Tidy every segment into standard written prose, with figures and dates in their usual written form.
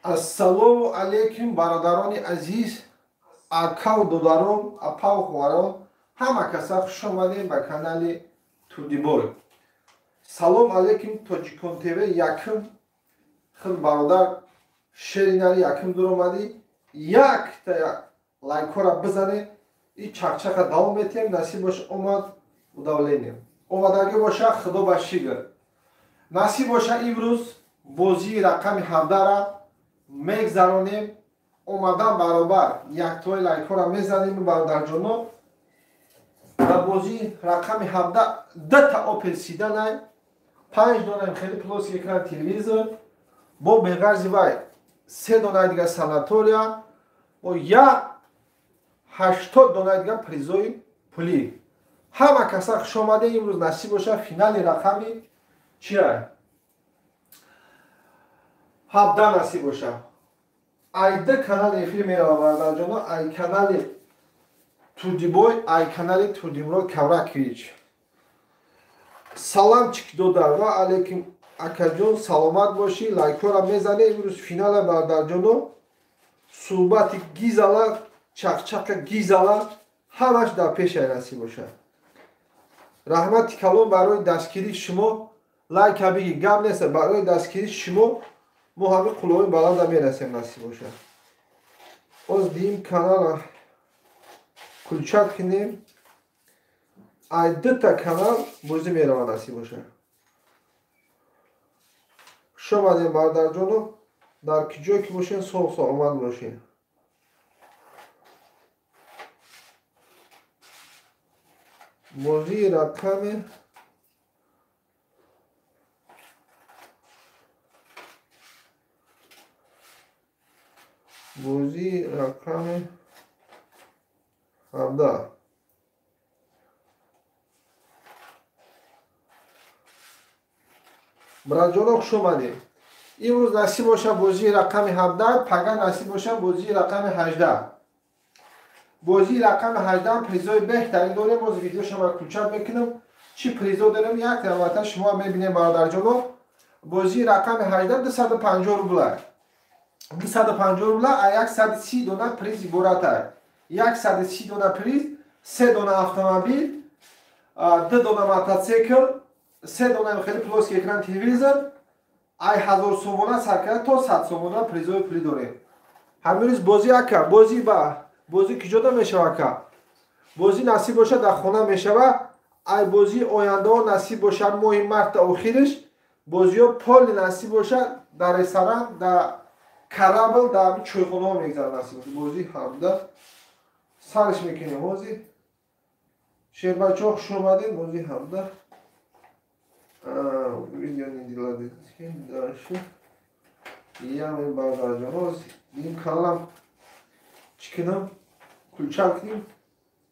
Ассалому алейкум бародарони азиз, акав додарон, апав хоҳарон, ҳама каса хуш омадем ба канали Турдибой. Салом алейкум Тоҷикон ТВ, якум хил бародар шеринари якум дур омадӣ, якта лайкҳоро бизане, и чақчақа давом метиҳем, насиб боша омад удавление. Омадагӣ боша худо ба шикр. Насиб боша имрӯз бозии рақами 17-ра мегзаронем, омадан баробар яктои лайкҳоро мезанем бародарҷоно. Ва бозии рақами 17 дута Опел Седан, 5 дона хеле плоский экран телевизор, бо беғарзи вай 3 дона дига санатория, бо 80 дона дига призои пулӣ. Ҳама каса хуш омаде, имрӯз насиб боша финали рақами чия? 17 насиб боша. Ай ду канал эфир мерава бародарҷоно, ай канали Турдибой, ай канали Турдимурод Кавракович. Саламчик додар ва алейкум акаҷон, саломат бошӣ, лайкҳоро мезане. Имрӯз финала бародарҷоно, суҳбати гизала, чақчақа гизала, ҳамаш дар пешай насиб боша. Раҳмати калон барои дастгирии шумо, лайка биги гап нест, барои дастгирии шумо мо ҳами қулои баланда мерасем насиб боша. Оз дим канала кулчат кунем, ай дута канал бозӣ мерава насиб боша. Хуш омадем бародарҷоно, дар ки ҷое ки бошен соғ саломат бошед. Бозии рақами 17. Братҷоно хуш омадем. Имрӯз насиб боша бозии рақами 17, пага насиб боша бозии рақами 18. Бозии рақами 18 призои беҳтарин дорем. Боз видеошо ман кулчат мекунам. Чӣ призо дорем? Як равата шумо мебинем бародарҷоно. Бозии рақами 18 250 рубла. 250 рубла, а 130 дона приз иборат аст. 130 дона приз, 3 дона автомобил, 2 дона мотоцикл, 3 дона хеле плоский экран телевизор, ай 1000 сомона сар карда то 100 сомона призои пулӣ дорем. Ҳамин рӯз бозӣ ака, бозӣ ба бозӣ киҷода мешава ака? Бозӣ насиб боша дар хона мешава, ай бозии ояндаҳо насиб боша моҳи марта охириш, бозиҳо поли насиб боша дар ресторан, дар карабл, дар чойхонаҳо мегзарад насиб боша. Бозии 17 сарш мекунем. Ҳозир шербачаҳо хуш омадед. Бозии 17 видео не делали дальше. Яме бародарҷон, ин каналам чӣ кунам? Кулчат кунем.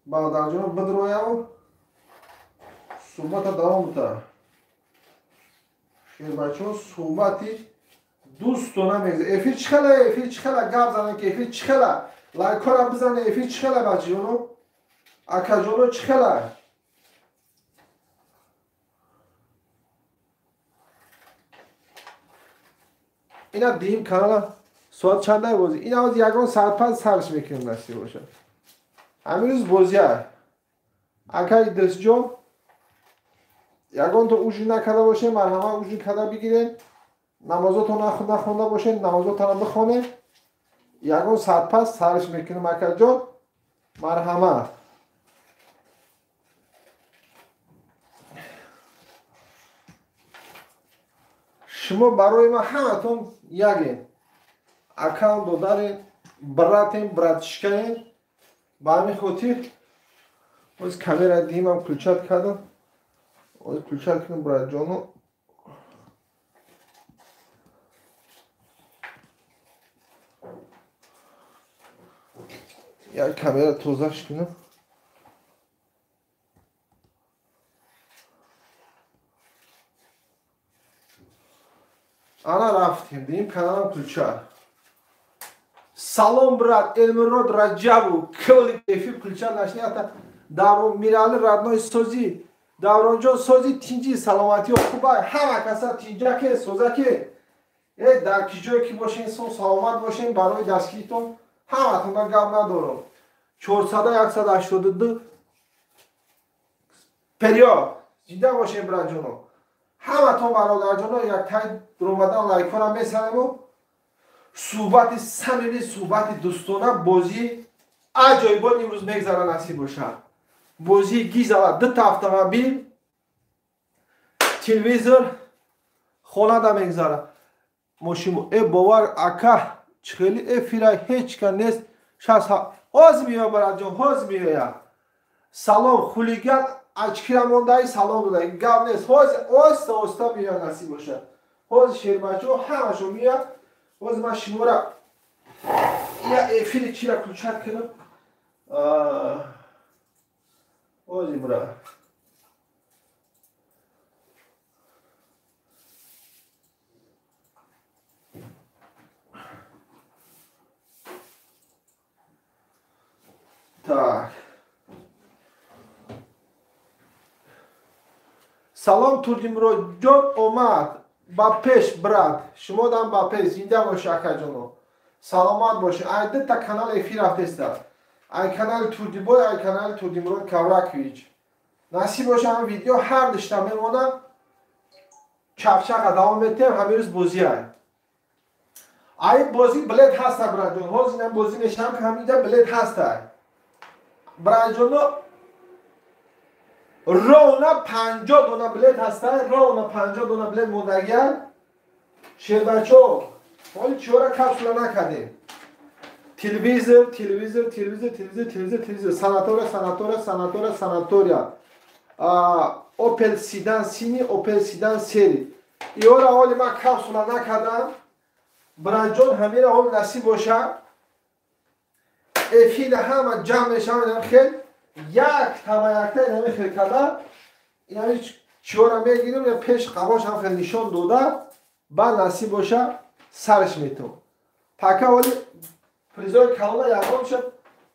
Бародарҷон бидроям, суҳбата давом бутара. Шербачаҳо суҳбати дӯстона мегзарад. Эфир чӣ хела? Эфир чӣ хела? Гап занем ки эфир чӣ хела? Лайкҳоро бизане. Эфир чӣ хела бачаҷоно? Акаҷоно чӣ хела? Ина дим канала соат чанда бозӣ? Ина аз ягон соат пас сарш мекунем насиб боша. Ҳамин рӯз бозия. Акай Идрисҷон, ягон то ужин накарда бошем, марҳамат ужин карда бигирем. Намозотон нахонда бошем, намозотонро бихонем. Ягон соат пас сарш мекунем акаҷон. Марҳамат. Шумо барои ман ҳаматон ягем. Акам, додарем, братем, братишкаем. Ба ҳамин хотир оз камера димам кулчат кардам. Оз кулчат кунам братҷоно. Як камера тозаш кунам. Ана рафтем, дим каналам кулча. Салом брат, Элмирод Раҷабу, кли эфир кулча нашнията. Даврон Мирали родной сози, Давронҷон сози тинҷи, саломатиё хубай, ҳама каса тинҷаке, созаке. Дар ки ҷое ки бошен, саломат бошен, барои дастгиритон ҳаматонда гап надорам. 400 182 период. Зинда бошен, бираҷоно. Ҳаматон бародарҷоно, яктай дуромадан лайкҳоро месанему суҳбати самимӣ, суҳбати дӯстона, бозии аҷоибот имрӯз мегзара, насиб бошад. Бозии гизала, дута автомобил, телевизор хонада мегзара. Мошимо э бовар ака, хеле эфира ҳеҷ ка нест. Шас ҳозир меоя, бараҷон, ҳозир меоя. Салом, хулиган очкира мондаи, салом дода, гап нест. Ҳозир оҳиста оҳиста меоя, насиб бошад. Ҳозир шербачо ҳамашо меояд. Ҳозир ман шумора я эфири чира включать кунам. Ҳозир, бра. Так. Салом, Турдимуродҷон, омад. Ба пеш, брат. Шумодам ба пеш, зинда боши, акаҷоно. Саломат боши. Ай дута канал эфир рафтеста. Ай канали Турдибой, ай канали Турдимурод Кавракович. Насиб боша, ҳам видео ҳар дишта мемонад. Чақчақа давом метиҳем, ҳамин рӯз бозӣ ай. Ай бозӣ билет ҳаста, братҷон. Ҳозир инам бозӣ мешавам, ки ҳаминҷа билет ҳаста. Братҷоно, ровно 50 дона билет ҳаста, ровно 50 дона билет мондагия. Шербачо, ҳоли чиёра капсула накардем. Телевизор, телевизор, телевизор, телевизор, телевизор, телевизор, санатория, санатория, санатория, санатория, Опел седан синий, Опел седан серый. Иёра ҳоли ман капсула накардам, братҷон. Ҳамира ҳоли насиб боша, эфира ҳама ҷамъ мешаванд, хел як тама якта инами хел када, инами чиёра мегирем, пеш қабош ҳам хел нишон дода, баъд насиб боша сараш метон. Пака ҳоли призои калона ягонша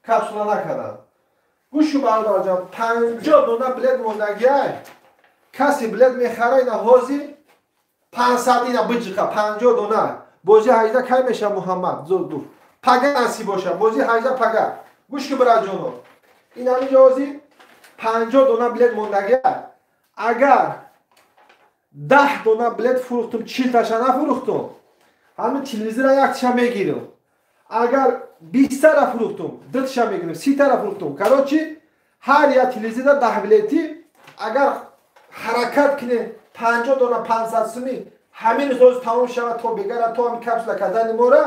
капсула накардам. Гӯшу, бародарҷон, 50 дона билет мондагиай. Касе билет мехара, ина ҳозир 500 ина биҷиқа, 50 дона. Бозии 18 кай меша, Муҳаммад зуд? Пага насиб боша, бозии 18 пага. Гӯш ки, бираҷоно, ин ҳаминҷо ҳозир 50 дона билет мондагиай. Агар 10 дона билет фурӯхтум, 40таша нафурӯхтум, ҳамин телевизора якташа мегирам. Агар 20тара фурӯхтум, дуташа мегирам, 30тара фурӯхтум. Короче, ҳар як телевизора 10 билети. Агар ҳаракат кунем, 50 дона 500 сумӣ ҳамин рӯз тамом шавад, то бегара, то ҳамин капсула кардани мора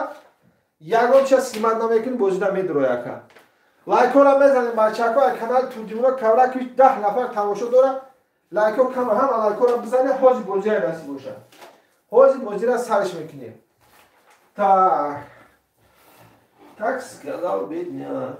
ягон чиз симат намекунӣ, бозида медурояка. Лайкҳоро мезанем, бачако. Ай канали Турдимуро Кавракович 10 нафар тамошо дорад, лайкҳо кама, ҳама лайкҳоро бизанед. Ҳозир бозиа насиб бошад, ҳозир бозира сарш мекунем. Так, так сказал бедняк.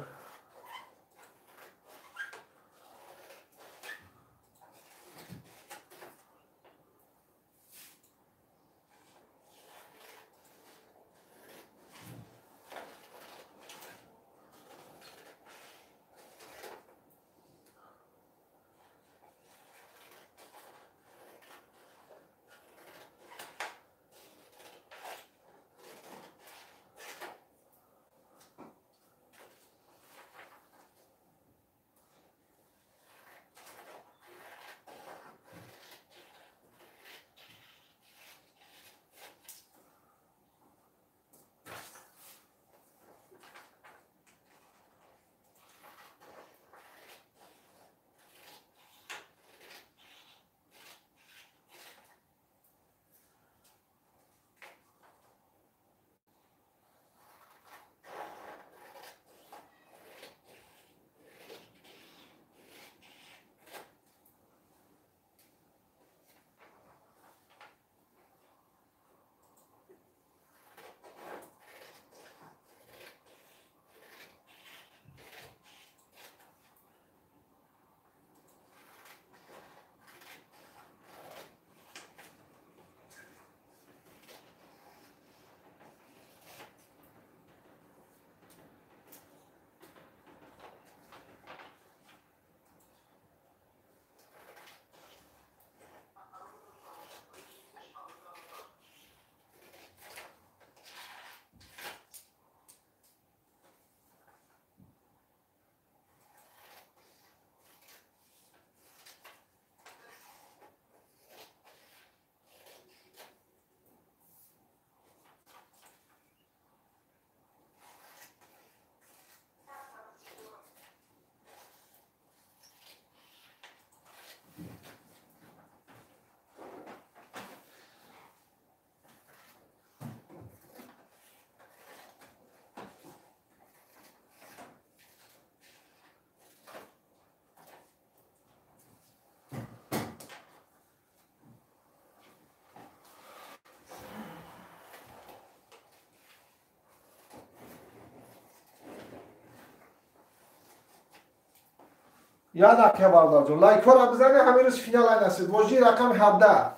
Я дақиқа бародарҷон, лайкҳоро бизанед, ҳамин рӯз финал ай насиб. Бозии рақами 17.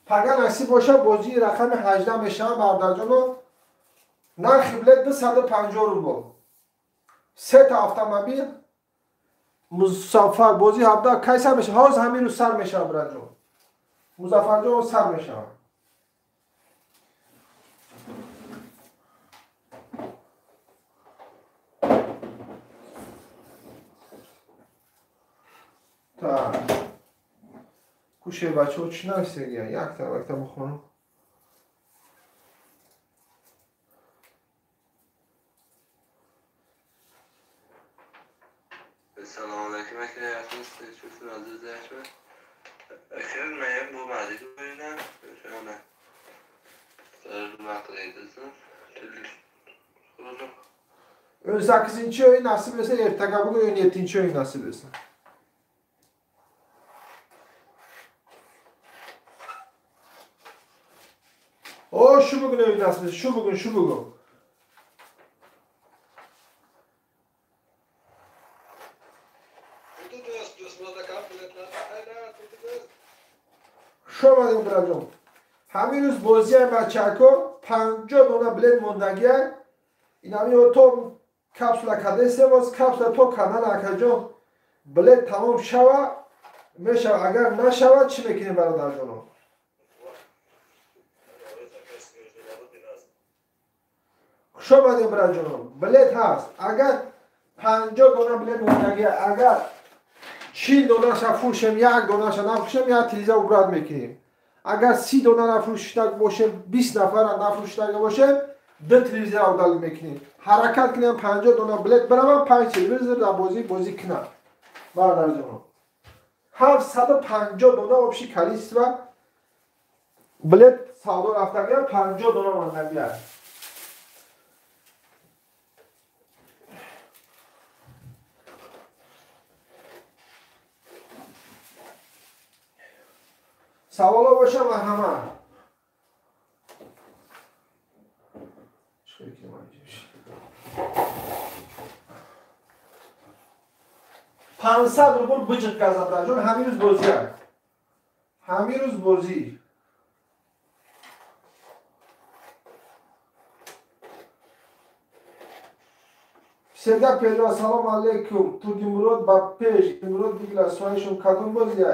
Пага насиб боша, бозии рақами 18 мешавад бародарҷоно. Нархи билет 250 рубл. Сета автомобил Музаффар бозии 17 кай сар мешавад? Ҳозир ҳамин рӯз сар мешавад бираҷон. Музаффарҷон сар мешавад. Так. Кушай бачаҳо чӣ нависегия? Якта якта бихонам. Салом алейкум, من bu 18-ci oyun nasip etsin, ertəqə bugün 17-ci oyun nasip etsin. O şu bugün oyun nasip etsin, şu bugün, şu bugün. Шо бираҷон. Ҳамин рӯз бозия бачако 50 дона билет мондагия. Инами то капсула кадесе боз капсула то канал акаҷон билет тамом шава мешава. Агар нашава чӣ мекунем бародарҷоно? Хуш омадем бираҷоно. Билет ҳаст. Агар 50 дона билет мондагия, агар 40 донаша фурӯшем, як донаша нафурӯшем, як телевизор убрат мекунем. Агар 30 дона нафурӯшида бошем, 20 нафара нафурӯшида бошем, ду телевизор удалить мекунем. Ҳаракат кунем 50 дона билет баравам, 5 телевизор дар бозӣ кунам. Бародарҷонон. 750 дона общий количество билет савдо рафтагия, 50 дона мондагия. Саволо боша марҳамат. Пансад рубл биҷиқ газабраҷон, ҳамин рӯз бозия. Ҳамин рӯз бозӣ. Сергей Педров, салом алейкум. Турдимурод ба пеш, Мурод бигла суайшон кадом бозия?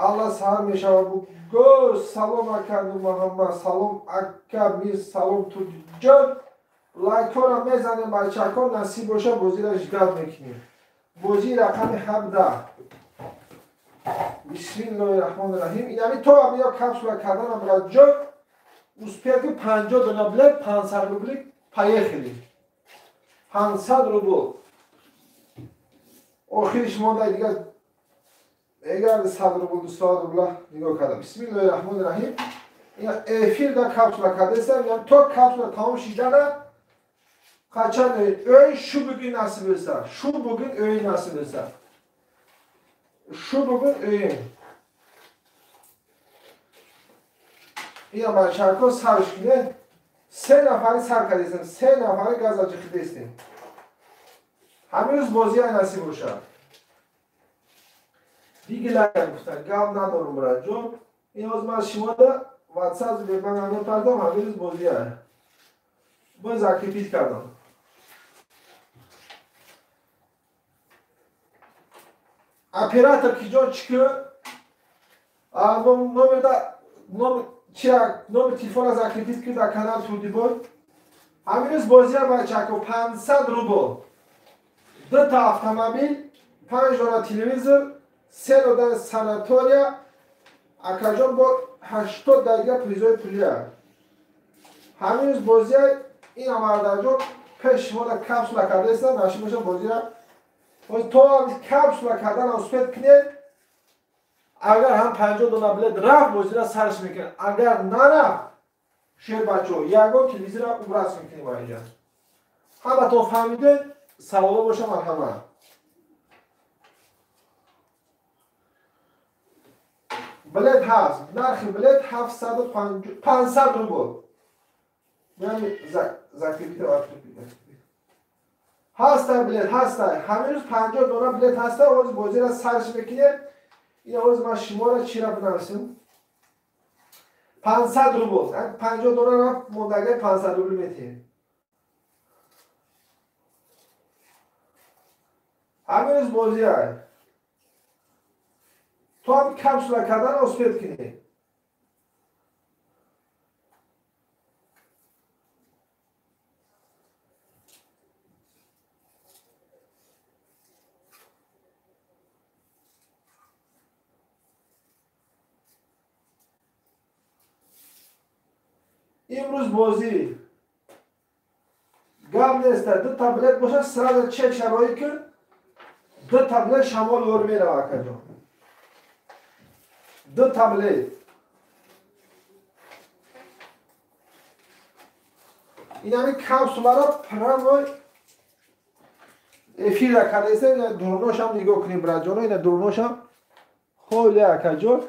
Алла саҳар мешавад. Буго салом ака Муҳаммад, салом ака Мир, салом Турдиҷон. Лайкҳоро мезанем бачаҳо, насиб боша бозиро ждат мекунем. Бозии рақами 17. Бисмиллоҳи раҳмони раҳим. Инами то ё капсула карданам раҷон успех 50 дона билет 500 рубли поехали. 500 рубл. Охириш монда дигар эгар 100 рубл 200 рубла нигоҳ кардам. Бисмиллоҳи раҳмони раҳим. Эфир да капсула кардастам, то капсула тамом шидана қачан өй шу бугун насиб etsa. Шу бугун өй насиб etsa. Шу бугун өй. Ина бачаҳо сарш кунед. 3 нафари сар кардастам, 3 нафари газа ҷиқидастем. Ҳамин рӯз бозия насиб бошад. Дигар гуфтан гап надорум бираҷон. Ин ҳоз ман шумода WhatsApp ман мепардам, ҳамин рӯз бозия. Боз закрепить кардам. Оператор ки ҷон чӣ ки номерда номер чия номер телефона закрепить ки дар канал Турдибой. Ҳамин рӯз бозия бачако 500 рубл. Дута автомобил, 5 дона телевизор, 3 дона санатория, акаҷон бо 80 дақиқа призои пулия. Ҳамин рӯз бозия ин амардаҷон пеш шумода капсула кардаистам, нашиб боша бозия. То капсула кардан успет кунед, агар ҳам 50 дона билет рафт, бозира сарш мекунад. Агар нарафт, шер бачаҳо, ягон телевизора убрас мекунем инҷа. Ҳаматон фаҳмидед, саволо боша марҳамат. Билет ҳаст, нархи билет 500 рубл. Яъне закрепить. Ҳастай билет, ҳастай. Ҳамин рӯз 50 дона билет ҳастай, оз бозиро сарш мекунем. Ин оз ман шуморо чира бинависем? 500 рубл. 50 дона мондагай 500 рубл метиҳем. Ҳамин рӯз бозӣ ай. То ҳам капсула кардан успед кунем. Имрӯз бозӣ гап неста, ду та билет боша, сразу чек шароит кун, ду та билет шамол вор мерава акаҷон. Ду та билет. Ин ҳамин капсуларо прямо эфира кардаиста, ина дурношам нигоҳ кунем, братҷоно, ина дурношам холе акаҷон,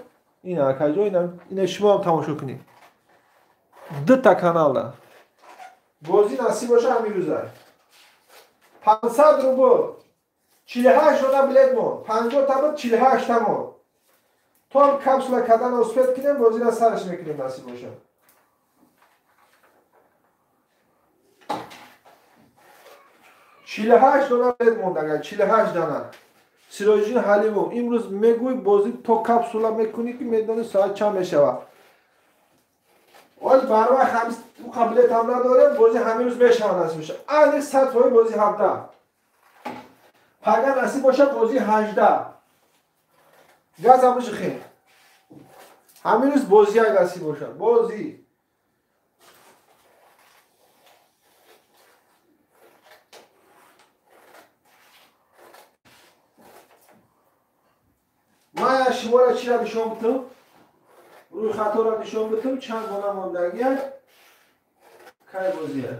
ина акаҷон, ина шумо ҳам тамошо кунед. Ду та каналда. Бозӣ насиб боша ҳамин рӯза. 500 рубл. 48 дона билет мон. 50 та буд, 48 та мон. То ҳам капсула кардан успед кунем, бозиро сарш мекунем насиб боша. 48 дона билет мондага, 48 дона. Сироҷиддин Ҳалимов, имрӯз мегӯй бозӣ то капсула мекунӣ ки медонӣ соат чанд мешавад. Оз барва хамс қабилет ҳам надорем, бозӣ ҳамин рӯз мешавад насиб боша. Ани 100% бозӣ 17. Пага насиб боша бозӣ 18. Газ ҳам бижихем. Ҳамин рӯз бозӣ ай насиб боша. Бозӣ. Ман шуморо чиро нишон бидам? Рӯи хаторо нишон бидам, чанд дона мондагия, кай бозия.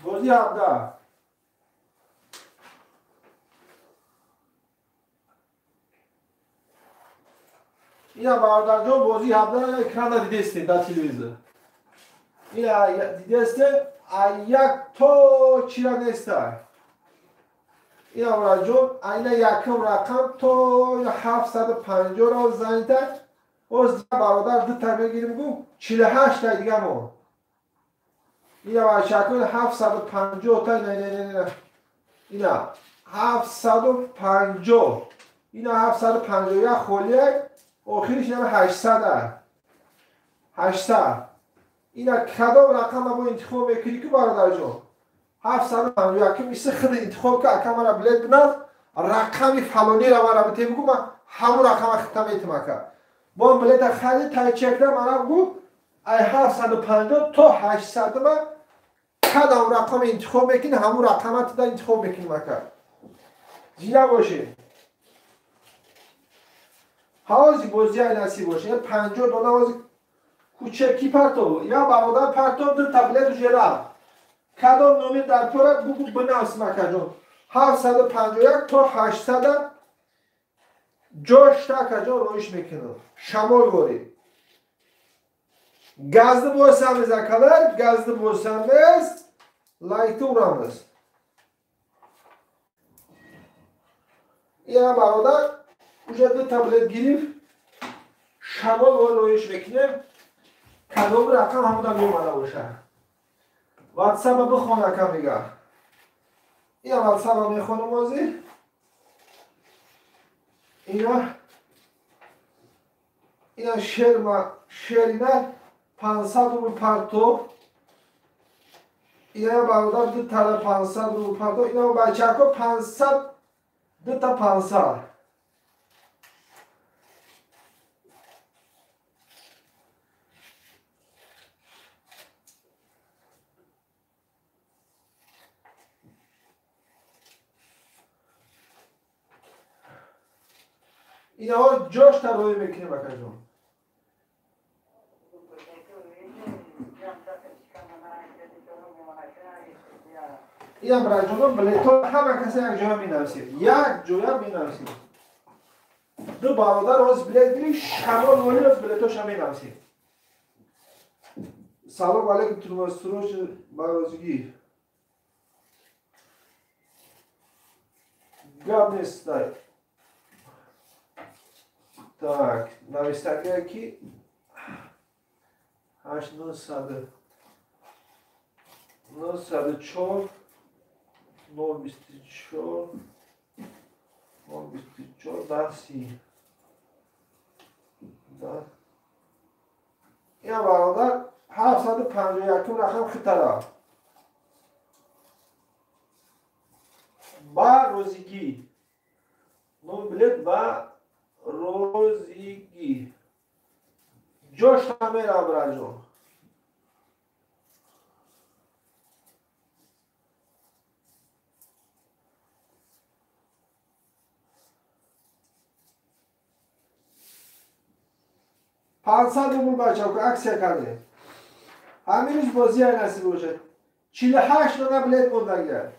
Бозӣ 17. Ина бародарҷон, бозӣ 17 экрана дидесте дар телевизор. Ина дидесте, як то чира нестай. Ина бародарҷон, айна якум рақам то 750 ро занта. Оз бародар ду та мегирим гу 48 та дига мо. Ина бачако 750 та, ина ина ина. Ина 750. Ина 751 холия, охириш ина 800. 800. Ина кадом рақам бо интихоб мекунӣ ки бародарҷон? 751 мисли худ интихоб ка, ака мара билет биназ, рақами фалонира мара бите бигӯ, ман ҳамун рақама хита метим ака. Бо билета хари тай чекра мара бигӯ, ай 750 то 800 ма кадом рақам интихоб мекунӣ, ҳамун рақама туда интихоб мекунем ака. Зинда бошед. Ҳози бозӣ ай насиб боше. 50 дона ҳози кучаки партов, я бародар партов, ду та билет уже рафт. Кадом номер дар пора бугу бинавис макаҷон. 751 то 800 ҷош такаҷон роиш мекунам. Шамол ворид. Газды босамиз акалар, газды босамиз, лайкты урамиз. Я бародар уже ду та билет гирифт. Шамол ворид роиш мекунем. Кадом рақам ҳамуда меомада бошад. ватсапа бихон ака мега. Ина ватсапа мехонам ҳозир. Ина шерма шерина 500 рубл партов. Ина бародар ду тара 500 рубл партов. Ина бачако 500 ду та 500. Инаҳо ҷош тарроҳӣ мекунем акаҷон. Инам браҷонон билетҳо ҳама касе як ҷоя менависем. Як ҷоя менависем. Ду бародар ҳоз билет гирифт, шамол воли ҳоз билетҳоша менависем. Салом алейкум, Турмасурош ба розигӣ. Гап нестай. Так, навистагие ки 8 904 024 024 10 30. Ина бародар 751 рақам хитара. Ба розигӣ. Ном билет ба розигӣ. Ҷош намерам, браҷон. 500 рубл бачако акция кардем. Ҳамин рӯз бозия насиб бошад. 48 дона билет мондага.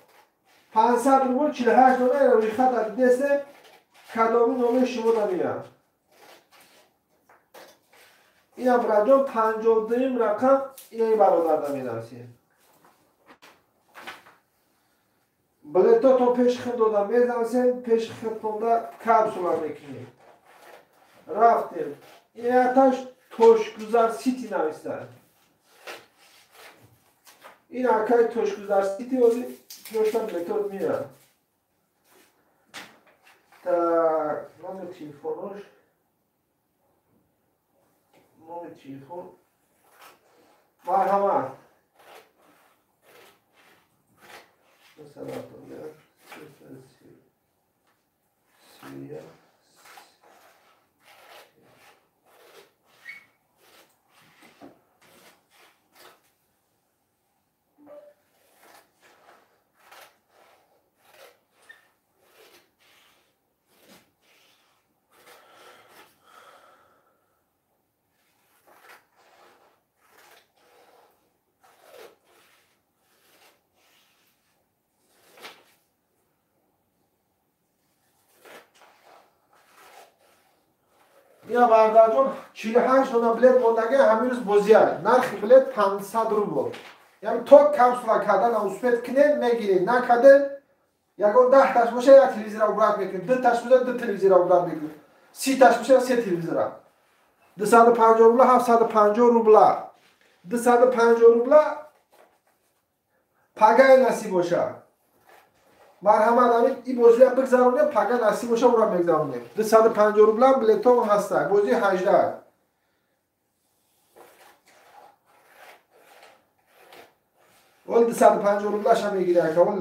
500 рубл 48 дона рӯйхат дидесте кадоми номи шумо намеям. Инам браҷон 52-юм рақам инаи бародарда менависем. Билетотон пеши худ дода мезнависем, пеши худтонда капсула мекунем. Рафтем. Инаташ Тошгузар Сити навистад. Ин акай Тошгузар Сити ози ҷоштан билетот меяд. Так, номер телефонош. Номер телефон. Марҳамат. 971 31. Ина бародарҷон 48 дона билет мондага ҳамин рӯз бозия. Нархи билет 500 рубл. Яъне то капсула кардан успеть кунед мегиред, накардед ягон 10 таш боша як телевизора убрать мекунед, 2 таш боша ду телевизора убрать мекунед, 30 таш боша се телевизора. 250 рубла, 750 рубла. 250 рубла пагай насиб боша. Марҳамат, ҳамин и бозиро бигзаронем, пага насиб боша ура мегзаронем. 250 рубла билетҳо ҳастанд. Бозии 18. Вол 250 рублаша мегири ака, вол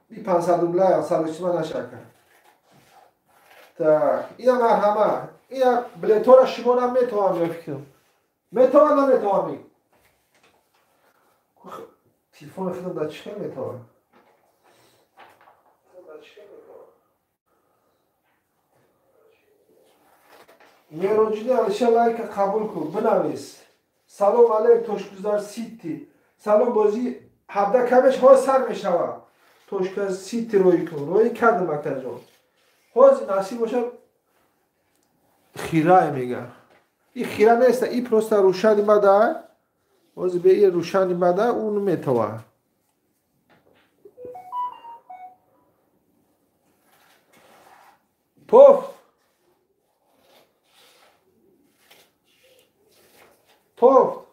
би 500 рубла сарочима нашака. Так, ина марҳамат. Ина билетҳоро шумо наметавонам мефикрам. Метавонам наметавонам? Телефони худам дар чӣ хел метавонам? Мероҷини Алиша лайка қабул кун, бинавис. Салом алейк, Тошгузар Сити. Салом, бозӣ 17 камеш ҳоз сар мешавад. Тошгузар Сити рӯй кун. Рӯй кардам акаҷон. Ҳозир насиб бошад хирае мега. И хира неста, и просто рӯшани бада. Ҳозир бе и рӯшани бада ӯ наметавад. Тоф. Тофт.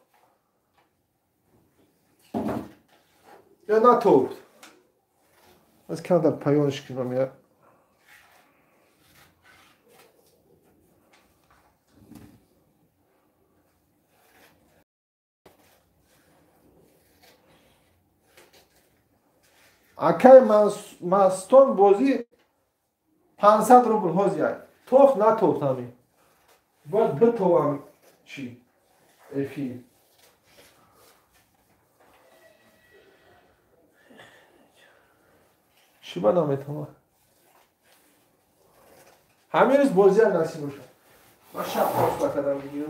Ё натофт. Аз камтар паёнш кунам я. Акай Мастон бозӣ 500 рубл ҳозир. Тофт натофт ҳамин. Бояд битовам чӣ? Эфир. Чӣ ба наметавонам? Ҳамин рӯз бозиам насиб бошад. Ман шаб хостла кардам видео.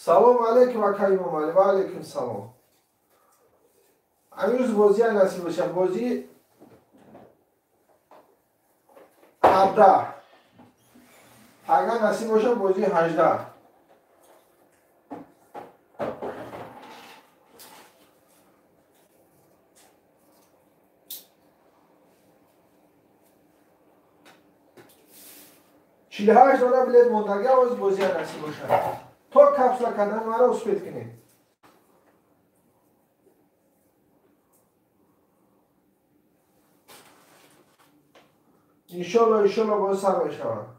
Салом алейкум ака Имомалӣ, ва алейкум салом. Амирӯз бозия насиб боша, бозии 17. Агар насиб боша, бозии 18. 48 дона билет мондагӣ, овоз бозия насиб бошад. То капсула кардан маро успед кунед. Иншолло, иншолло боз сар мешавад.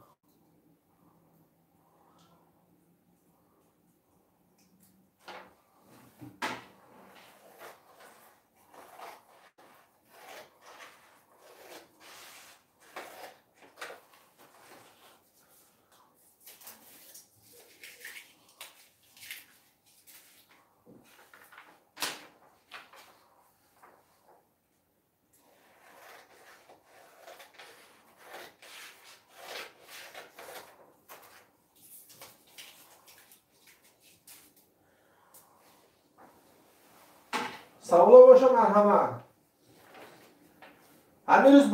Саволо боша, марҳамат. Ҳамин рӯз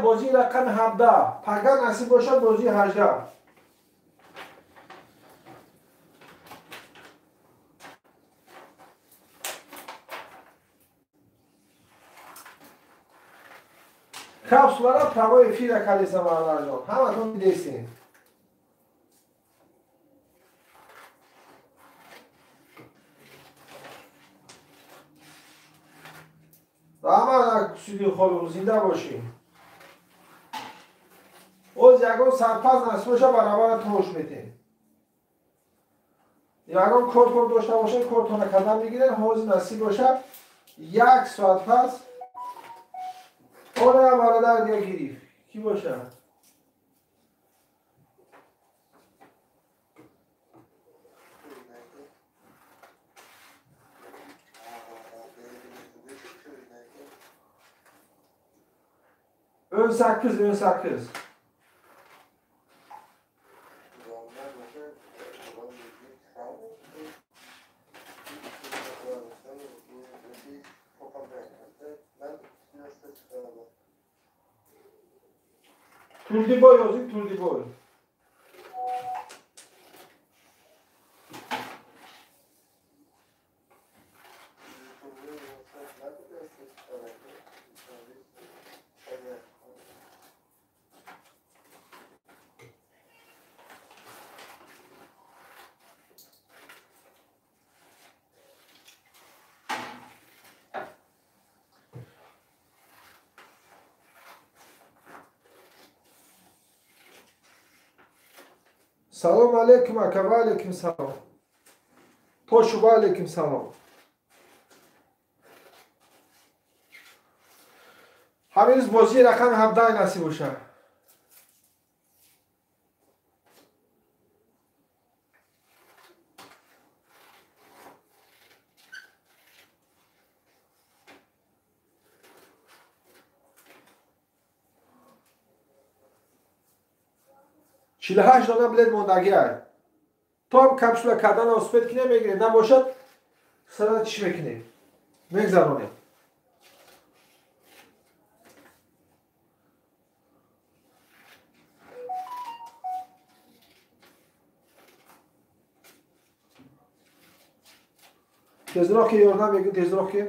бозии рақами 17, пага насиб боша бозии 18. Капсулара прямой эфира кардесам, бародарҷон, ҳаматон дидестем. Раҳмат Сиди холум, зинда бошӣ. Оз ягон сарпаз насиб боша, барабара тош метем. Ягон кор дошта бошед, кортона кардан мегиред, ҳозир насиб боша, як соат пас оне бародар дига гирифт. Кӣ боша? Ön sakız, ön sakız. Turdiboy olsun, Turdiboy. Салом алейкум ака, ва алейкум салом. Тошу, ва алейкум салом. Ҳамин рӯз бозии рақами 17 насиб бошад. 48 дона билет мондагӣ ай. То капсула кардан успед кинем, мегирем, набошад сара чӣ мекунем? Мегзаронем. Tezroq ke ёрдам мегӯ, тезроқ ке.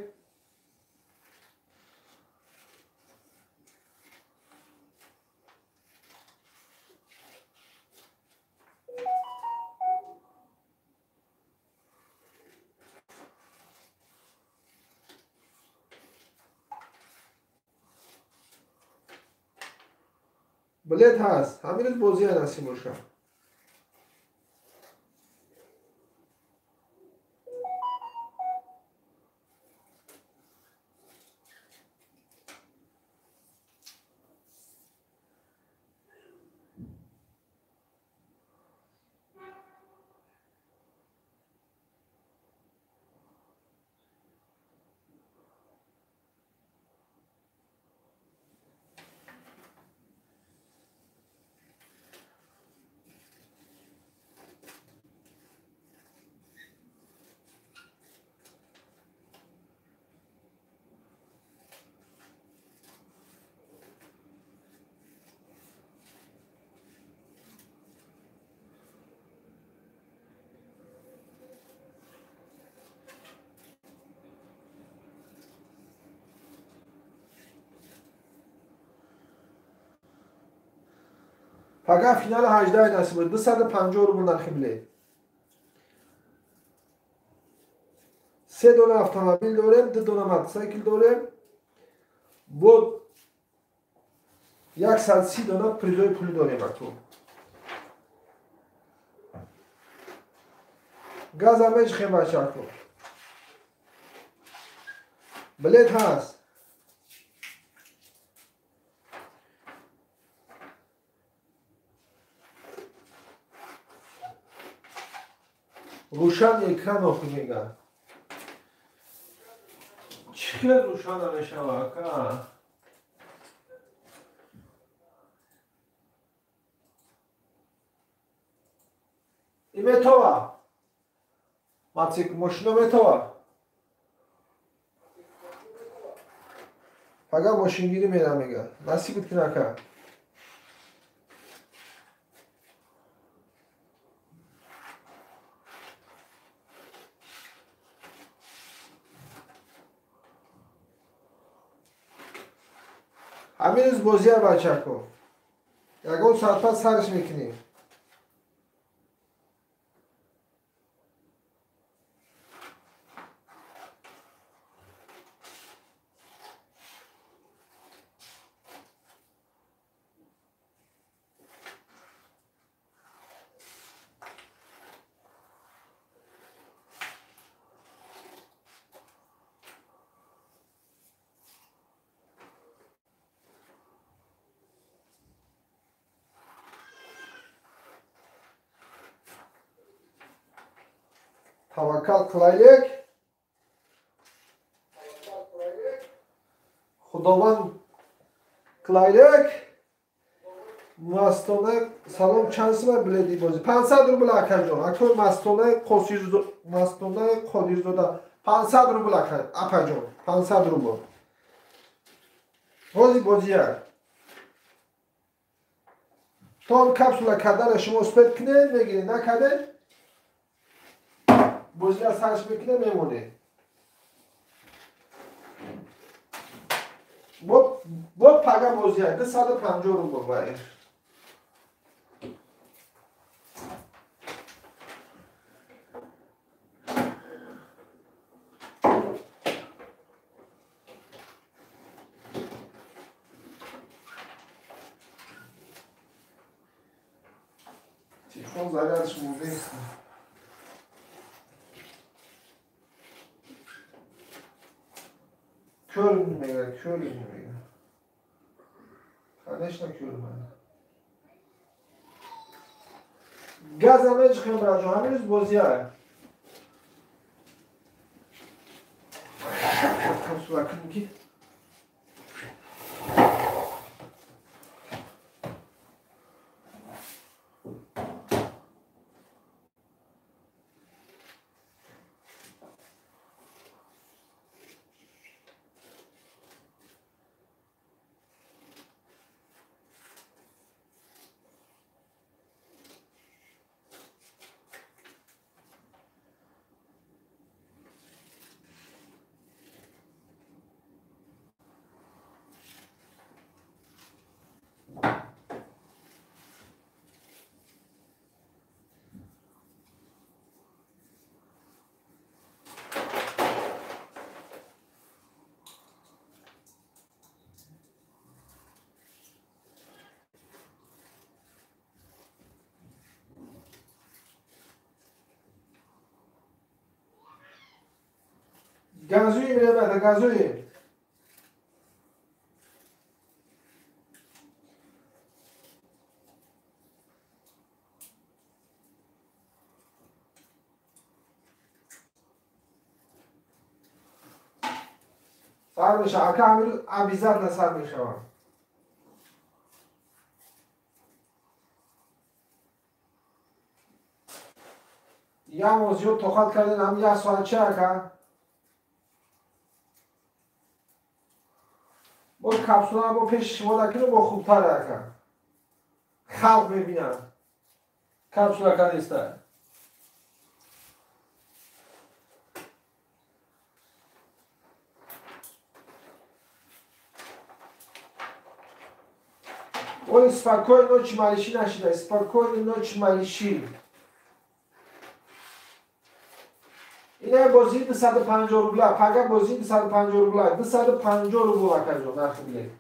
Билет ҳаст. Ҳамин рӯз бозия насиб бошад. Пага финали 18 насиб 250 рубл нархи билет. 3 дона автомобил дорем, 2 дона мотосикл дорем. Бо 130 дона призои пулӣ дорем аку. Газа мечхем бачако. Билет ҳаст. Рӯшан экран охи мега. Чӣ хел рӯшан намешава ака? Иметова. Мацик мошино метова. Пага мошингирӣ мерам мега. Насибит кун ака. Ҳамин рӯз бозия бачако. Ягон соат пас сарш мекунем. Таваккал қилайlik. Худованд қилайlik. Мастона салом чанд сима биледи бозӣ? 500 рубл акаҷон. Акои Мастонаи Қосирзода, Мастонаи Қодирзода 500 рубл апаҷон. 500 рубл. Бози бозия. То капсула кардана шумо успед кунед, мегиред, накардед бозия сарш мекунад, мемонед. Бо пага бозия 250 рубл баир. Телефон зарядш монда. Көр мега, көр мега. Конечно, көр мега. Газа мечхем браҷо, ҳамин рӯз бозия. Капсула кунем ки Газуем, ребята, газуем. Сар меша, ака амир обязательно сар мешава. Я мозиё тоқат кардем, ҳам як соат чи ака? Бо капсула бо пеши шумо накунем, бо хубтар ака. Халқ мебинад. Капсула кадиста. Ой, спокойной ночи, малыши наши, спокойной ночи, малыши. Ина бозии 250 рубла, пага бозии 250 рубла, 250 рубл акаҷон нархи билет.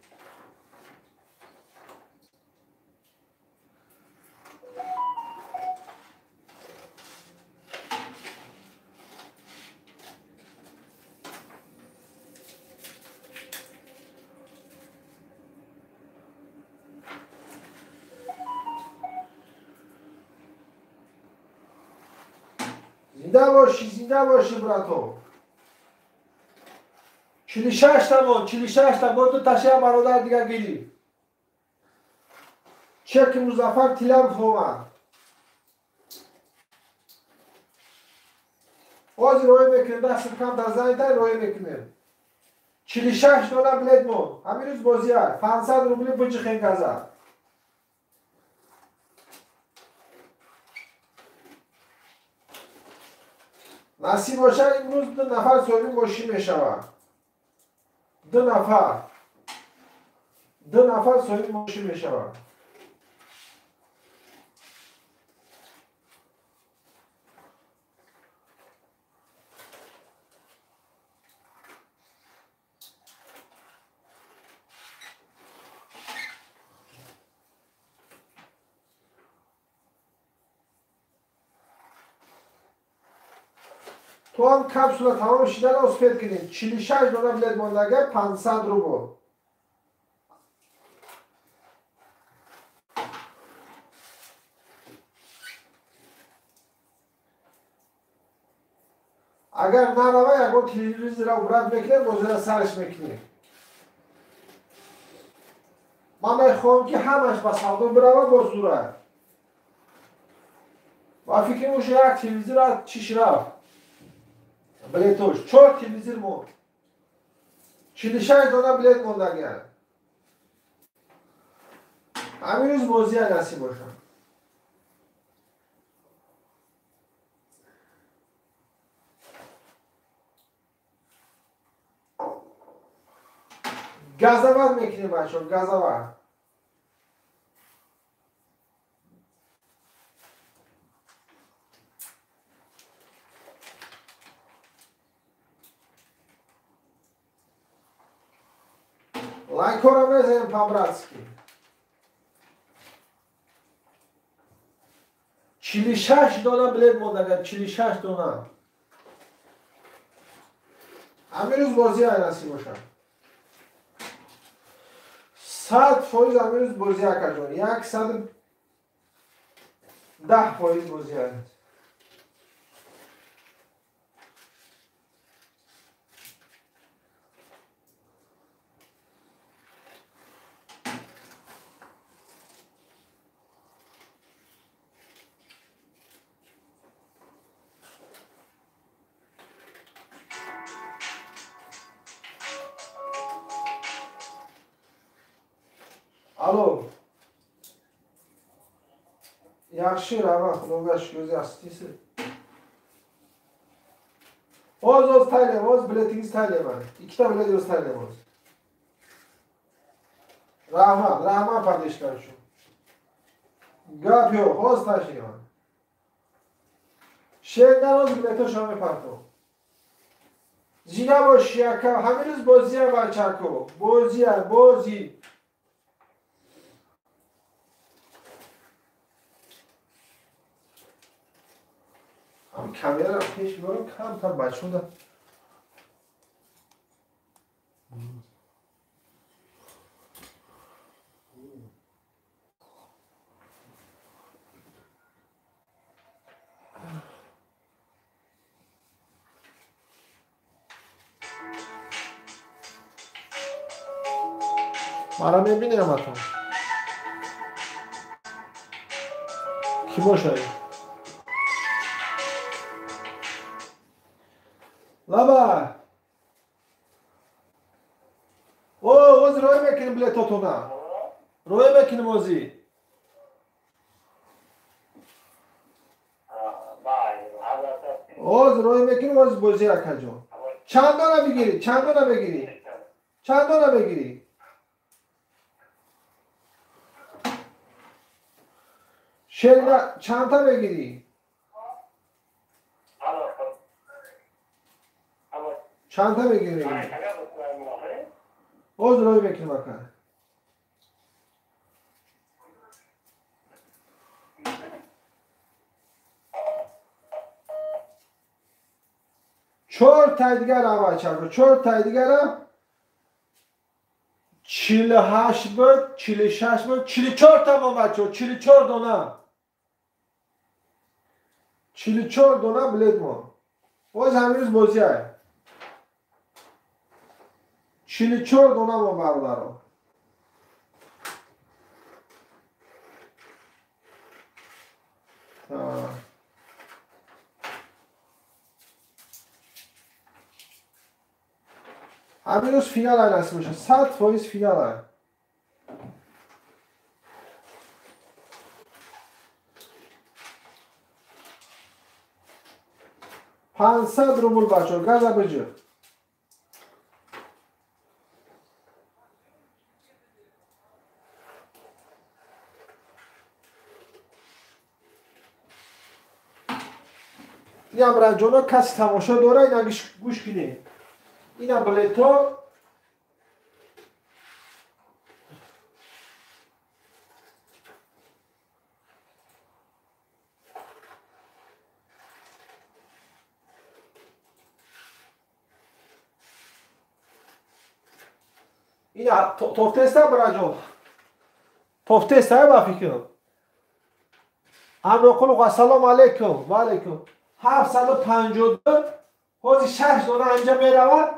Зинда бошӣ, зинда бошӣ, брато. 46 та мон, 46 та бо ду ташия бародар дига гирифт. Чеки Музаффар Тиламов омад. Ҳозир роҳӣ мекунем, дастат кам дар занг дай роҳӣ мекунем. 46 дона билет мон. Ҳамин рӯз бозия 500 рубли биҷихен газа. Насиб бошад, имрӯз 2 нафар соҳиби мошин мешавад. 2 нафар. 2 нафар соҳиби мошин мешавад. То ҳам капсула тамом шидан успед кунем. 46 дона билет мондага 500 рубл. Агар нарава, ягон телевизора убрат мекунем, бозира сарш мекунем. Ман мехоҳам, ки ҳамаш ба савдо бирава бо сурат. Ва фикрам, уша як телевизора чиш рафт. Билетош 4 телевизор монд. 46 дона билет мондагианд. Ҳамин рӯз бозия насиб бошад. Газават мекунем, бачаҳо, газават. Лайкҳоро мезанем по-братски. 46 дона билет мондаган, 46 дона. Ҳамин рӯз бозия насиб бошад. 100% ҳамин рӯз бозия, акаҷон. 110% бозия. Алло. Yaxshi, rahmat, Xudoga shukur, o'zi yaxshisiz. Hozir taylayman, hozir biletingizni taylayman. Ikkita bilet o'zi taylayman hozir. Rahmat, rahmat поддержка uchun. Gap yo'q, hozir tashlayman. Sherdan hozir biletni shomga parto. Зинда бошӣ, ака, ҳамин рӯз бозия, бачако. Бозия, бозӣ. Камера пеш мебарам, камтар бачаҳо мара мебинем атон. Кӣ бошад? Лаба! О, ҳозир роҳӣ мекунем билетотона. Роҳӣ мекунем ҳозир. Ҳозир роҳӣ мекунем, ҳозир бозӣ, акаҷон. Чанд дона бигирӣ? Чанд дона бигирӣ? Чанд дона бигирӣ? Шерина чандта мегирӣ? Чандта мегирӣ? Боз рой мекунем ака. Чор тай дигар бачако, чор тай дигара 48 буд, 46 буд, 44 тамом бачаҳо, 44 дона. 44 дона билет мо. Боз ҳамин рӯз бозӣ ай. 44 дона мо бародаро. Ҳамин рӯз финал ай насиб боша, 100% финал ай. 500 рубл бачаҳо, газа биҷир. Инам ранҷоно каси тамошо дора, ина гӯш кунед. Ина билетҳо ина тофтеста бираҷон. Тофтеста ба фикрам. Амроқулов ассалому алайкум. Ва алайкум. 752 ҳозир 6 дона анҷа меравад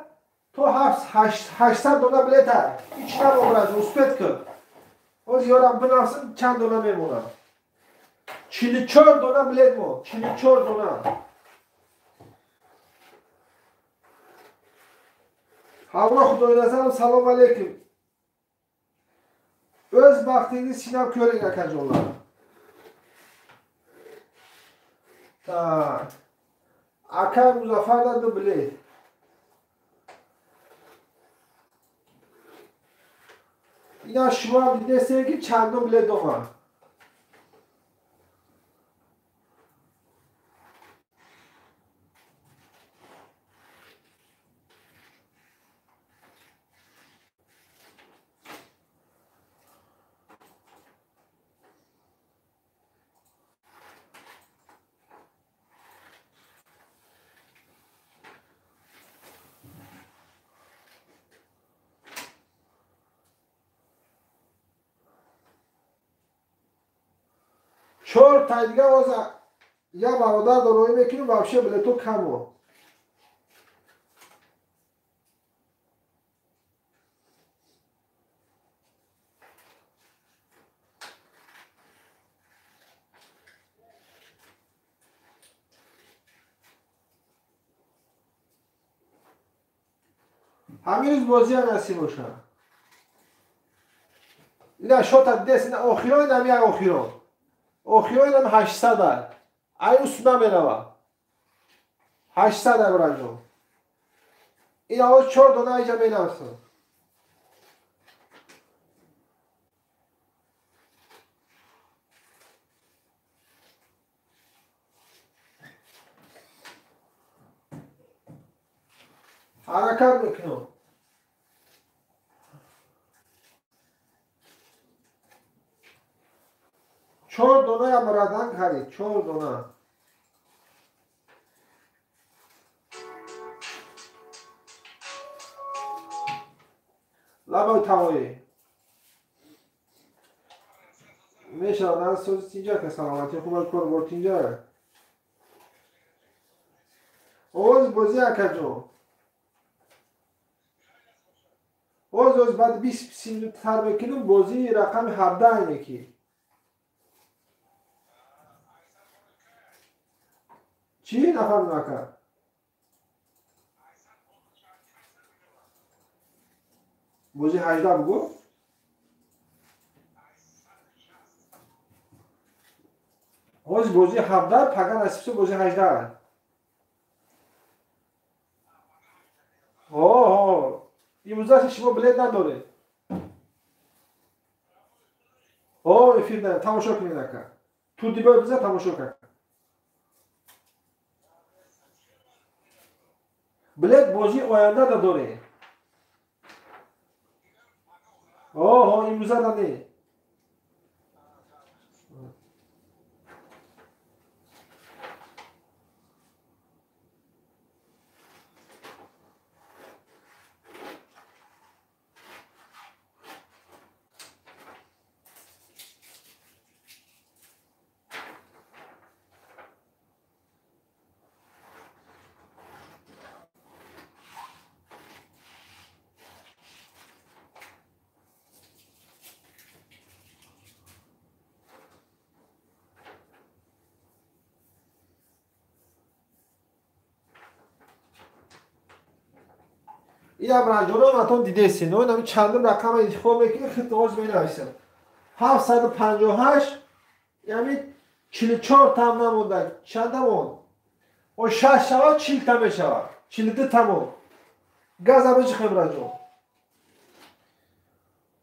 то 800 дона билета. Ҳеч намобираҷон, успет кун. Ҳозир ёрам бинавсам чанд дона мемонад. 44 дона билет мо, 44 дона. Ҳамроҳ Худойназаров салом алейкум. O'z baxtingiz sinab ko'ring akajonlar. Так. Акай Музаффарда ду билет. Ина шумо ҳам дидестед ки чандум билет омад. Чор тай дигар боз як бародар дороӣ мекунем, вообще билето камо. Ҳамин рӯз бозӣ насиб бошад. Ина шота дидест, ина охирон, ина як охирон. Охирон ҳам 800 ай. Ай ус намерава. 800 ай бираҷон. Ин авоз 4 дона айҷа менавсам. Ҳаракат мекунам. Чор дона ямрадан харид, 4 дона. Лабои тавоӣ. Мешавад сози тинҷа ка саломатӣ хуб кор бор тинҷа. Овоз бозӣ акаҷон. Оз баъд 20 минут тар мекунем бозии рақами 17 айне ки. Чӣ нафаҳмидам ака? Бозии 18 бугӯ? Ҳозир бозии 17, пага насиб шуд бозии 18. Ҳо, ҳо. Имрӯза шумо билет надоред. Ҳо, эфир надоред. Тамошо кунед ака. Ту дибой биза тамошо кар. Билет бозии оянда да доре. Оҳо, имрӯза да не. Инам ранҷоно матон дидесин. Инам чандум рақам интихоб мекунӣ, хитоз менависам. 758, яъне 44 там намонда. Чанда мон? О 6 шава 40 та мешава. 42 та мон. Газа бижихем ранҷон.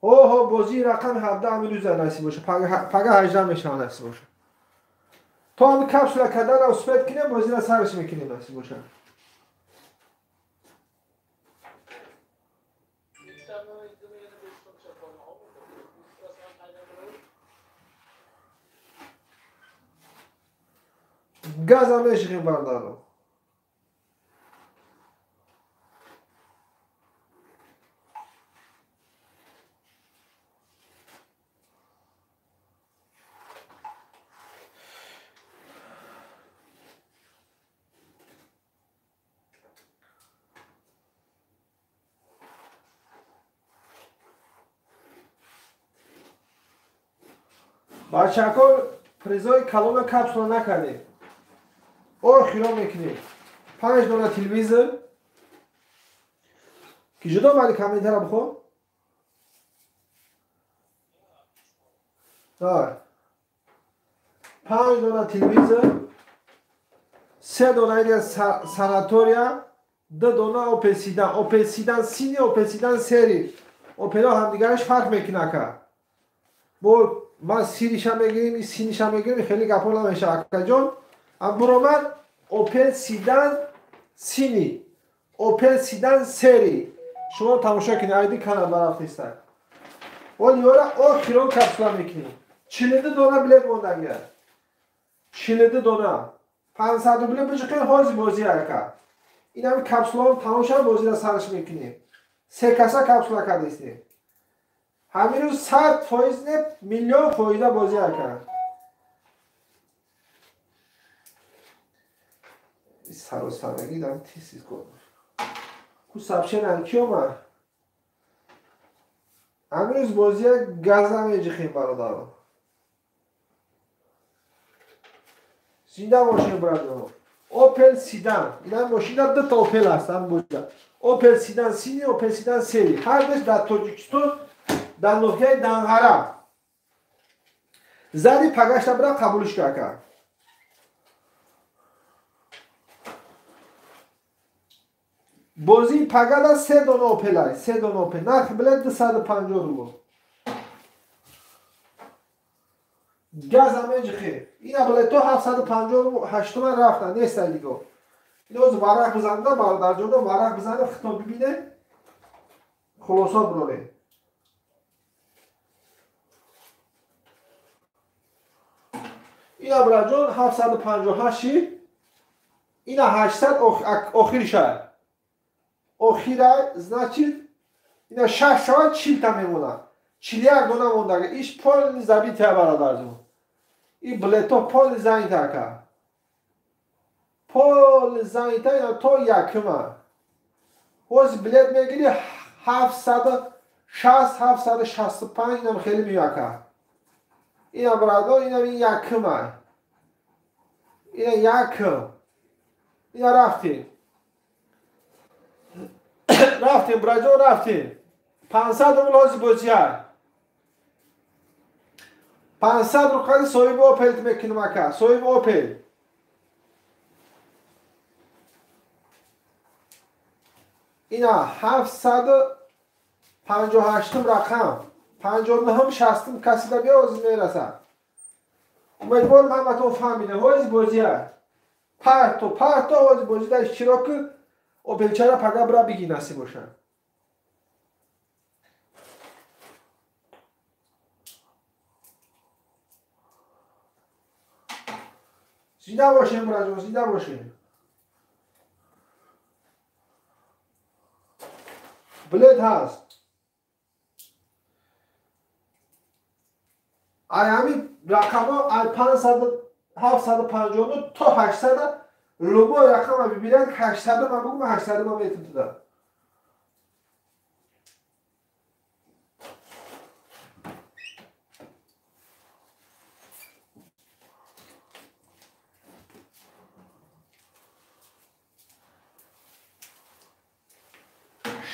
Оҳо, бозии рақами 17 ҳамин рӯза насиб боша. Пага 18 мешава насиб боша. То ҳамин капсула карданро успет кунем, бозиро сарш мекунем насиб боша. Газа мешихем бародаро. Бачако призои калона капсула накардем. Охиро мекунем. 5 дона телевизор. Ки ҷудо вали комментара бихо? 5 дона телевизор, 3 дона ига санатория, 2 дона Опел Седан. Опел Седан сини, Опел Седан сери. Опело ҳамдигараш фарқ мекунад ака. Бо ман сириша мегирим, синиша мегирим, хеле гапо намеша акаҷон. Ам буромад Опел Седан сини, Опел Седан сери. Шумо тамошо кунед, айди канал барафтиста. Оли ёра охирон капсула мекунем. 42 дона билет мондагия. 42 дона. 500 рубл бижиқен ҳозир бозӣ ака. Инами капсуларо тамошо бозиро сарш мекунем. Се каса капсула кардистем. Ҳамин рӯз 100% не, миллион фоиза бозӣ ака. Саросарагӣ дам тез кор. Ку сабшен ки омад? Ҳамин рӯз бозия газа меҷихем бародаро. Зинда бошем бародаро. Опел Седан. Ина мошина ду та Опел аст ҳам бозия. Опел Седан сини, Опел Седан сери. Ҳар душ дар Тоҷикистон дар ноҳияи Данғара. Зади пагашта бира қабулш кард. Бозии пагада 3 дона Опел, 3 дона Опел. Нархи билет 250 рубл. Газа меҷихе. Ина билето 758 туман рафтан, нест диго. Ино варақ бизанда, бародарҷоно варақ бизанда, хитоб бибине. Хулоса бироре. Ина бираҷон 758 ина 800 охирша. Охира, значит, ина 6 шава 40 та мемонад. 41 дона мондага. Иш полни забития бародарҷон. И билето полни занята ака. Полни занята ина то якума. Ҳози билет мегири 760, 765 инам хеле меяка. Ина бародар, инам ин якума. Ина якум. Ина рафтем. Рафтем, браҷон, рафтем. 500 рубл ҳози бозия. 500 рубл қади соҳиби Опел мекунем ака, соҳиби Опел. Ина 758 рақам, 59 60 касида биё ҳозир мерасад. Умедворам ҳаматон фаҳмида. Ҳози бозия. Парто, парто ҳози бозида иштирок кун. Опелчара пага бира биги насиб боша. Зинда бошем, браҷон, зинда бошем. Билет ҳаст. Ай ҳамин рақамҳо ай 500 759 то 800 любой рақама бибинад 800 ман бигӯм 800 ман метум туда.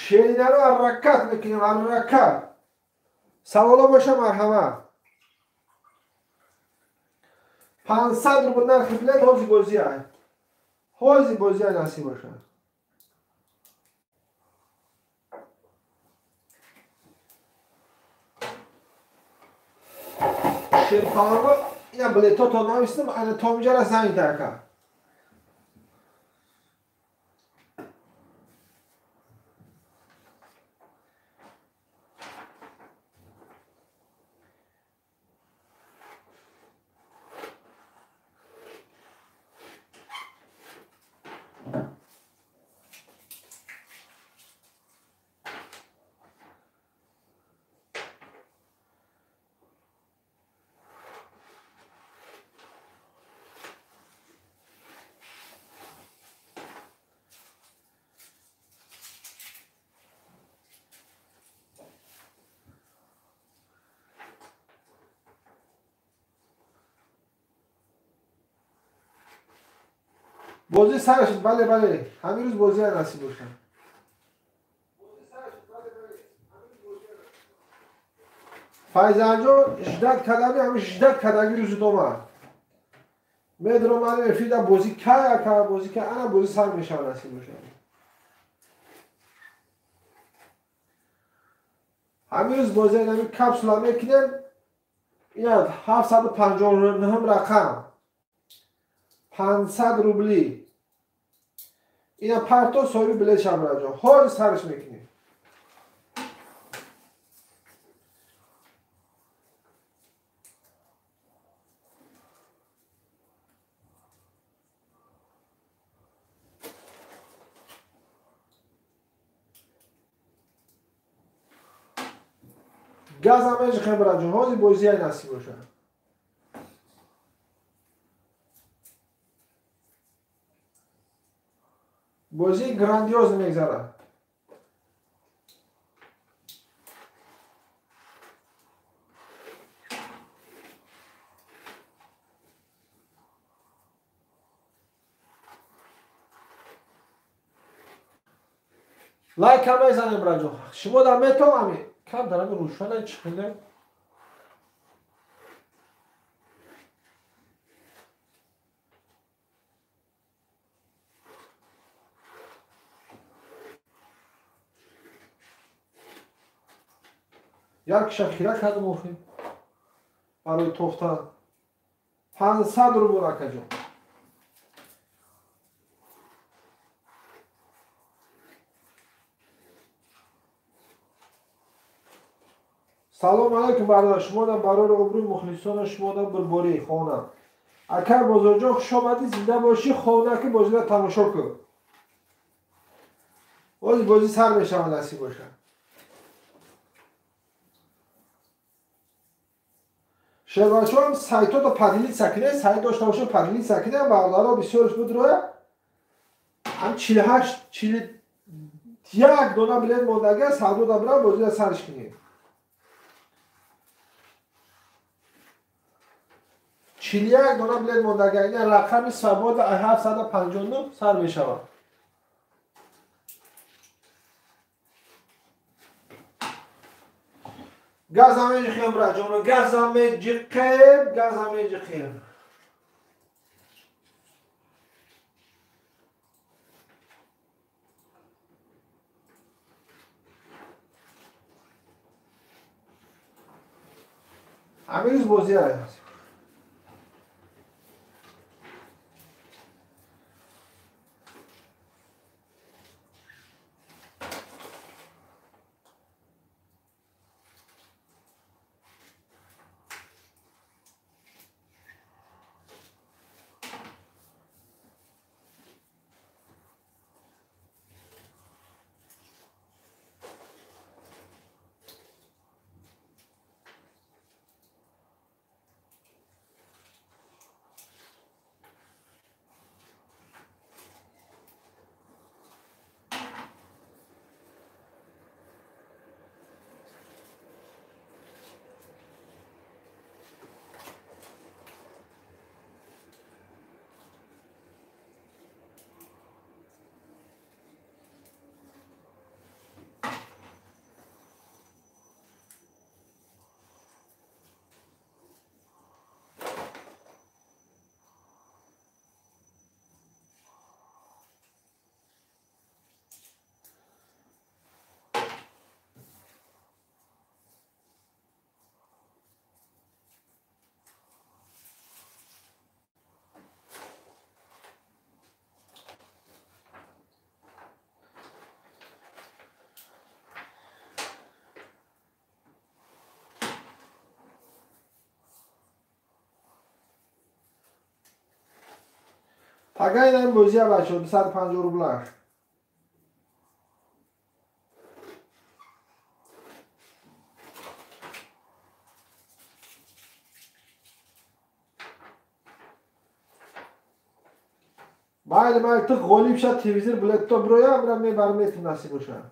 Шеринаро ҳаракат мекунем, ҳаракат. Саволо боша марҳамат. 500 рубл нархи билет ҳози бозия. Ҳози бозия насиб боша. Шерпаланго ина билето то навистам, ана то инҷара занг така. Бозӣ сар шуд, бале, бале. Ҳамин рӯз бозия насиб бошад. Файзанҷон ждат кардами, ҳамин ждат кардаги рӯзи дома. Медромадем эфирда бозӣ кай ака, бозӣ кай, ана бозӣ сар мешавад насиб бошад. Ҳамин рӯз бозия ҳамин капсула мекунем. Ина 759 рақам. 500 рубли. Ина парто соҳиби билет шамраҷон. Ҳоли сарш мекунем. Газам меҷихем браҷон. Ҳози бозия насиб бошад. Бозии грандиоз мегзарад. Лайк ҳам мезанем браҷон. Шумо дар метавонед кам дар ҳамин рӯшана чӣ хеле як шахира кардам охи барои тофтан 500 рубл акаҷон. Салом алайкум бародар, шумо дар барори обрӯи мухлисона, шумо дар бурбории хона. Акар Бозорҷон, хуш омадӣ, зинда бошӣ, хона ки бозиро тамошо кун. Боз бозӣ сар мешавад насиб бошад. Шербачон сайтото поделиться кунед, сайт дошта бошед поделиться кунед, бародаро бисёрш буд роя. Ҳам 48 41 дона билет мондага, савдо дабра бозиро сарш кунед. 41 дона билет мондага, ина рақами свобода 759 сар мешавад. Газам меҷиқем браҷоно, газам меҷиқем, газам меҷиқем. Ҳамин рӯз бозӣ аст. Пага ин бозия бачаҳо 250 рубла. Майли, майли, ту ғолиб ша, телевизор билетто бироя, бира мебарам, метим, насиб боша.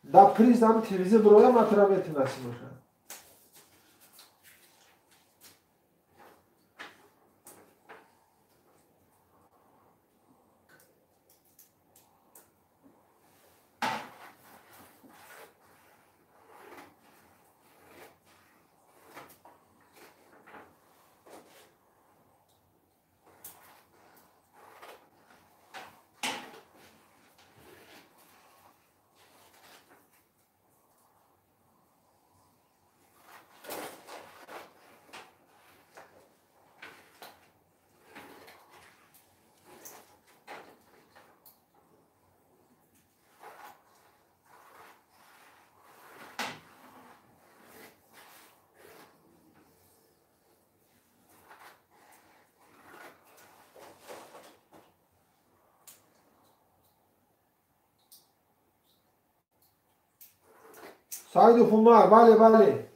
Да приз ҳам телевизор бироя, ман тура метим, насиб боша. Саиду Хумар, бале, бале.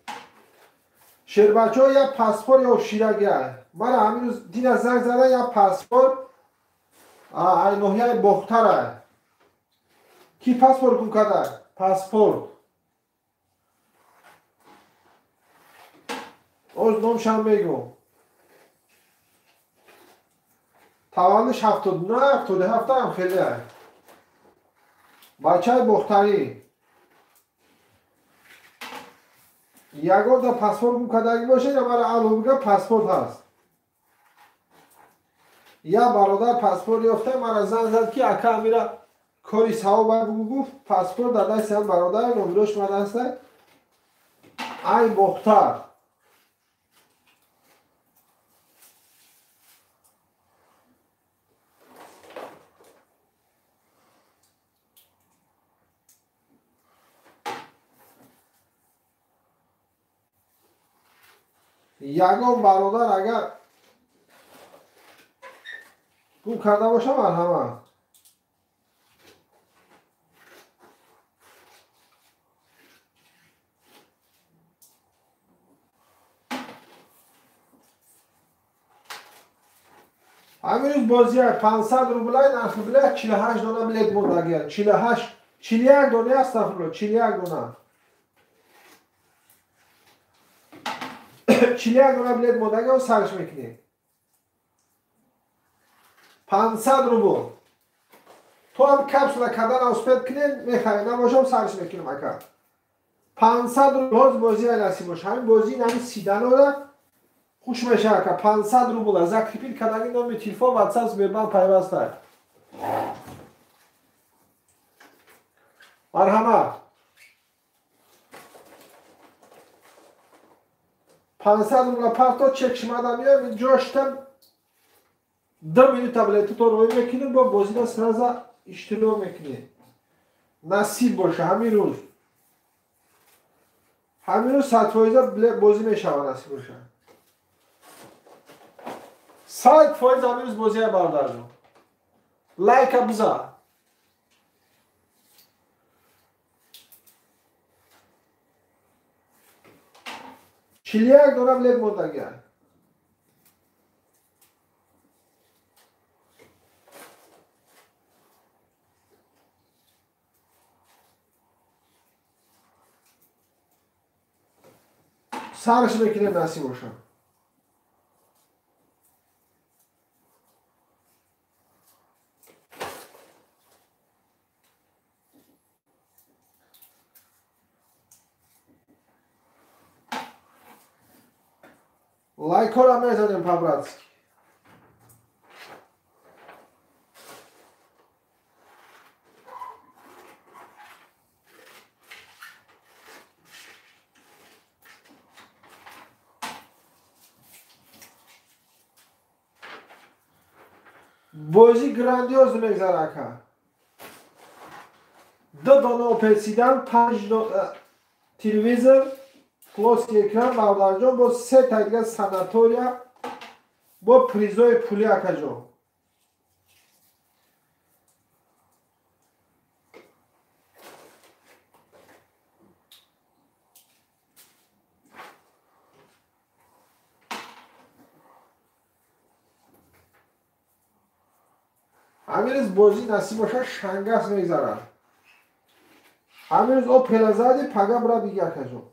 Шербачо я паспорт ё ширага. Мара ҳамин рӯз дина занг зада, я паспорт ай ноҳияи Бохтара. Ки паспорт гум карда? Паспорт. Оз номшам мегӯм. Таваллудш 79, 77 ҳам хеле. Бачаи Бохтарӣ. Ягон да паспорт гум кардагӣ бошед, я мара алло бига, паспорт ҳаст. Я бародар паспорт ёфта, мара занг зад, ки ака, амира кори савоб бугу, гуфт, паспорт дар дасти ҳам бародар, номерош ман ҳаста. Ай Бохтар. Ягон бародар агар гум карда боша, марҳамат. Ҳамин рӯз бозия 500 рублай, нархи билет 48 дона билет мондагия. 48, 41 дона, астағфирулло, 41 дона. 41 дона билет мондагия, сарш мекунем. 500 рубл. То ҳам капсула кардан успеть кунем, мехарем, набошам сарш мекунем ака. 500 рубл ҳоз бозия насиб боша. Ҳамин бозии ҳамин сиданора хуш мешава ака. 500 рубл закрепить кардаги номи телефон, WhatsApp, Сбербанк пайваста. Марҳамат. 500 рубла парто, чек шумада меоям, ҷоштам 2 минута билетато роӣ мекунем, бо бозида сразу иштирок мекунем. Насиб боша ҳамин рӯз. Ҳамин рӯз 100% бозӣ мешава, насиб боша. 100% ҳамин рӯз бозия, бародарҷон. Лайка бизан. 41 дона билет мондагия. Сарш мекунем, насиб боша. Лайкора мезанем по-братски. Бозӣ грандиоз мегзара ака. Ду дона Опел седан, панҷ телевизор, плоский экран, бародарҷон, боз се та дига санатория. Бо призои пулӣ акаҷон. Ҳамин рӯз бозӣ насиб бошад шангас мегзарад. Ҳамин рӯз опела зади, пага бира биги акаҷон.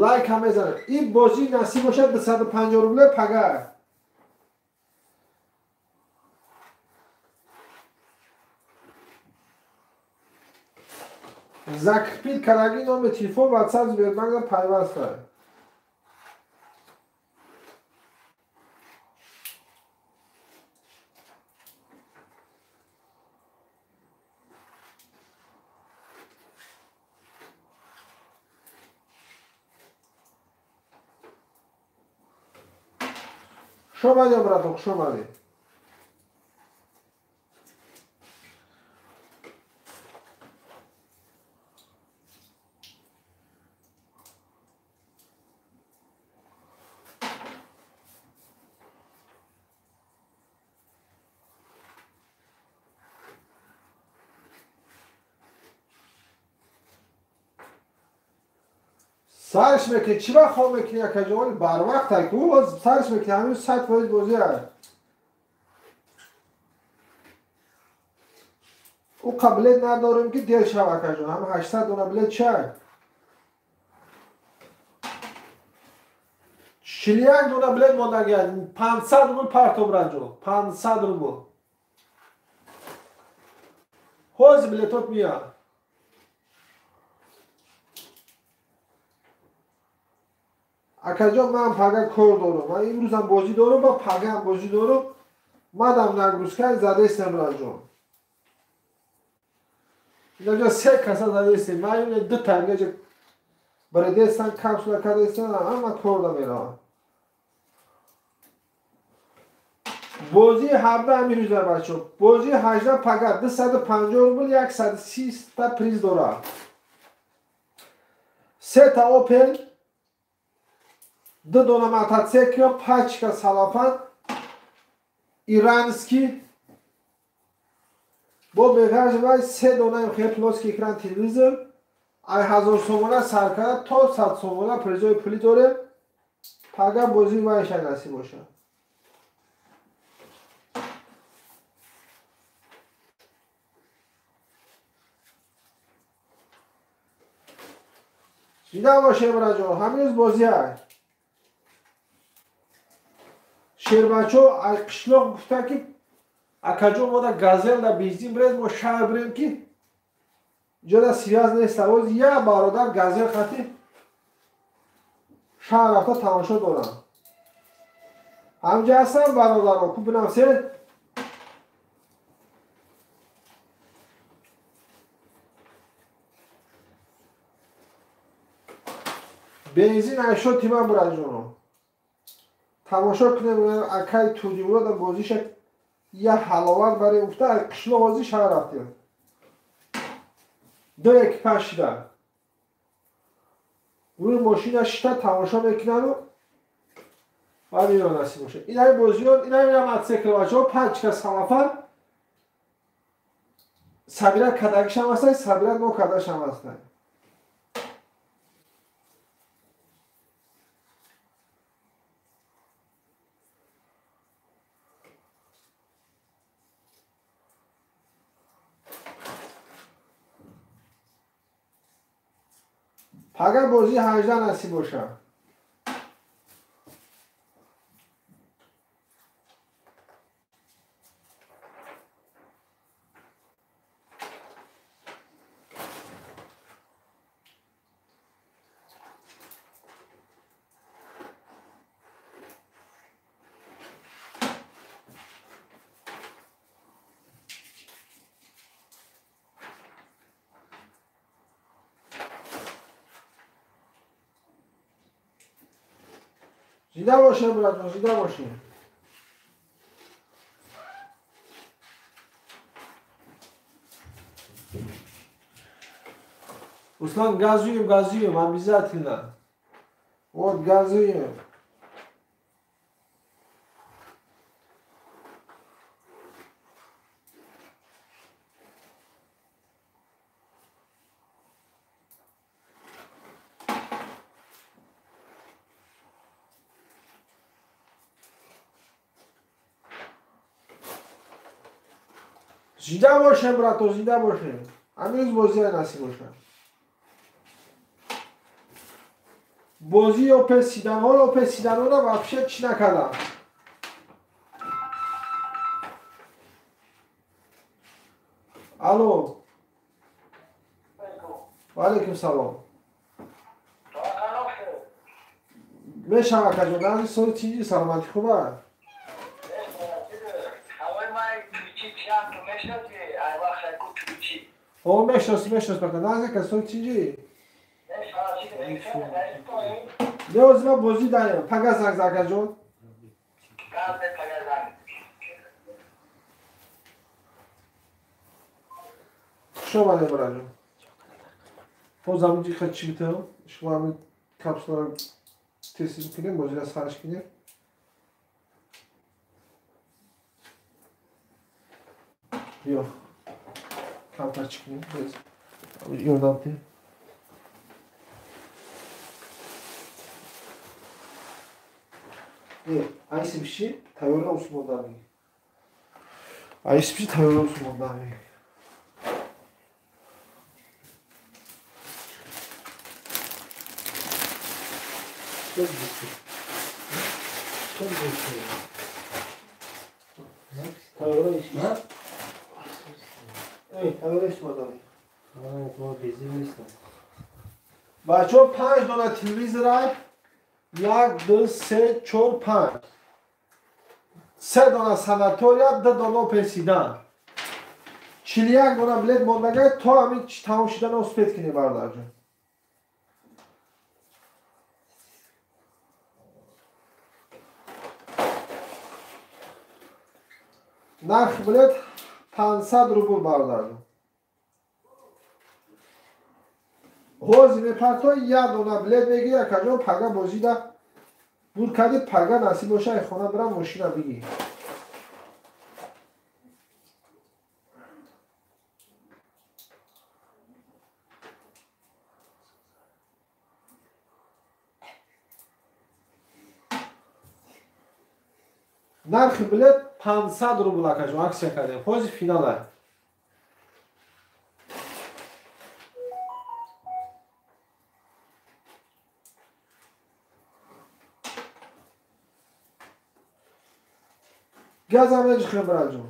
Лайк ҳам мезанад. Ин бозӣ насиб бошад 250 рубле пага. Закрепить караги номер телефон WhatsApp Сбербанка пайваста. Хуш омадед, братон, хуш омадед. Сарш мекунӣ, чӣ вақт хоб мекунӣ, акаҷон? Барвақт ай ку, сарш мекунӣ, ҳамин 100% бозӣ ай. Ӯ қабилет надорем ки дер шав, акаҷон. Ҳам 800 дона билет чай. 41 дона билет мондаги, 500 рубл партоб раҷо, 500 рубл. Ҳозир билетот меяд. Акаҷон, ман пага кор дорам. Ман имрӯзам бозӣ дорам ва пагаам бозӣ дорам. Мадам нагрузка задестам раҷон. Инаҷа се каса задестем. Ман ин ду та инҷа бредестан, капсула кадестан, ҳама кор да меравам. Бозии 17 ҳамин рӯза бачо. Бозии 18 пага 250 рубл 130 та приз дорад. Се та Опел, ду дона мотоцикл, пачка салафан иранский, бо мегажвай се дона хел плоский экран телевизор, ай 1000 сомона сар карда то 100 сомона призои пулӣ дорем. Пага бозии вайша насиб бошад. Зинда бошем раҷон, ҳамин рӯз бозӣ ай. Шербачо ай қишлоқ гуфта ки акаҷон мода газел да бензин бирез, мо шаҳр бирем ки ҷода связ нест. Оз я бародар газел хати шаҳр рафта тамошо дорам. Ҳамҷа ҳастам бародаро, ку бинавсед. Бензин айшо тима бураҷоно. Тамошо кунем акай Турдимурод бозиша я ҳаловат барои уфта ай қишлоқ ози шаҳр рафтем. Ду экипаж шида. Рӯи мошина шита тамошо мекунану баъд ино насиб бошад. Инаи бозиён, инаи мотоцикл бачаҳо, пачка салафан сабира кадагишам ҳастай, сабира нокардашам ҳастай. Пага бозии 18 насиб бошад. Зинда бошем, братон, зинда бошем. Руслан, газуем, газуем, обязательно. Вот, газуем. Зинда бошем, брато, зинда бошем. Ҳамин рӯз бозия насиб бошад. Бозии Опел Седанҳоро, Опел Седанҳоро вообще чӣ накардам. Алло. Ва алайкум салом. Мешава акаҷон, назди соли тинҷи, саломатӣ хуба? О, мешноси, мешнос бака. Назди ака, соли тинҷи? Не, ҳозир ман бозӣ дарем. Пага занг зан, акаҷон. Хуш омадем, бираҷон. Ҳозир ҳамин ҷиха чӣ битам? Шумо ҳамин капсуларо тест мекунем, бозиро сараш кунем. Биё. Камтар чӣ кунем? Ёрдам те. Не, айси биши, тайёра усмонда меги. Айси биши, тайёра усмонда меги. Бачаҳо, 5 дона телевизора, 1, 2, 3, 4, 5. 3 дона санатория, 2 дона Опел Седан. 41 дона билет мондагай, то ҳамин тамом шудана успеть кунем, бародарҷон. Нархи билет 500 рубл, бародарҷон. Ҳозир мепарто, як дона билет мегири, акаҷон, пага бозида бур кардӣ, пага насиб боша, ай хона бирам, мошина бигир. Нархи билет 500 рубл, акаҷон, аксия кардем. Ҳозир финала. Газам меҷихем, бираҷон.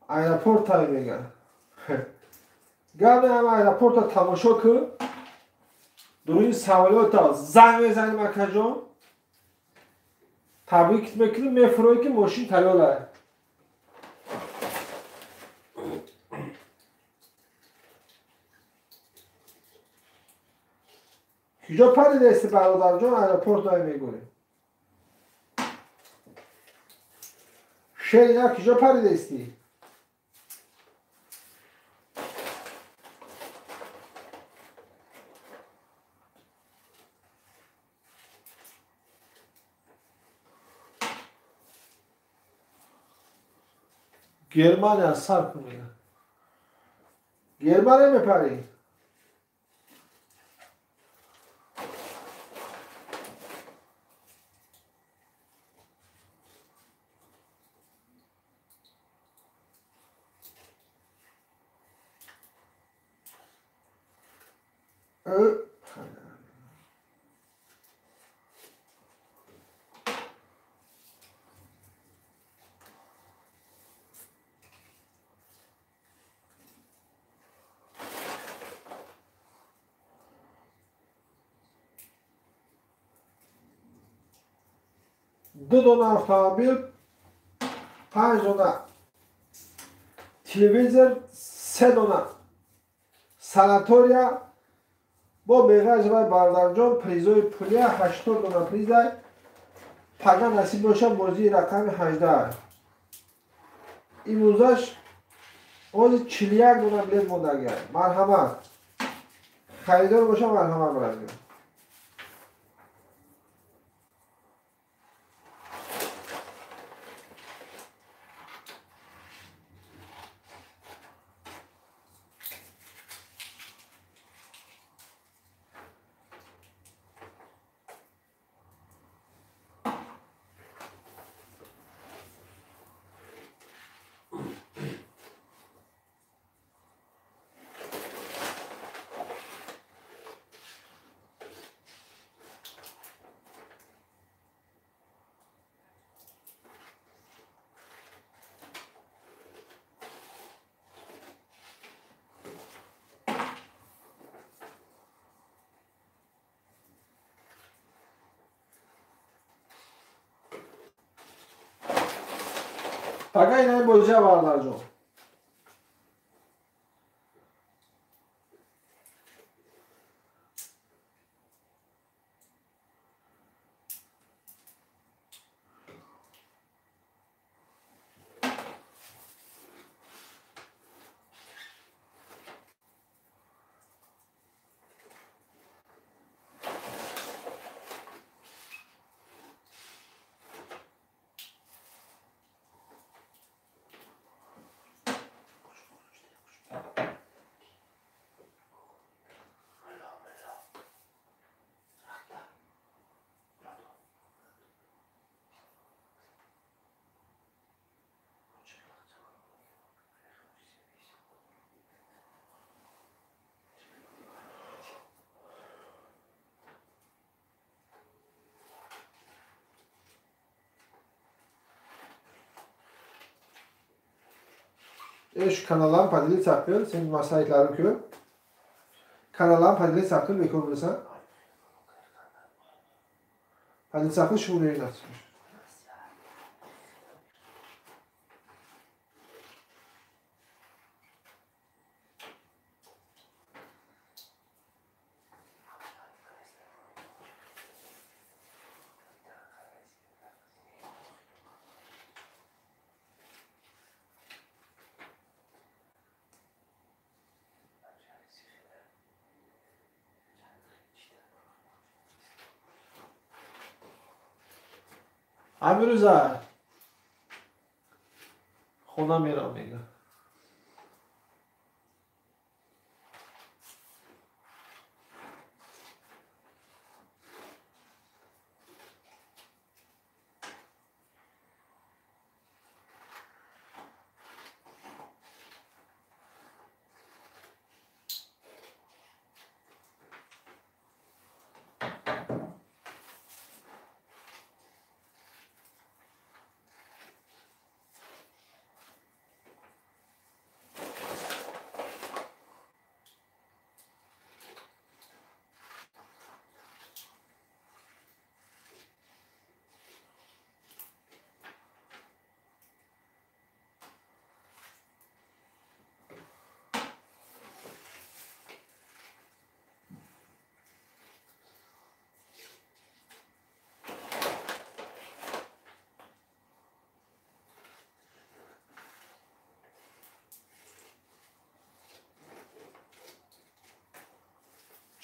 Аэропорт мега. Гавне ҳама аэропорта тамошо кун. Дуруни самолёта занг мезанем, акаҷон. Табрик мекунем, мефуроӣ ки мошин тайёр аст. Куҷо паридаисти, бародарҷон, аэропорт ай мегӯрем. Шерина, куҷо паридаисти? Германия сар кун мега. Германия мепарӣ? 2 дона автомобил, 5 дона телевизор, 3 дона санатория, бо беғайз вай, бародарҷон, призои пулия 80 дона призай. Пага насиб боша, бозии рақами 18. Имрӯзаш ҳозир 41 дона билет мондагиай. Марҳамат. Харидор бошам, марҳамат барам. Пага инаи бозия бардарҷон. Şu kanaldan поделиться qil, sen maslahatlarim ko'p. Kanaldan поделиться qil, bekor bo'lsa. Поделиться qil, shu o'ynatsin. Амирӯза хона мерам мега.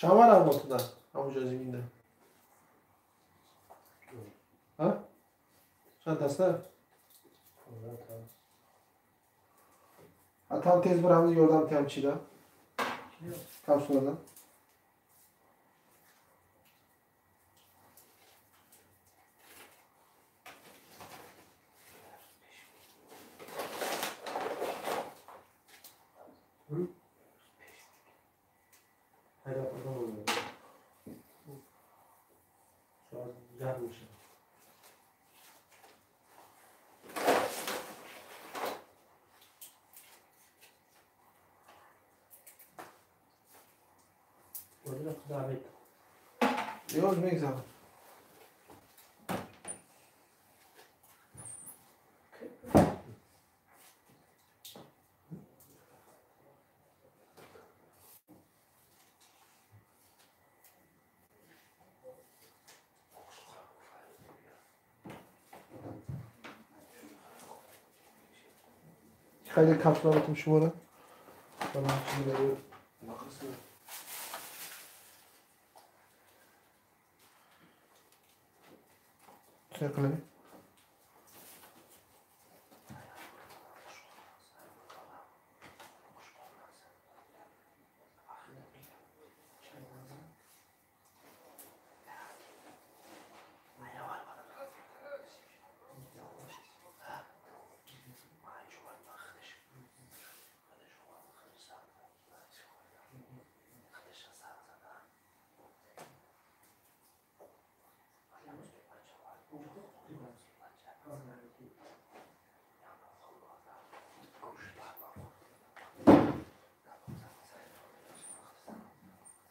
Чанд вар Алматыда? Ҳамуҷо зиминда. Ҳа? Чанд таста? А там тез bir ҳамиз ёрдам тиям чида? Капсулада. Ёз мегзарам. Хеле капсуларатум шуморо.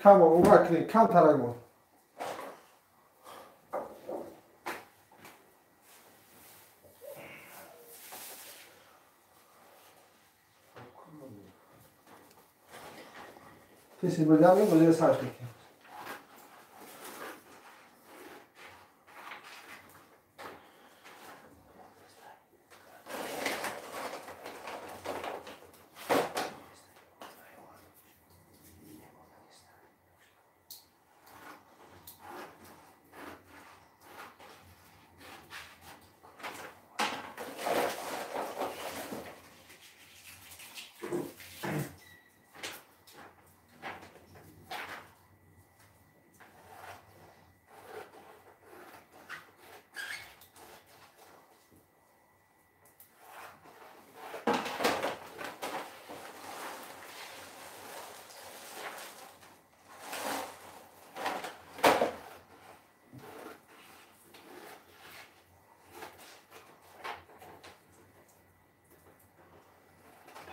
Come on, ура, кам тарагмон. Теси бурдам, бозиро сарш мекунем.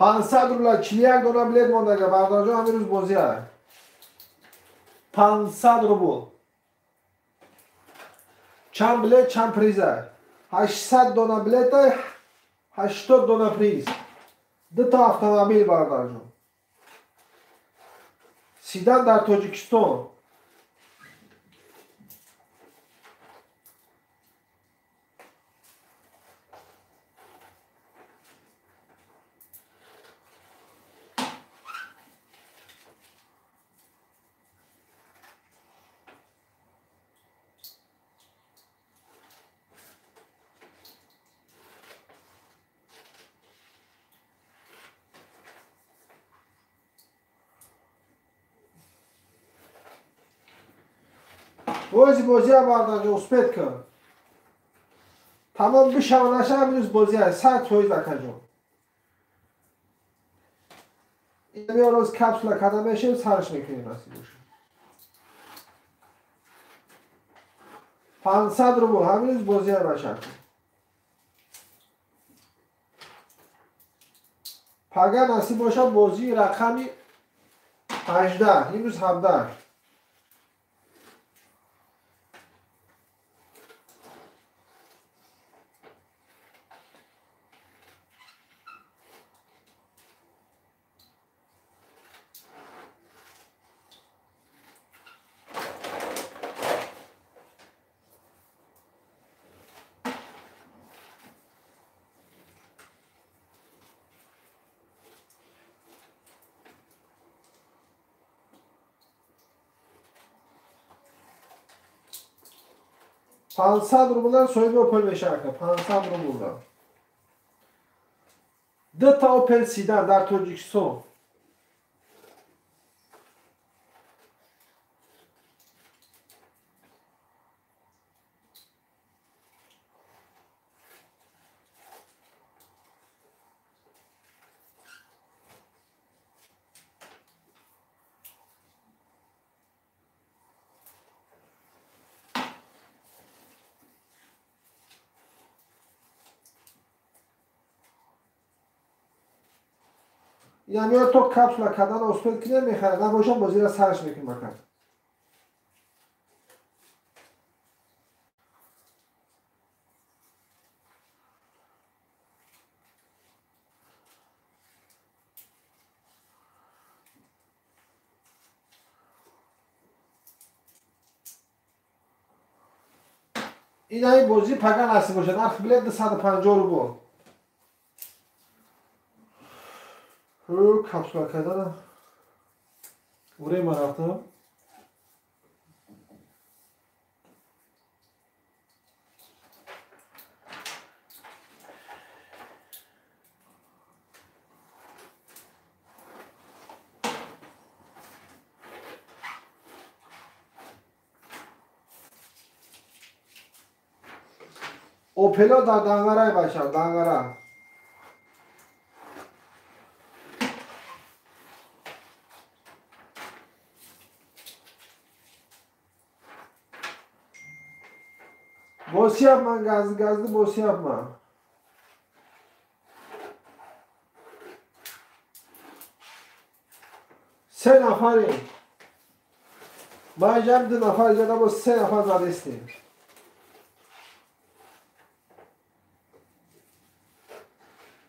$500 рубла 41 дона билет мондага бародарҷон, ҳамин рӯз бозӣ аст. 500 рубл. Чанд билет, чанд приз аст? 800 дона билет, 80 дона приз. Ду та автомобил бародарҷон. Седан дар Тоҷикистон. Бози бозия бардарҷон, успед кун. Тамом бишава наша, ҳамин рӯз бозия 100% акаҷон. Ин рӯз капсула карда мешем, сарш мекунем насиб бошад. 500 рубл ҳамин рӯз бозия башад. Пага насиб бошад бозии рақами 18, имрӯз 17. $500 рублдан соҳиби Opel мешавад. 500 рублдан. Ду та Opel Седан дар Тоҷикистон. Яъне то капсула кардан успед кунем мехарад, набошам бозиро сарш мекунем ака. Ин ҳамин бозӣ пага насиб бошад. Нархи билет 250 рубл. Капсула кардан время рафтам. Опело дар Данғарай бачам, Данғара. Boz yapma, gazlı gazlı boz yapma. Се нафари. Ман ҷам ду нафар ҷада боз се нафар задестем.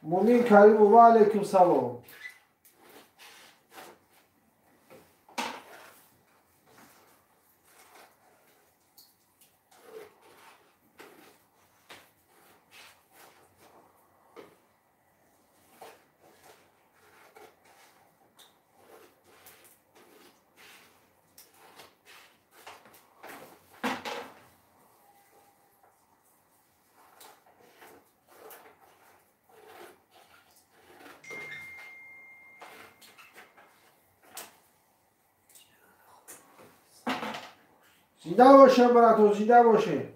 Мумин Каримов, ва алейкум салом. Зинда боше, брато, зинда боше.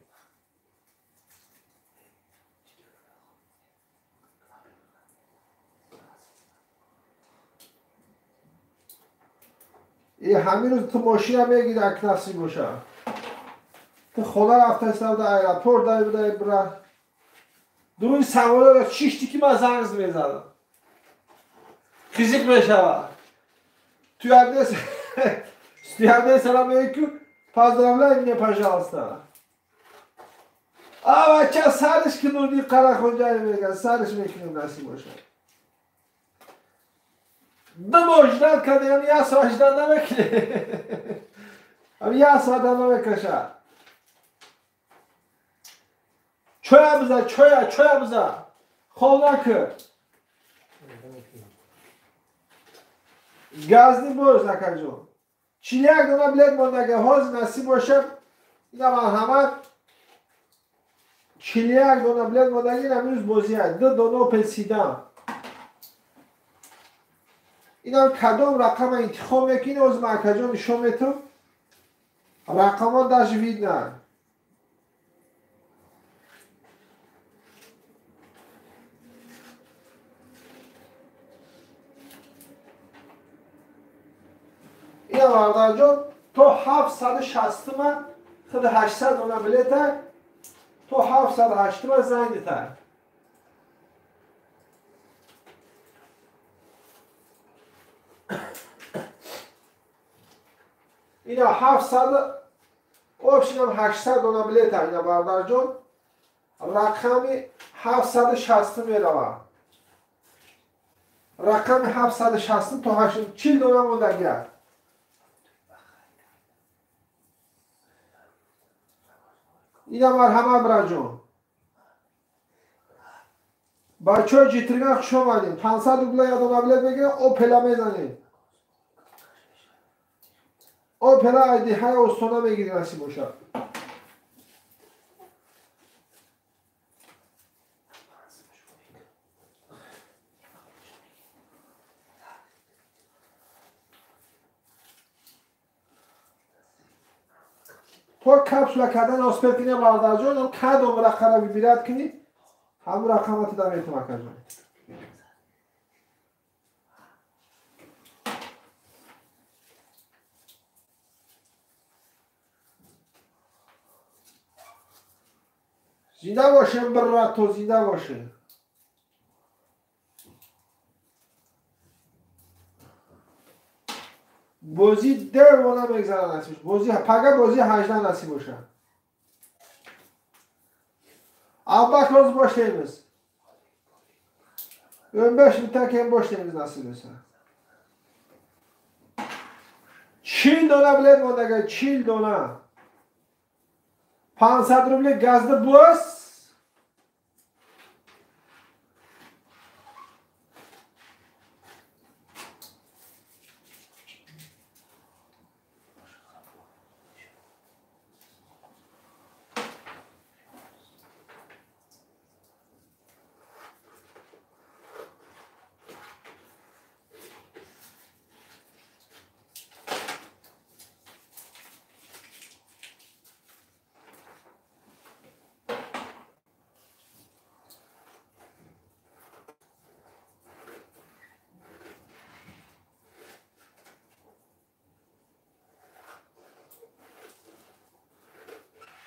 И ҳамин рӯз ту мошина мегири, ак насиб боша. Ту хона рафтаистам да аэропорт дай будай бра. Дуруни самолётро чишти ки ман занг мезанам. Қизиқ мешавад. Стюардесса мегӯ, поздравляй меня, пожалуйста. А бача сариш ки нурди Қарахоҷаев мегӯяд, сариш мекунем насиб бошад. Ду моҳ ждат кардем, як соат ждат намекунем. Ам як соат намекашад. Чоя биза, чоя, чоя биза. Хоб накун. Газни бош накаҷон. 41 дона билет мондага, ҳозир насиб бошад, ина марҳамат. 41 дона билет мондаги, ин ҳамин рӯз бозия. Ду дона Опел Седан. Инам кадом рақама интихоб мекунӣ, ҳозир ман акаҷон нишон метам. Рақамон даже видно. Ина бародарҷон, то 760-ма худ 800 дона билета, то 708-ма занг дита. Ина 700, общинам 800 дона билета, ина бародарҷон, рақами 760 мерава. Рақами 760 то 40 дона мондагиаст. Ина марҳамат, браҷон. Бачаҳои ҷитриган хуш омадем. 500 рубла як дона билет мегирем, Опела мезанем. Опела айдиҳаи Остона мегирем, насиб бошад. То капсула кардан оспел кунем, бародарҷон, кадом рақамро вибират кунӣ, ҳамун рақамро ту да метавон, акаҷон. Зинда бошем, брато, зинда бошем. Бозӣ девона мегзара насиб. Бозӣ пага бозӣ 18 насиб бошад. Аббак роз boshlaymiz. 15 minutdan keyin boshlaymiz nasib bo'lsa. 40 dona bilet mondaga, 40 dona. 500 rubli gazni bos.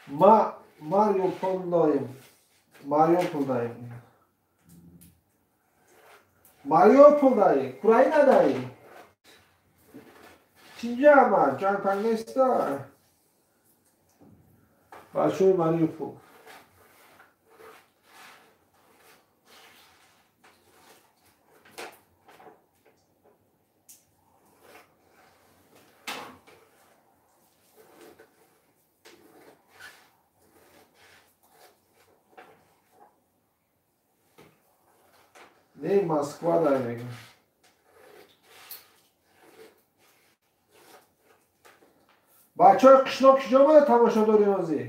Ма Мариуполдаем. Мариуполдаем. Мариуполдаем. Украинадаем. Чинҷама, ҷангпанг неста. Бачаҳои Мариупол. Не, Москва дай мегӯ. Бачаҳои қишлоқ киҷо омада тамошо дорем ҳозир?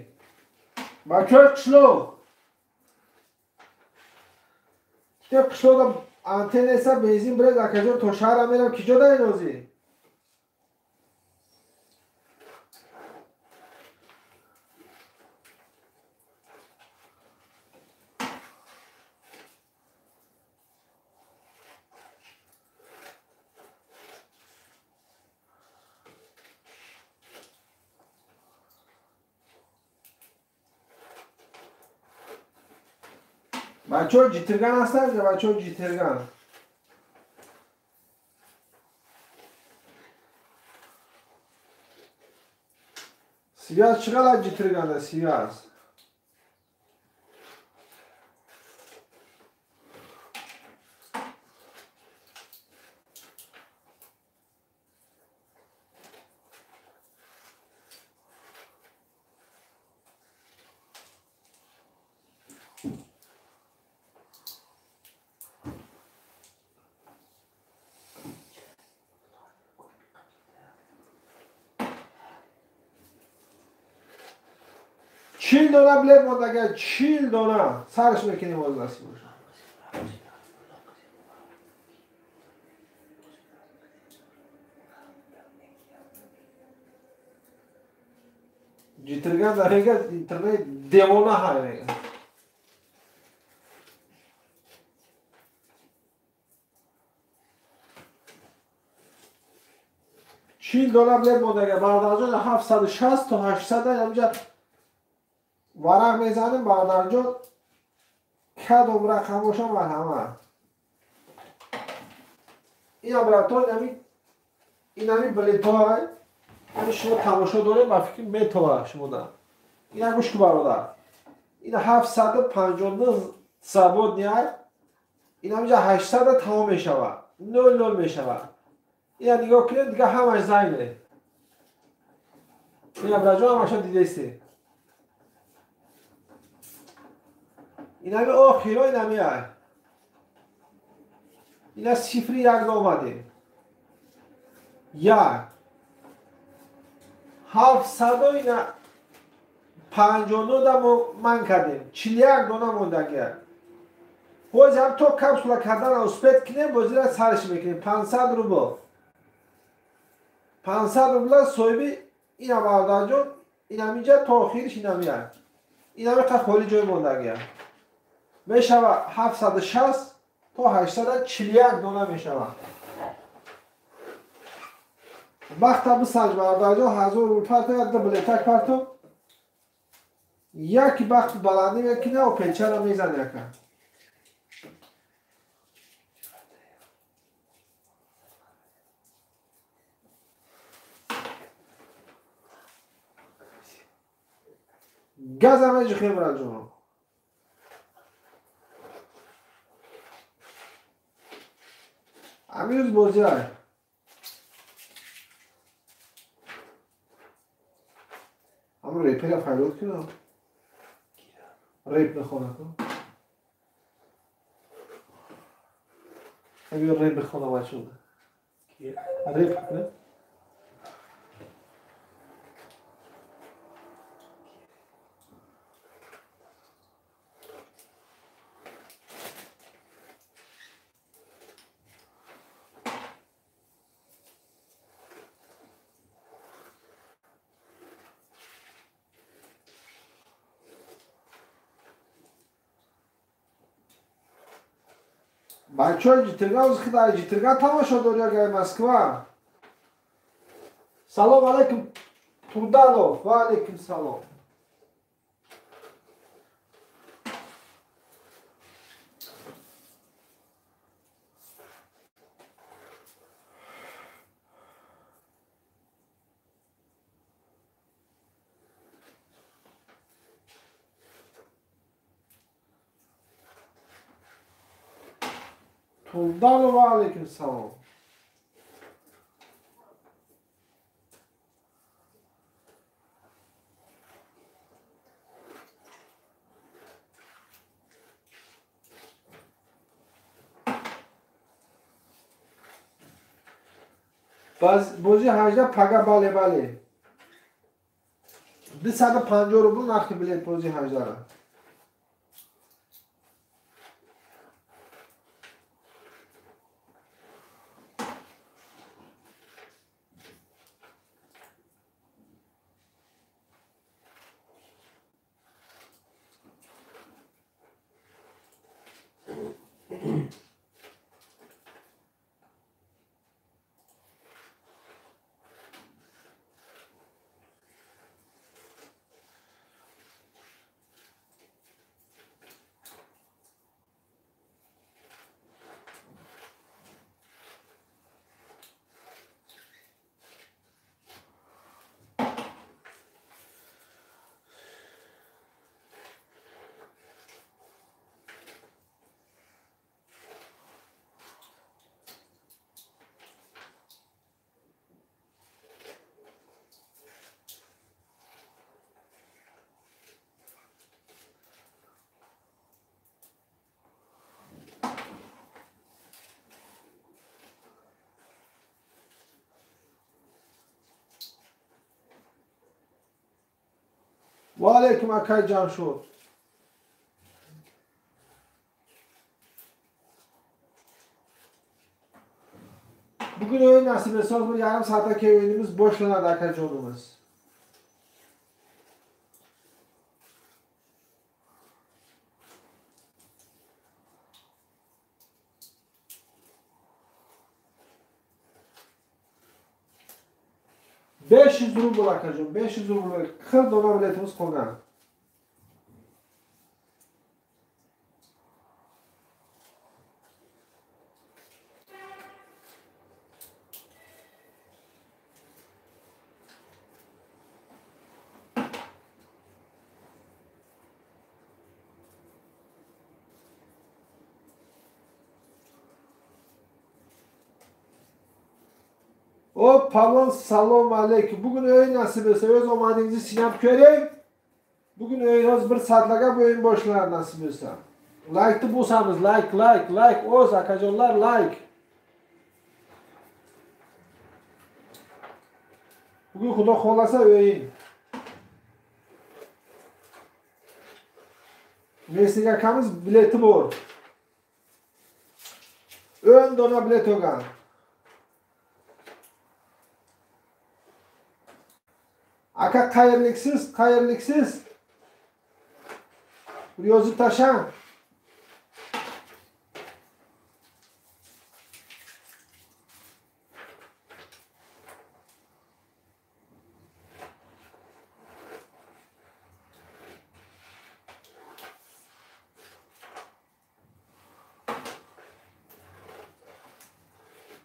Бачаҳои қишлоқ. Киҷо қишлоқда антенна неста, бензин бирез, акаҷон то шаҳрам мерам, киҷо даин ҳозир? Бачаҳо ҷитирган ҳастанд ё бачаҳо ҷитирган? Связ чӣ қадар ҷитирганда связ? Чил дона билет мондага, 40 дона. Сарш мекунем боз насиб боша. Ҷитирган дар интернет девона ҳай мега. 40 дона билет мондага, бародарҷон 760 то 800 ҳамҷа варақ мезанем, бародарҷон, кадом рақам боша марҳамат. Ин братон, инами билетҳоай, ами шумо тамошо дорем, ба фикр метова шумода. Ина гӯш ку бародар. Ина 759 свободный, инамҷа 800 тамом мешавад. 00 мешавад. Ина нигоҳ кунед, дига ҳамаш зайне. Ина браҷон ҳамаша дидесте. Инами охиро инами ай. Ина сифри як омадем. Як. 700 ина 59 да ман кардем. 41 дона мондагия. Боз ҳам то капсула кардан успеть кунем, бозира сарш мекунем. 500 рубл. 500 рубла соҳиби ина бародарҷон, инаминҷа то охириш инами ай. Инами қа холи ҷой мондагия. Мешава 760 то 841 дона мешава. Вақта бисанҷ бародарҷон, 1000 рубл парту, як билетак парту. Яки бахти баландӣ мекуна, опечара мезана яка. Газа меҷихем браҷон. Амирӯз бозиай. Ҳамон репера файрод кунам. Реп бихонам. Агар реп бихонам бачаҳо. Реп кунам. Бачаҳои ҷитирган, дар ҷитирган тамошо дорӣ агар Москва. Салом алейкум Турданов, ва алейкум салом. Tuldanova alaykum salom. Бозии 18 пага бале бале. 250 рубл нархи билет бозии 18-ра. Ва алейкум акай Ҷамшуд. Bugün oyun nasip etse bu yarım saattaki oyunumuz boşlanadı akajonumuz. ...500 rubl akajon, 500 rubl, 40 dona biletimiz qolgan. O Pavlon salom aleyküm. Bugün öğün nasip etse öz omadingizni sinab ko'ring. Bugün öğün o'z bir soatlarga bu o'yin boshlanadi nasip etse. Like'ni bosamiz. Like like like o'z akajonlar like. Bugün Xudo xohlasa o'yin. Messi akamiz bileti bor. 10 dona bilet olgan. Aka qayerliksiz, qayerliksiz. Bir yozib tashlang.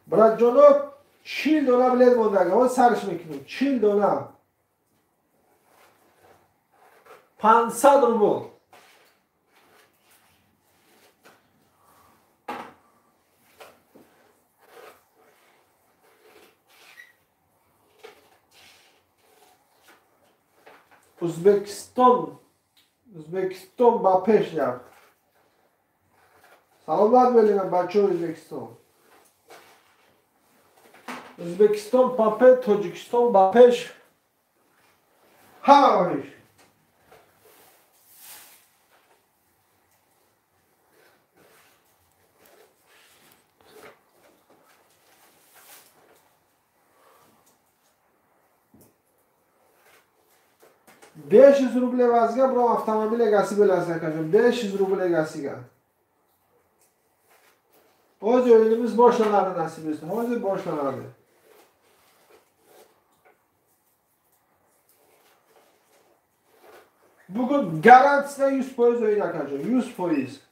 Bratjonov 40 dona bilet mondaga. Hozir sarish mumkin. 40 dona. 500 rubl. O'zbekiston ba pesh yaptı. Salomlar bo'ling barcha O'zbekiston. O'zbekiston pape, Tojikiston ba pesh. Hamma pesh. ...500 rubl evaziga birov avtomobil egasi bo'lasiz akajon. 500 rubl egasiga. Hozir o'yinimiz boshlanadi nasib etsa. Hozir boshlanadi. Bugun garantisidan 100% o'yin akajon. 100%.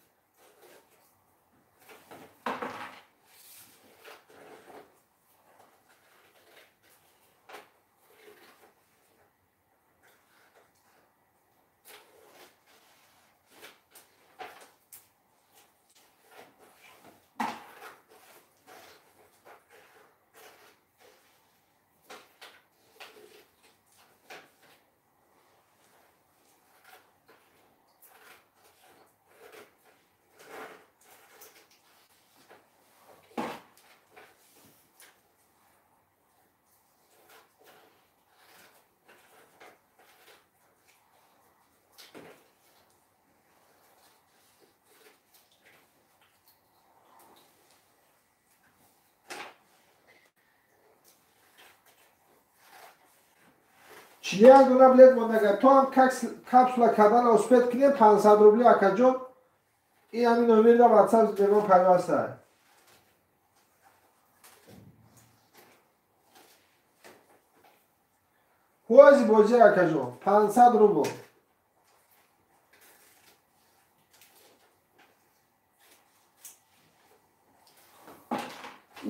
41 дона билет мондага. То ҳам капсула кардана успеть кунем 500 рубли акаҷон. Ин ҳамин номерда WhatsApp Сбербанк пайваста. Ҳози бозӣ акаҷон 500 рубл.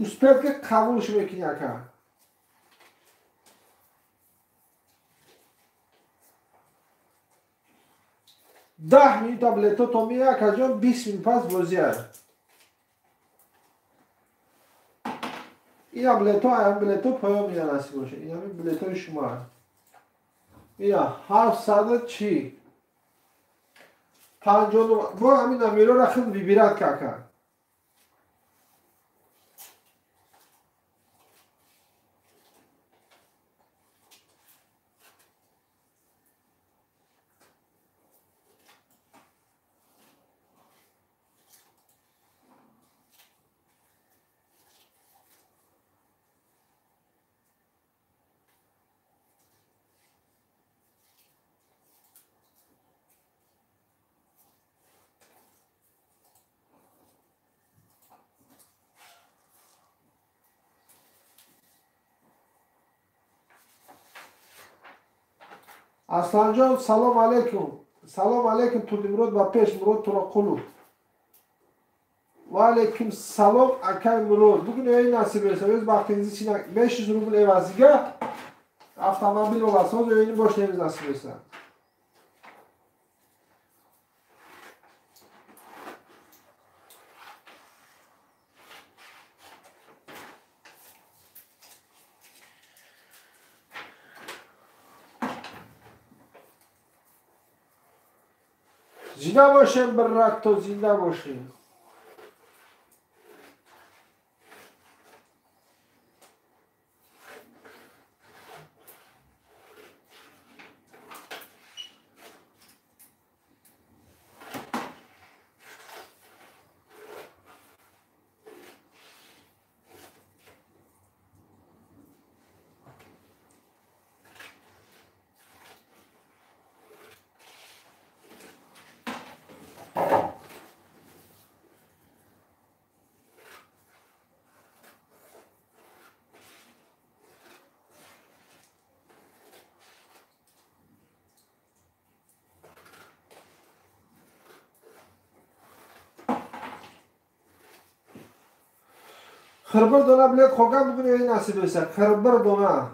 Успеть ки қабулш мекунӣ ака. 10 минута билето то мея акаҷон, 20 минут пас бозия. Ина билето, аян билето поён мея насиб боша. Инами билетои шумо. Ина 740 59 бо ҳамин номерора худ выбирать ка ака. Асланҷон, салом алейкум. Салом алейкум, Турдимурод ба пеш, Мурод Турақулов. Ва алейкум салом, акай Мурод. Бугун эй насиб эса, өз бахтиңизи чина 500 рубл эвазига автомобил оласыз, өйүнү боштайбыз насиб эса. Зинда бошем, брат, зинда бошем. 41 дона билет хоҳам бугун эй насиб эса. 41 дона.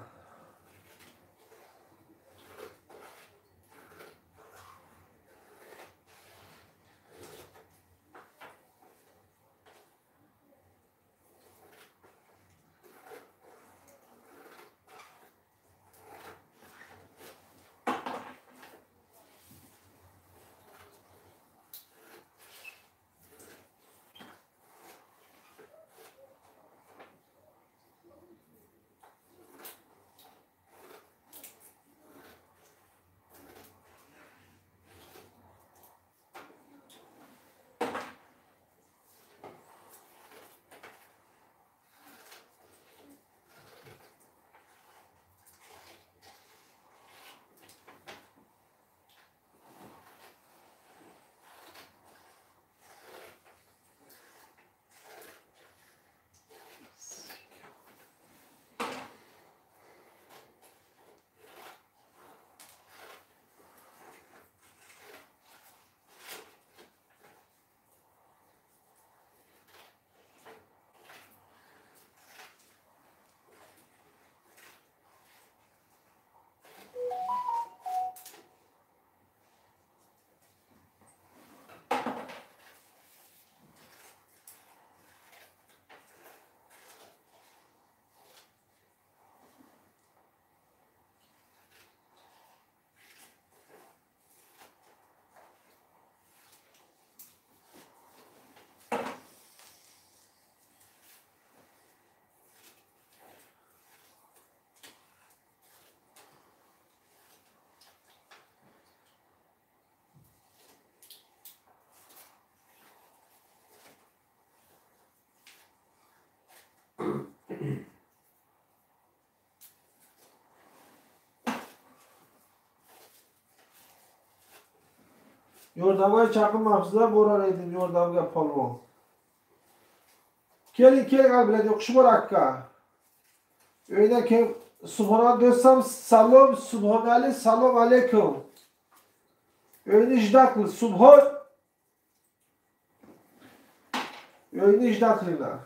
Yordamga chaqirmabsizlar, borar edim yordamga polvon. Keling, keling, albatta yo'qish bor aka. Uydan keyin Subhona do'stam, salom, Subhonali, salom alaykum. Uyni ijro qil, Subhon. Uyni ijro qilinglar.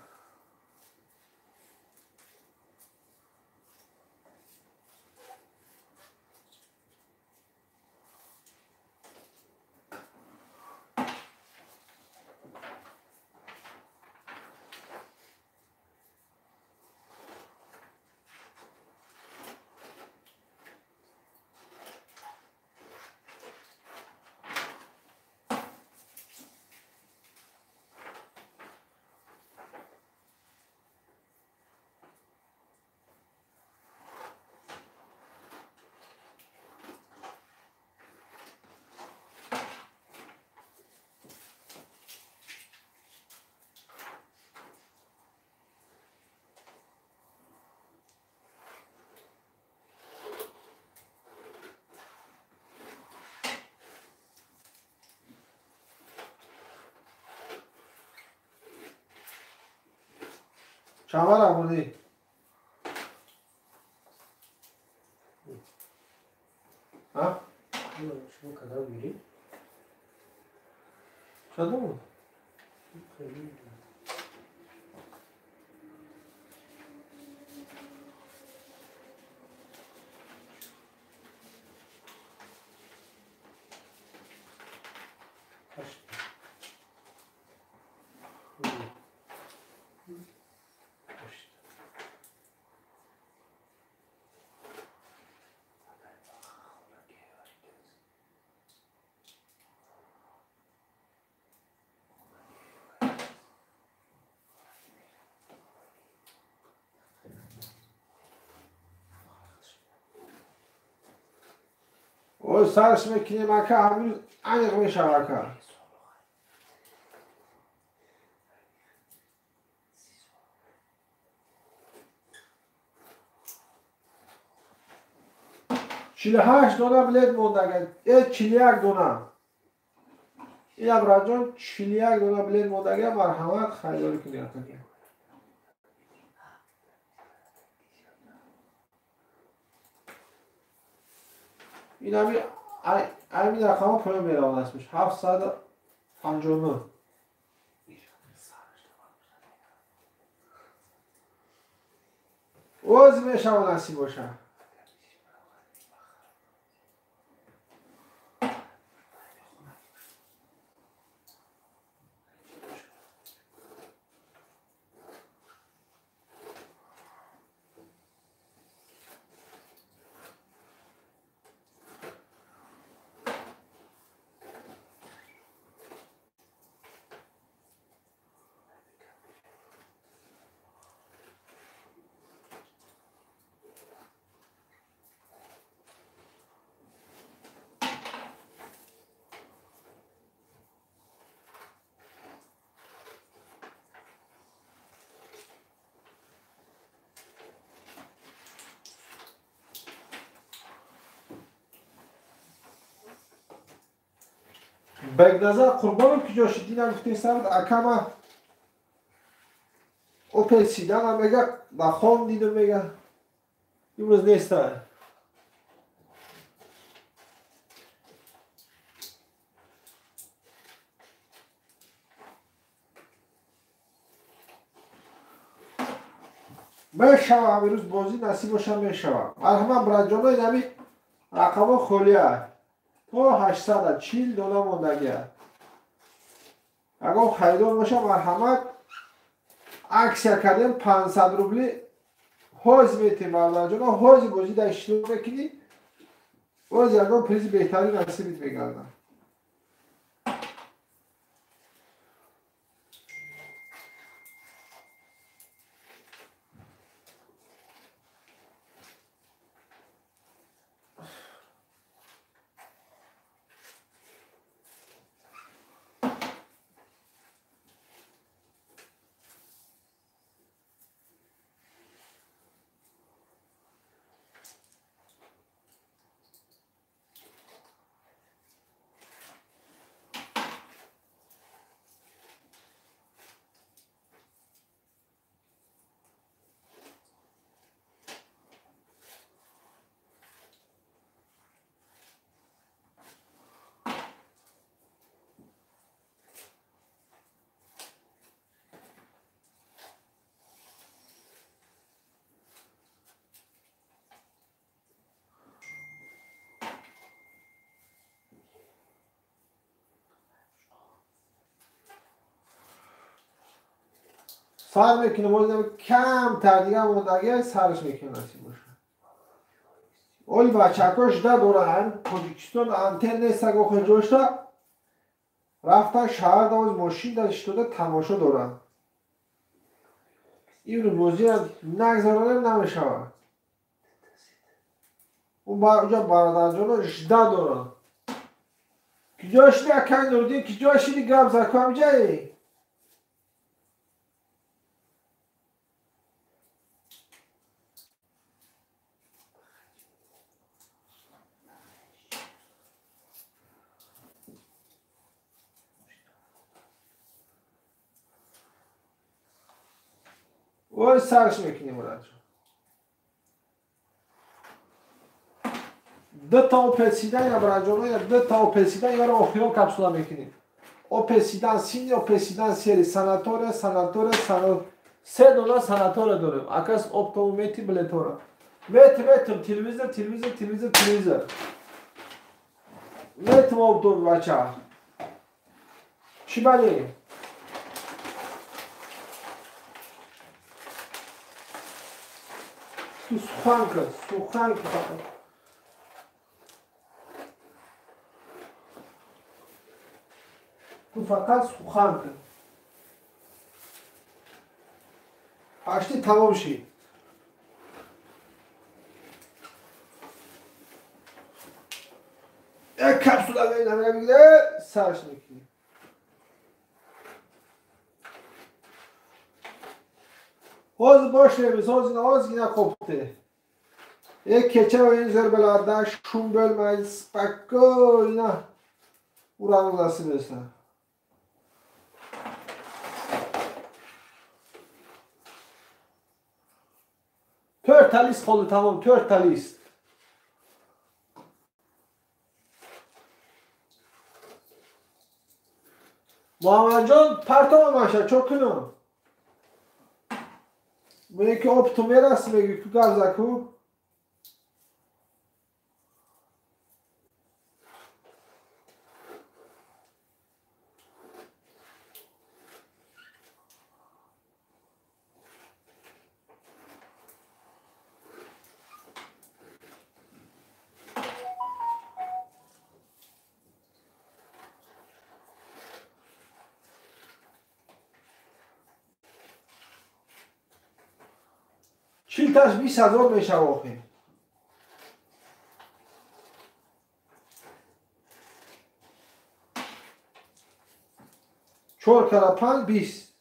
Чамара бурдӣ? А? Шумо кадом мирӣ? Кадом? Ой, сарш мекунем ака, ҳамин аниқ мешава ака. 48 дона билет мондага, 41 дона. Ин абраҷон 41 дона билет мондага, марҳамат харидорӣ кунед ака. Ин ҳамин рақамҳо поён меравад асмиш 759. Оз мешавад насиб бошад. Бегназар Қурбонов куҷо шуд? Дина гуфтесам акама Опел Седана мега ба хон дидам мега. Имрӯз неста. Мешава имрӯз бозӣ насиб боша мешава. Марҳамат братҷоно, ин ҳами рақамҳо холия. То 840 дона мондагия. Агар харидор боша марҳамат, аксия кардем 500 рубли ҳоз метем бародарҷоно, ҳози бозӣ дар иштирок мекунӣ, боз ягон призи беҳтарин насибит мегардад. Сар мекунем, ҳозир камтар дига мондагӣ сараш мекунем насиб боша. Оли бачаҳо жда доранд, Тоҷикистон антен нест, охир ҷошта рафтан шаҳр да мошин да истода тамошо доранд. Имрӯз бозиро нагзаронем намешавад. Уҷа бародарҷоно жда доранд. Киҷо шиди акай Нуриддин, киҷо шиди гап зад, ку ҳамҷае? Ой, сарш мекунем раҷо. Ду та Опел Седан я браҷоно, я ду та Опел Седан яро охирон капсула мекунем. Опел Седан синий, Опел Седан серый, санатория, санатория, санатория. Се дона санатория дорем. Акас оптову мети билетора. Мети метим телевизор, телевизор, телевизор, телевизор. Метим оптову бача. Чӣ бале? Суханка, суханка фақат. Ту фақат суханка. Пашти тамом шид. Як капсула мегире, сараш мекунӣ. Ҳозир бошем, ҳозир озгина қопте. Як кеча ва ин зарбалардан шум bo'lmaydi, спокойно uramiz nasib etsa. To'rtta list qoldi, tamom, to'rtta list. Muhammadjon partoma cho'kinim. Меги опту мераси, меги ку гап зад ку? Чилташ 20 000 мешава охир. Чор кара панҷ бист.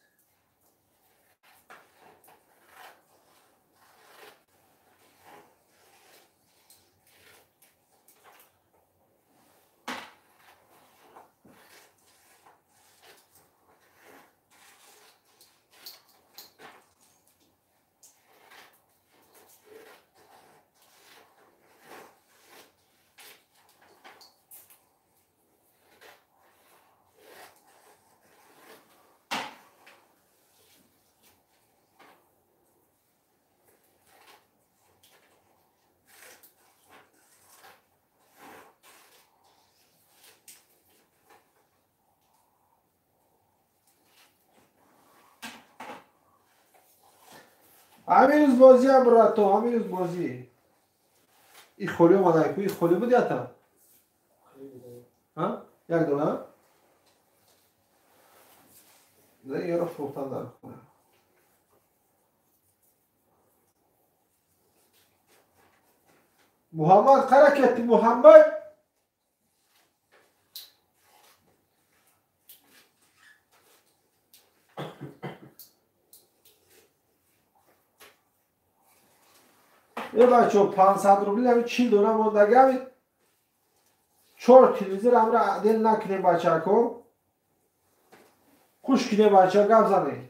Ҳамин рӯз бозиам, брато, ҳамин рӯз бозӣ. И холи омадай ку, и холи буд ята? Як дона? Яро фурӯхтан дар хона. Муҳаммад қара кетди, Муҳаммад? Е бачо, 500 рубли ҳами 40 дона мондаги, ҳами чор телевизор ҳамра дел накунем бачако. Хуш кинем бача, гап занем.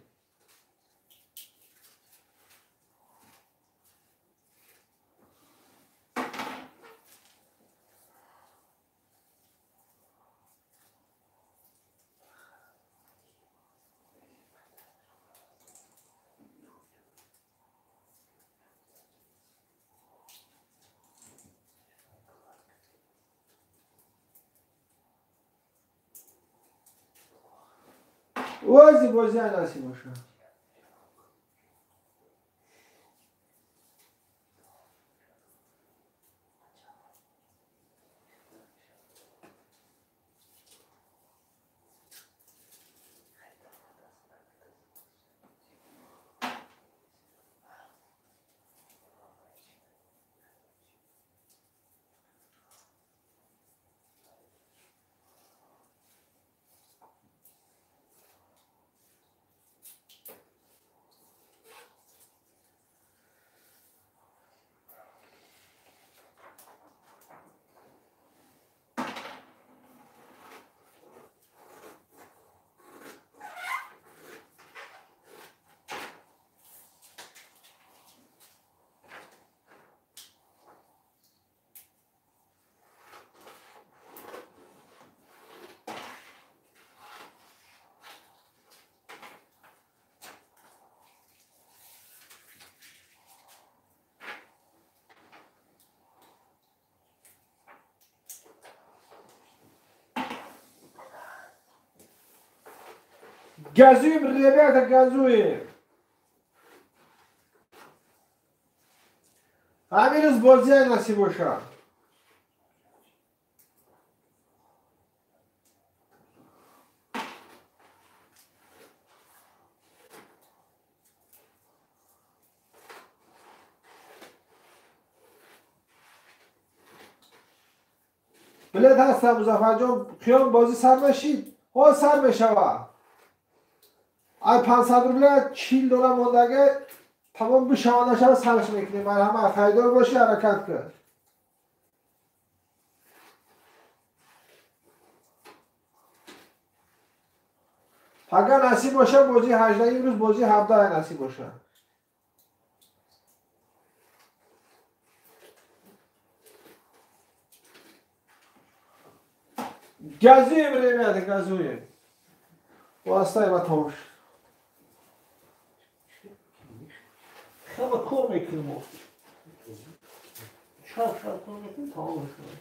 Ози бозӣ насиб боша. Газуем, ребята, газуем. Ҳамин рӯз бозия насиб боша. Билет ҳастам, Музаффарҷон, қиём бозӣ сар нашид, ҳол сар мешавад. Ай 500 рубля 40 дона мондага тамом бишавад нашавад сарш мекунем. Марҳамат, харидор бошӣ, ҳаракат кун. Пага насиб боша бозии 18, имрӯз бозии 17 насиб боша. Газуем, ребята, газуем. Востай матош. Хама кор мекунем. Шаб шаб кор мекунем, тамом мешавад.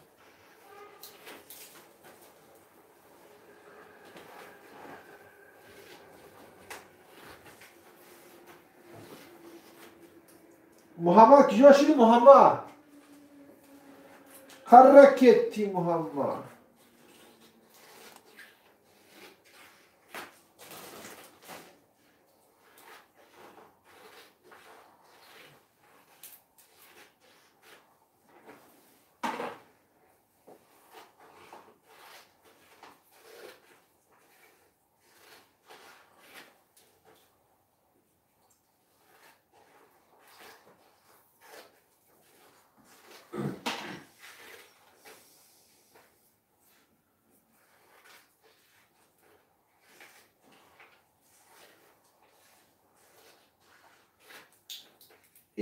Муҳаммад киҷо шиди, Муҳаммад? Ҳаракети Муҳаммад.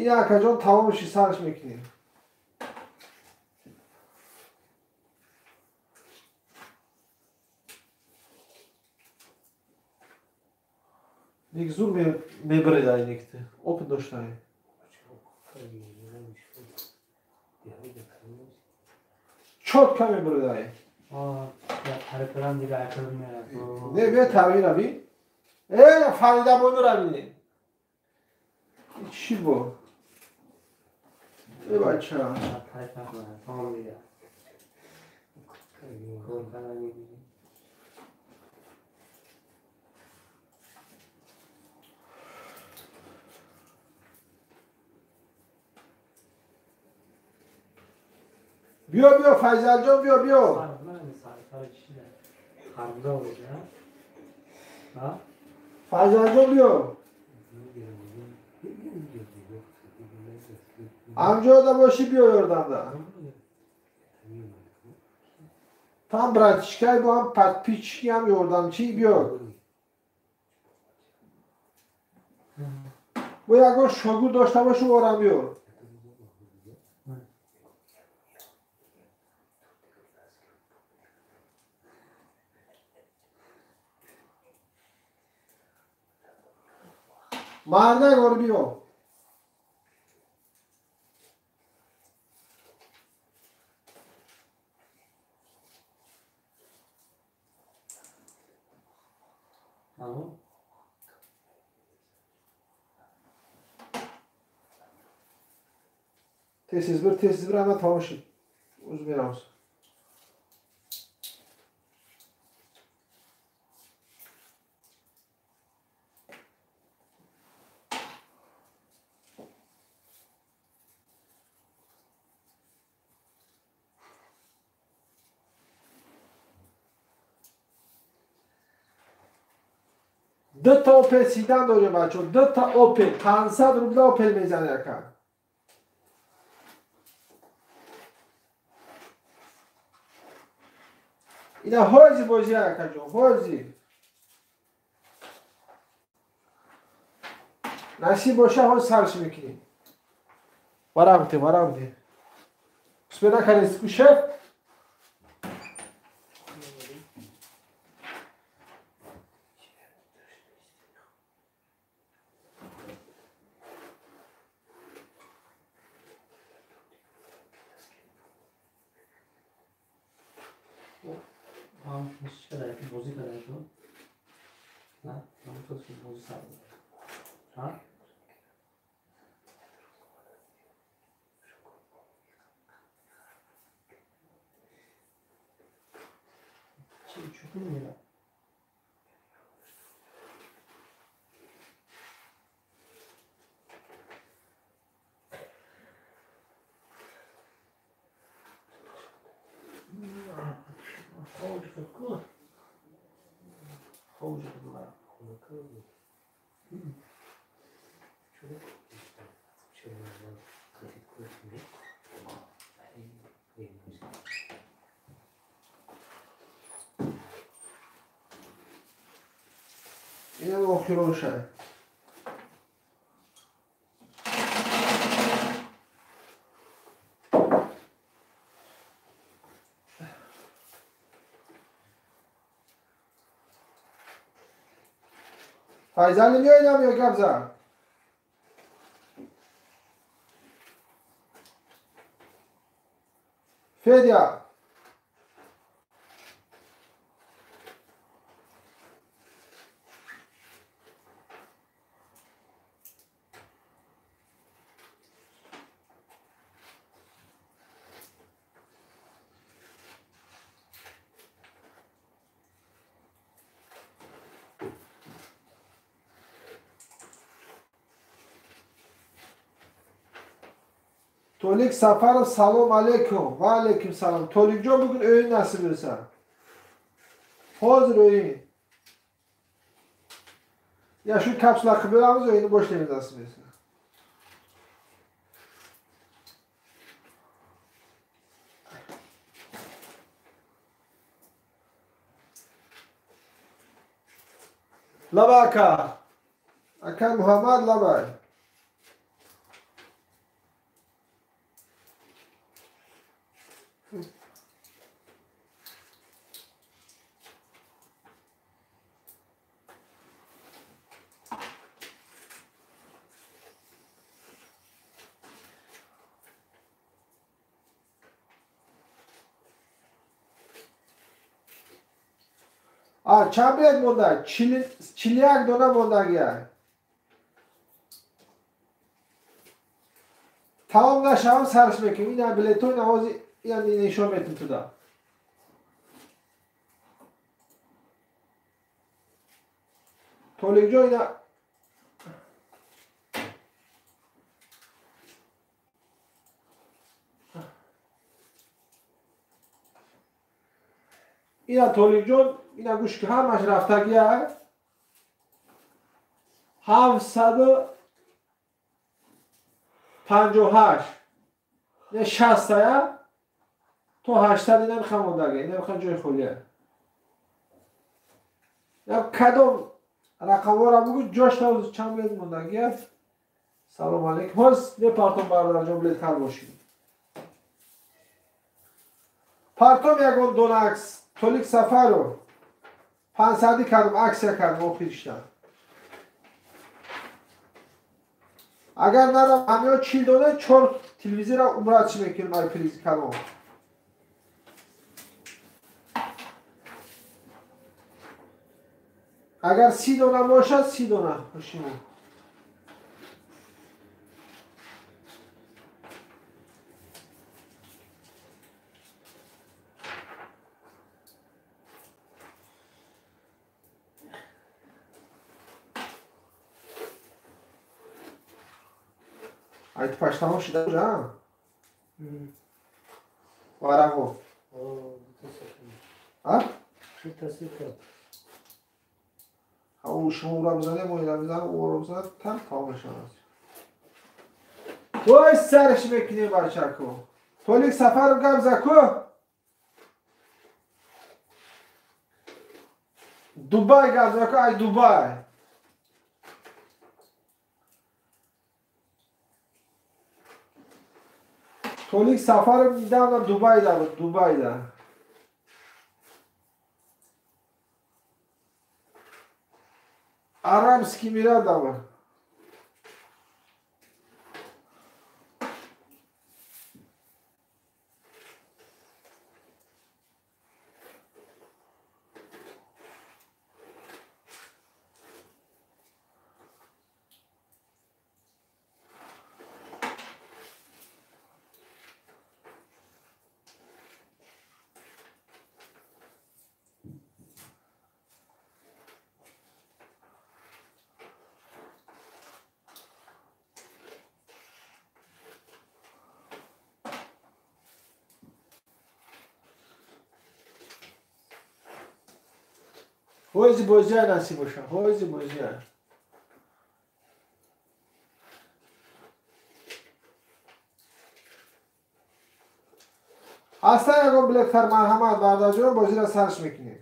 Ин акаҷон тамомши сарш мекунем. Ник зур мебаредай никте. Опыт доштай. Чётко мебаредай. Не, бия тарвин рави. Э, Фарида бону равини. Чӣ бо? Э, бача. Биё, биё, Файзалҷон, биё, биё. Файзалҷон, биё. Амҷода бошӣ, биё ёрдамда. Там братишкай бо ҳам подписчики ҳам ёрдамчӣ, биё. Бо ягон шогирд дошта бошӣ, орам биё. Мардак ор биё. Тез бір, тез бір, ама тамом шуд. O'zi beramiz. Ду та Опел седан дорем, бачо, ду та Опел 500 рубла Опел мезане ака. Ина ҳози бозӣ акаҷон, ҳози. Насиб боша ҳоз сарш мекунем. Варақ бите, варақ бите. Успе накардед, ку шеф? На, а? Инам охироша. Файзали меои намеои гап зан. Федя. Толик Сафаров, салом алейкум. Ва алейкум салом. Толикҷон, бугун o'yin nasib bo'lsa. Hozir o'yin. Ya shu kapsula qilib beramiz, o'yinni boshlaymiz nasib bo'lsa. Laba aka. Aka Muhammad Labay. Чанд билет монда? 41 дона мондагия. Тамом нашавам сарш мекунем. Ина билетҳои навози ина нишон метим туда. Толикҷон ина ина Толикҷон ина гӯш ки ҳамаш рафтагия 758 не 60 я то 800 ина мехам мондагия, ина мехам ҷои холия. Я кадом рақамҳоро бугӯ ҷош та чанд билет мондагия. Салом алейкум. Ҳоз мепартом бародарҷон билет хар бошед. Партом ягон дона акс Толик Сафаров 500 кардам, аксия кардам охиришта. Агар нарам ҳамиҳо 40 дона 4 телевизора умра чӣ мекунем ай приз калон. Агар 30 дона бошад 30 дона бошимо. Ай ту паштамо шида уже, вараго. А? А шумо ура бизанем, мо ира бизанем, ура бизанем, там тамом мешавад. Ой, сарш мекунем бачако. Толик Сафаров гап заку. Дубай гап заку, ай Дубай. Толик Сафаров недавно Дубайда буд, Дубайда. Арабский Эмират буд. Ҳози бозия насиб боша, ҳози бозия. Аслан ягон билеттар марҳамат бародарҷон, бозиро сарш мекунем.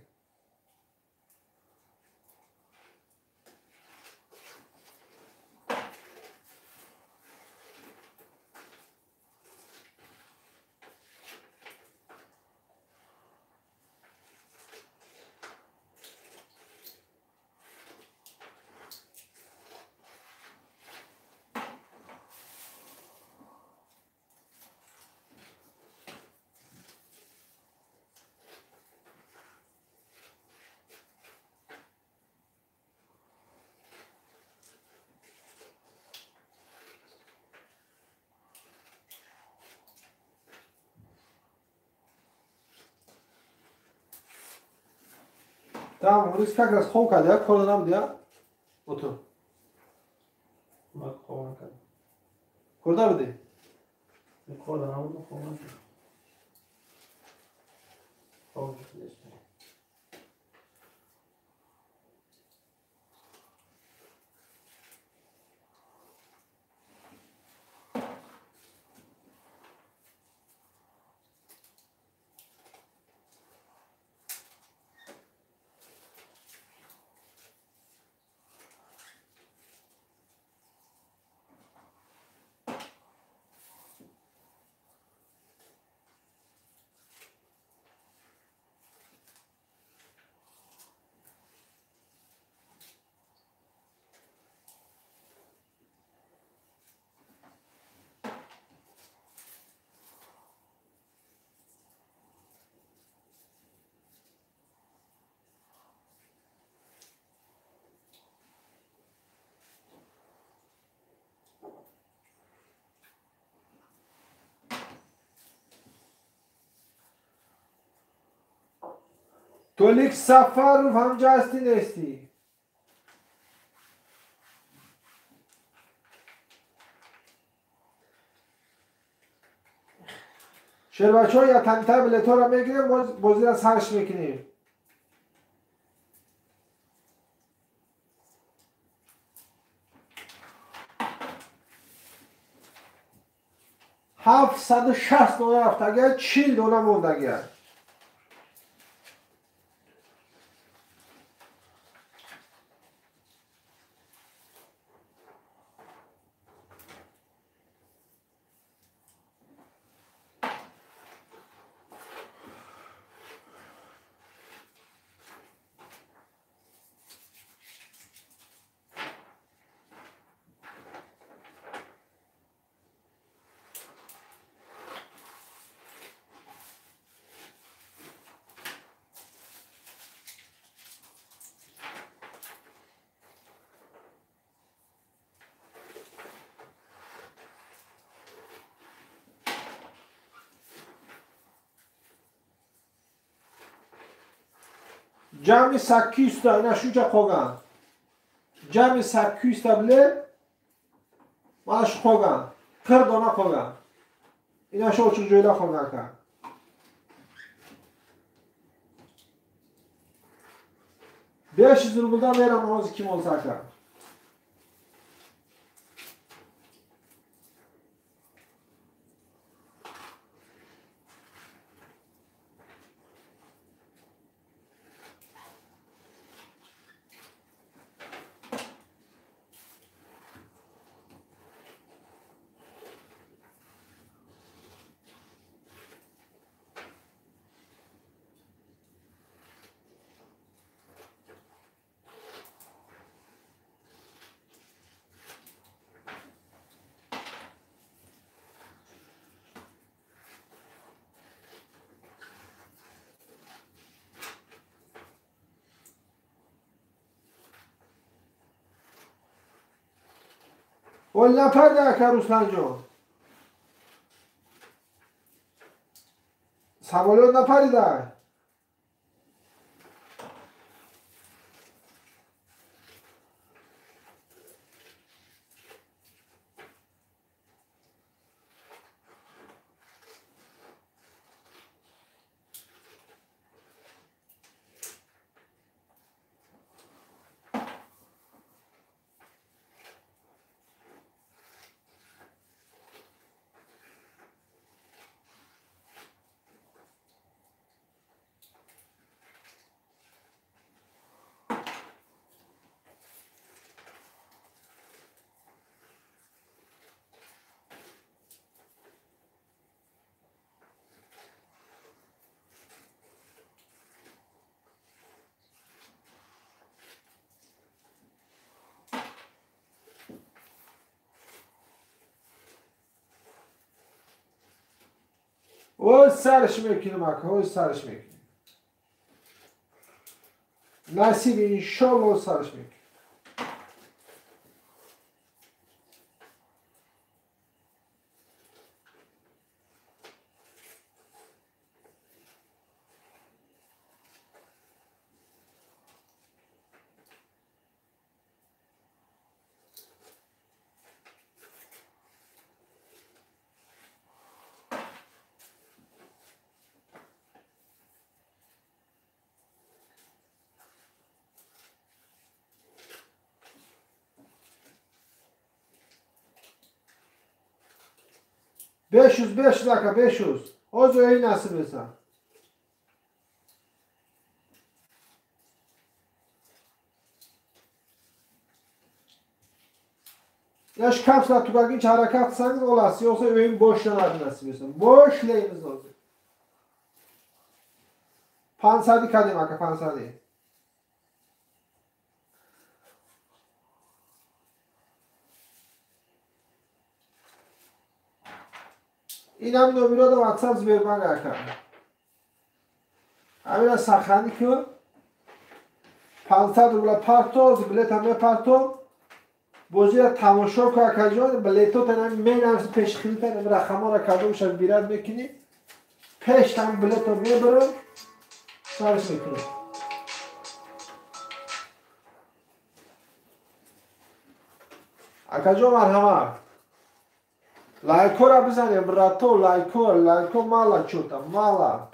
Tamam, рӯз как раз хоб кард, я кор набуд, я? Оту. Ман хоб накардам. Кор набудӣ? Кор набудам, хоб накардам. Хоб накардам. Толик Сафаров ҳамҷа ҳастӣ нестӣ? Шербачаҳо ятанитар билетҳоро мегирем, бозиро сарш мекунем. 760 дона рафтагия, 40 дона мондагия. Ҷамъи 800-та ина шунча қолган. Ҷамъи 800-та билет mana shu qolgan. 40 dona qolgan. Ina shu ochiq joylar qolgan aka. 500 rubldan beraman hozir kim olsa aka. Ол напарда ака Русланҷон. Самолёт напарида. Ой сарш мекунем ака, ой сарш мекунем. Насиб иншолло сарш мекунем. 500 dakika 500. O zoyu nasip etsin. Yaş kapsla tugagınç harakat qilsangiz olasiz, yo'qsa o'yin boshlanadi nasib etsin. Boshlaymiz hozir. Pansadi kadim aka, pansadi. Инам номеро да WhatsApp Сбербанк ака. Ҳамина сахани ку 500 рубла партоз, билета мепарто. Бозиро тамошо ку акаҷон, билетотана менавис пешхиритан рақамҳоро кадомша бирад мекунӣ. Пештам билето мебарам, сарш мекунам. Акаҷон марҳамат. Лайкора бизанем, брато, лайко, лайко мало чё-то, мало.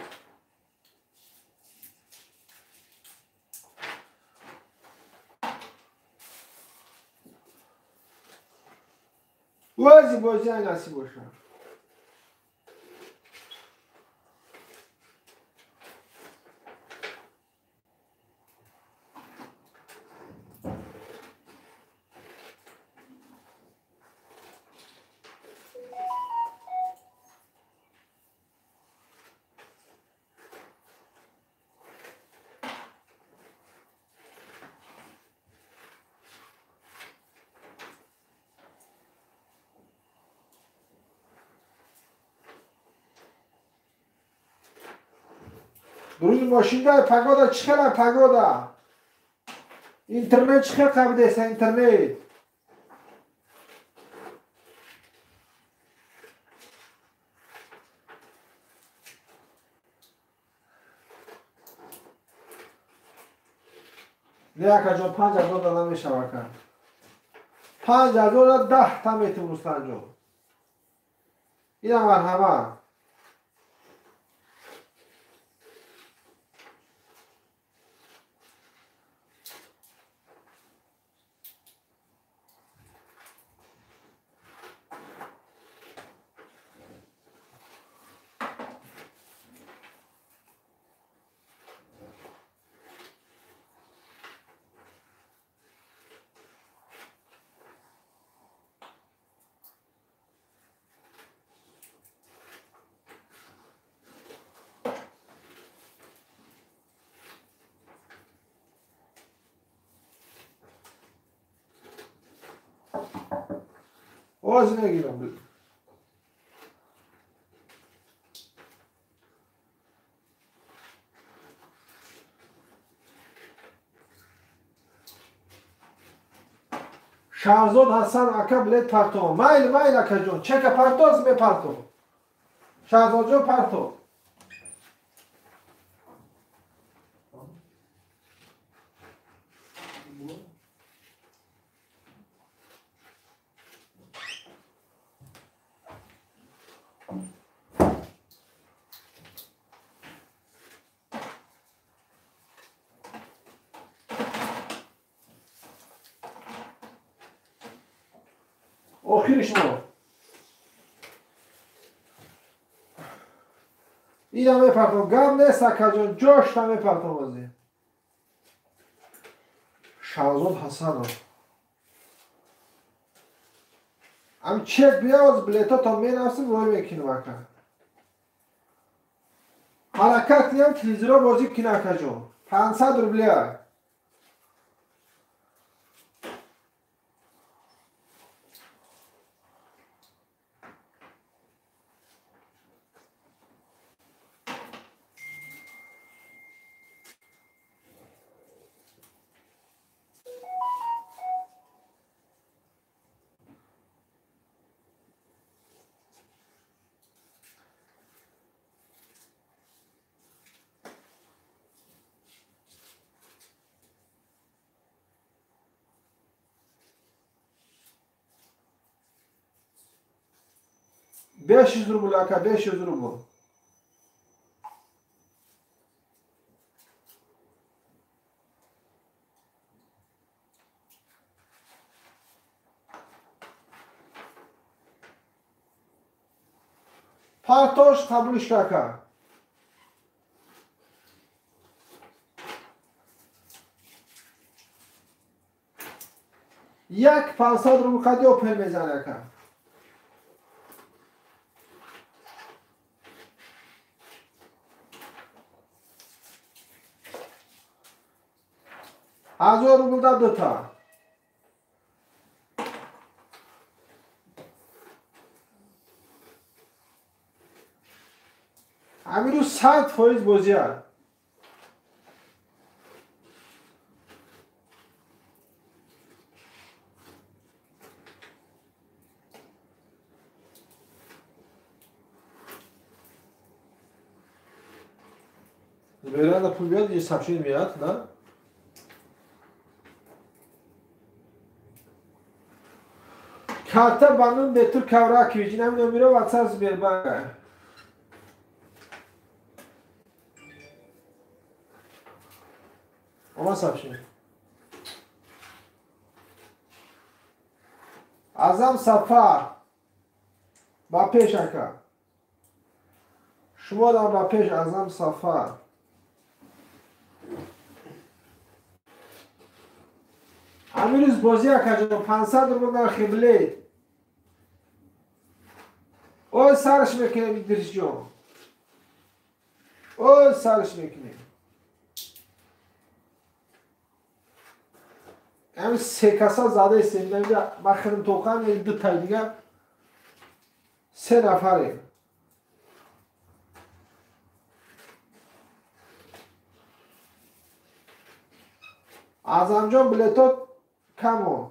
Ози бози ай насиб боша. Рӯзи мошинда погода чӣ хела погода? Интернет чӣ хел қабидеса интернет? Не акаҷон, 5000 да намешава ака. 5000 10 та метим Рустамҷон. Инам марҳамат. Оз мегирам. Шаҳзод Ҳасан ака билет парто. Майли, майли акаҷон. Чека партоз мепарто. Шаҳзодҷон парто. Охириш мо. Инам мепартом. Гап нест акаҷон, ҷошта мепартом ози. Шаҳзод Ҳасанов. Ам чек биёз билетото менависим, рой мекунем ака. Ҳаракат кунем, телевизоро бозӣ кунем акаҷон. 500 рубля. 500 рубл ака, 500 рубл. Партош қабулш ака. Як 500 рубл қади опел мезан ака. 1000 рубл да дута. Ҳамин рӯз 100% бозия. Веранда пул биёд, ё сообщение меяд, да? Карта ба ном Бетур Кавракович, инам номеро WhatsApp Сбербанка. Омад сообщение. Азам Сафар ба пеш ака. Шумо дам ба пеш Азам Сафар. Ҳамин рӯз бозӣ акаҷон 500 рубл нархи билет. Ой сарш мекунем Идрисҷон. Ой сарш мекунем. Ҳамин се каса задаистем. Ман худам тоқам, ду тай дига се нафарем. Азамҷон билетот камон.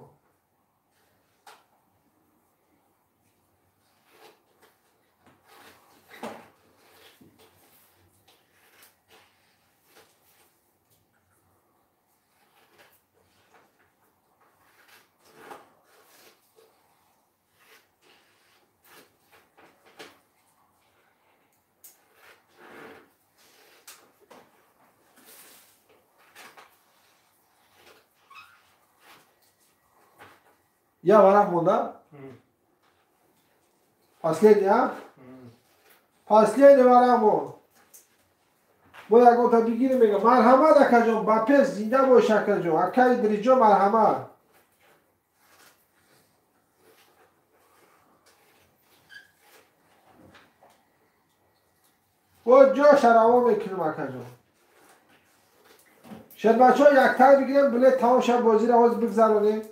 Я варақ монда? Последний, а? Последний варақ мон. Бо ягонта бигирем мега. Марҳамат акаҷон, ба пеш зинда бош акаҷон. Акаи Дриҷон марҳамат. Бо ҷоша равон мекунем акаҷон. Шербачаҳо яктар бигирем, билет тамом шав бозиро ҳозир бигзаронем.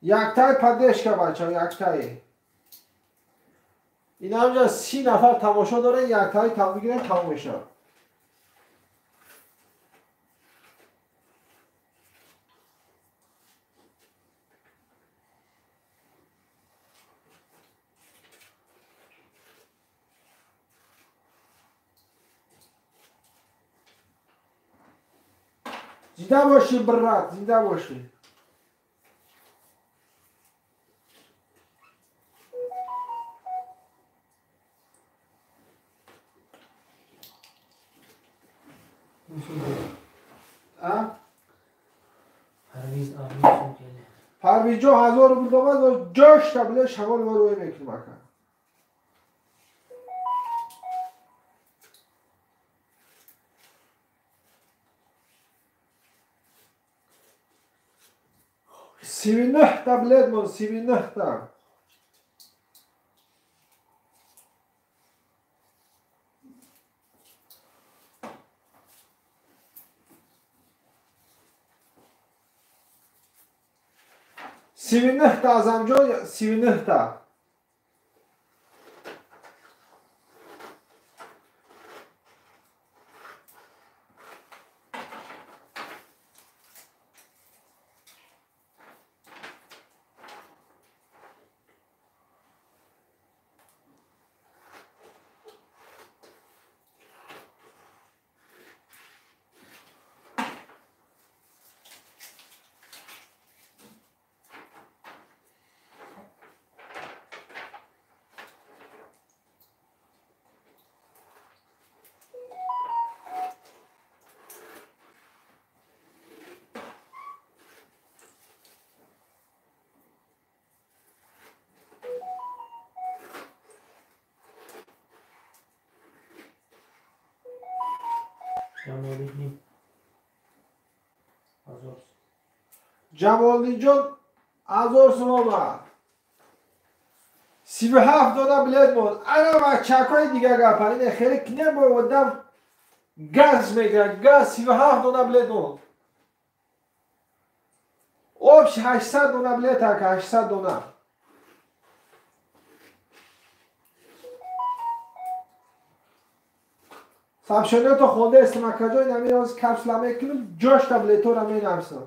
Яктаи поддержка бачаҳо, яктаи. Ин ҳамҷа 30 нафар тамошо дорем, яктаи там бигирем, тамом мешавад. Зинда бошӣ, брат, зинда бошӣ. Парвизҷон 1000 рубл домад ва ҷош табле шамол ва рӯй мекунем ака. 39 таблет мон, 39 та. 39 та Азамҷон, 39 та. Ҷамолиддин. 1000. Ҷамолиддинҷон 1000 сум омад. 37 дона билет монд. Ана бачакҳои дига гапа. Ине хеле кинем бо одам газ мегирад. Газ 37 дона билет монд. Общ 800 дона билет ака, 800 дона. Сообщението хондаестам акаҷон, ин ҳамин капсула мекунам, ҷошта билетҳоро менависам.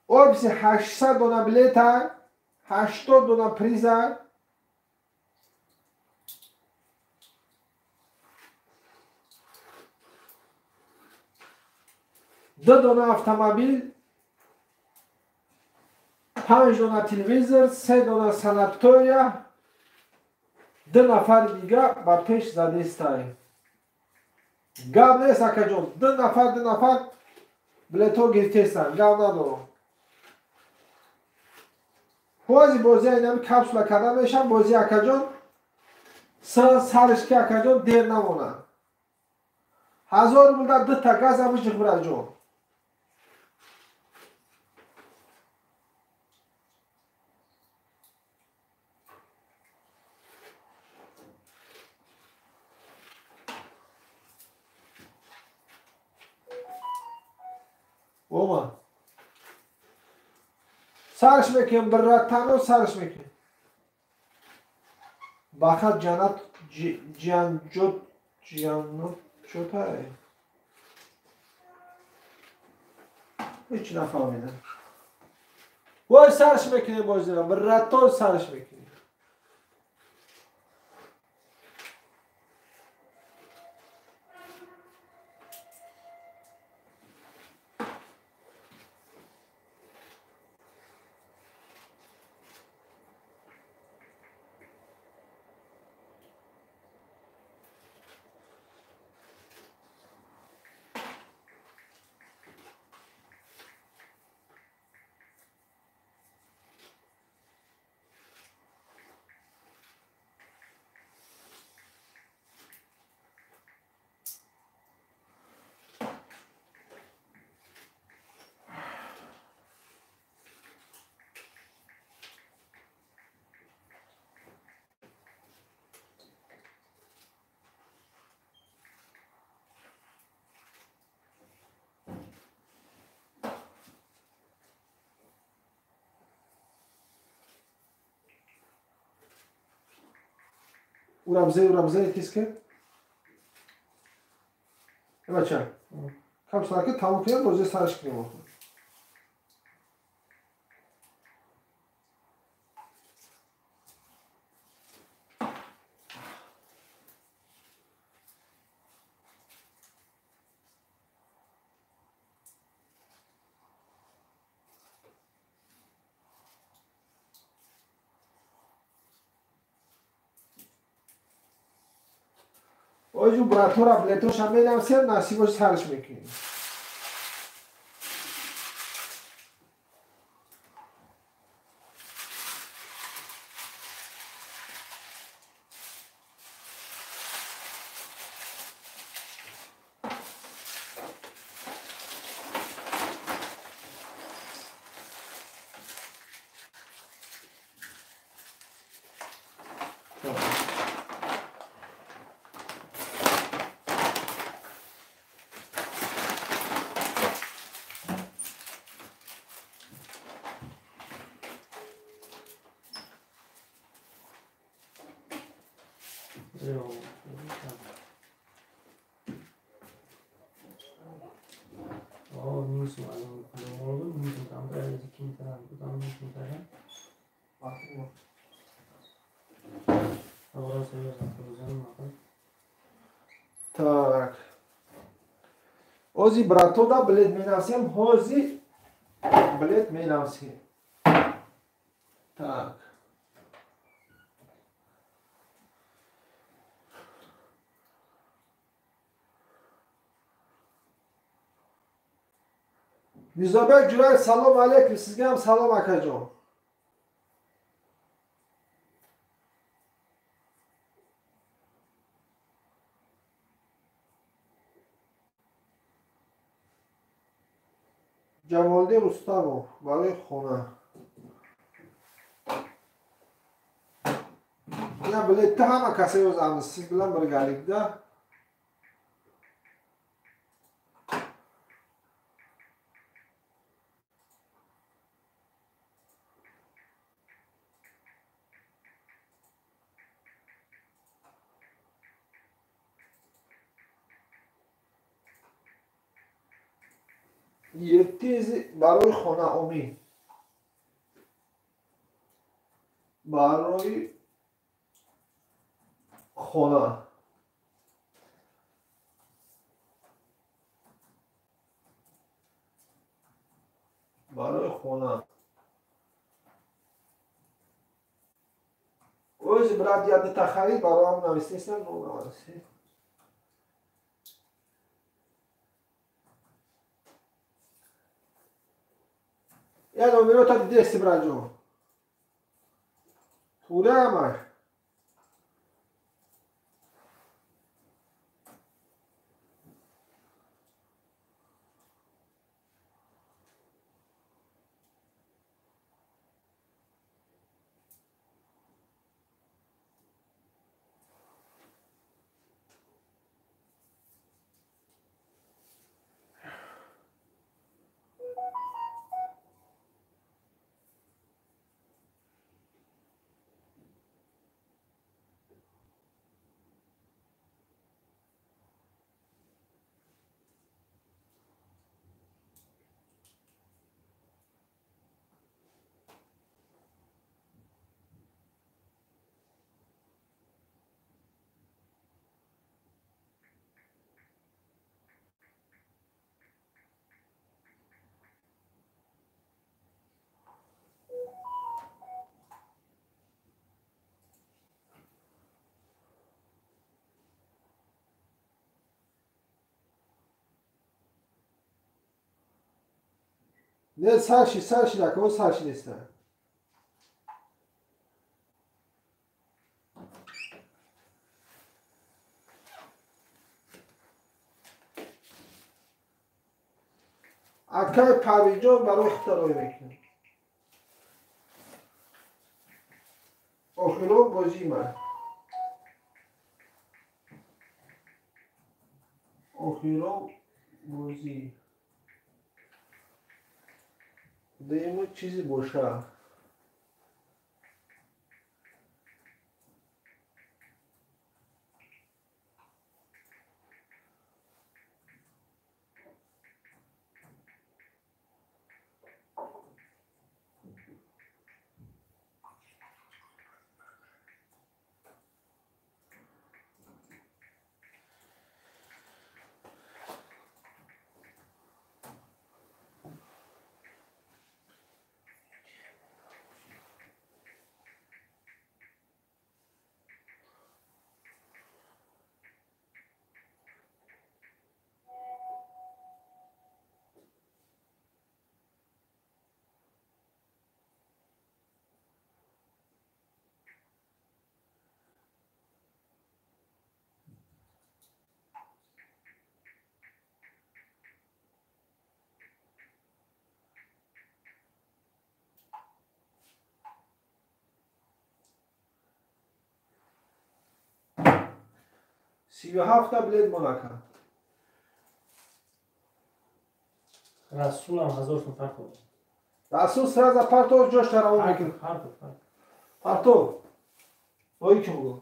Обси 800 дона билета, 80 дона приза. Ду дона автомобил, 5 дона телевизор, 3 дона санатория, 2 нафари дига ба пеш задестай. Гап нест акаҷон, 2 нафар билетҳо гирифтестанд, гап надорам. Ҳози бозия инами капсула карда мешам, бози акаҷон сарш ки акаҷон дер намонад. 1000 рубл дар 2 та газ абуҷиқ бираҷон. Ома. Сарш мекунем, братано сарш мекунем. Бахат ҷанат ҷанҷот ҷанот чотай. Ҳеч нафаҳмидам. Вой сарш мекунем бозира, брато сарш мекунем. Урабзе тиске. Бача. Капсулаки тамом кунем, бози сарш кунем. Оҷу братора билетоша менависем, насибош сарш мекунем. Так. Ози братода билет менависем, ҳози билет менависем. Так. Мирзобек Ҷураев, салом алейкум, sizga ham salom akajon. Ҷамолиддин Рустамов барои хона. Ина билетda hamma kassa yozamiz. Siz bilan birgalikda. Yetti барои хона омин. Барои хона. Барои хона. O'zi брат ядда харид бароам нависесам, нависи. Я номерота дидести, браҷон. Пура ҳамаш. Не сарши, сарши рака, сарши неста. Акай Парвизҷон барои худта рой мекунад. Охирон бозии ман. Охирон бозӣ. Дуюму чизе боша. 37 билет монака. Расулам 1000 сум партов. Расул сразу партов ҷош таравон мекунад. Партов. Партов. Ой ки бугу.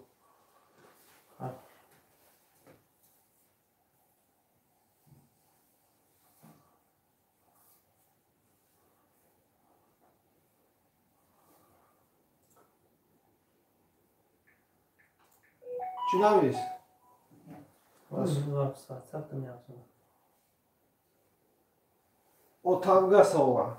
Чӣ навис? Отамга сова.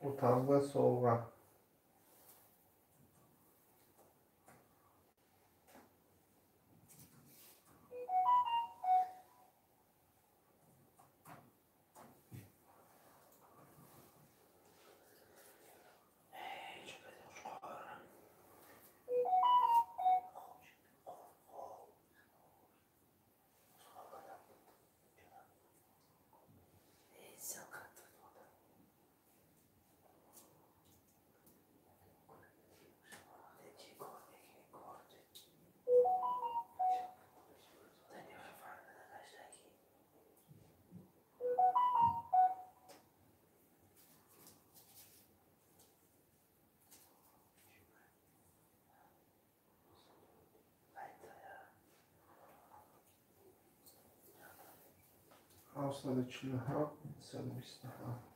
Отамга сова. 747 127.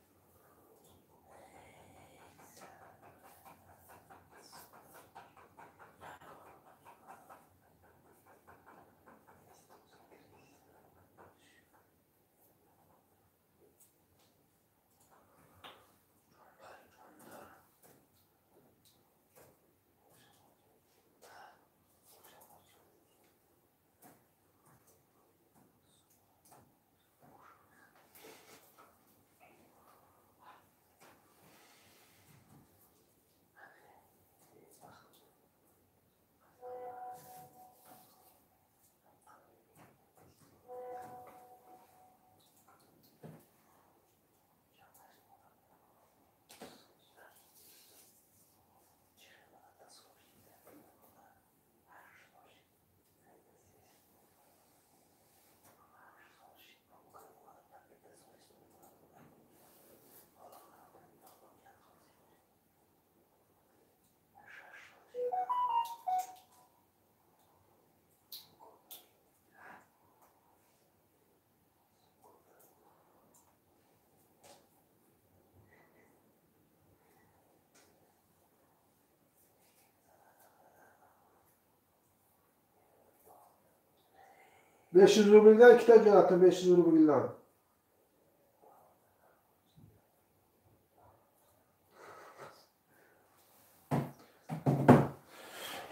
500 rubldan ikkita jo'natdim, 500 rubldan.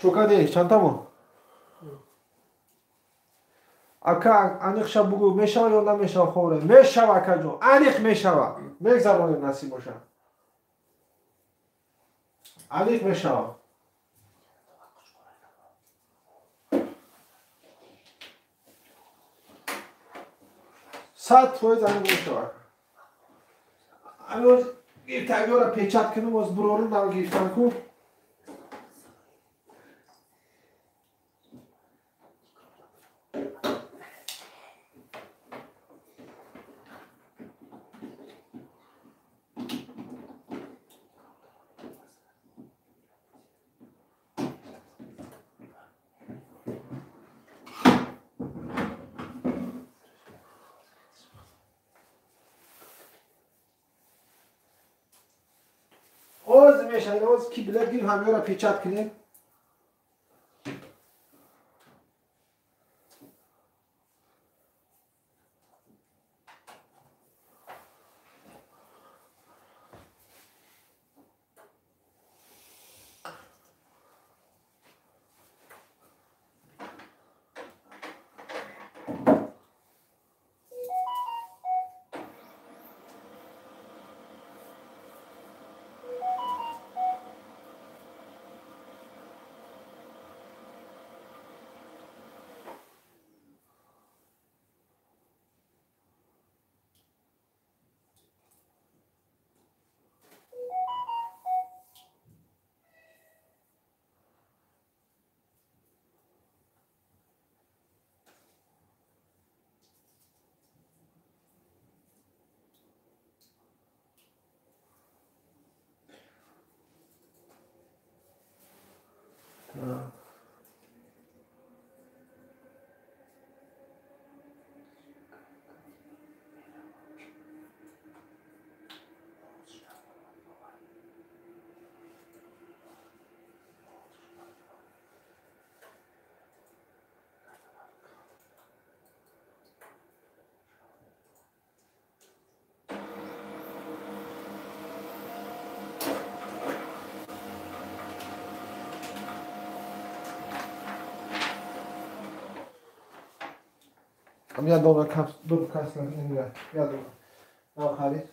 Чокаде, чантамо? Ака, аниқ ша бугу, мешава ё намешава ховре? Мешава, акаҷон, аниқ мешава. Мегзаронем, насиб боша. Аниқ мешава. 100% аниқ мешава. Ано гиртагиёра печат кунум, оз бурорум нав гиртан ку. Оз мешавад, оз ки билет гирифт, ҳамёра печат кунем. Я доллар капс, ду касла не я доллар. На харид.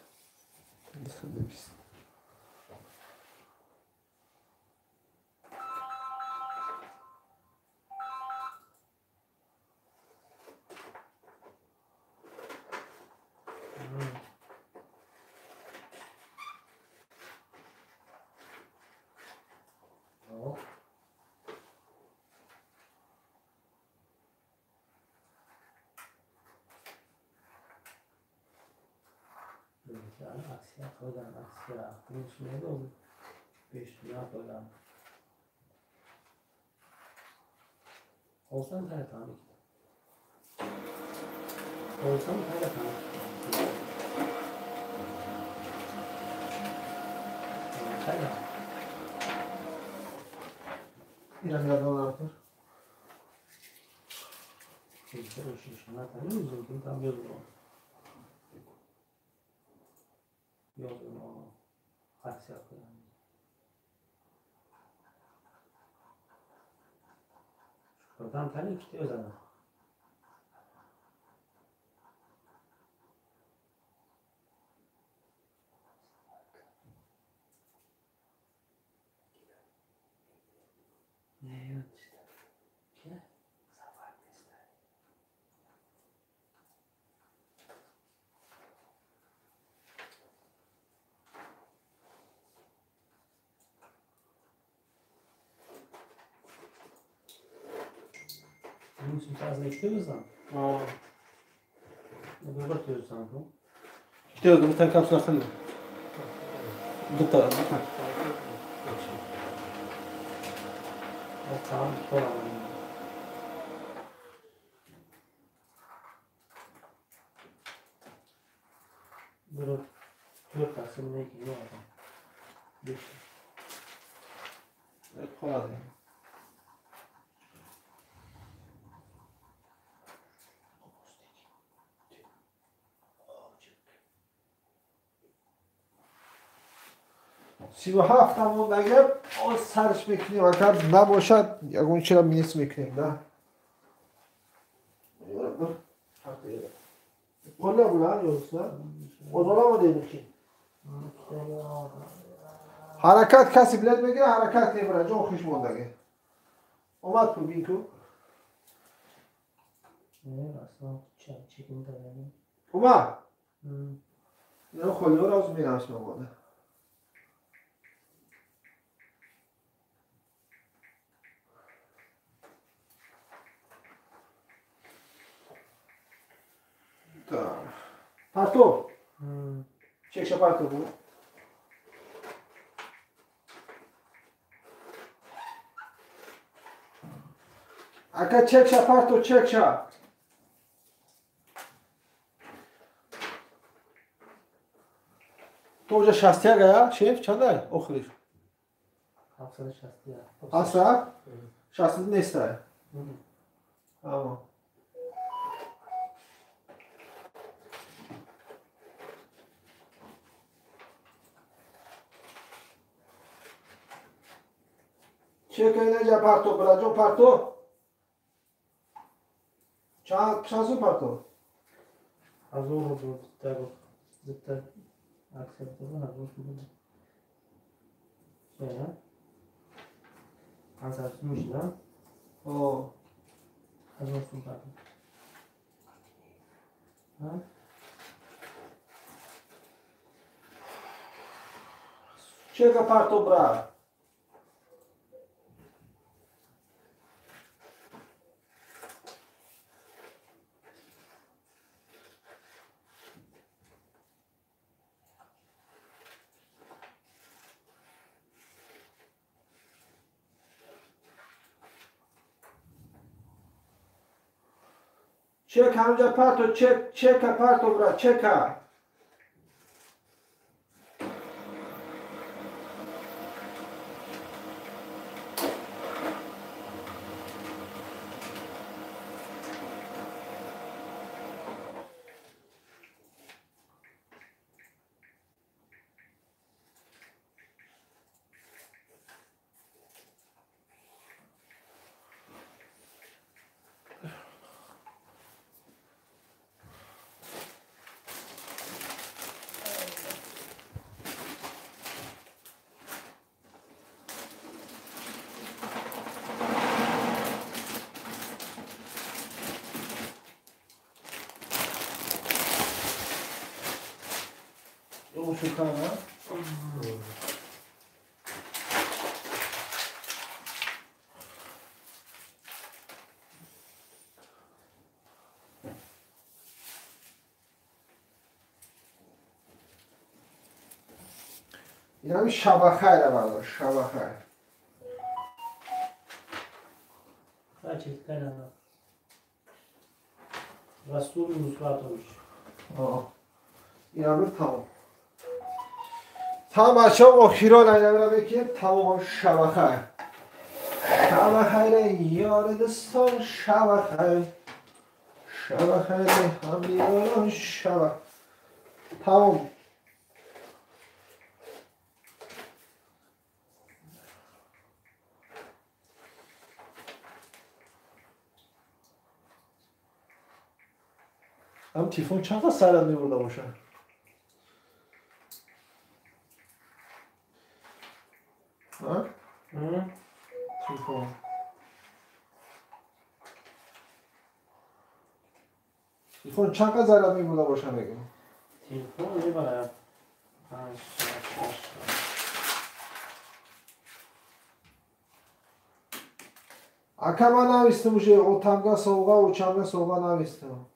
Olsan her tane. Сиву ҳафт мондага оз сарш мекунем, агар набошад ягон чира минус мекунем, да? Qo'lla bular yo'qsa, ozolama deydi ki. Harakat каси билет мегира, ҳаракат мебарад, ҷон хуш мондага. Омад ку бин ку. Омад. Ино холиёро оз мерасм омада. Партов. Чекша партов. Ака чекша партов, чекша. То уже 61 я, шеф, чандай? Охириш. 761. Аса? 62 нестай. Амо. Чека инаҷа парто, браҷон парто. Чанд сум парто? 1000 рубл зудтар аксия 1000 рубл. Ча? 500 сум мешуда? О. 1000 сум парто. Ҳа? Чека парто, бра. Чек ҳамҷа парто, чек, чека парто, бра, чека. Инами шабахайра бардор, шабахай. Расул Нусратович. Инам тамом. Тамом бачаҳо охирон айнамира мекунем тамом шаба хайр. Шаба хайр ёри дӯстон шаба хайр. Шаба хайр ҳамёрон шаба. Тамом. Ҳам телефон чанд қадр сарат мебурда бошад? Телефон. Телефон чанд қадр зарар мебурда бошад мегӯям? Телефон мебарад 5 6 Ака ман навистам уже отамга совға, очамга совға навистам.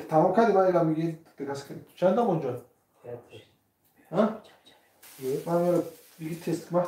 Тамом кардӣ ман инам мегӣ чандам онҷо? Ман меёрам бигӣ тест кунам.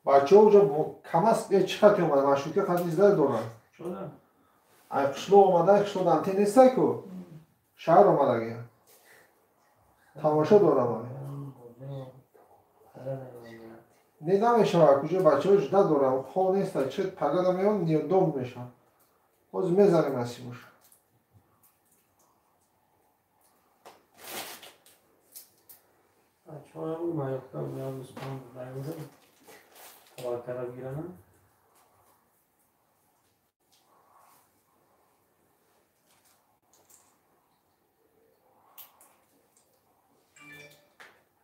Бачаҳо уҷо камас чӣ хати омада маршрутка хати зида доранд. Ай қишлоқ омада, қишлоқ антен нестай ку? Шаҳр омадаги. Тамошо дорам. Не намешавад, куҷо бачаҳо жда дорам, хоб нестай, чӣ пагада меоянд, неудоб мешавад. Ҳозир мезанем насибош.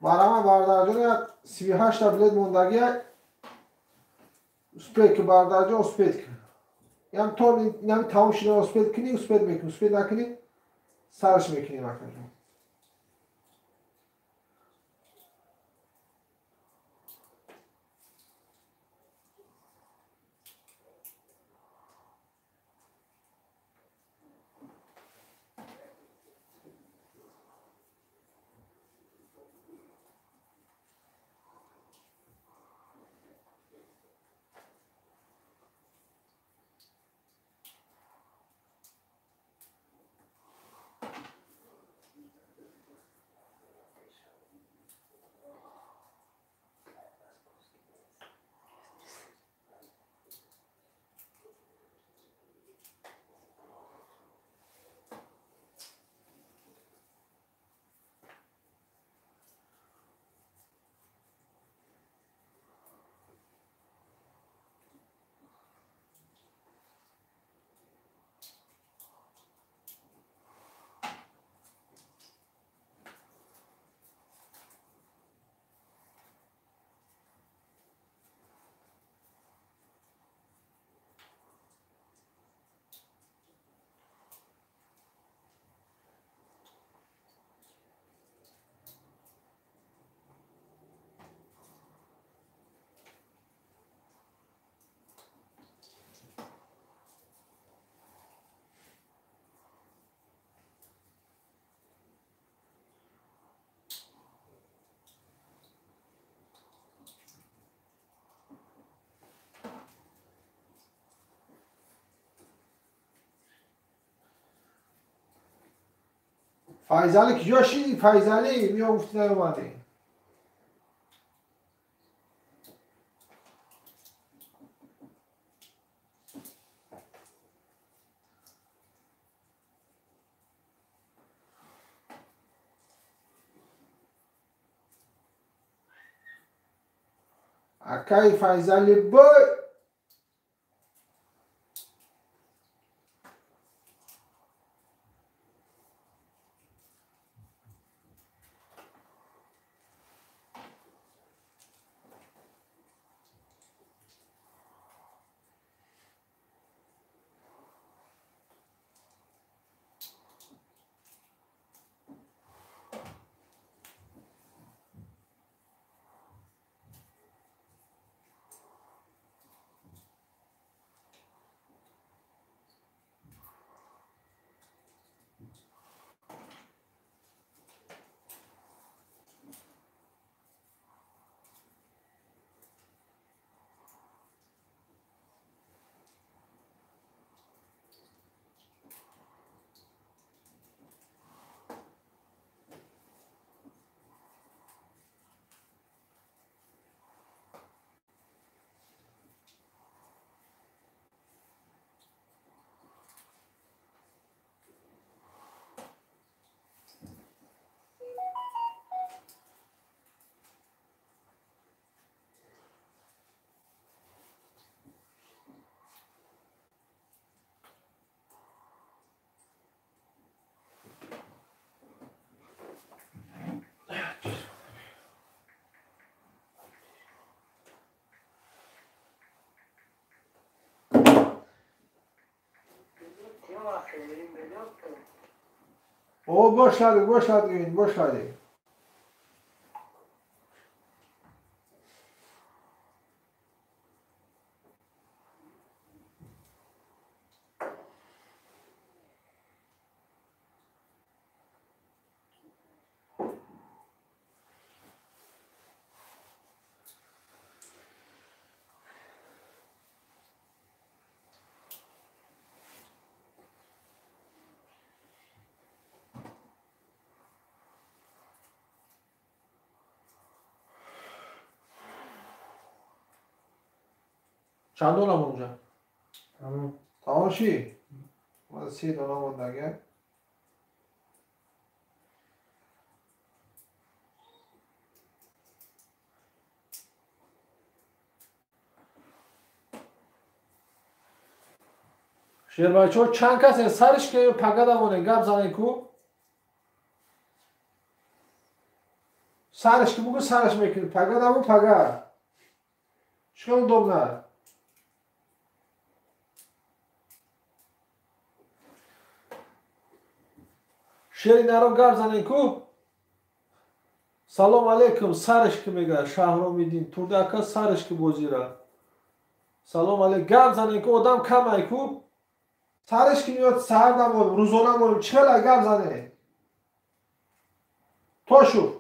Барама бардарҷон як 38 билет мондагия успеть ки бардарҷон успеть ки. Ям то инами тамом шида успеть кунӣ, успеть мекунӣ, успеть накунӣ сарш мекунӣ акаҷон. Файзали киҷо ши? Файзали миё гуфти наёмадӣ. Акай Файзали бой. О, бошладик, бошладик, бошладик. Чанд дона монҷа? Тамом. Тамом ши? Ма се дона мондага. Шербачо чанд касе сариш ки пагада моне гап зане ку? Сариш ки бугу сариш мекунӣ пагада бу пага. Чӣ удобно? Шери наро гап занен ку? Салом алейкум, сариш ки мега Шаҳромиддин Турдака сариш ки бозира. Салом алейкум, гап занен ку, одам камай ку? Сариш ки меёд саҳар намонем, рӯзона монем, чӣ хела гап зане? Тошу.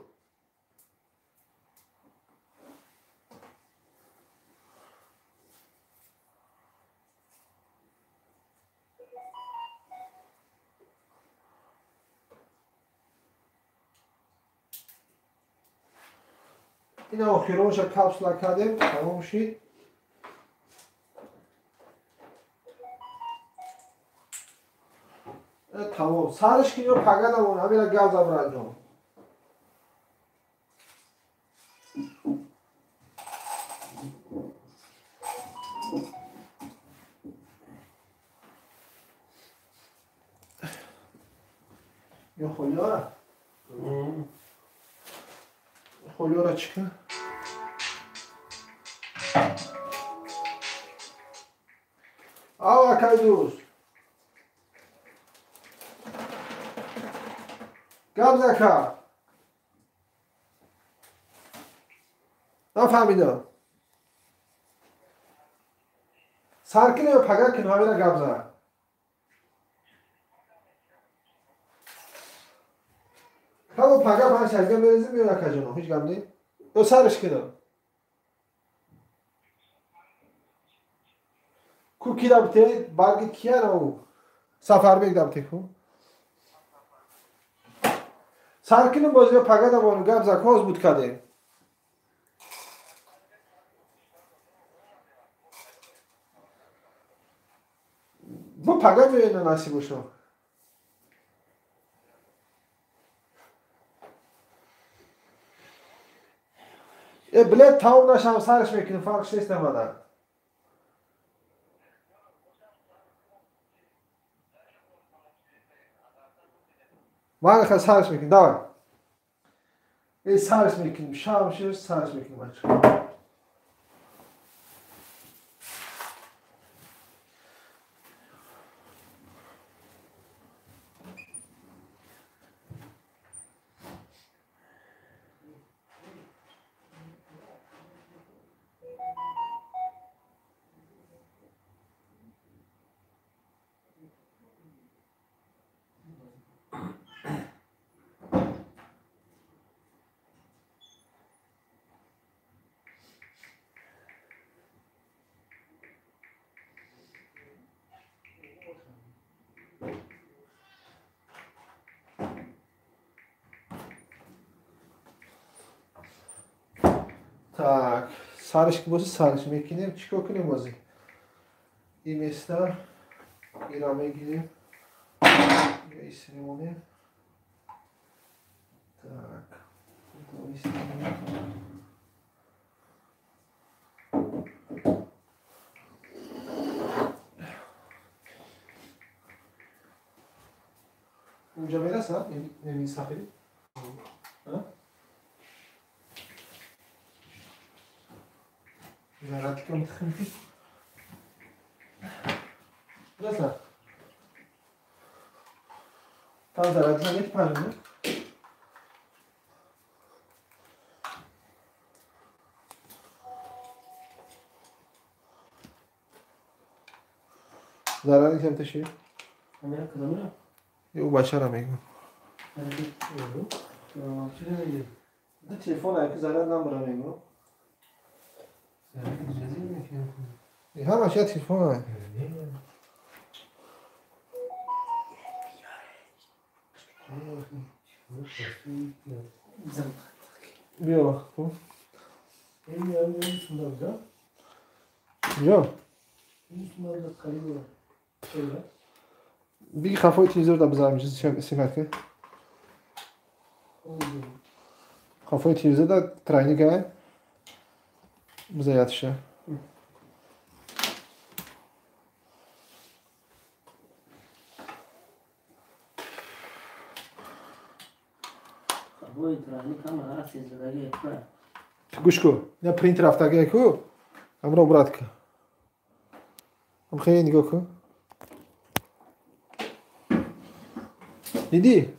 Ина охиронша капсула кардем, тамом шид. Тамом. Сариш ки ё пага намон, ҳамина гап зад браҷон. Ё холиёра? Холиёра чӣ кун? Ав акай дӯст. Гап зака. Нафаҳмидам. Сар кунем ё пага кунем, ҳамина гап зад. Ҳамо пага панҷ шашга мерезим ё акаҷоно, ҳеҷ гап не? Ё сариш кунам. Ку ки дабте? Барги кияна ӯ? Сафарбек дабте ку? Сар кунем бозиро пага давонем, гап закоз буд кардем. Бо пага меоена насиб бошо. Э билет тамом нашам сарш мекунем, фарқш нест намада. Ман ха сарш мекунем, давай. Э сарш мекунем, шам шиш сарш мекунем бача. Так, сарш ки бози сарш мекунем, чӣ кор кунем бози? Ин места ира мегирем, ира мемонем. Так, унҷа мераса? Ин сафеди? Zaradką tchynki. Rasa. Tam zaradka nie wpadnie. Zaradki هم تشی؟ یه او بچه را میگم. ده تلفن که زرد نمبر میگم. همش یه تلفن. بیا خب. بیا. بگی خفای تلویزیون رو بذارم اینجا سیمت که. خفای تلویزیون رو ترینی که بذار یادشه. گوش کن نه پرینت رفتگی کو همراه برات که هم خیلی نگاه کن دیدی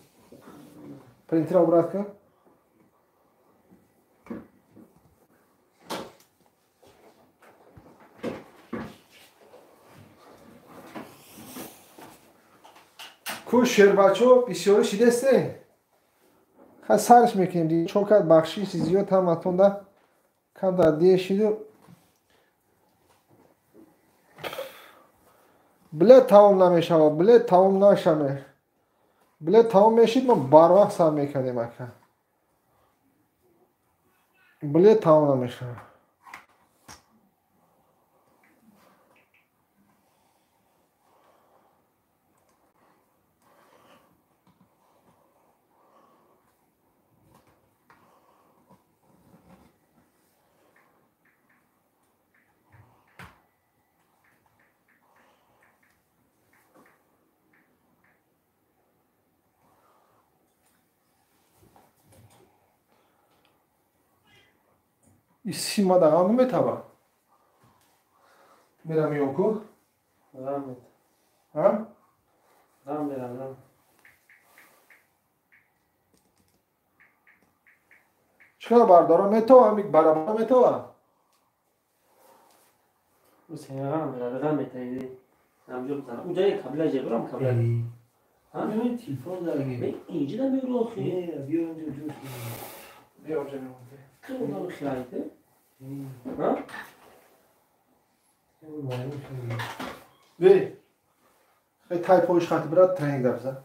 پرینت را برات که کو شربچو بسیاری شیدسته خب سرش میکنیم دیگه چون کرد بخشی زیاد هم اتونده کم در دیگه شیدو بله تمام نمیشه بله تمام نشمه بله تمام میشید ما بر وقت سر میکردیم اکن بله تمام نمیشه سیما دقیقا نمیتابا میرم یونکو رام ها؟ رام میرم رام چرا بردارم میتوام یک برابر میتوام حسین رام میرم رام میتایی همجور بزنم اونجا یک کابل جبرام کابل ها ببین تلفن داره اینجا نمیره آخه بیا اونجا جور بیا اونجا میمونه کدوم خیالته ها بی خیلی تایپوش خط برات ترینگ دبزن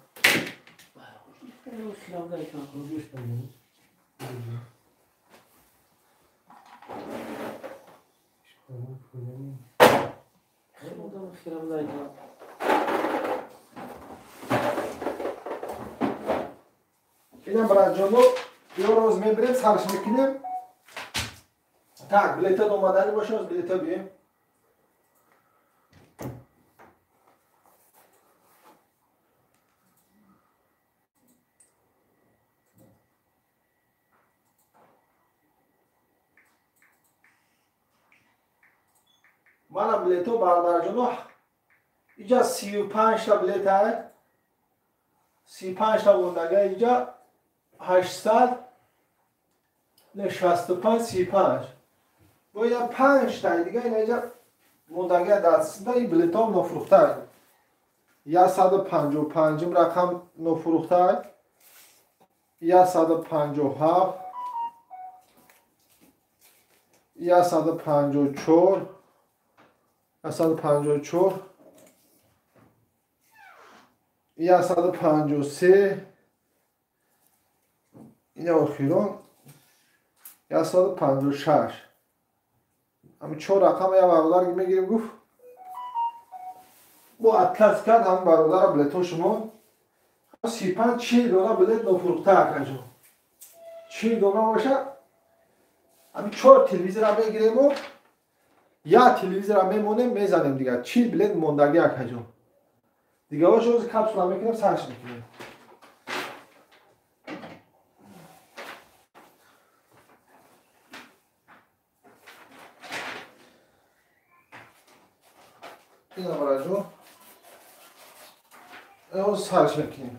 Инам братҷоно, ё роз мебирем, сарш мекунем. Так, билета омадани боша, оз билета бием. Мана билето бародарҷоно, иҷа 35 та билет ҳаст. 35 та мондага иҷа 800 не 65 35. Бо ина 5 та дига ина иҷа мондага дастда ин билетҳо нофурӯхта. 155 рақам нофурӯхта. 157 154 154 153 ин охирон 156. Ҳамин 4 рақам я бародар мегирем гуфт. Бо отказ кард ҳамин бародара билетҳо шумо. 35 40 дона билет нофурӯхта акаҷон. 40 дона боша ҳамин 4 телевизора мегирему я телевизора мемонем мезанем дигар. 40 билет мондагӣ акаҷон. Дигарҳошо оз капсула мекунем сарш мекунем. Ина бараҷон. Оз сарш мекунем.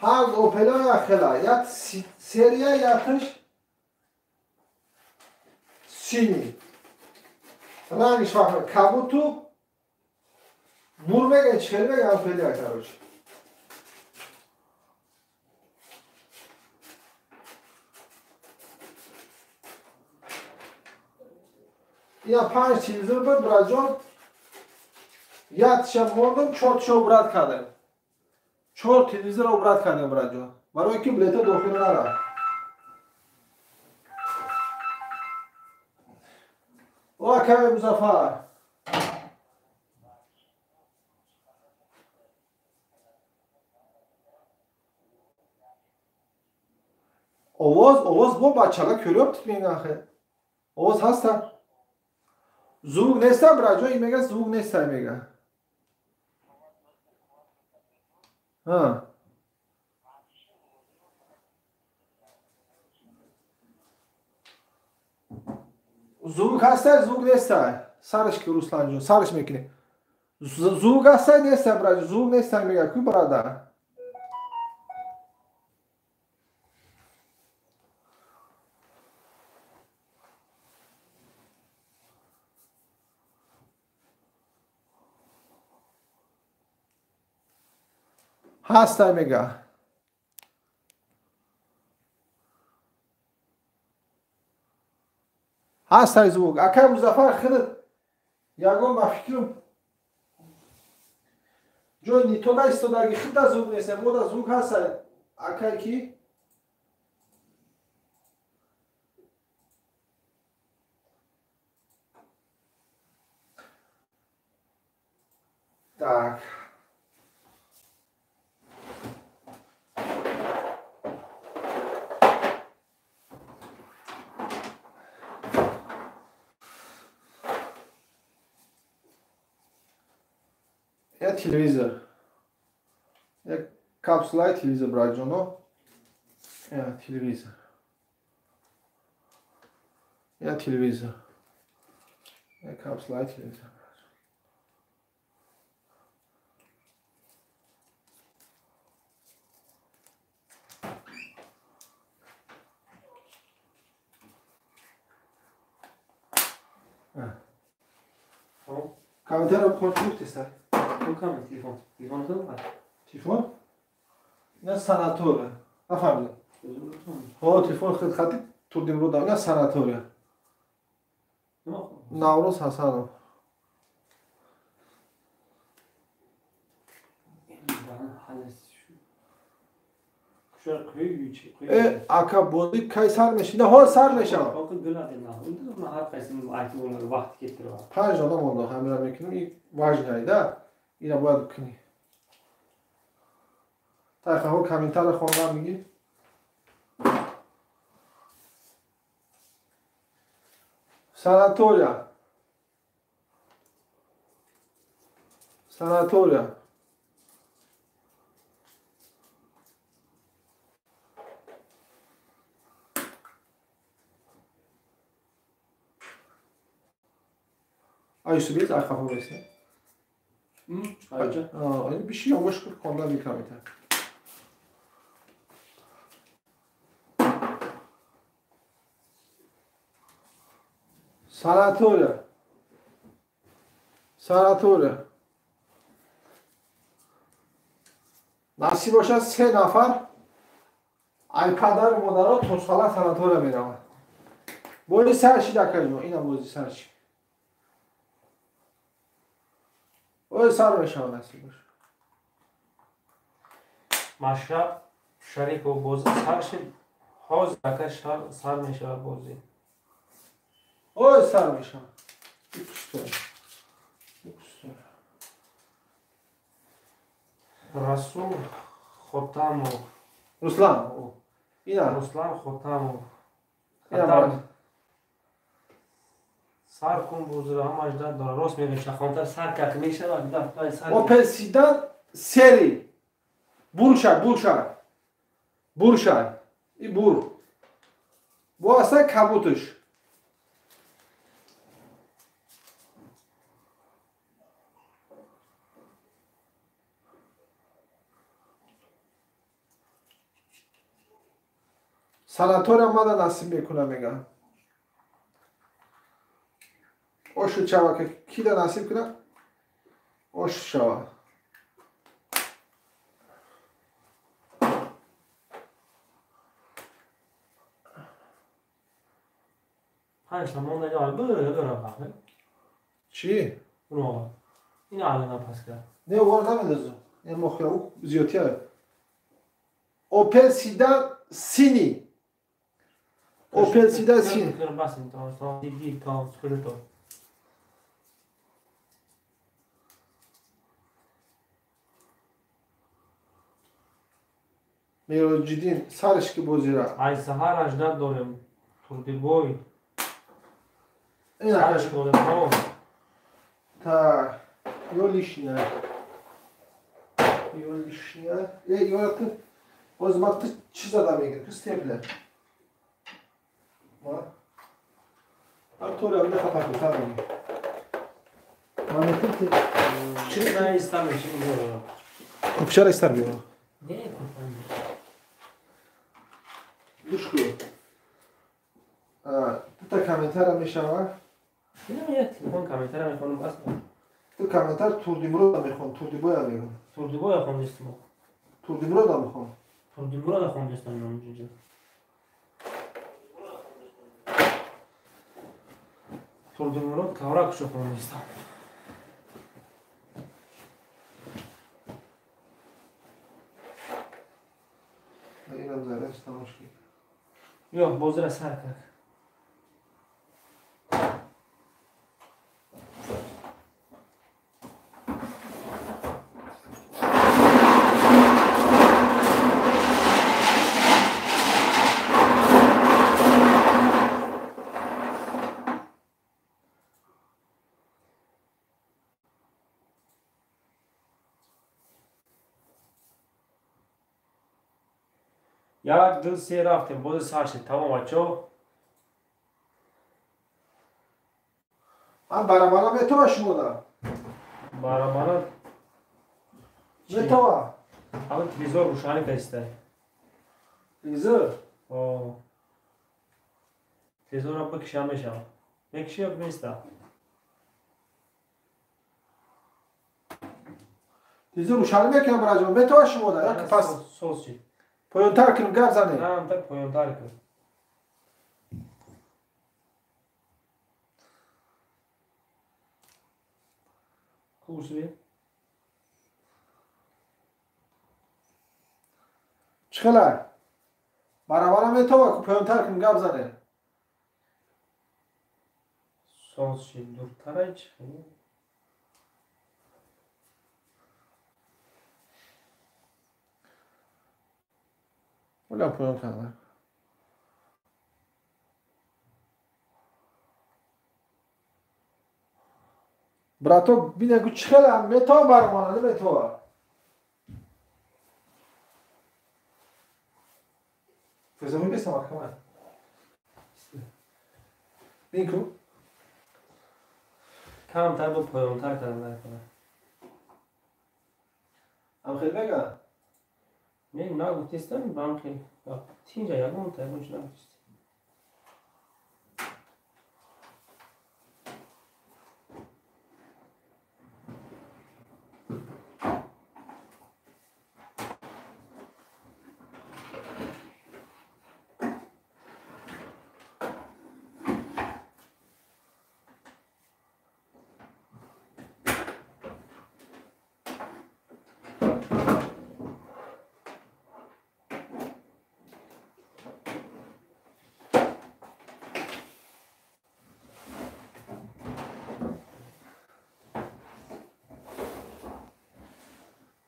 Ҳар опела яхела, як серия якш сини. Рангиш фарқ кабуту бур меган чӣ хел меган опела короче. Ина 5 телевизор буд братҷон. Якша мондум, 4 ташо брат кардем. 4 телевизорро брат кардем братҷон. Барои ки билета дохил нарафт. О акаи Музаффар. Овоз бо бачала кӯрёб тутмега ахе. Овоз ҳаста? Звук неста братҷон, ин мега звук неста мега. Ҳа. Звук ҳаста, звук неста. Сараш ки Русланҷон, сараш мекунем. Звук ҳаста неста братҷон, звук неста мега ку бародар. Ҳаста мега. Ҳастай звук. Акай Музаффар худат ягон ба фикрам ҷои нито наистодаги худа звук нест, мода звук ҳастай. Акай ки? Так. Я телевизор. Я капсулаи телевизор братҷоно. Я телевизор. Я телевизор. Я капсулаи телевизор. Комментарий бихонед гуфтеста. Кам телефон. Телефон кадом? Телефон? На санатория. Нафаҳмидам. Ҳо, телефон худ хати Турдимурод, на санатория. Наврӯз Ҳасанов. Ака бозӣ кай сар мешава? Ҳо сар мешава. 5 дона монда, ҳамира мекунем, и важный да. Ина бояд кунӣ. Тайхаҳо комментария хондан мегӣ. Санатория. Санатория. Ай субит ай хафа бесне. Айҷа. А, биши ёмош хондан мекунам. Санатория. Санатория. Насиб бошад 3 нафар ай падару модаро Тошқала санатория мераванд. Бози сар шид акаҷон, инам бози сар шид. Бози сар мешавад насиб бошад. Машраб Шарипов бози сар шид. Ҳозир ака сар мешавад бози. Ой, сар мешавад. Расул Хотамов. Руслан. Ина. Руслан Хотамов. Ина. Сар кун бозиро ҳамаш дад дора. Рост мегӯяд, шахонтар сар как мешавад, дафтаи сар. Опел Седан сери. Бурша, бурша. Бурша. И бур. Бо аста кабутуш. Санатория мада насиб мекунам мегам. Ошу чава ки кида насиб куна? Ошу чава. Панҷ та монда ҷо бир. Чӣ? Уно. Ин алана пас кард. Не, вор намедозу. Ин мохира у зиёдтия. Опел Седан сини. Опел Седан сини. Меҳроҷиддин сарш ки бозира. Ай саҳар аждад дорем. Турдибой. Сарш дорем. Так, ё лишняя. Ё лишняя. Ё ты боз ма ту чӣ зада мегирӣ? Ту степлер. Ма? Артур, я хата кутар мегирӣ. Ма мети чӣ на истам чӣ мегӯям? Купчара истар биё. Не, купан. Гӯш кун. Ту та комментара мешава? Не, я телефон комментара мехонам бас. Ту комментар Турдимурода мехон, Турдибоя мегӯ. Турдибоя хондистам. Турдимурода мехон. Турдимурода хондистам инҷо. Турдимурод кавракшо хондистам. Инам зараш тамош ки. Ё, бозира сар кард. Як, ду, се рафтем. Бози сар шид. Тамом, бачо. Ман барабара метава шумода. Барабара метава. Ҳамин телевизор рӯшанӣ каиста. Телевизор? О. Телевизорро бикиша мешава. Мекиши ё места? Телевизор рӯшанӣ мекунам, браҷон, метава шумо да? Як пас соз шид. Поёнтар кунем, гап занем. Камтар поёнтар кун. Курс бе. Чӣ хела? Барабара метава, поёнтар кунем, гап занем. Соз шид, дуртарай чӣ хела? Оля поён кардам. Брато, бинегу чӣ хела метава баромана, наметава? Фезоми бесам акама. Бинку. Камтар бо поёнтар кардам накунам. Ам хел мега? Не, нагуфтестам, бам хел. Тинҷа ягон та ягон чи нагуфтест.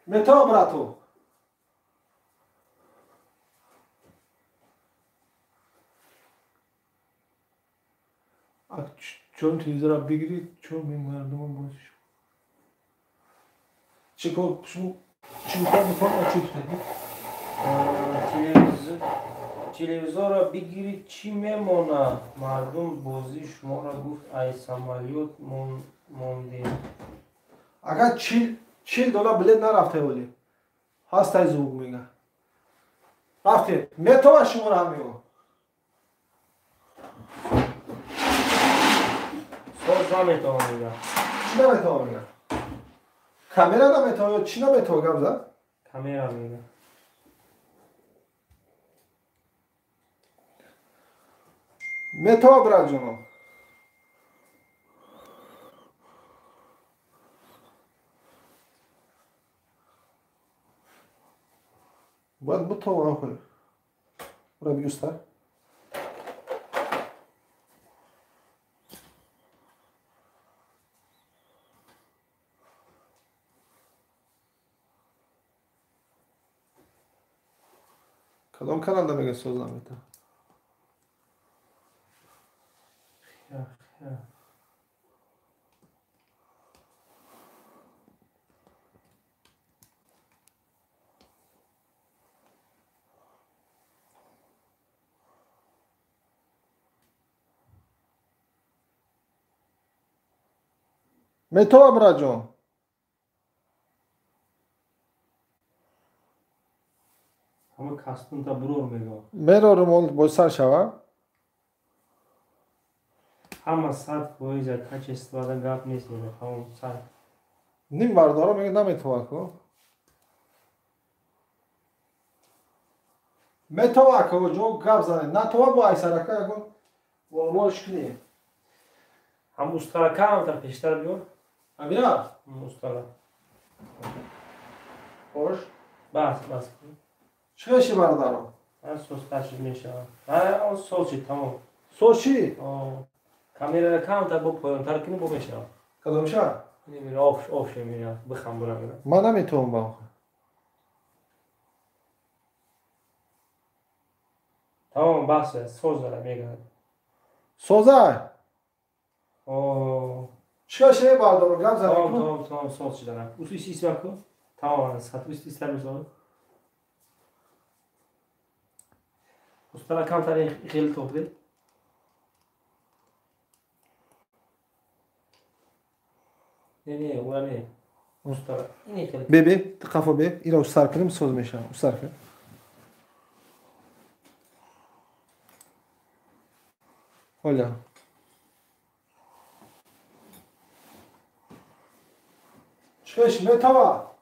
Метава, брато? Чон телевизора бигирӣ, чон мардумон бозиш. Чӣ кор шумо чӣ кор мекунад, чӣ кунед? Телевизорро бигирӣ, чӣ мемонад? Мардум бозии шуморо гуфт, ай самолёт мондем. Агар $40 билет нарафте оли. Ҳастай звук мега. Рафте, метава шуморо ҳамиё. Соз наметавон мега. Чӣ наметавон мега? Камера наметавон ё чӣ наметавон гап зад? Камера мега. Метава, братҷоно? Бояд бутавонам хӯр. Ура бигӯстар. Кадом каналда мега соз наметавон? Метава, братҷон? Ҳама кастунта бурор мега. Мерорум, ол босар шава. Ҳама 100% качествода гап нест мега, ҳамон сад. Ним бардора мега наметава ку. Метава ку, ҷо гап занед. Натова бо айсарака ягон волмолш кунем. Ҳам устара камтар пештар биёр. Амира? Устара. Хош? Бас, бас. Чӣ хел ши бародаро? Ҳа, созтар шид мешавад. Ҳа, соз шид, тамом. Соз шид? Камерара камтар бо поёнтар кунӣ, бо мешавад. Кадомша? Мера оф, оф мера, бихам бурам. Ман наметавонам ба охир. Тамом, бас, соз дара мегардад. Созай? О. Чӣ хел ши бародаро, гап занед? Тамом, тамом, тамом, соз шидана. Ус ис ис ку. Тамом, сат ус ис тар мисол. Устара камтар хеле топ. Не, не, ура не. Устара. Ини хеле. Бе, бе, қафо бе. Ира устар кунем, соз мешавад. Устар кун. Оля. Чӣ хел ши метава?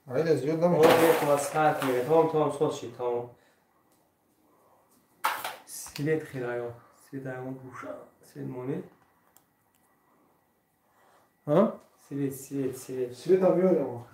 Айда зиёд намешавад. О, масхарат мегӯяд. Тамом, тамом, соз шид, тамом. Свет хираё. Свет аён буша. Свет монед. Ҳа? Свет, свет, свет. Свет ам меорем.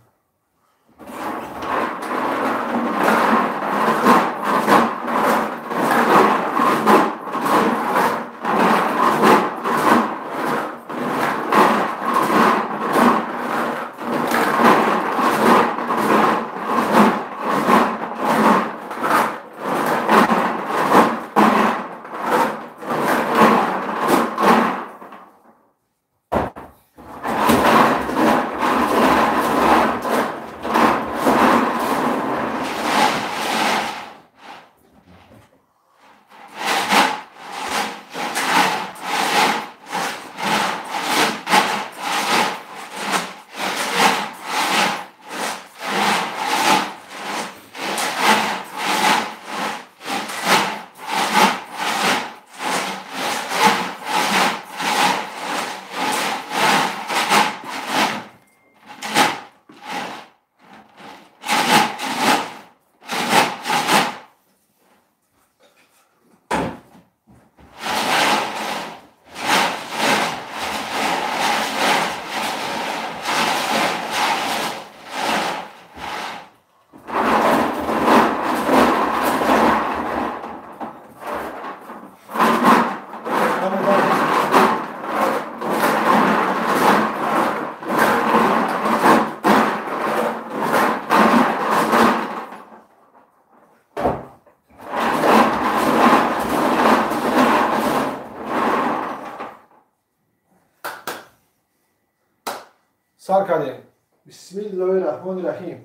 Сар кардем. Бисмиллоҳи раҳмони раҳим.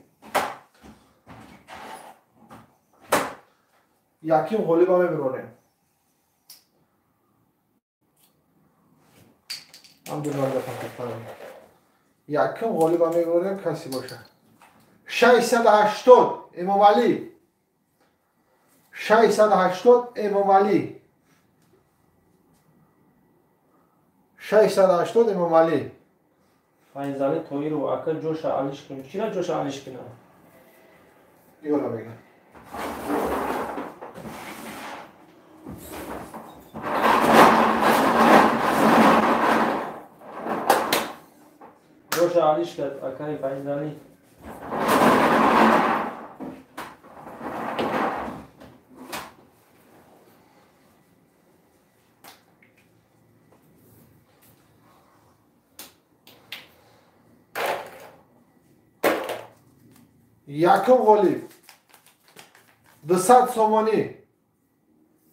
Яким ғолиба мебиронем. Яким ғолиба мебиронем, касе бошад. 680 Эмомалӣ. 680 Эмомалӣ. 680 Эмомалӣ. Файзали Тоиров ака ҷоша алиш кун. Чира ҷоша алиш кунам? Ёра мегӯям. Ҷоша алиш кард акаи Файзали. Якум ғолиб 200 сомонӣ,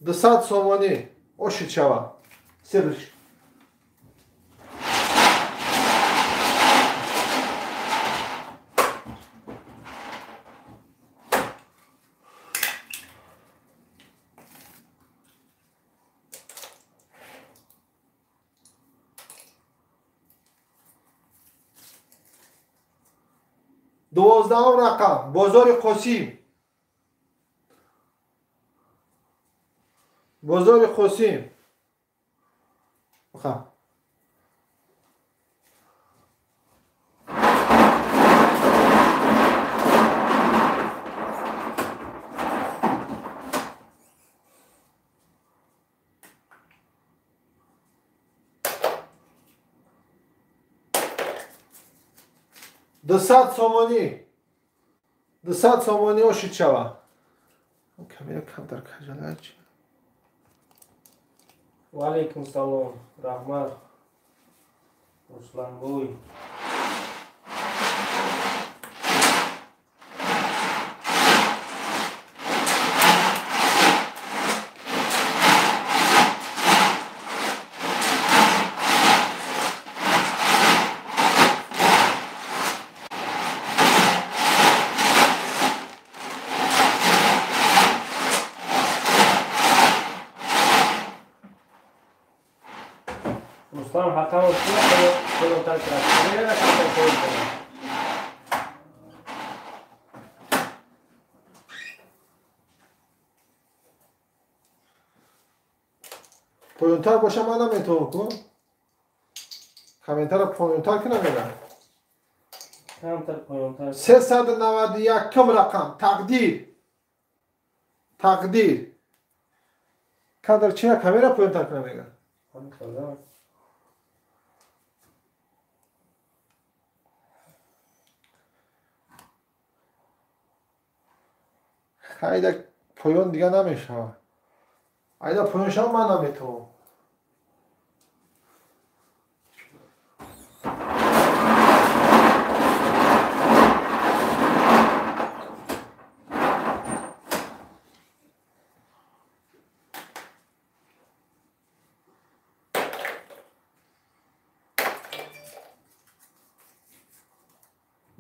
200 сомонӣ ошид шава. Себриш. Дувоздаҳум рақам бозори Қосим. Бозори Қосим. 200 сомонӣ, 200 сомонӣ ошид шава. Камера камтар кажалач. Ва алайкум салом, раҳмат. Русланбой. Руслан Хатамов поёнтар кард. Камера камтар поён кард. Поёнтар боша ман наметавонам ку. Комментарро поёнтар ки намегӯям. Камтар поёнтар. 391 рақам. Тақдир. Тақдир. Кадр чия камера поёнтар кунам мега? Хайда поён дига намешавад. Айда поён шава ман наметавонам.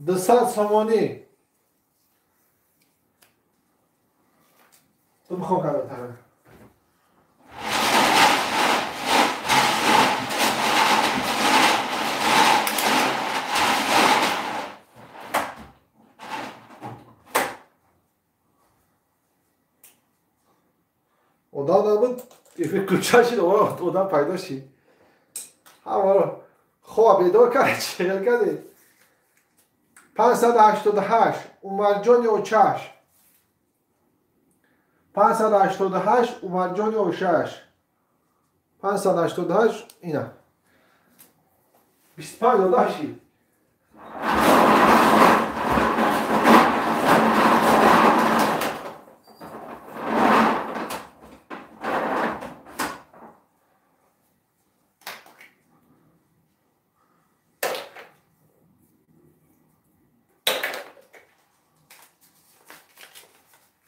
200 сомонӣ. Ту бихом камертара. Одам набуд, эфир ключа шид, одам пайдо шид. Ҳамаро хоб бедор кард, чел кардед. 588 Умарҷони Очаш. 588 Умарҷони Очаш. 588 ина. 25 дода шид.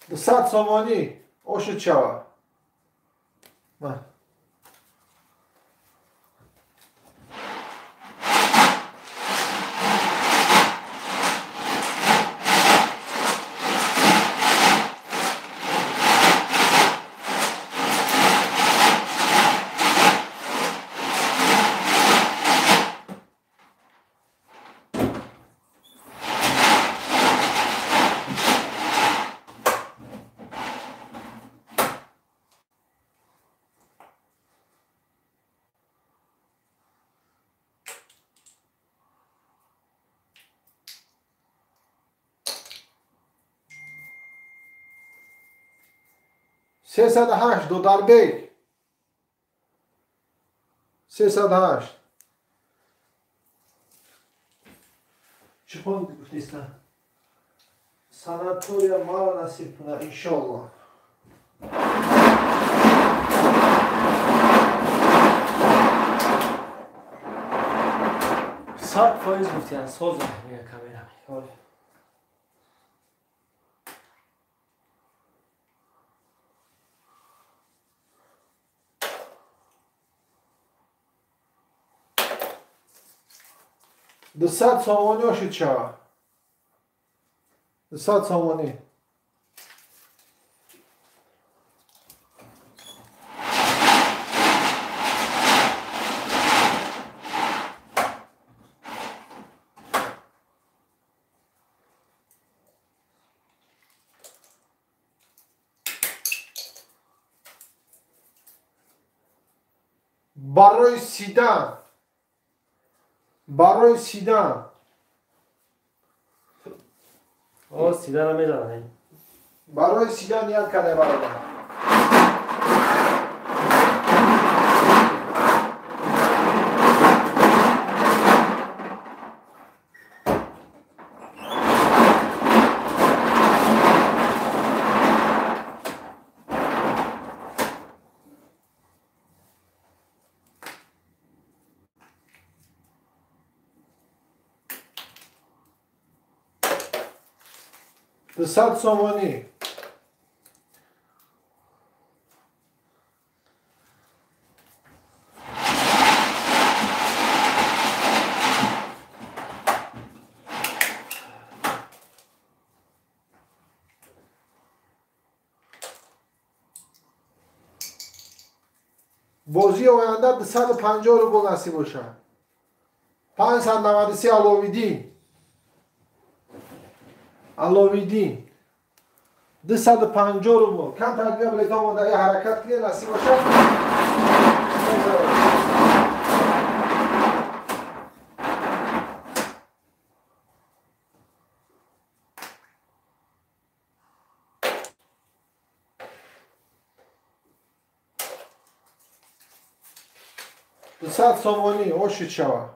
200 сомонӣ ошид шава. 308 Додарбек. 308. Чӣ хон гуфтиста? Санатория мара насиб кунад иншоаллоҳ. 100% гуфтиян соза мега камера. 200 сомонӣ ошид шава. 200 сомонӣ. Барои сидан. Барои сидан. О, сидана мезанад. Барои сидан ният карда бародар. 200 сомонӣ. Бозии оянда 250 рубл насиб бошад. 593 Аловиддин. Аловиддин 250 рубл. Камтар дига билета монда я ҳаракат кунед насиб бошад. 200 сомонӣ ошид шава.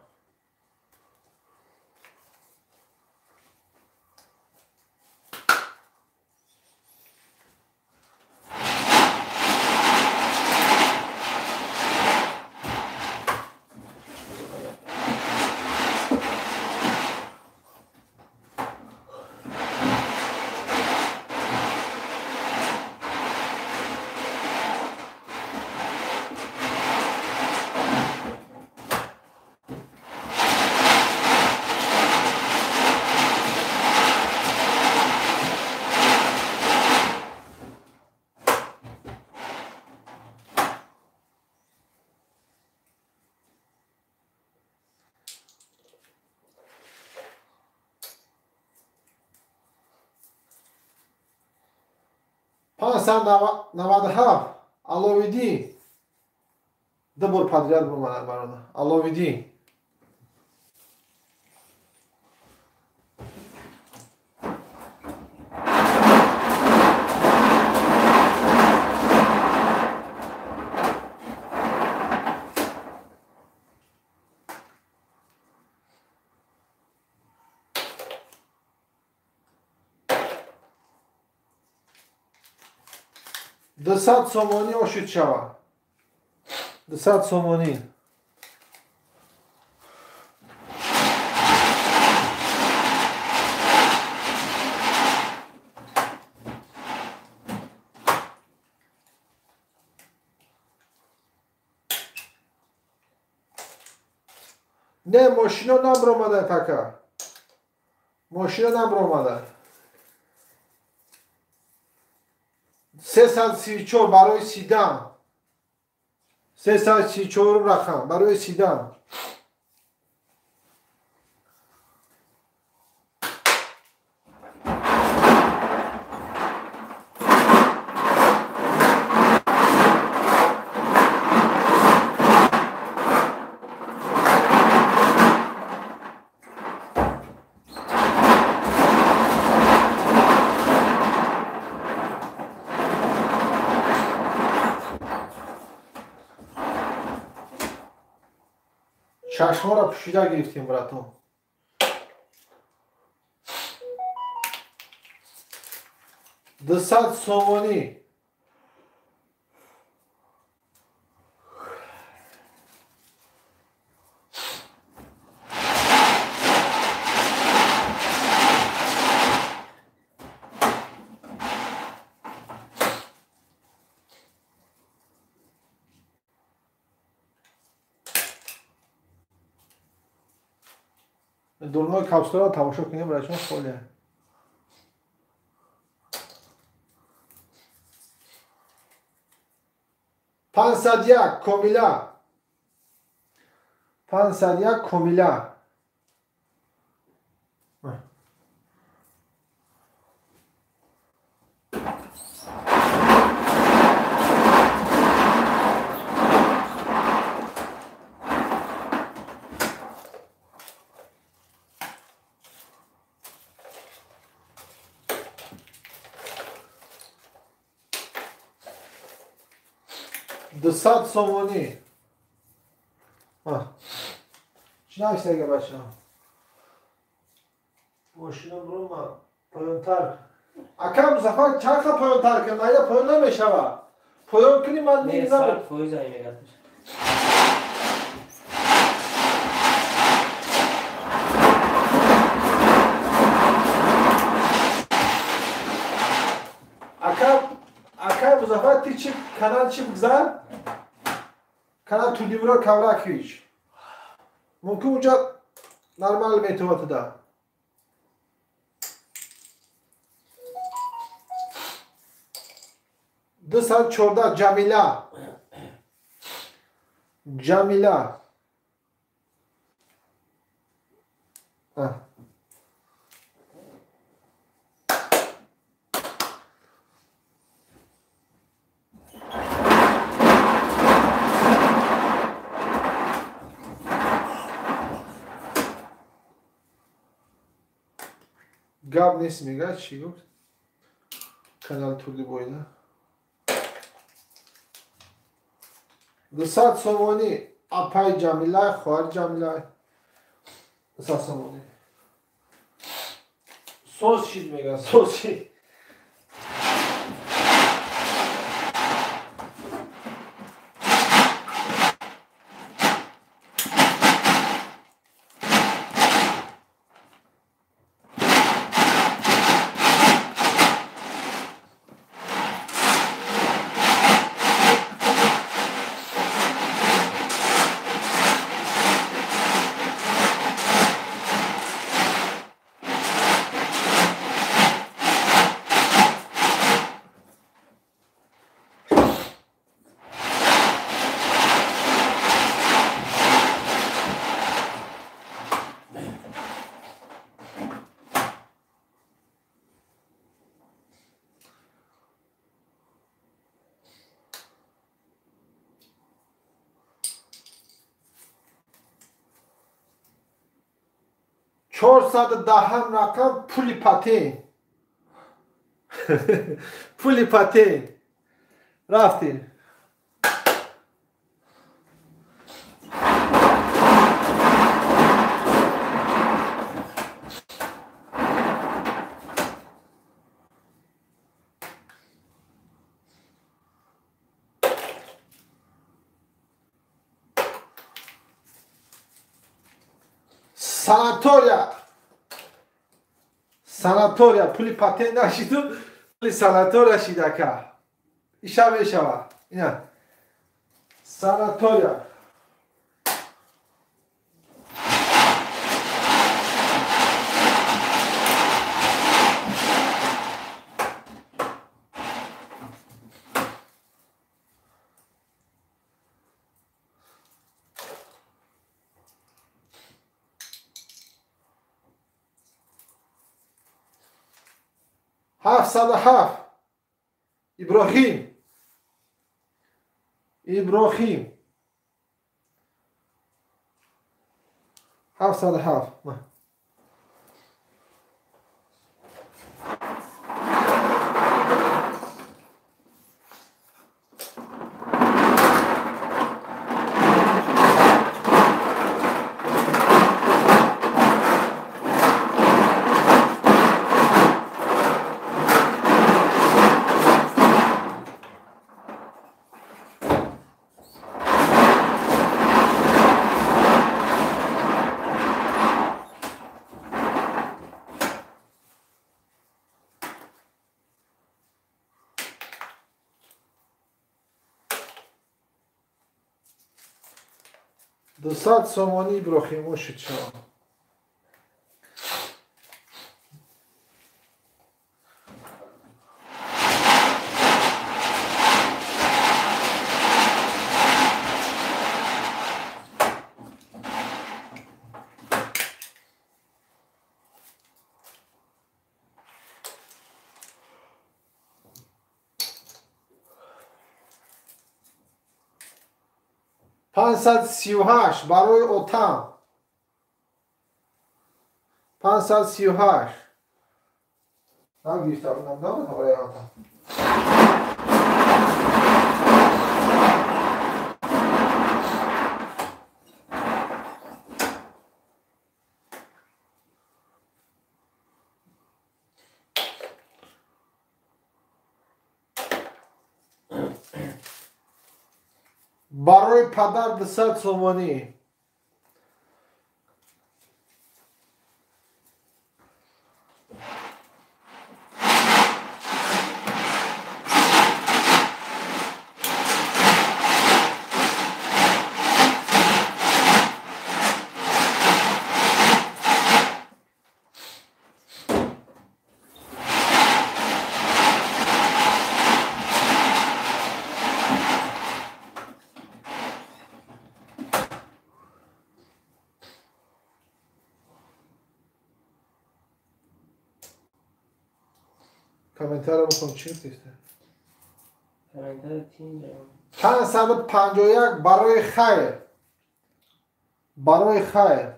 597 Аловиддин. Ду бор подряд бомадам бародар. Аловиддин. 200 сомонӣ ошид шава. 200 сомонӣ. Не, мошино набромада пока. Мошино набромада. 334 барои сидан. 334 рақам барои сидан. Чашморо пӯшида гирифтем, братон. 200 сомонӣ. Дурной капсула тамошо кунем, братон, холия. 501 комила. 501 комила. 200 сомонӣ. Чӣ нависага бачаҳо? Мошина брома поёнтар. Ака Музаффар чанд ха поёнтар кунам? Майда поён намешава. Поён кунӣ ман мегзам. Фоиз ай мегад. Ака Музаффар ти чӣ канал чӣ бигзар? Канал Тулимуро Кавракович. Мумкин унҷа нормал метавонад. 214 Ҷамила. Ҷамила. Гап нест мега, чӣ гуфт? Канал Турдибойда. 200 сомонӣ. Апай Ҷамилай, хоҳари Ҷамилай. 200 сомонӣ. Соз шид мега, соз шид. 410 рақам пули патент. Пули патент. Рафтем. Санатория. Санатория пули патент нашиду, пули санатория шидака. Иша мешава. Ина. Санатория. 707. Иброҳим. Иброҳим. 707. 200 сомонӣ Иброҳимо шуд шава. 538 барои отам. 538. Нагирифта будам, на барои отам. Барои падар 200 сомонӣ. комментария букун чӣ гуфтиста? 551 барои хайр. Барои хайр.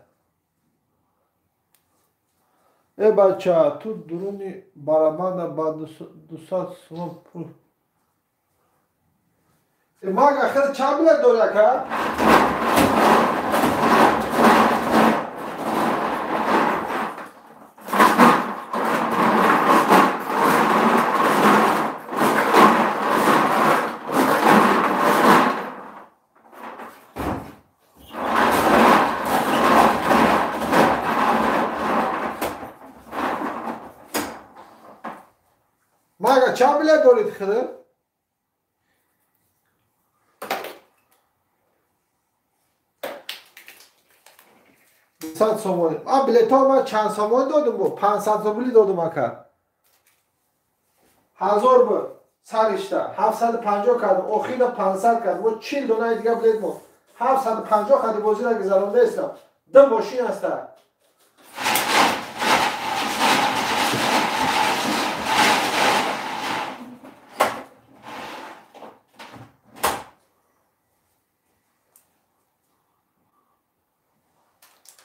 Э бача, ту дуруни барабана ба 200 сомон пул. Э мага хел чанд билет дори ака? Ака чанд билет дорид хидр? 100 сомонӣ. А билетҳо ман чанд сомонӣ додум бо? 500 рубли додум ака. 1000 буд саришта 750 кардум, охирда 500 кардум. Бо 40 донаи дига билет мо. 750 хади бозиро гузаронда истам. Ду мошин аста.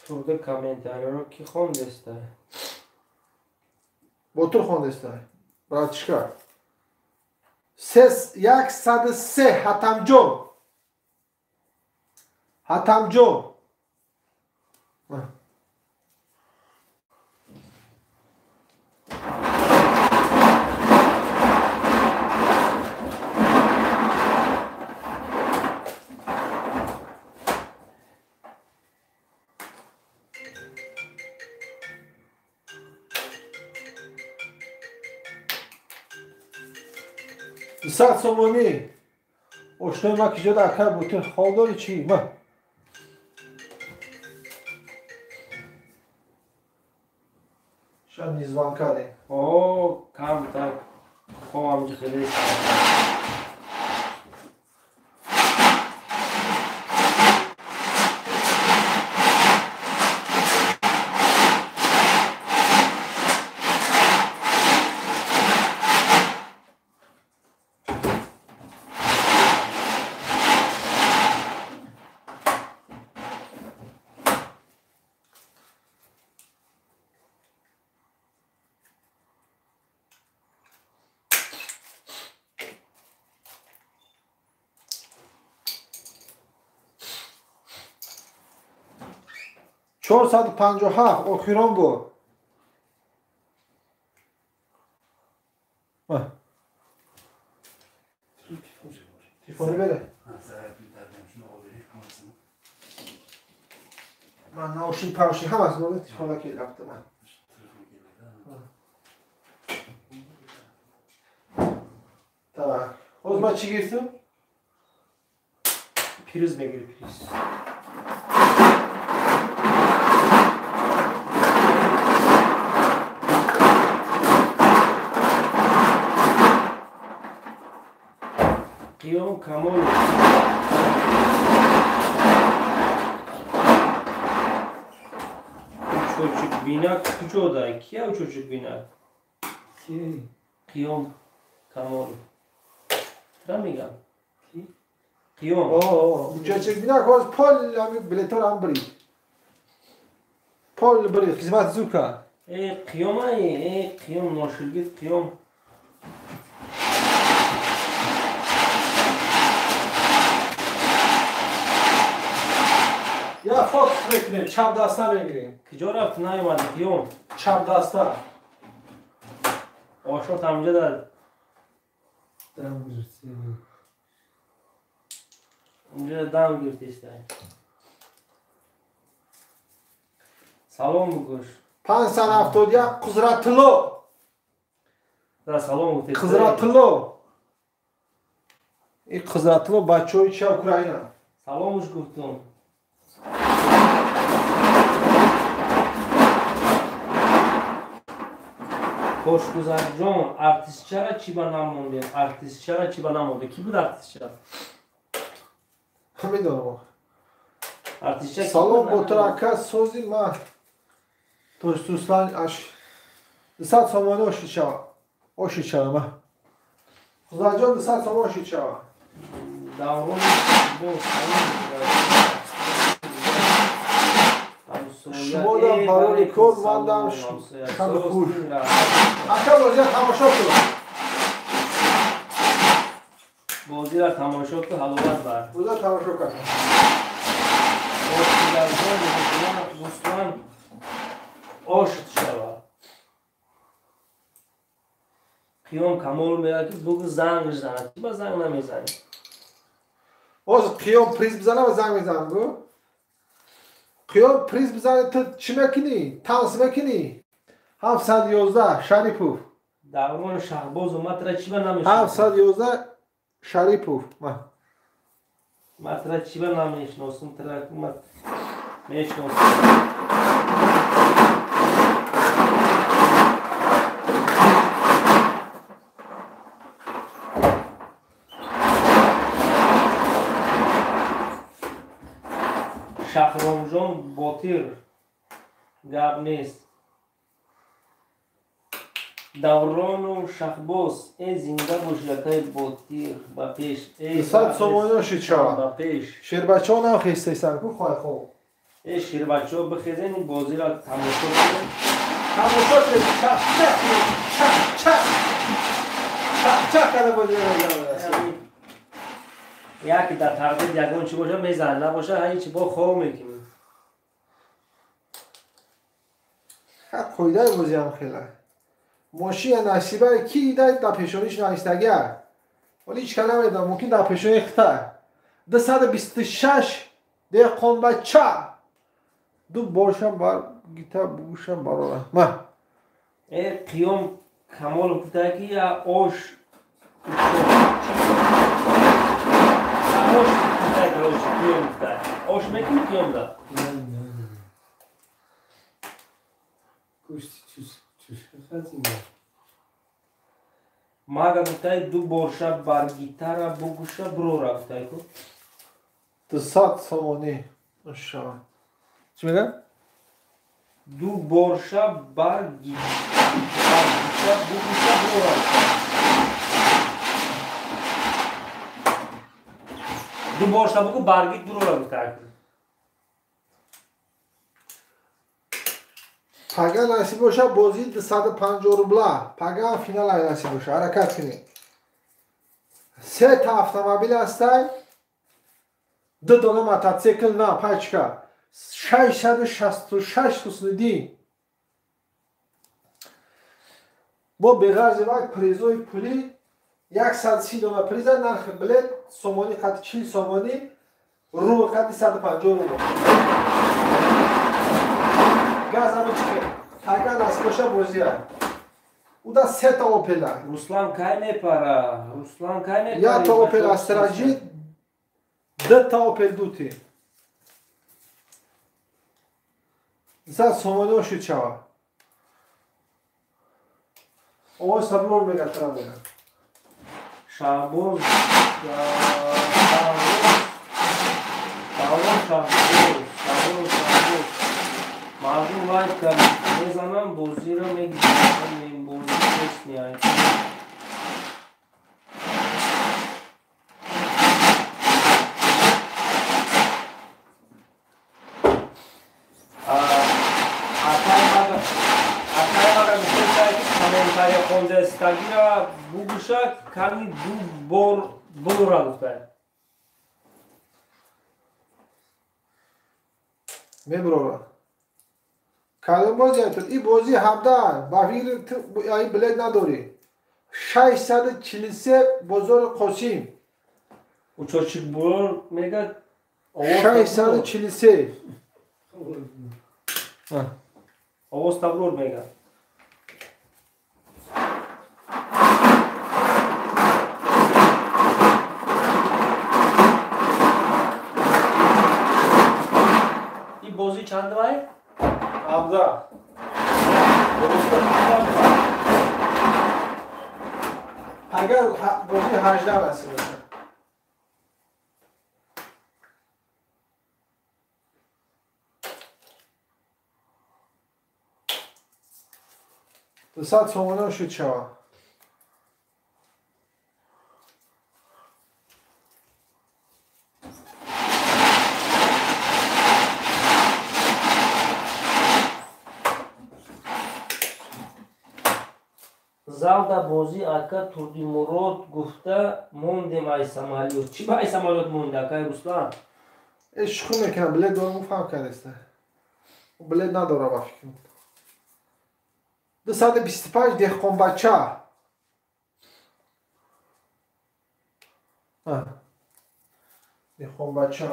Турда комментариёро ки хондеста? Ботур хондеста. Братишка. 103 Ҳатамҷон. Ҳатамҷон. 100 сомонӣ. Ошнои ма ки ҷода ака бутин хол дори чӣ? Ма. Шояд низван кардем. О, кам так. Ховам ҷихеле. 457 охирон буд. Телефони бере. Ман наушник паушник ҳамас дорам, телефона ки рафта ман. Так. Ҳоз ман чӣ гирифтам? Приз мегири, приз. Қиём Камолов. Чӯчукбинак куҷода? Кия чӯчукбинак? Қиём Камолов. Чира мегам? Қиём. Чӯчукбинак ҳоз пол ҳами билетҳоро ҳам бирид. Пол бирид, хизмат зур кард. Э, Қиём ай, э, Қиём ноширгид Қиём. Я фокус мекунем, чап даста мегирем. Куҷо рафт наомад Қиём? Чап даста. Ошот ҳамҷа дар. Унҷа дам гирифтеста. Салом бугӯш. 571 Қузратулло. Да салом гуфтеста. Қузратулло. Ин Қузратулло бачаҳои ча Украина. Саломуш гуфтум. Хошгузарҷон, артистчара чӣ ба намондем? Артистчара чӣ ба намондем? Кӣ буд артистча? Намедонам. Артистча Салом ботур ака, сози ма. Тоҷикистон аш 200 сомонӣ ошид шава. Ошид шава ма. Хузарҷон 200 сомонӣ ошид шава. Даврон бо салом. Шумо дам пароли кор, ман дам шаби хуш. Ака бозиро тамошо кун. Бозиро тамошо кун, ҳаловат бар. Бозиро тамошо кун. Гӯсфанд ошт шавад. Қиём Камол мегӯяд ки бугӯ занг занад. Чӣ ба занг намезанӣ? Ҳозир Қиём приз бизанам ва занг мезанам гӯ. Қиём приз бизанӣ ту чӣ мекунӣ? Танс мекунӣ? 711 Шарипов. Даврон Шаҳбозу матра чиба намешносам? 711 Шарипов. Матра чиба намешносам? Тра мешносам. Шахромҷон Ботир гап нест. Даврону Шахбоз э зинда бош якай Ботир ба пеш. 200 сомонио шид шава. Ба пеш. Шербачаҳо нам хестесан ку хоҳ хоб. Э шербачаҳо бихезен ин бозиро тамошо кунед. Тамошо кунед. Чақ чақ чақ чақ. Чақ чақ када бозиро мезанад. Яке дар тақдир ягон чӣ боша мезанад, набоша ҳеҷ бо хоб мекунем. Ха қоидаи бозиам хела. Мошина насибае ки дида дар пешониш навистагия. Вале ҳеҷ кас намедонад, мумкин дар пешони хита. 226 деҳқонбача. Ду боршам бар гита бугушам барора. Ма. Э Қиём Камолов гуфта ки я ош ош гуфта, короче, қиём гуфта. Ош мекунӣ қиём да? Гӯшти чушка хатима. Мага гуфтай ду борша бар гитара бугуша бурора гуфтай ку. 200 сомонӣ. Шава. Чӣ мегӯяд? Ду борша бар гитара бугуша бурора. Ду борша бугу баргит бурора гуфтай ку. Пага насиб боша бозии 250 рубла. Пага финал насиб боша. Ҳаракат кунед. Се та автомобил ҳастай. Ду дона мотоцикл на пачка. 666 Ҳусниддин. Бо беғарзи вақт призои пулӣ 130 дона приза, нархи билет сомонӣ қати 40 сомонӣ, рубл қати 150 рубл. Газами чике. Пага насиб боша бозия. Уда се та Опела. Руслан кай мепара? Руслан кай мепара? Я та Опел Астраҷи, ду та Опел Дути. 200 сомонио шуд шава. Овоз саброр мега тра мега. Шаҳбоз, Шаҳбоз, Шаҳбоз, Шаҳбоз. Мардум лайк кард, мезанам бозиро мегирам, бозӣ песня. Акай мага гуфта ки комментария хондастагиро бугуша ками ду бор бурора гуфта. Мебурора. Кадом бозӣ ту? И бозӣ 17 ба фикри ту ай билет надорӣ. 643 бозори Қосим. Учочик бурор мега 643. Овоз табрур мега. И бозӣ чанд вай? 17. Агар бозӣ 18 насиб бошад. 200 сомонио шуд шава. Завда бозӣ ака Турдимурод гуфта мондем ай самолёт. Чӣ ба ай самолёт монда акай Руслан? Э шӯхӣ мекунам, билет дорам, фаҳм кардеста. Билет надорам ба фикрам. 225 деҳқонбача. Деҳқонбача.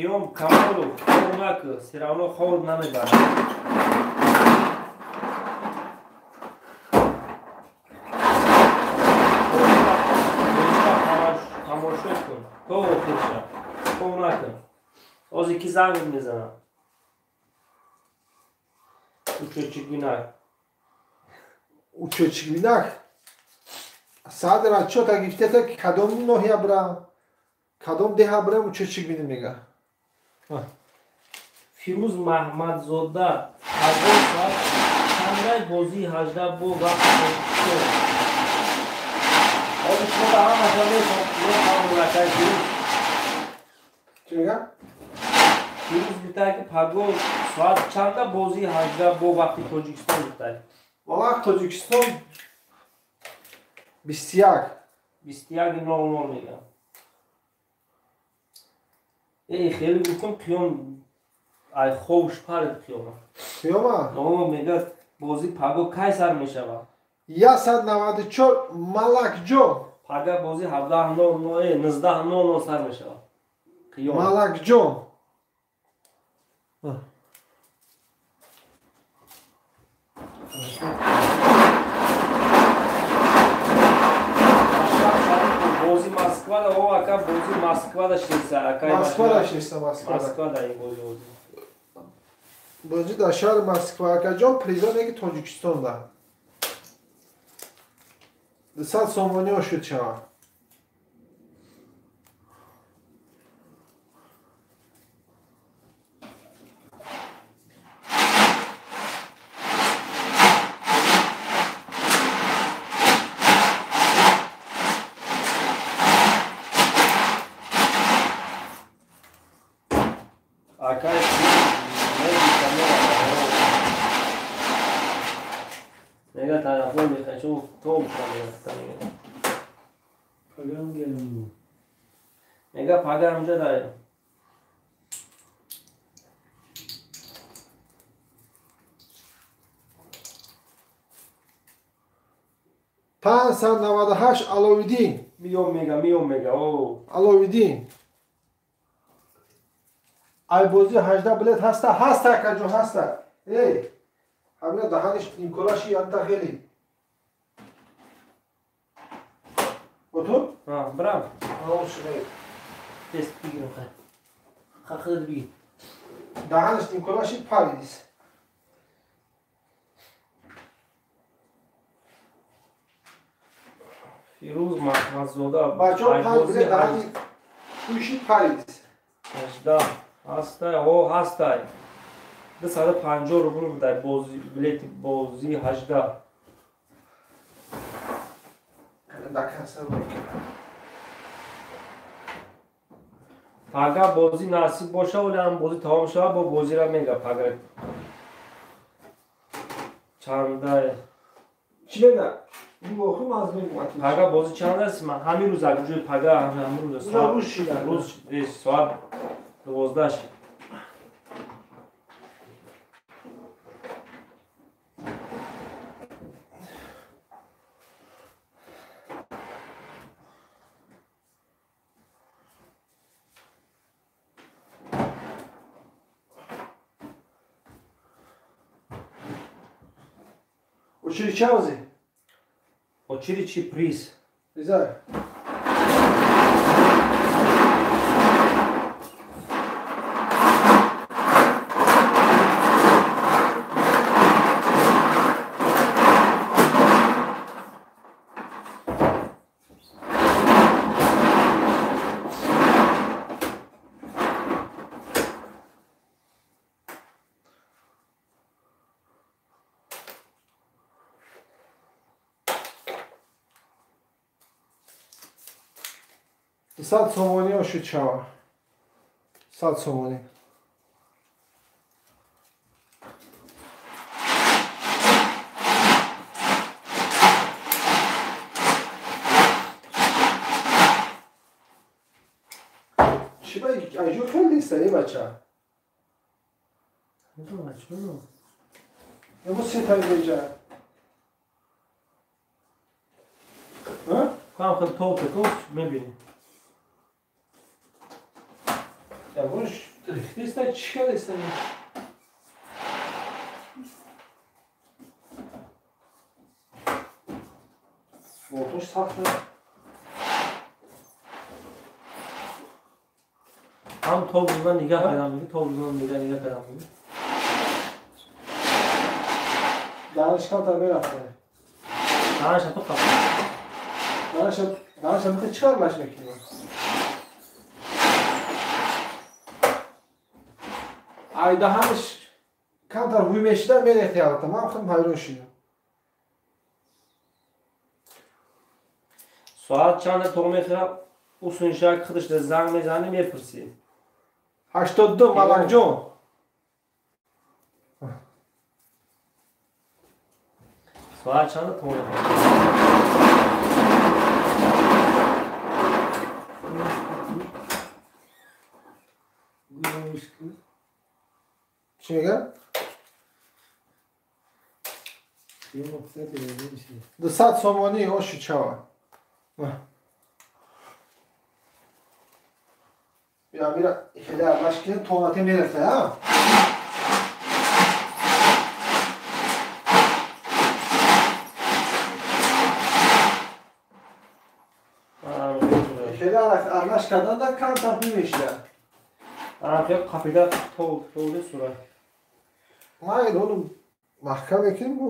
Қиём Камолов, хоб накӣ, всё равно хоб намебарад. Тамошо кун то охирша, хоб накун. Ҳозир ки занг мезанам. Учётчик бинак. Учётчик бинак. Саат расчёта гифтета, ки кадом ноҳия бирам, кадом деҳа бирам, учётчик бинем мега. Фирӯз Маҳмадзода, пагоҳ соат чандай бозии 18 бо вақти Тоҷикистон? Ҳозир шумо ба ҳамаша мефаҳмонед, акай Фирӯз. Чӣ мега? Фирӯз гуфтае, ки пагоҳ соат чанда бозии 18 бо вақти Тоҷикистон гуфтае. Бо вақти Тоҷикистон 21. 21:00 мегам. Э, хеле гуфтам, Қиём ай хобш парид, Қиёма. Қиёма? О, мега, бозӣ пагоҳ кай сар мешавад? 194 Малакҷон. Пага бозӣ 17:00, 19:00 сар мешавад. Қиём. Малакҷон. Бози Москвада, о, ака, бози Москвада шиса, ака. Москвада шиса, Москвада. Москвада ин бози бози. Бозӣ дар шаҳри Москва, акаҷон, приза неги Тоҷикистонда. 200 сомониҳо шуд шавад. Акай мега, тарафон мехоҳам, том мега. Пагам гелем. Мега, пага ҳамҷа даем. 598 Аловиддин. Миём мега, миём мега, о. Аловиддин. Ай бозӣ 18 билет ҳаста, ҳаста, акаҷон, ҳаста. Эй, ҳамина даҳаниш нимкораши янта хеле. Ото? А, брам. Аон шуд. Тест бигирам хай. Хахир бигир. Даҳаниш нимкораши паридис. Фирӯз Маҳмадзода. Бачаҳо, панҷ билет даҳани кӯши паридис. 18 ҳастай, о, ҳастай. 250 рубл будай бози билети бозии 18. Дар касса Пага бозӣ насиб боша, оли ҳам бозӣ тамом шава, бо бозира мега пага. Чандай? Чӣ мега? Ин маз мегӯям. Пага бозӣ чанд аст? Ман ҳамин рӯз ҷои пага ҳамин рӯз. Рӯз шида. Рӯз соат 12 шид. Очири чавзи? Очири чи приз? Призай. 100 сомониҳо шуд шава. 100 сомонӣ. Чӣ ба аҷо хел неста, е бача? Емо сета беҷа. Кам хел топ текош мебинӣ. Ягонш рехтеста чӣ кардеста? Болтош сахт. Ҳам тобуздан нигаҳ кардам, тобуздан нигаҳ кардам. Данаш камтар мерафта. Данаш то қаф. Данаш михе чӣ кар лаш мекунӣ? Айдаҳанаш камтар ҳуй мешида мерехти албатта. Ман худам ҳайрон шидам. Соат чанда то мехӯрам, усуншак худаш занг мезанӣ мепурсӣ. 82 Малакҷон. Соат чанда то мехӯрам? Чӣ мегӯяд? 200 сомонӣ оши чава. Бира хеле армаш кунем, тонате мераса, ҳа? Хеле армаш карданда камтар ҳуй мешида. Қапида толди сурат. Майли, ону маҳкам мекунем бу.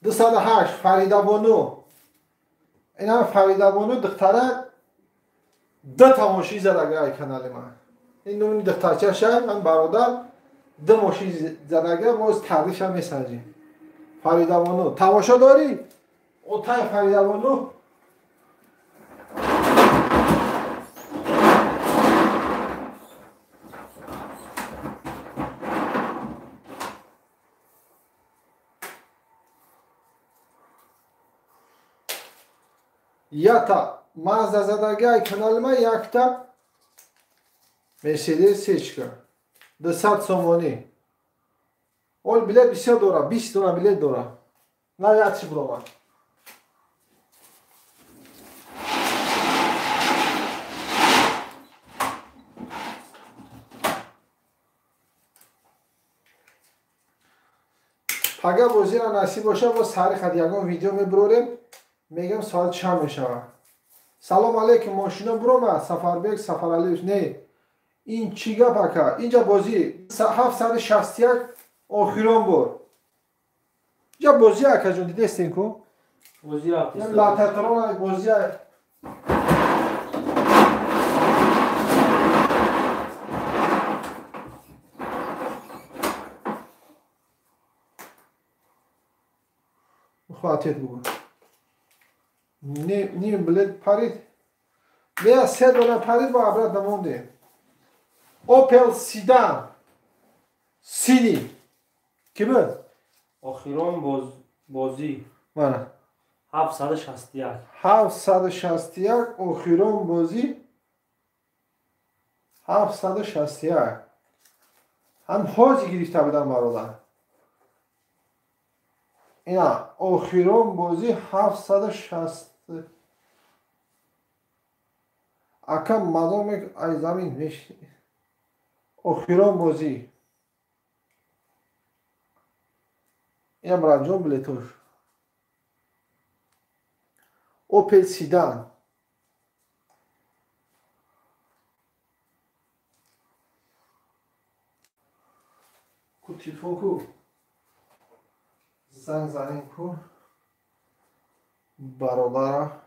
208 Фаридабону. Инам Фаридабону духтара ду та мошин задага ай канали ман. Ин номи духтарчаша, ман бародар ду мошин задага, мо аз таърифша месанҷем. Фаридабону, тамошо дорӣ? Отай Фаридабону. Ята Мазда задага канали ман, якта Мерседес сечка 200 сомонӣ. Ол билет бисёр дора, 20 дона билет дора. На якчи буромад. Пага бозира насиб боша, боз сари хат ягон видео мебурорем, мегам соат чанд мешавад. Салом алейкум, мошина буромад, Сафарбек Сафаралиев. Не, ин чӣ гап ака? Инҷа бозӣ 761 охирон бор. Инҷа бозӣ акаҷон, дидестен ку? Бозӣ рафтест. Лататрон бозӣ. Хватит бугу. Ним билет парид. Бея 3 дона парид ва обратно монде. Opel Sedan. Сини. Ки буд? Охирон бозӣ. Мана. 761. 761 охирон бозӣ. 761. Ҳам ҳоҷи гирифта будам бародар. Ина охирон бозӣ 760. Ака мадомек ай замин меш. Охирон бозӣ. Ина браҷон билетош. Opel Sedan. Ку телефон ку. Занг занем ку. Бародара.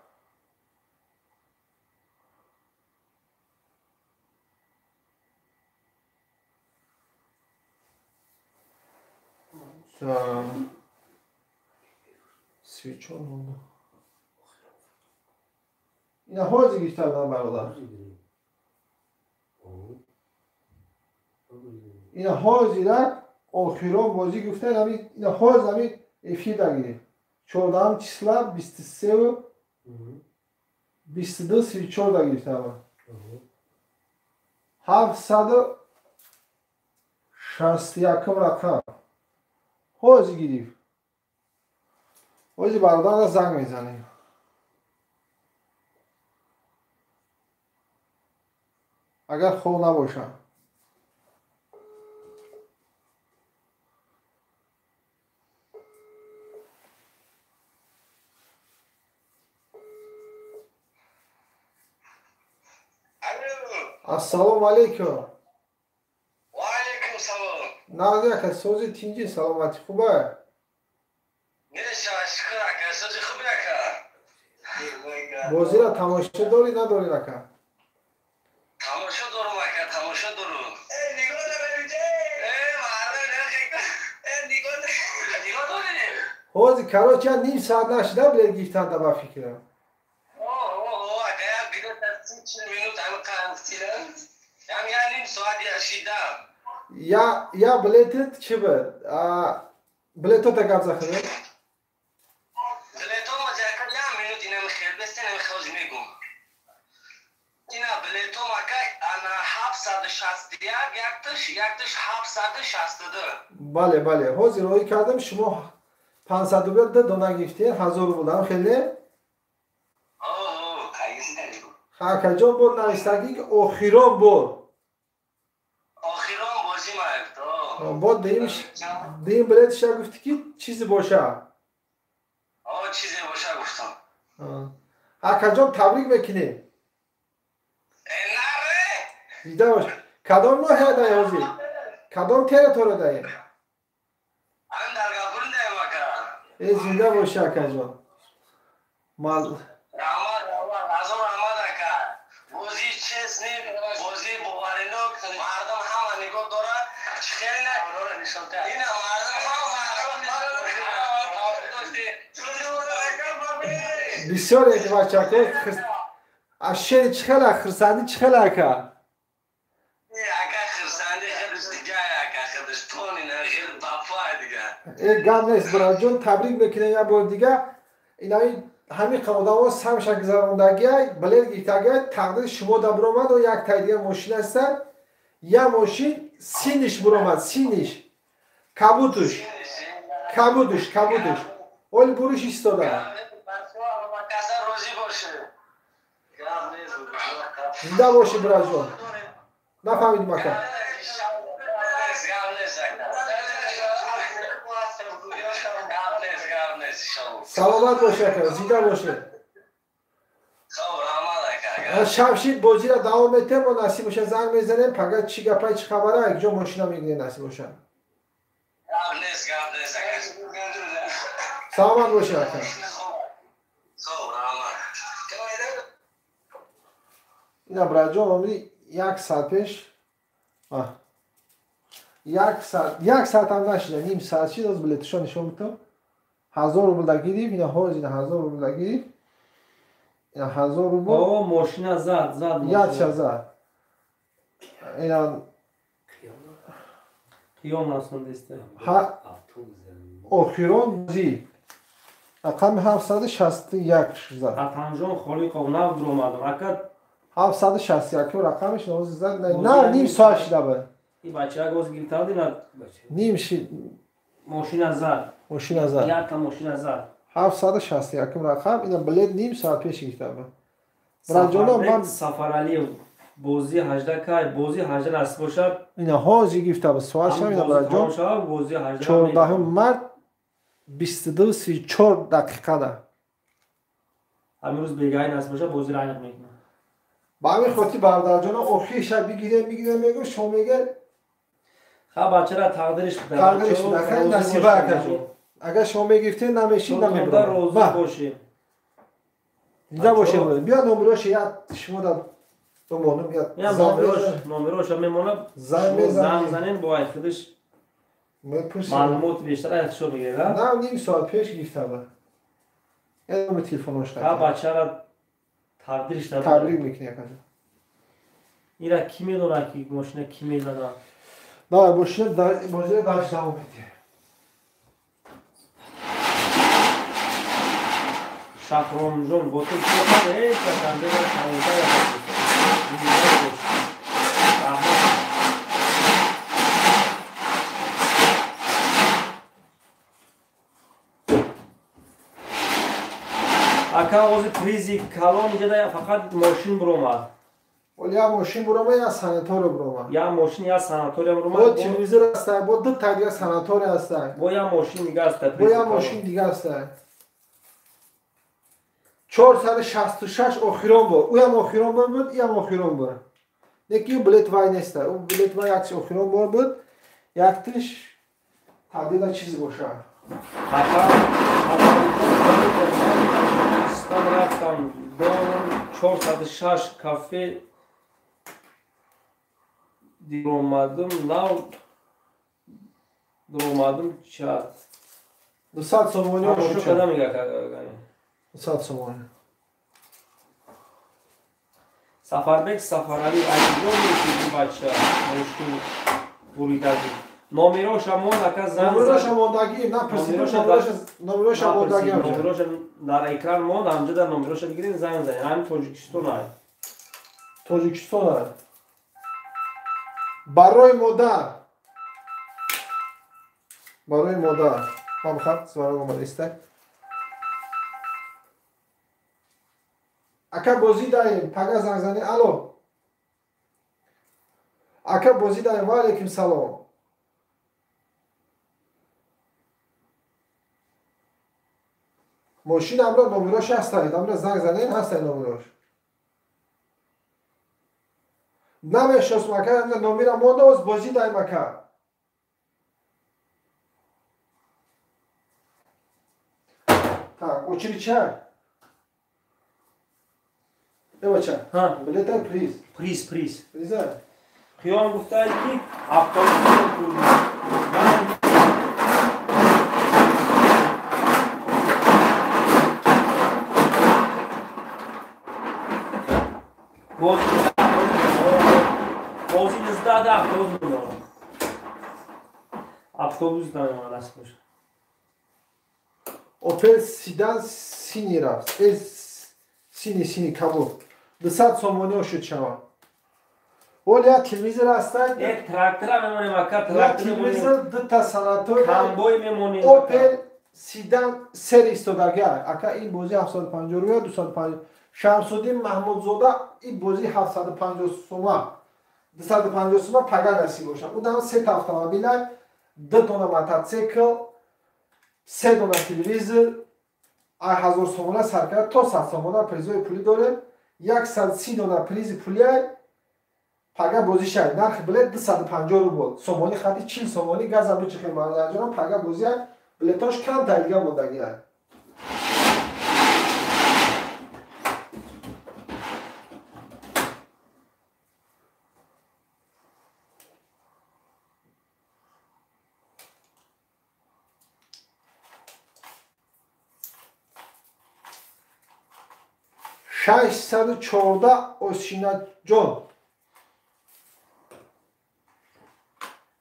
Свечон монда. Ина ҳозир гирифта будам бародар. Ина ҳозирак охирон бозӣ гуфта, ина ҳозир ҳамин эфир дагирифт. 14 числа 23 22 34 дагирифта. 761 рақам. Ҳозир гирифт. Ҳозир бародарро занг мезанем. Агар хоб набошам. Ассалому алайкум. Ва алайкум салом. Нағзи ака, сози тинҷи, саломатӣ хуба? Неша, шукр ака, сози хуби ака. Бозиро тамошо дорӣ надорӣ ака? Тамошо дорум ака, тамошо дорум. Э, нигоҳ дорем, э, мардум, э, нигоҳ нигоҳ дорем. Ҳозир, короче, ним соат нашида билет гирифтанда ба фикрам. Я билетит чӣ буд? Билетота гап захӯред? Бале, бале. Ҳозир роҳӣ кардам, шумо 500 рубл ду дона гирифтед, 1000 рубл дам хеле? Акаҷон, бор навистагӣ ки охирон бор. Охирон бозӣ маёфт. Бо дуюм билетиша гуфтӣ ки чизе боша. Чизе боша гуфтам. Акаҷон, табрик мекунем. Наре! Дида бош. Кадом ноҳия даи ҳозир? Кадом территория даи? Ан дар Гапур даем ака. Э, зинда боши акаҷон. Мал Раҳмат, раҳмат, азор раҳмат ака. Бозӣ честный, бозӣ боваринок, мардум ҳама нигоҳ дорад. Чӣ хеле на? Ина мардум ҳама бисёр бачако аз шери чӣ хела, хирсандӣ чӣ хела ака? Ака, хирсандӣ худаш дига, ака, худаш тони на хел бафай дига. Э, гап нест, бираҷон, табрик мекунем як бор дига. Инаи ҳамин одамо самша гузарондагиай, билет гирифтагиай, тақдири шумо да буромад, о як тай дига мошин аста, як мошин синиш буромад, синиш. Кабутуш. Кабутуш, кабутуш. Оли буруш истода. Зинда бошӣ, бираҷон. Нафаҳмидим ака. Саломат бошӣ ака, зинда бошӣ. Шабшид бозиро давом метем, мо насиб боша занг мезанем, пага чӣ гапай, чӣ хабара, якҷо мошина мегирем насиб боша. Саломат бошӣ ака. Ина бираҷон, омри як соат пеш, як соатам нашида, ним соат шид, оз билеташо нишон бидам. 1000 рубл да гирифт, ина ҳозир ина 1000 рубл да гирифт. Ина 1000 рубл. О, мошина зад, зад. Ядша зад. Ина қиём расондиста. Охирон бозӣ. Рақами 761 зад. Атанҷон Холиқов нав дуромадам. Ака 761 рақамиш ҳозир зад. На, ним соат шида буд. И бача гоз гирифта дина. Ним шид. Мошина зад. Мошина зад. Якта мошина зад. 761 рақам, ина билет ним соат пеш гирифта буд. Бираҷонон, ман Сафаралиев бозӣ 18 кай, бозӣ 18 насиб бошад. Ина ҳозир гирифта буд. Соат шам ина бираҷон. Бозӣ 18 14 март 22:34 дақиқада. Ҳамин рӯз бегаҳӣ насиб бошад бозиро аниқ мекунам. Ба ҳамин хотир бародарҷонон, охири шаб бигирем, бигирем, мегӯм, шумо мегӯед. Ха, бачара тақдириш буда. Тақдириш буда, хеле насиба акаҷон. Агар шумо мегирифтед, намешид, намебурад. Розӣ бошем. Зинда бошем. Биё номерош як шумо да бимонам, як номероша мемонам. Занг мезанем. Занг занем бо ай худаш. Маълумот бештар аз шумо мегирад. На, ним соат пеш гирифта буд. Як номер телефонош. Ха, бачара тақдириш да. Табрик мекунем акаҷон. Ира ки медонад ки мошина ки мезанад? На, мошина бозиро дальше давом медиҳем. Шахромҷон, бо ту ҳеҷ касанде ака, ози призи калон иҷада фақат мошин буромад. Оли я мошин бурома, я санатория бурома. Я мошин, я санатория бурома. Бо телевизор ҳаста, бо ду та дига санатория ҳаста. Бо я мошин дига ҳаста. Бо я мошин дига ҳаста. 466 охирон бор. Уям охирон бор буд, иам охирон бор. Неки ӯ билет вай неста. Ӯ билет вай якси охирон бор буд. Яктиш табдила чиз боша. Рафтам, рафтам, дорам 406 кафе диромадым, нав диромадым чат. 200 сомони ошо када мега. 200 сомони. Сафарбек Сафарали айдон мешиди бача, мошин буридаги. Номероша мон ака занг. Номероша мондаги, напурсид, номероша мондаги. Номероша дар экран монд, ҳамҷо дар номероша бигиред, занг занед. Ҳамин Тоҷикистон ай. Тоҷикистон ай. Барои модар. Барои модар. Ман бихар, звонок омада иста. Ака бозӣ даем, пага занг занед. Алло. Ака бозӣ даем, ва алейкум салом. Мошин амро номерош ҳастаед, амро занг занед, ҳастаед номерош. Намешносам ака, номера монда, оз бозӣ даем ака. Так, очередь чай. Эвача, билета приз. Приз, приз. Приза. Қиём гуфтаед ки автобус бози 19 автобус мемонад. Автобус намемонад аст боша. Опел седан сини рафт. Сини сини кабуд. 200 сомони ошуд шавад. Оли я телевизор ҳастад. Э трактора мемонем ака, трактор телевизор дута санатория. Камбой мемонем. Опел седан сер истодага. Ака ин бози 750 рубл, 250. Шамсуддин Маҳмудзода ин бози 750 сома. 250 сома пага насиб бошад. Ӯ дам се та автомобила, ду дона мотоцикл, се дона телевизор, 1000 сомона сар кард то 100 сомона призои пулӣ дорем. 130 дона призи пулӣ пага бозӣ шавад. Нархи билет 250 рубл. Сомони хати 40 сомони газа бичихем бародарҷонам, пага бозӣ билетош камтар дига мондагианд. Шашсаду чорда Осинаҷон.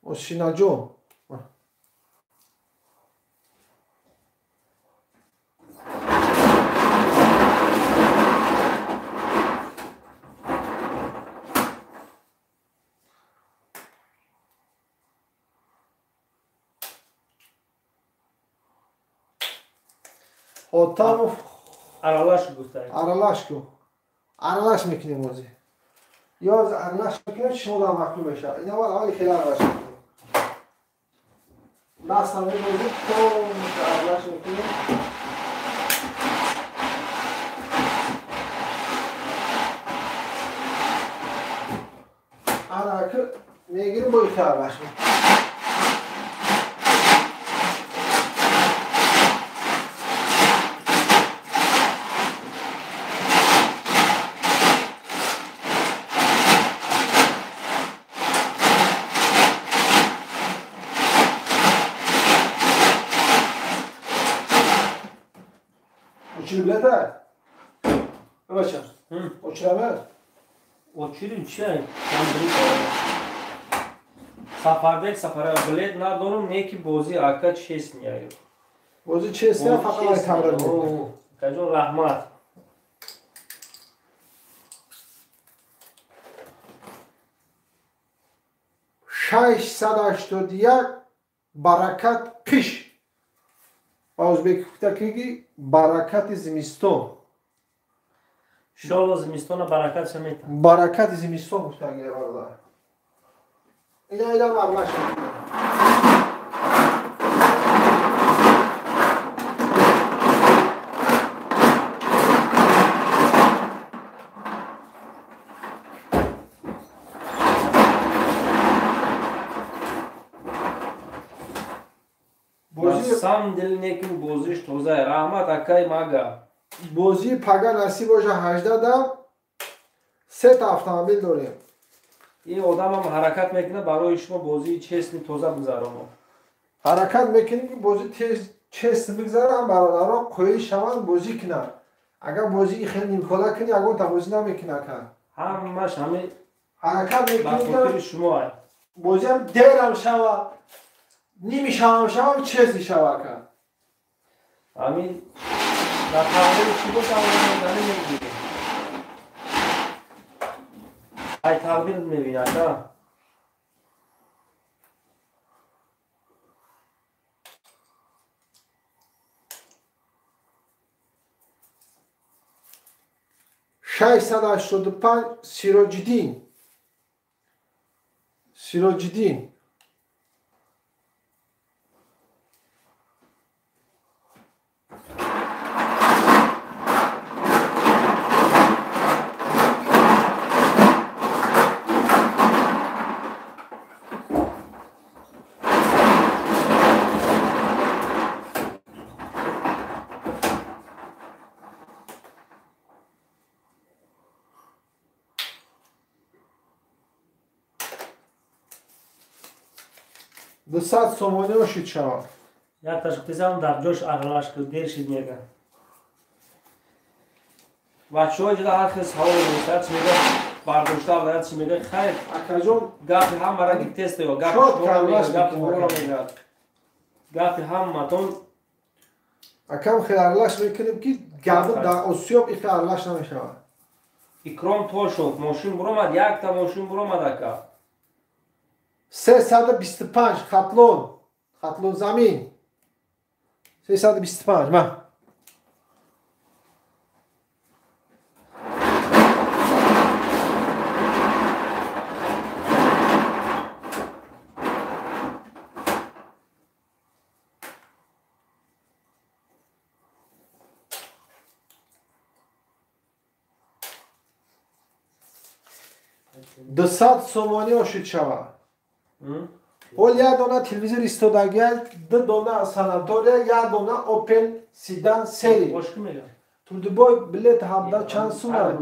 Осинаҷон. Отамов аралаш гуфтаед. Аралаш ку. Аралаш мекунем ози. Ё аралаш мекунем, шумо дар маҳкум мешавад. Ин аввал аввали хеле аралаш мекунем. Даста мебозем, то аралаш мекунем. Араки мегирим, бо ихе аралаш мекунем. Очирблета? Бача. Очирабер? Очирим чи? Сафарбек Сафараб билет надорум, неки бозӣ ака честни аю. Бозӣ честни, фақат ай табрик мекунам. Акаҷон раҳмат. 681 баракат қиш. Ба ӯзбек гуфта ки баракати зимистон. Иншоалло зимистона баракат шамета. Баракати зимистон гуфтан гире бародар. Ина ина маблағ шуд. Сам дил неким бозиш тоза. Раҳмат акай мага. Бозии пага насиб боша 18 дам сета автомобил дорем. Ин одамам ҳаракат мекунад барои шумо бозии честни тоза бигзаронад. Ҳаракат мекунем ки бозӣ чест бигзарам, бародаро қоил шаванд бозӣ кунанд. Агар бозии хеле нимкола кунӣ, ягонта бозӣ намекунад ка. Ҳамаш ҳами ҳаракат мекунем ба хотири шумо. Бозиам дерам шава, ними шавам шавам честни шава ка. Ҳамин дар тақдири чӣ бошам намегирем. Ай тақдир мебинад, а? 685 Сироҷиддин. Сироҷиддин. 200 сомонӣ ошид шавад. Як ташхисам дар ҷош аралаш ки дер шид мега. Бачаҳо ҷуда ҳар хел савол мекунад, чӣ мега бардошта баъд чӣ мега хайр. Акаҷон гапи ҳамара гиптеста ё гапи шуморо мега, гапи моро мега. Гапи ҳаматон акам хел аралаш мекунем ки гап дар осиёб ихел аралаш намешавад. Икром Тошов мошин буромад, якта мошин буромад ака. 325 Хатлон, Хатлон замин. 325 ма. 200 сомонӣ ошид шавад. Ол як дона телевизор истодагия, ду дона санатория, як дона Opel седан сери. Турдубой билет ҳабда чанд сума?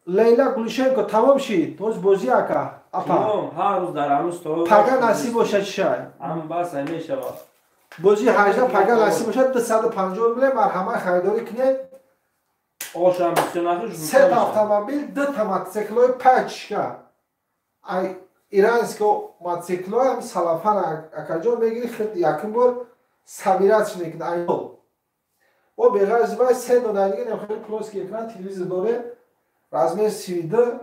Лейла Гулишенко тамом шид. Тоз бозӣ ака. Апа. Ҳар рӯз дар ҳамун стол. Пага насиб бошад чишай. Ҳам бас мешавад. Бозии 18 пага насиб бошад 250 рубле марҳамат харидорӣ кунед. Ошам бисёр нахӯш. Се автомобил, ду та мотоциклҳои пачка. Ай иранского мотоциклҳоям салафан акаҷон мегири хел якум бор сабират мекунад. Ай о беғарз вай се дона дига нем хеле плоский экран телевизор доре размер 32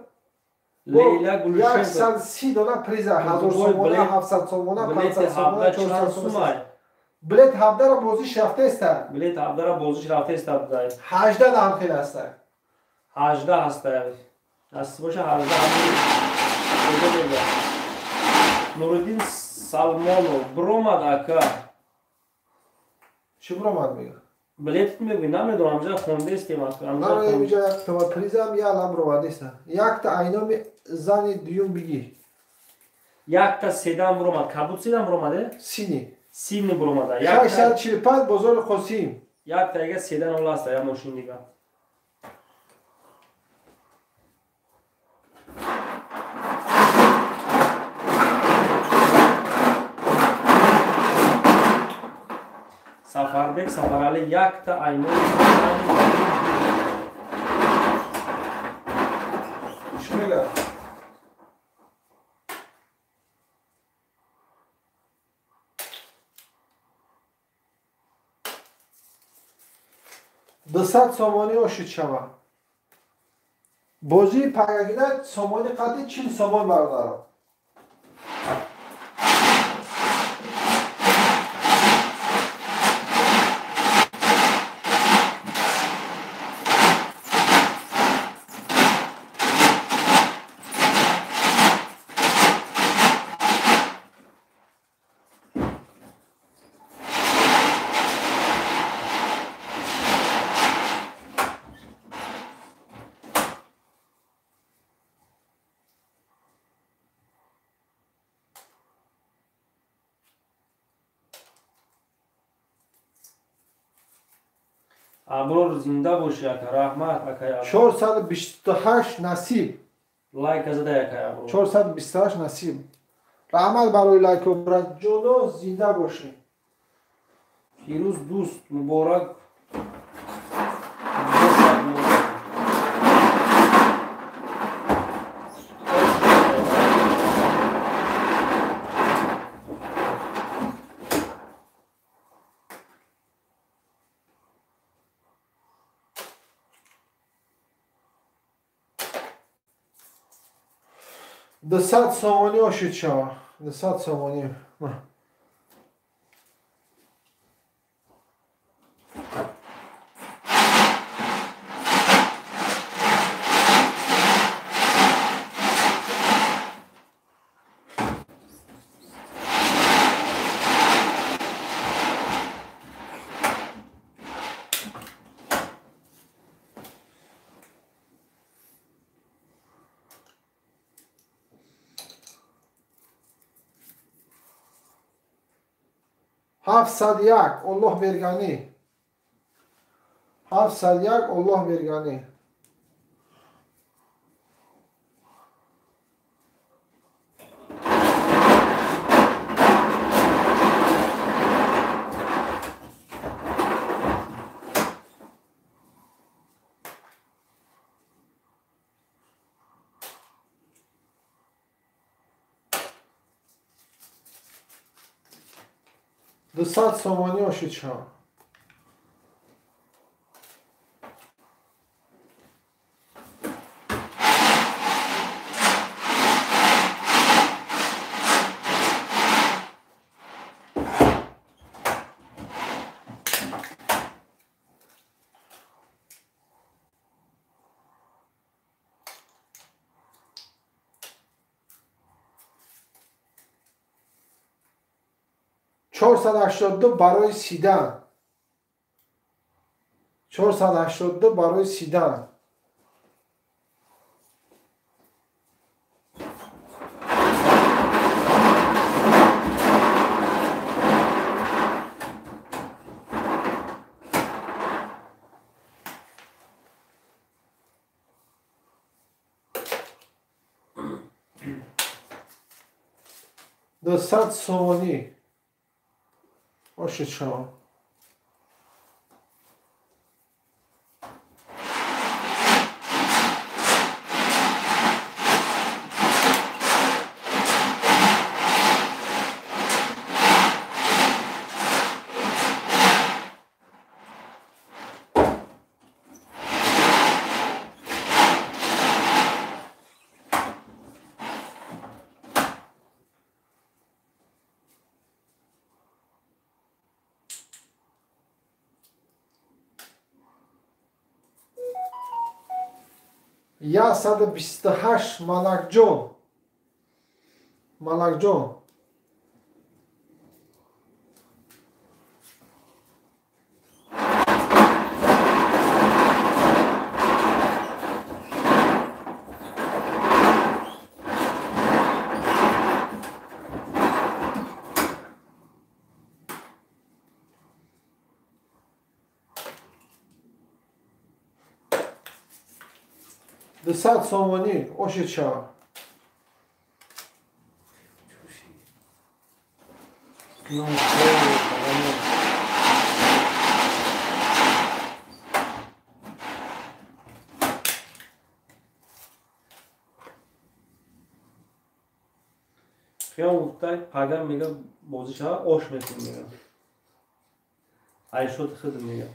Лейла Гулишенко 130 дона приза 1000 сомона 700 сомона 500 сомона 400 сомона. Билет 17-ра бозиш рафтеста. Билет 17-ра бозиш рафтеста будай. 18 ҳам хел аста. 18 ҳаста. Насиб боша 18 Нуриддин Салмонов буромад ака. Чӣ буромад мега? Билет мегӯй, намедонам, амҷа хондестем ака. Амҷа якта призам я алам буромадеста. Якта айноми зани дуюм бигир. Якта седан буромад. Кабуд седан буромаде? Сини. Сини буромада. 645 бозори Қосим. Якта яга седан оласта, я мошин дига. Сафарбек Сафарали якта айнои чӣ мега? 200 сомонӣ ошид шавад. Бозии пагагина сомонӣ қадри 40 сомон бародаро. Аброр зинда боши ака, раҳмат ака. 428 насиб. Лайк зада ака Аброр. 428 насиб. Раҳмат барои лайко ҷоно, зинда бошӣ. Фирӯз дӯст муборак. 200 сомонӣ ошид шава. 200 сомонӣ. 701 Оллоҳ берганӣ. 701 Оллоҳ берганӣ. 200 сомонӣ ошид шава. 482 барои сидан. 482 барои сидан. 200 сомонӣ. Ошид шава. 128 Малакҷон. Малакҷон. 200 сомонӣ ошид шава. Хиём гуфта пагар мега бозӣ шава ош мекунем мега. Айшот худ мега.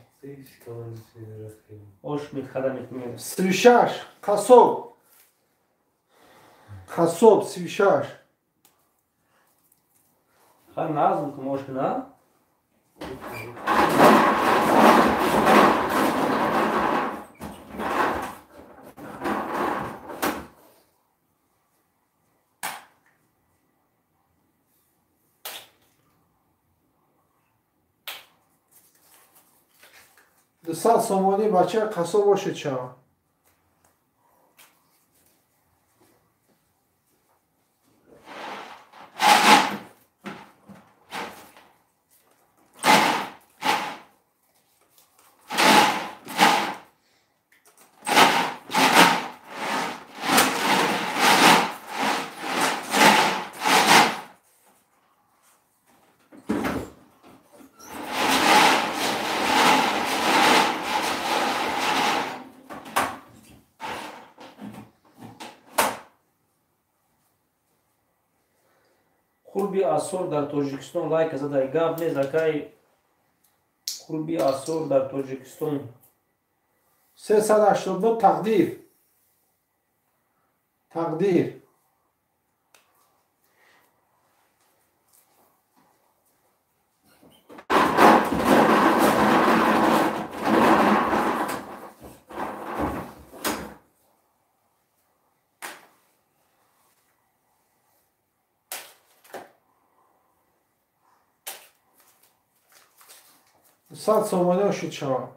Ош мехада мекунем. 36 қассоб. Қассоб 36. Ха назм кун ош на? 200 сомонӣ бача қассоб ошид шава. Қурби асор дар Тоҷикистон лайка задай. Гап нест, акай, қурби асор дар Тоҷикистон. 389 тақдир. Тақдир. 100 сомонӣ ошид шавад.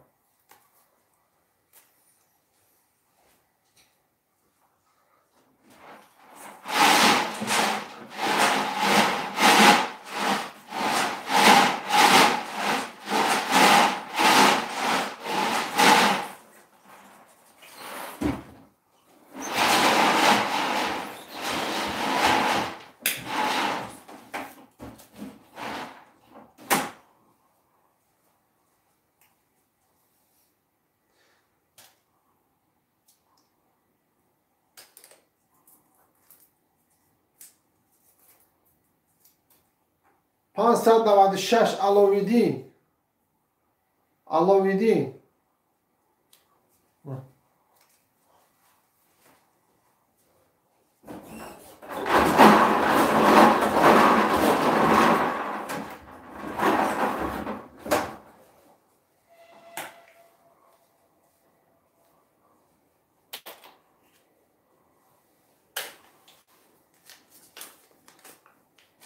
596 Аловиддин. Аловиддин.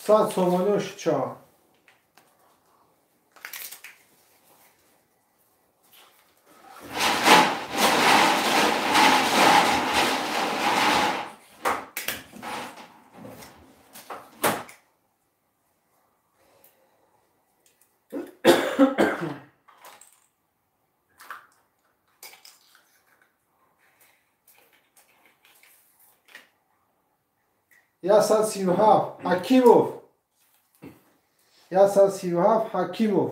100 сомонӣ ошид шавад. 137 Ҳакимов. 137 Ҳакимов.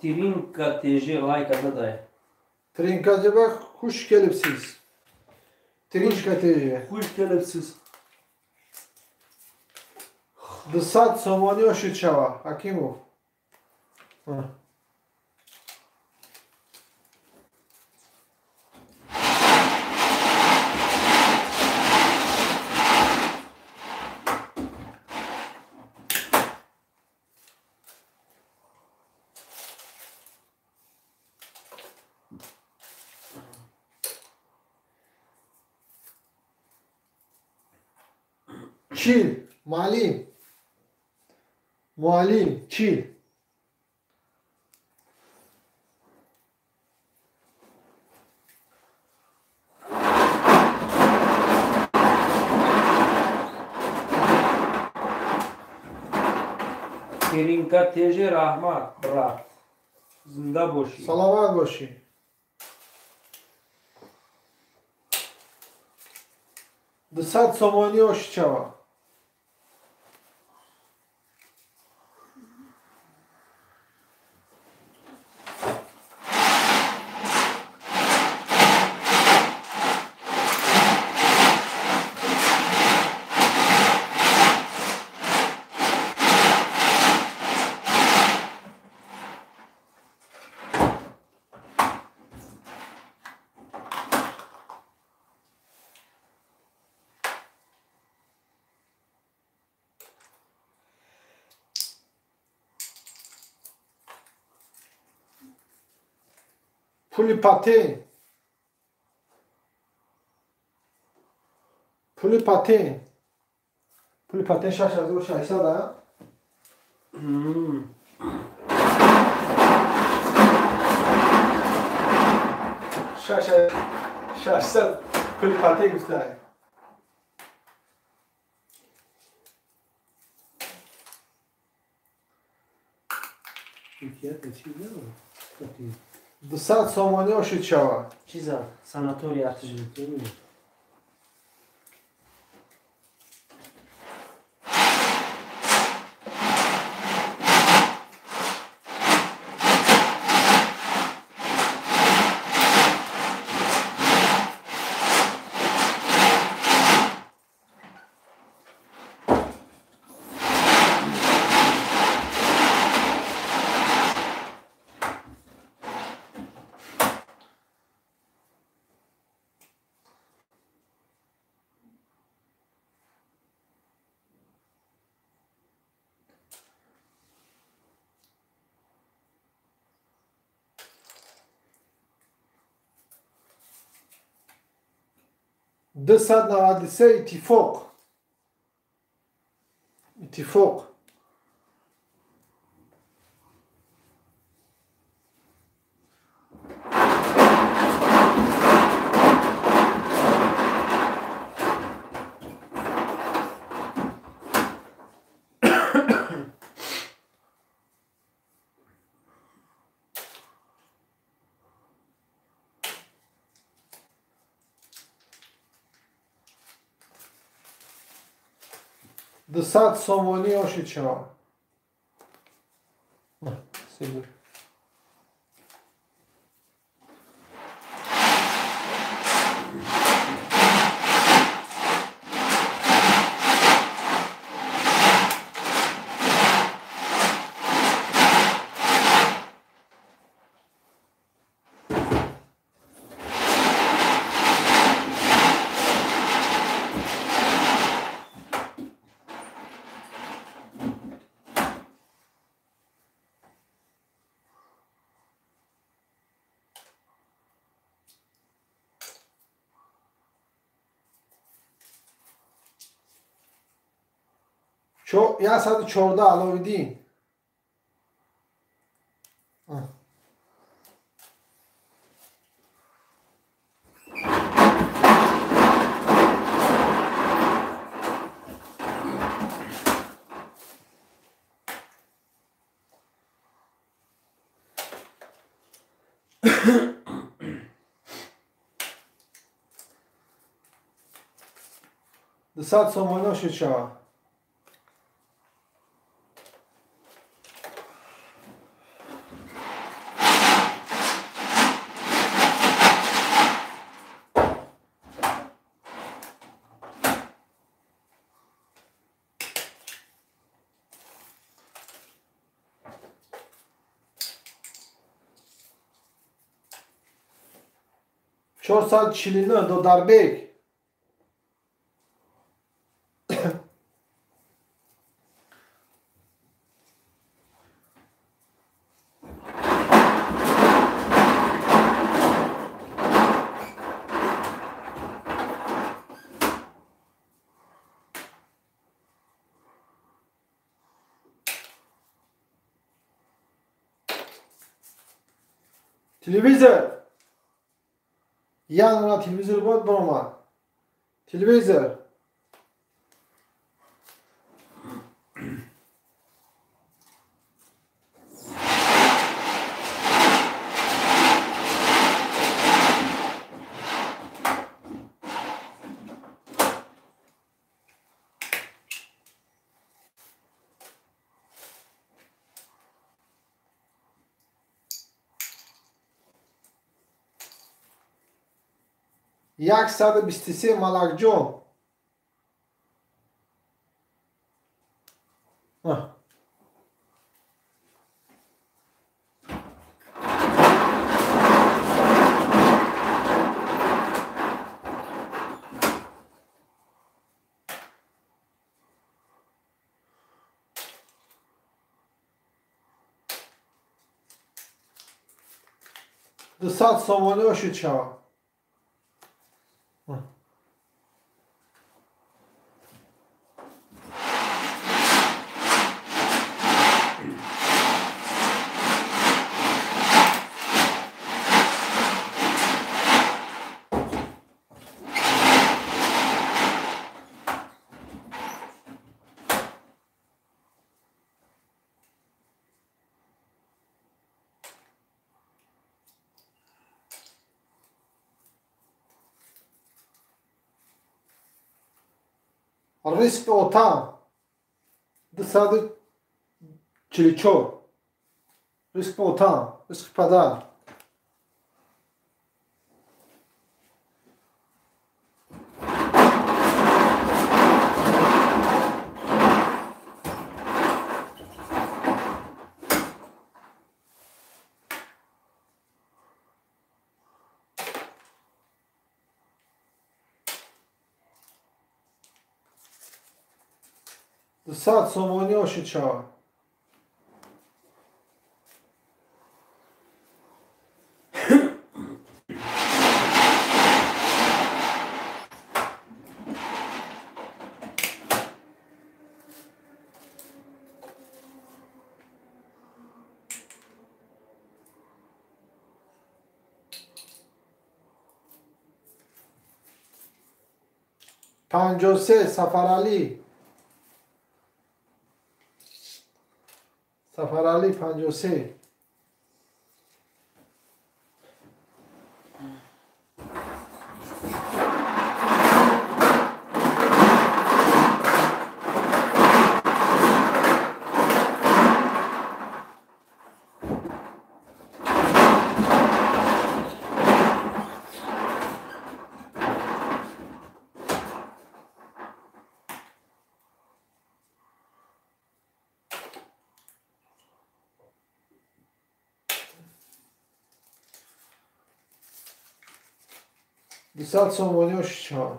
Тринка ТЖ лайка задай. Тринка ТЖ хуш келибсиз. Тринка ТЖ. Хуш келибсиз. 200 сомонӣ ошид шава, Ҳакимов. 40 муаллим. Муаллим 40. Тринка ТЖ раҳмат, брат. Зинда бошӣ. Саломат бошӣ. 200 сомонӣ ошид шавад. Пули патент. Пули патент. Пули патент 6600, а? 600 пули патент гуфтаа. 200 сомонӣ ошид шавад. Чиза? Санатория. 293 иттифоқ. Иттифоқ. 200 сомонӣ ошид шавад. Сигур. 114 Аловиддин. 200 сомонӣ ошид шавад. 449 Додарбек. Телевизор. Яна телевизор бояд баромад. Телевизор. 123 Малакҷон. 200 сомонӣ ошид шавад. Ризқи отам 244. Ризқи отам, ризқи падар. 200 сомонӣ ошид шавад. 53 Сафаралӣ. Сафаралӣ 53. 200 сомонӣ ошид шавад.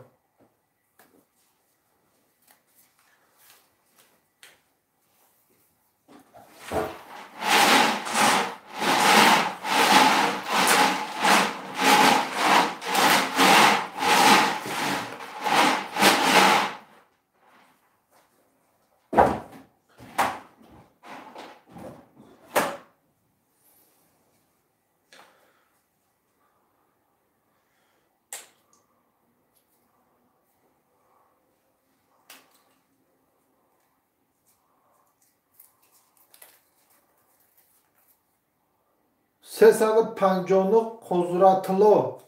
359 Қузратулло.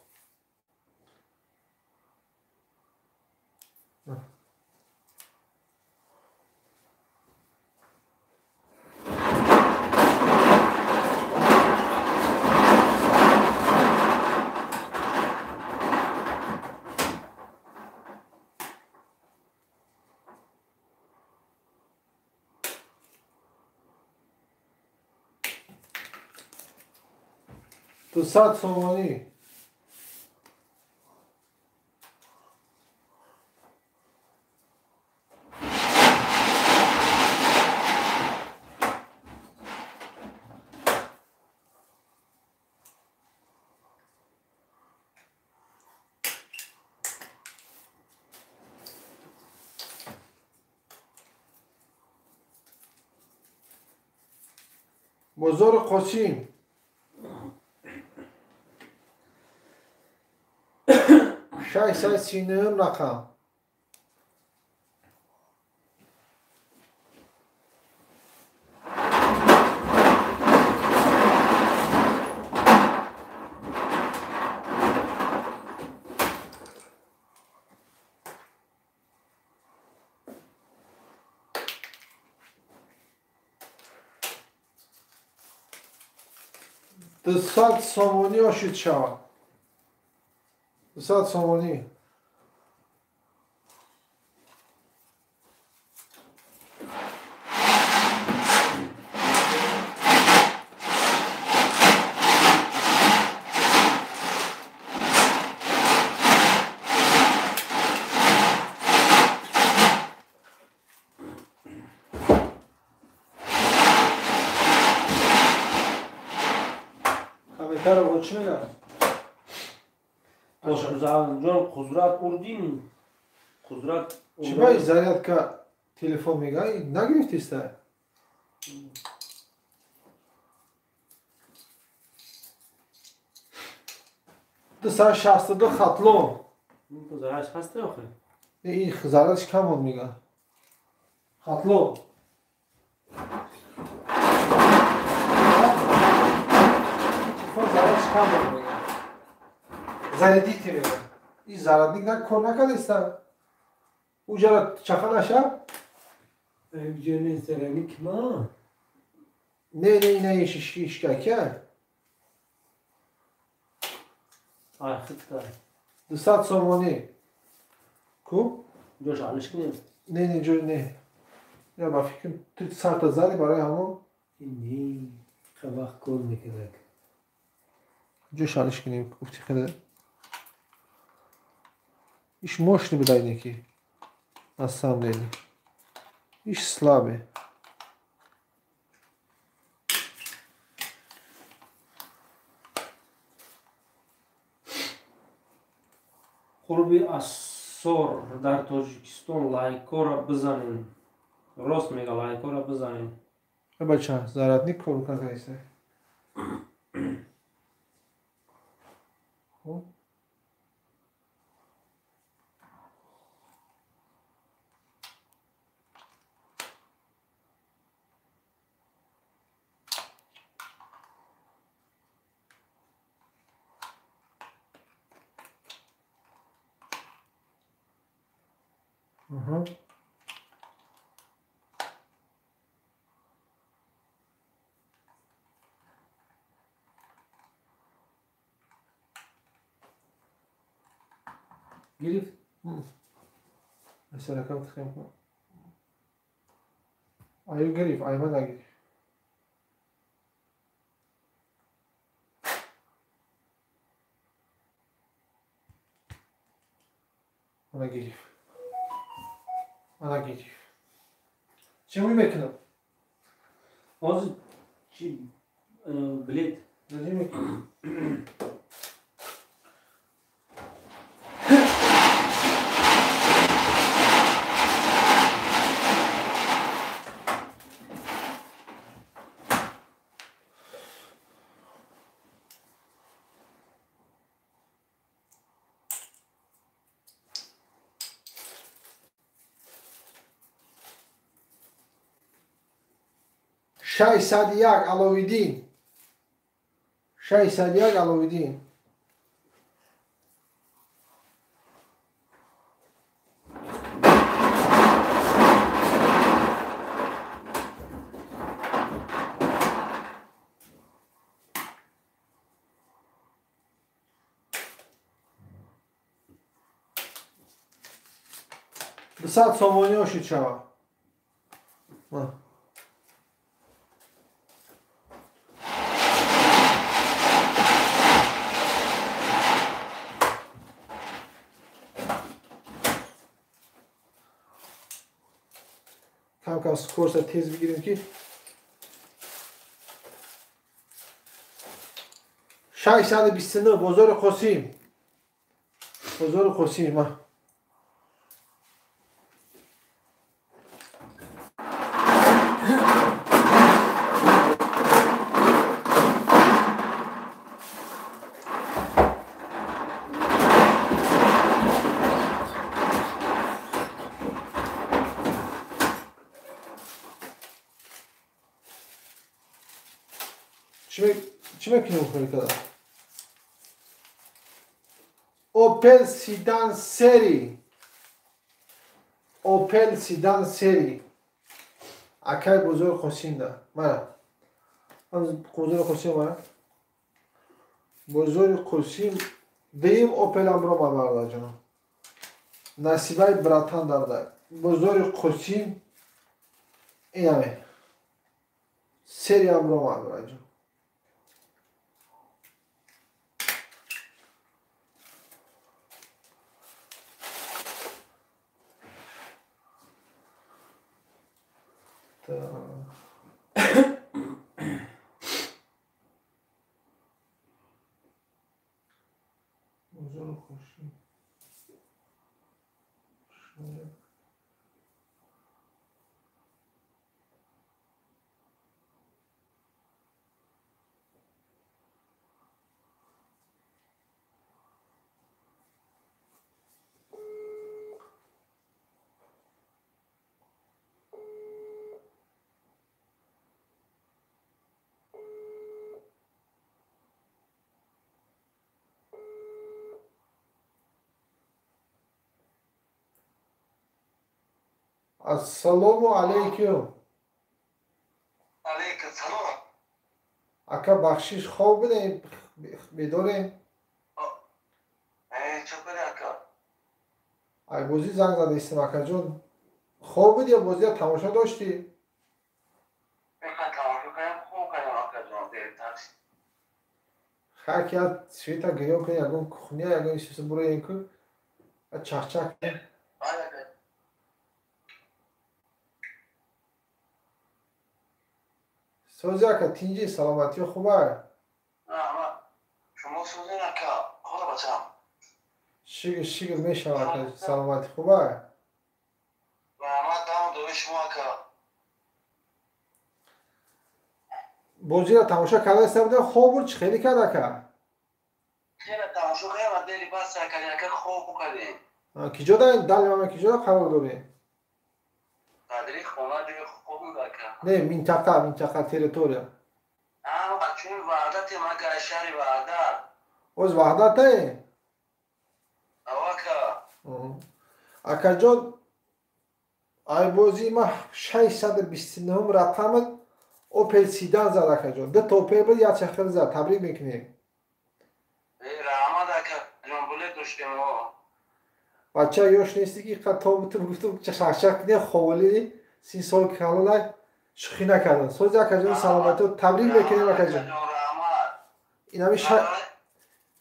200 сомонӣ. Бозори Қосим. 639 рақам. 200 сомонӣ ошид шавад. 200 сомонӣ. Чӣ мегӯяд? Ҷон, Қузрат урдим. Қузрат. Чӣ ба зарядка телефон мега? Нагирифтиста? 262 Хатлон. Зарядш ҳаст охир? Ин зарядш кам буд мега. Хатлон. Зарядш кам буд мега. Зарядите мега. Ин зарядник на кор накардиста? Уҷара чаха наша? Уҷа серамик ма? Не, не, не, ишкака. Ай, хитта. 200 сомонӣ. Ку? Ҷош алиш кунем. Не, не, ҷо не. Я ба фикрам ту сарта зади барои ҳамон. Не, вақт кор мекунад. Ҷош алиш кунем, гуфти хеле. Иш мощный будай неки. На самом деле. Иш слабый. Қурби асор дар Тоҷикистон лайкора бизанем. Рост мега, лайкора бизанем. Бача, заратник кор кардааст. Хуб. Гирифт? Mesela kam тхем. Аю гирифт, ай ман нагирифт. Ана гирифт. Ана гирифт. Чӣ мекунам? Ҳозир чи билет? Чӣ мекунам? 601 Аловиддин. 601 Аловиддин. 200 сомонӣ ошид шава. Кам-кам скорса тез бигирем ки 629 бозори Қосим. Бозори Қосим. Чӣ мекунем хӯрикада? Opel Sedan Seri. Opel Sedan Seri. Акай бозори Қосимда. Мана. Бозори Қосим мана. Бозори Қосим дуюм Opel амро мабарда ҷаноб. Насибаи братан дарда. Бозори Қосим инаме. Сери амро мабарда ҷаноб. Ассалому алайкум. Алайкум салом. Ака бахшиш, хоб будем, бедорем? Чӣ кунӣ ака? Ай бозӣ занг задаистем акаҷон. Хоб буд ё бозиро тамошо доштӣ? Тамошо кардам, хоб кардам акаҷон, дертар. Хай ки як света гирён кунӣ, ягон кухня, ягон чиз буроем ку, чахчах кунем. Сози ака, тинҷи, саломатиё хуба? Шумо созин ака, хола бачам. Шукр, шукр мешавад ака, саломатӣ хуба? Раҳмат, тамом дуои шумо ака. Бозиро тамошо карда будем, хоб буд, чӣ хеле кард ака? Хеле тамошо кардем, дели бас ака, ака хоб кардем. Киҷо дали мама киҷо қарор дорем? Қадри хона ҷои хоб буд ака. Не, минтақа, минтақа, территория. Бачаи Ваҳдатем ака, шаҳри Ваҳдат. Оз Ваҳдатае? Ака. Акаҷон, ай бозии ма 629 рақамат Опел Седан зад акаҷон. Ду та Опел буд, як чахел зад. Табрик мекунем. Раҳмат акаҷон, билет доштем. Бача ёш нести ки то гуфтум чахчах кунем, ховоли 30 сол калонай шӯхӣ накардам. Сози акаҷон, саломатиё, табрик мекунем акаҷон. Инами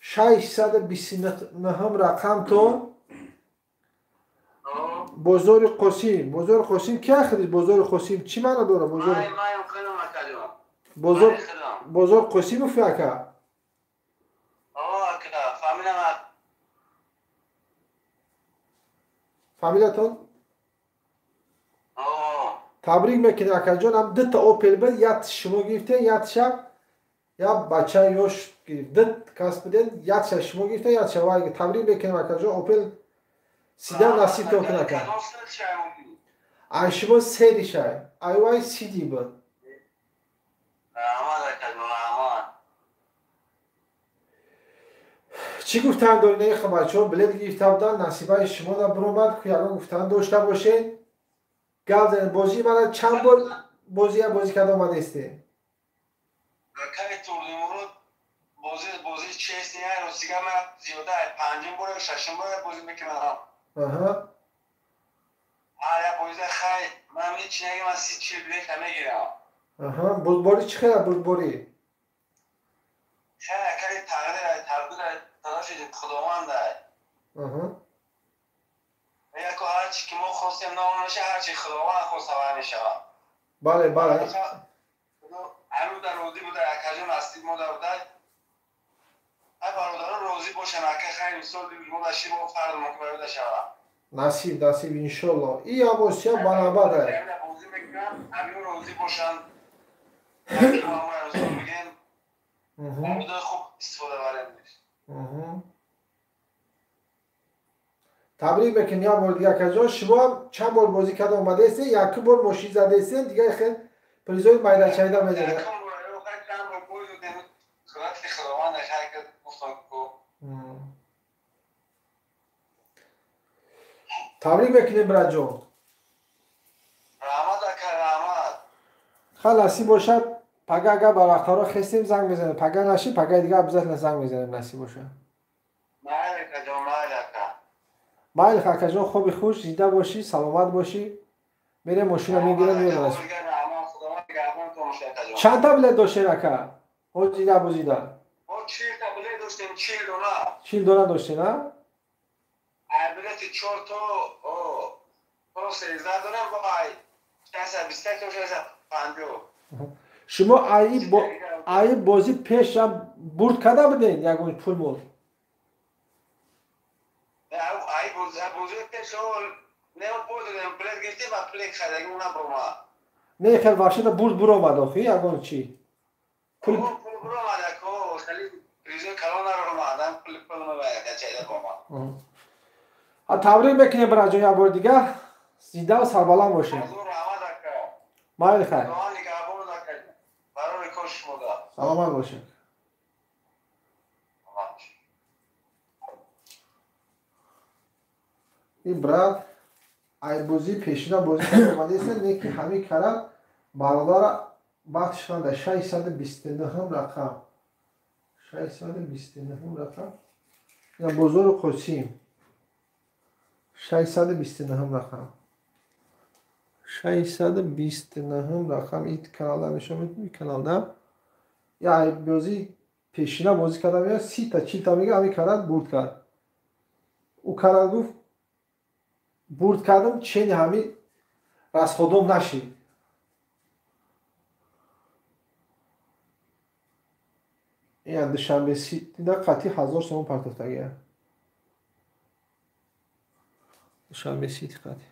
629 рақамтон бозори Қосим. Бозори Қосим ки ахрид? Бозори Қосим чӣ маъно дорад? Бозор бозор бозор Қосимов ака? Фамилиятон? Табрик мекунем акаҷон. Ҳам дута Опел буд, як шумо гирифтем, якша як бача ёш гирифт. Ду кас будем, якша шумо гирифтем, якша вай. Табрик мекунем акаҷон. Опел Седан насибтон кун ака. Ай шумо сери шай, ай вай сиди буд. Чӣ гуфтан доред ин бачаҳо? Билет гирифта буданд, насибаи шумо да биромад, ку ягон гуфтан дошта бошед. Гап занед. Бозии мана чанд бор бозия бозӣ карда омадаистед? Акаи Турдимурод, бозӣ бозӣ честный, ростига ман зиёда панҷум бор ё шашум бор бозӣ мекунам. Аҳа. Ҳар як бозида хай ман ҳеч нагӣ, ман 30-40 билета мегирам. Аҳа, бурдборӣ чӣ хел бурдборӣ? Хай акаи тақдир, тақдир талоши Худованд. Аҳа. Яко ҳарчи ки мо хостем намеша, ҳарчи Худованд хоста вай мешавад. Бале, бале. Ҳанӯз дар розӣ буда акаҷон, насиб мо дар буда. Ай бародарон розӣ бошанд ака, хайр мисол мо дар шир мо фарз мукбарода шавад. Насиб, насиб иншолло. И абосия барабар. Бозӣ мекунам, ҳамин розӣ бошанд. Мегӯем хуб истифода барем. Табрик мекунем як бор дига акаҷон. Шумо ҳам чанд бор бозӣ карда омадаистед, якум бор мошин задаистед, дига хел призои майдачайда мезанед. Табрик мекунем бираҷон. Раҳмат ака, раҳмат. Хай насиб бошад, пага агар ба вақтҳоро хестем занг мезанем. Пага нашид, пагаи дига обязательно занг мезанем, насиб бошад. Майли акаҷон, майли ака. Майли акаҷон, хоби хуш, зинда бошӣ, саломат бошӣ. Мерем мошина мегирем, меорем. Чанд та билет доштем ака? Ҳозида бозида. 40 та билет доштем, 40 дона. 40 дона доштем, а? Билети 4 то 13 дона бо ай 621 то 650. Шумо аи бозӣ пешам бурд карда будед ягон пул мол? Ай бозӣ пеш не бурд, билет гирифтем ва плек харидаги она буромад. Не, хел ваҳшата бурд буромад охи ягон чӣ? Пул буромад ако, хеле призои калон наромад, пул пул чайда буромад. Табрик мекунем бираҷон як бори дига. Зинда сарбаланд бошед. Майли хайр. Саломат бошед. Ин брат Ай бозии пешина бозӣ карда омадааст, не ки ҳамин карат бародара бахтиш ханда 629 рақам. 629 рақам. Ина бозори Қосим. 629 рақам. 629 рақам ит каналда нишон медиҳем, каналда. Я бозии пешина бозӣ карда меояд, 30 та 40 та мега ҳамин карат бурд кард. Ӯ карат гуфт бурд кардам, чени ҳамин расходом нашид. Ин Душанбе Ситида қатъи 1000 сомон партофтагия. Душанбе Сити қатъи.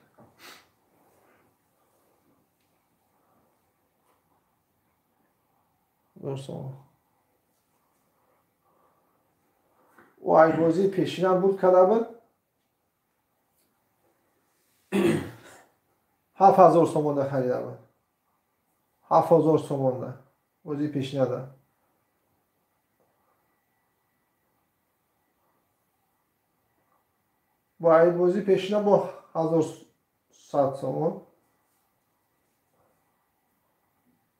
1000 сомон. Ӯ ай бозии пешина бурд карда буд. 7000 сомонда харида буд. 7000 сомонда бозии пешинада. Бо ай бозии пешина бо 1100 сомон.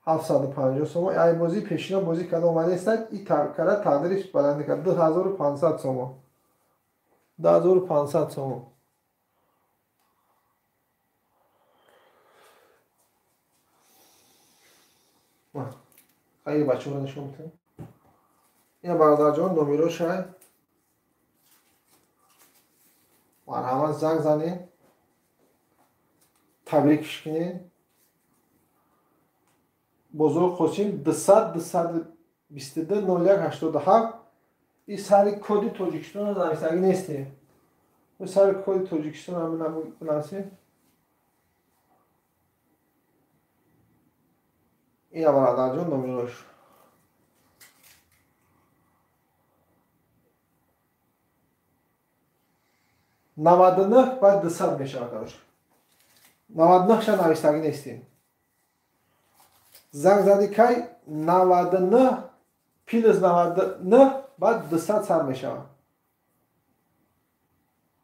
750 сомон. Ай бозии пешина бозӣ карда омадааст, и кара тақдириш баланд кард. 2500 сомон. 2500 сомон. Хайр бачаҳоро нишон медиҳем. Ина бародарҷон номерошай. Марҳамат занг занед. Табрикш кунед. Бозор Қосим 200 222 01 87. И сари коди Тоҷикистонро нависагӣ нестем. Сари коди Тоҷикистон ҳам бинависем. Ина бародарҷон номерош. 99 баъд 200 мешавад короче. 99 ша нависагӣ нестем. Занг зади кай 99 плюс 99 баъд 200 сар мешавад.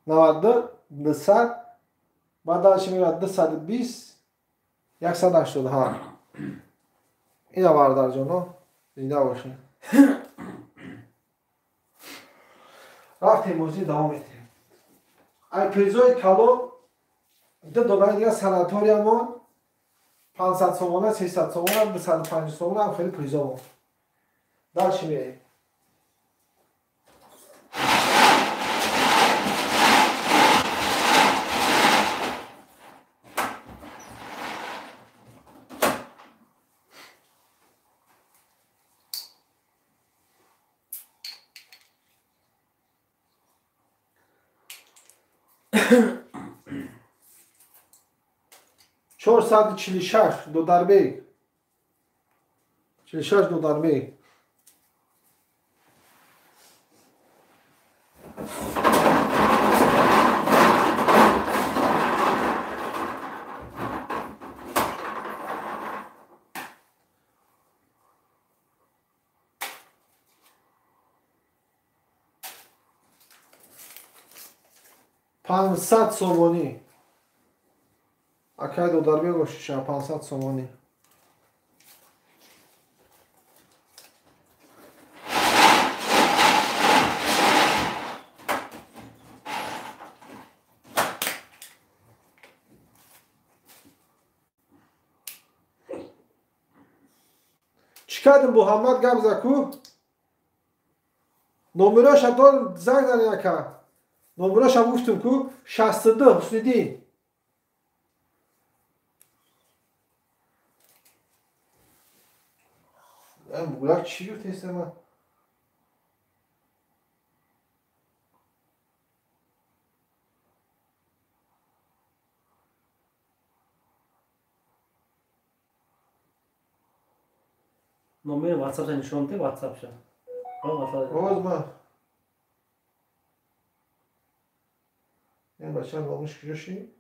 92 200 баъд дальше меравад 220 187. Ина бародарҷоно зинда бошед. Рафтем бозӣ давом медиҳем. Ай призои калон ду донаи дигар санаториямон 500 сомона, 300 сомона, 250 сомона ҳам хеле призомон. Дальше мерем. 446 Додарбек. 46 Додарбек. 500 сомонӣ. Акай Додарбек бошиша 500 сомонӣ. Чӣ кардем Муҳаммад гап зад ку? Номероша дор занг занед ака. Номероша гуфтем ку 62 Ҳусниддин. Бугулак чӣ гуфтест ман? Номери WhatsApp-ша нишон де, WhatsApp-ша. Боз ман. Ин бача номиш куҷо шид?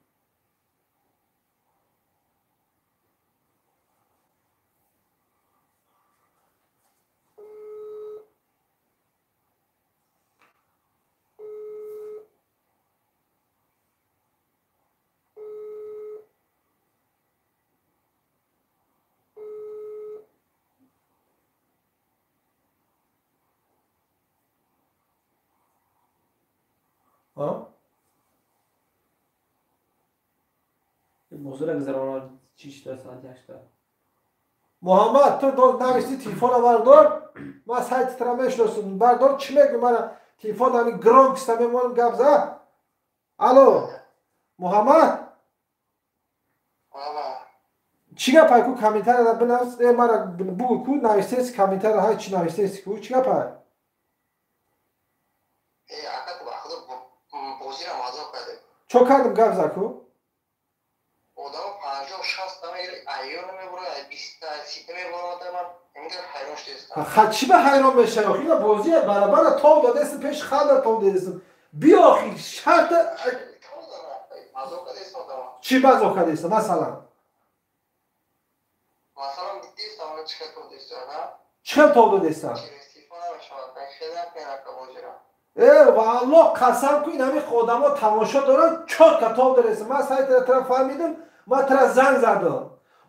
Бозира гузаронад чӣ шуда соати 8. Муҳаммад, ту доз нависти телефона бардор. Ман сайти тра мешиносам. Бардор, чӣ мегӯ мана телефон ҳамин громкиста мемонам гап за. Алло. Муҳаммад? Чӣ гапай ку комментарияда бинавис, мара бугӯ ку навистеси комментария ҳай чӣ навистеси ку чӣ гапай? Чо кардам гап за ку? Чӣ ба ҳайрон мешавӣ? Охи ина бозия барабара тов додестим, пеши ханда тов додестим. Биё охи шарта чӣ мазоқ кардестам масалан? Чӣ хел тов додестам? Э, валлоҳ қасам ку ин ҳамин одамо тамошо доранд, чотка тов додестам. Ман сайтра тра фаҳмидам, ман тра занг задам.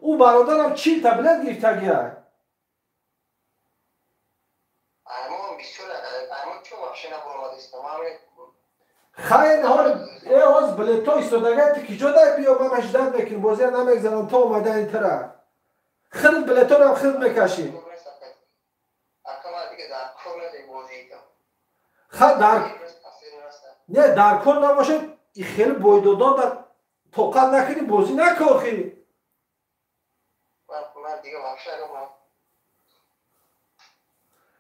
Ӯ бародарам 40 та билет гирифтагиай. Хайр, ҳол ҳоз билетҳо истодагай, ту киҷо дай биё, ман маждат мекунем, бозия намегзанам то омадани тра. Хил билетҳоам хил мекашӣ. Ха дар не дар кор набошад, и хеле бойдодон дар тоқат накунӣ, бозӣ накохӣ.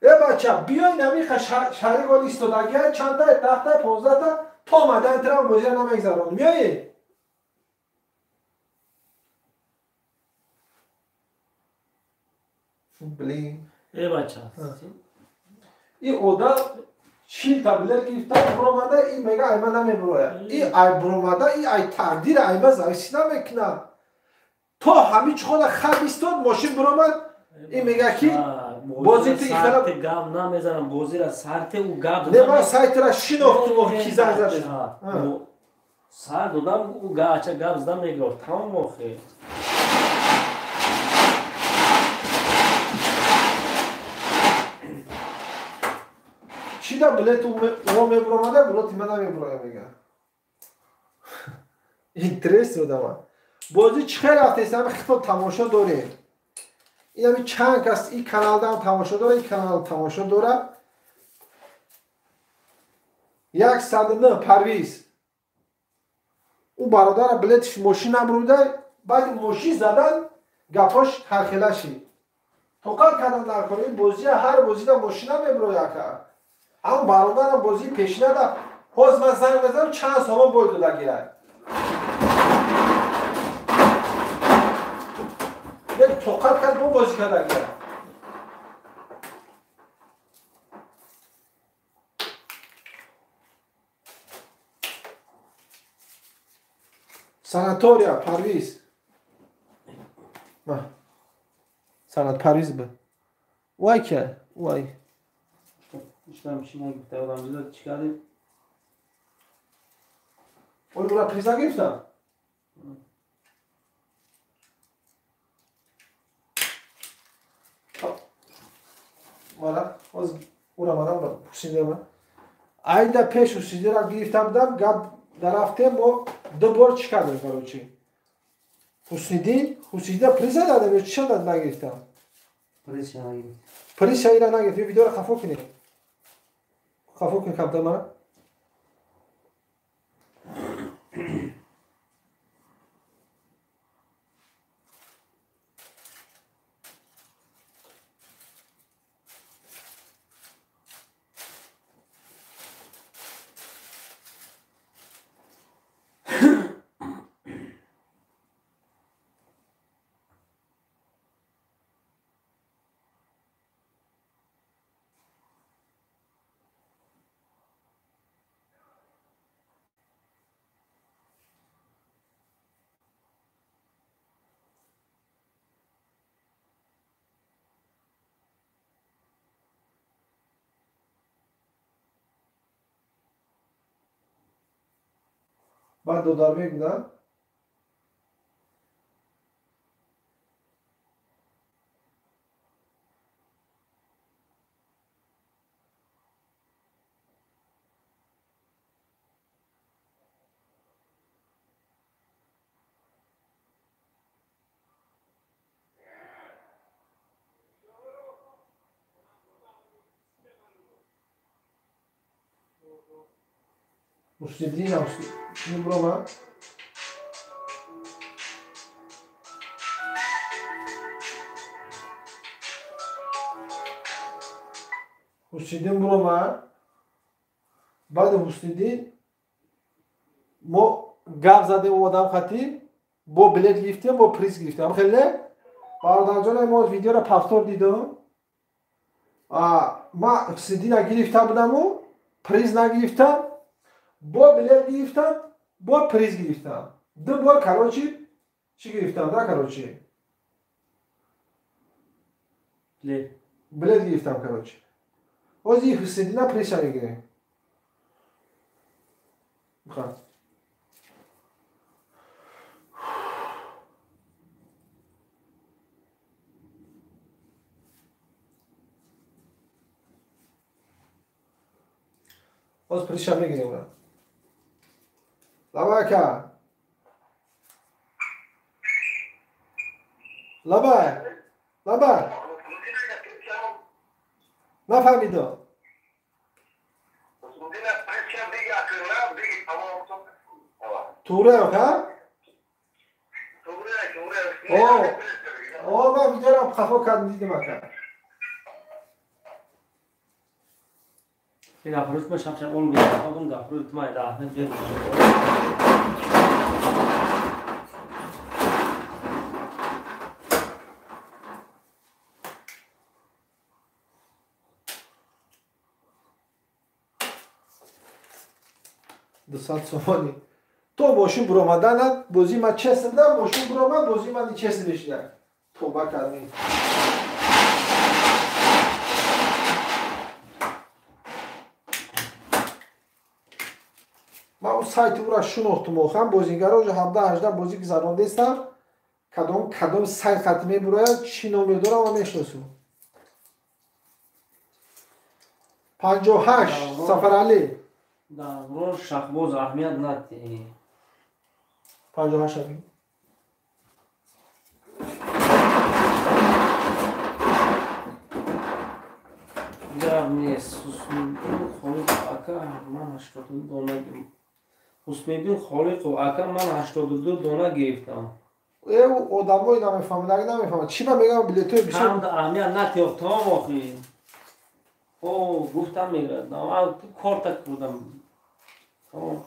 Э бача, биё ин ҳамин шарик ҳол истодагиай, чанда, 10та, 15та, то омадани тра бозия намегзаронам. Миёӣ? Блин. Э бача. И одам 40 та билет гирифта буромада, и мега ай ман намебурояд. И ай буромада, и ай тақдир ай ман зависӣ намекунад. То ҳамин чиқода хаб истод, мошин буромад, и мега ки бози ту ихела гап намезанам, бозира сарте ӯ гап не, ман сайтра шинохтум, охи ки занг задед. Сар додам, ӯ ача гап зада мегӯфт, тамом охи. Чӣ да билет ӯ мебуромада, билети ман намебуроя мега. Интерес одама. Бозӣ чӣ хел рафтест, ҳами хито тамошо дорем. Ин ҳами чанд кас ин каналдам тамошо дора, ин канал тамошо дора. 109 Парвиз. Ӯ бародара билетиш мошин набурда, баъди мошин задан гапош ҳархела шид. Тоқат кардан дар кор, ин бозия ҳар бозида мошин намебуроя ака. Ҳам бародарам бозии пешина да ҳоз ман занг мезанам чанд сомон бой додагиай. Як тоқат кард бо бозӣ кардагиай. Санатория Парвиз. Санат Парвиз б. Вай ке, вай. Ислам чӣ нагуфта одамзода чӣ кардем? Оли ура приз нагирифтам? Мана, ҳоз ура манам пурсидема. Айда пеш ҳусидира гирифта будам, гап дарафтем, мо ду бор чӣ кардем, короче. Ҳусниддин, Ҳусниддина приза дадем ё чӣ дад нагирифтам? Приз нагирифт. Приз ира нагирифт, видеоро хафо кунед. Хафо кун камтар мана. Баъд додар мегӯям. Ҳусниддин буромад. Ҳусниддин буромад. Баъди Ҳусниддин мо гап задем одам хати, бо билет гирифтем, бо приз гирифтем. Хеле бародарҷон, мо видеоро повтор дидам. Ма Ҳусниддина гирифта будаму приз нагирифтам, бо билет гирифтам, бо приз гирифтам. Ду бор короче чӣ гирифтам, да, короче? Билет гирифтам, короче. Ҳозир Ҳусниддина призша мегирем. Боз призша мегирем. Лабай ака. Лабай. Лабай. Нафаҳмидам. Туре, ха? О, ман видеорам хафо кардам, дидам ака. Дусад сомонӣ. То мошин буромаданат, бозӣ ман честно будам, мошин буромад, бозӣ ман нечестно мешидам. Тоба кардем. Ман он сайти ӯра шунохтум, охам бозигаро уже 17-18 бозӣ гузарондестам. Кадом сайт хати мебурояд, чӣ номер дорам, ман мешиносум. 58 Сафаралӣ. Даврон Шахбоз аҳамият надиҳ. 58. Гап нест. Ҳусмиддин Холиқов ака, ман 82 дона. Ҳусмиддин Холиқов ака, ман 82 дона гирифтам. Э, одамои намефаҳмад, аги намефаҳмад. Чӣ ман мегӯям, билетҳои бисёр. Ҳамда аҳамият надиҳ, тамом охи. О, гуфтам мегӯяд. Ту корта курдам. Тамом.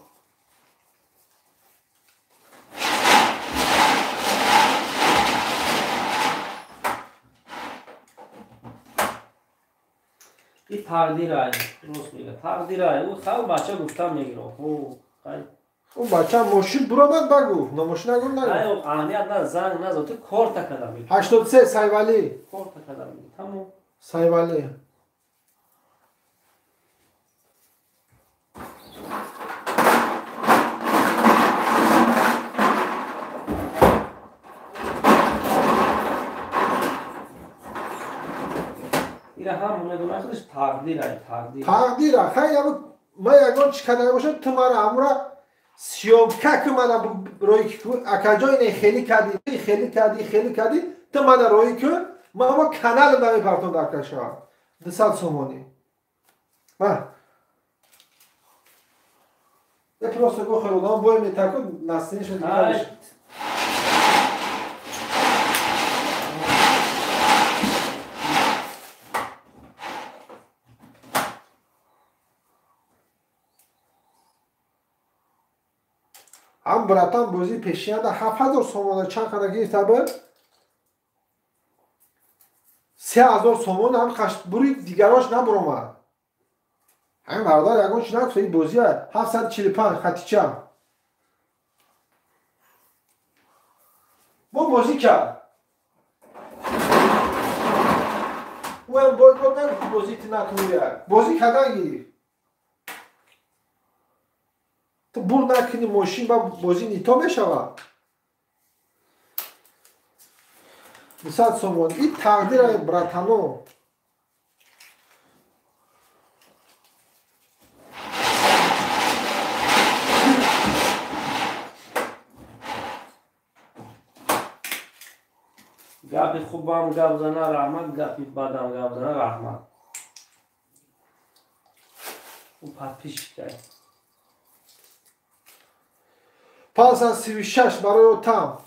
И тақдирай, рост мегӯяд. Тақдирай. Ӯ хал бача гуфтам мегирад. О, хай. Ӯ бача мошин буромад багуфт, но мошин нагуфт, нагуфт. Ай, аҳамият на, занг назад. Ту корта кардам. 83 Сайвалӣ. Корта кардам. Тамом. Сайвалӣ. Ира ҳам медонад, худаш тақдирай, тақдир. Тақдира. Хай, ябу ман ягон чӣ карда бошам, ту мара амура съёмка ки мана роӣ кун, акаҷон, ине хеле кардӣ, хеле кардӣ, хеле кардӣ, ту мана роӣ кун, ман ама каналам намепартом дар кашава. 200 сомонӣ. Ма. Я просто гӯ хӯрдам, бой метакун, настроение дигар мешавад. Ҳам братан бозии пешианда 7000 сомона чанд қадар гирифта буд? 3000 сомон ҳам бури дигарош набуромад. Ҳамин бародар ягон чи нагуфт, ин бозия 745 Хатича. Бо бозӣ кард. Ӯ ҳам бойкот нагуфт, бозӣ ти накунӣ. Бозӣ кардан гирифт. Ту бур накунӣ мошин ба бозӣ нито мешавад. 200 сомон. Ин тақдира, братано. Гапи хубам гап зана раҳмат, гапи бадам гап зана раҳмат. Ӯ подписчик. 536 барои отам.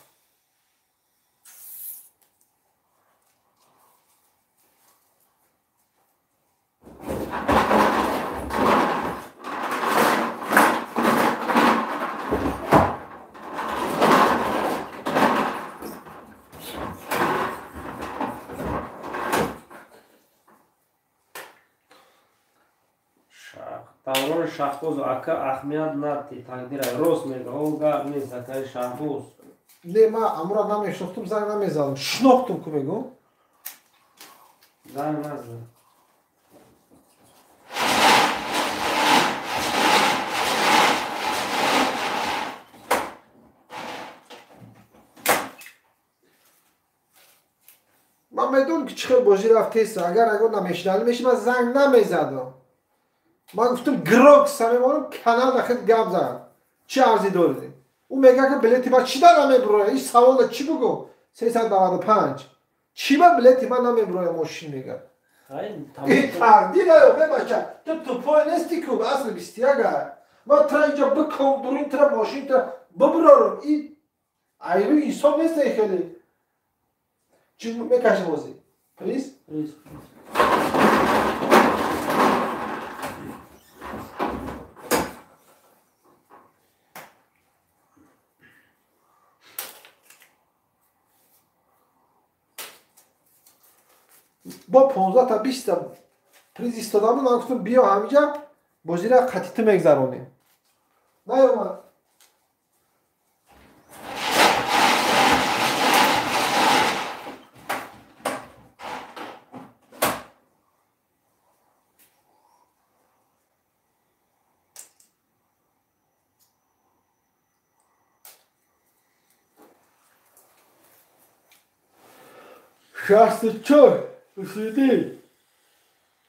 Даврони Шаҳбоз ака аҳамият надди тақдира рост мега о гап нест акаи Шаҳбоз. Не, ма амура намешнохтум, занг намезадам. Шинохтум ку мегӯм. Занг назад. Ман медонам ки чӣ хел бозӣ рафтест. Агар ягон намешиналӣ мешид, ман занг намезадам. Ман гуфтам грок самемонам канал дахел гап зад. Чӣ арзӣ доред? Ӯ мега ки билети ман чӣ дар намебуроя? Ин савола чӣ бугӯ? 395. Чӣ ба билети ман намебуроя мошин мега? Ин тақдир аю бебача. Ту тупой нести ку асл 21 а. Ман тра инҷа биком дурин тра мошин тра бибурорам. Ин айрӯ инсон нест хеле. Чӣ мекашем ҳозир? Приз? Приз. Бо 15 та 20 та приз истода буд, ман гуфтам биё ҳаминҷа бозира қатъи ту мегзаронем. Наёмад. 64 Уснидин.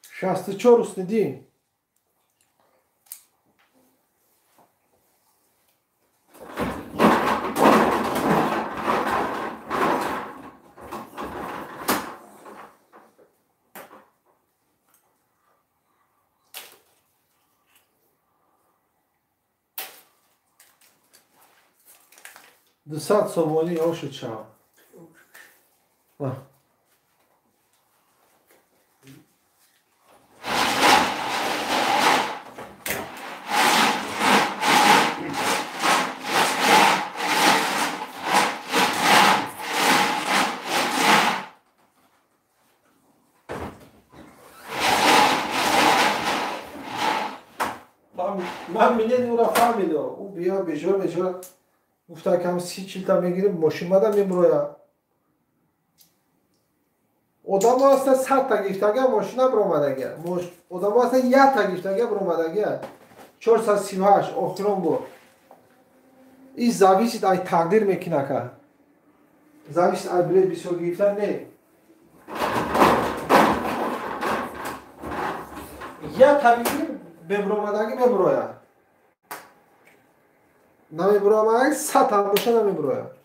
64 Уснидин. 200 сомонӣ ошуд шав. Ман минени ӯра фаҳмидам. Ӯ биё бежора бежора гуфта кам 30-40 та мегирим мошин мада мебуроя. Одамо ҳаста 100 та гирифтага мошина биромадага. Одамо ҳаста 1 та гирифтага биромадага. 438 охирон бор. Ин зависит ай тақдир мекунака. Зависит ай билет бисёр гирифтан не. 1 та мегирим бебиромадаги мебурояд. Намебуромадаги 100 та боша намебурояд.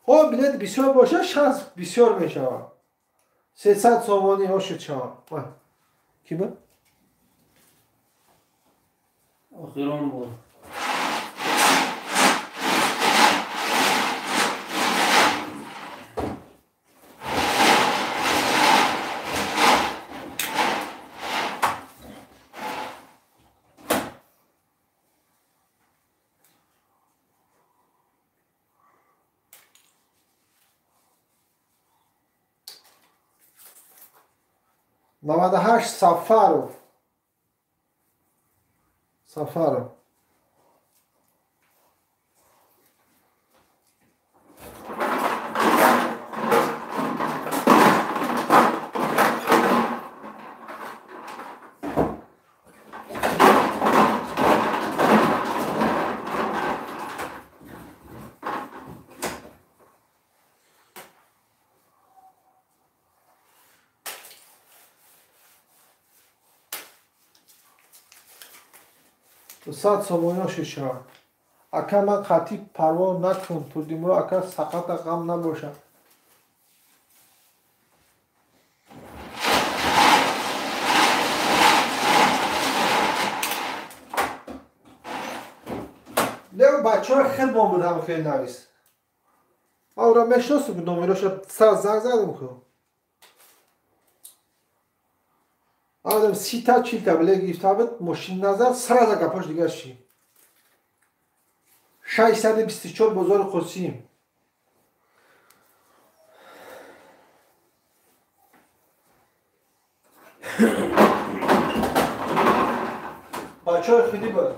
Хо билет бисёр боша шанс бисёр мешавад. 300 сомонӣ ошуд шавад. Ки ба? Охирон бор. 98 Сафаров. Сафаров. 100 сомонӣ ошуд шавад. Ака ман қатъӣ парво накун, Турдимуро ака сақата ғам набошад. Бачаҳо хелмон буд ҳам хеле навис. Ман ӯро мешиносам, номероша сар занг задам ку. Одам 30 та 40 та билет гирифта буд, мошин назад, сразу гапош дигар ши. 624 бозори Қосим. Бачаҳои худӣ буд.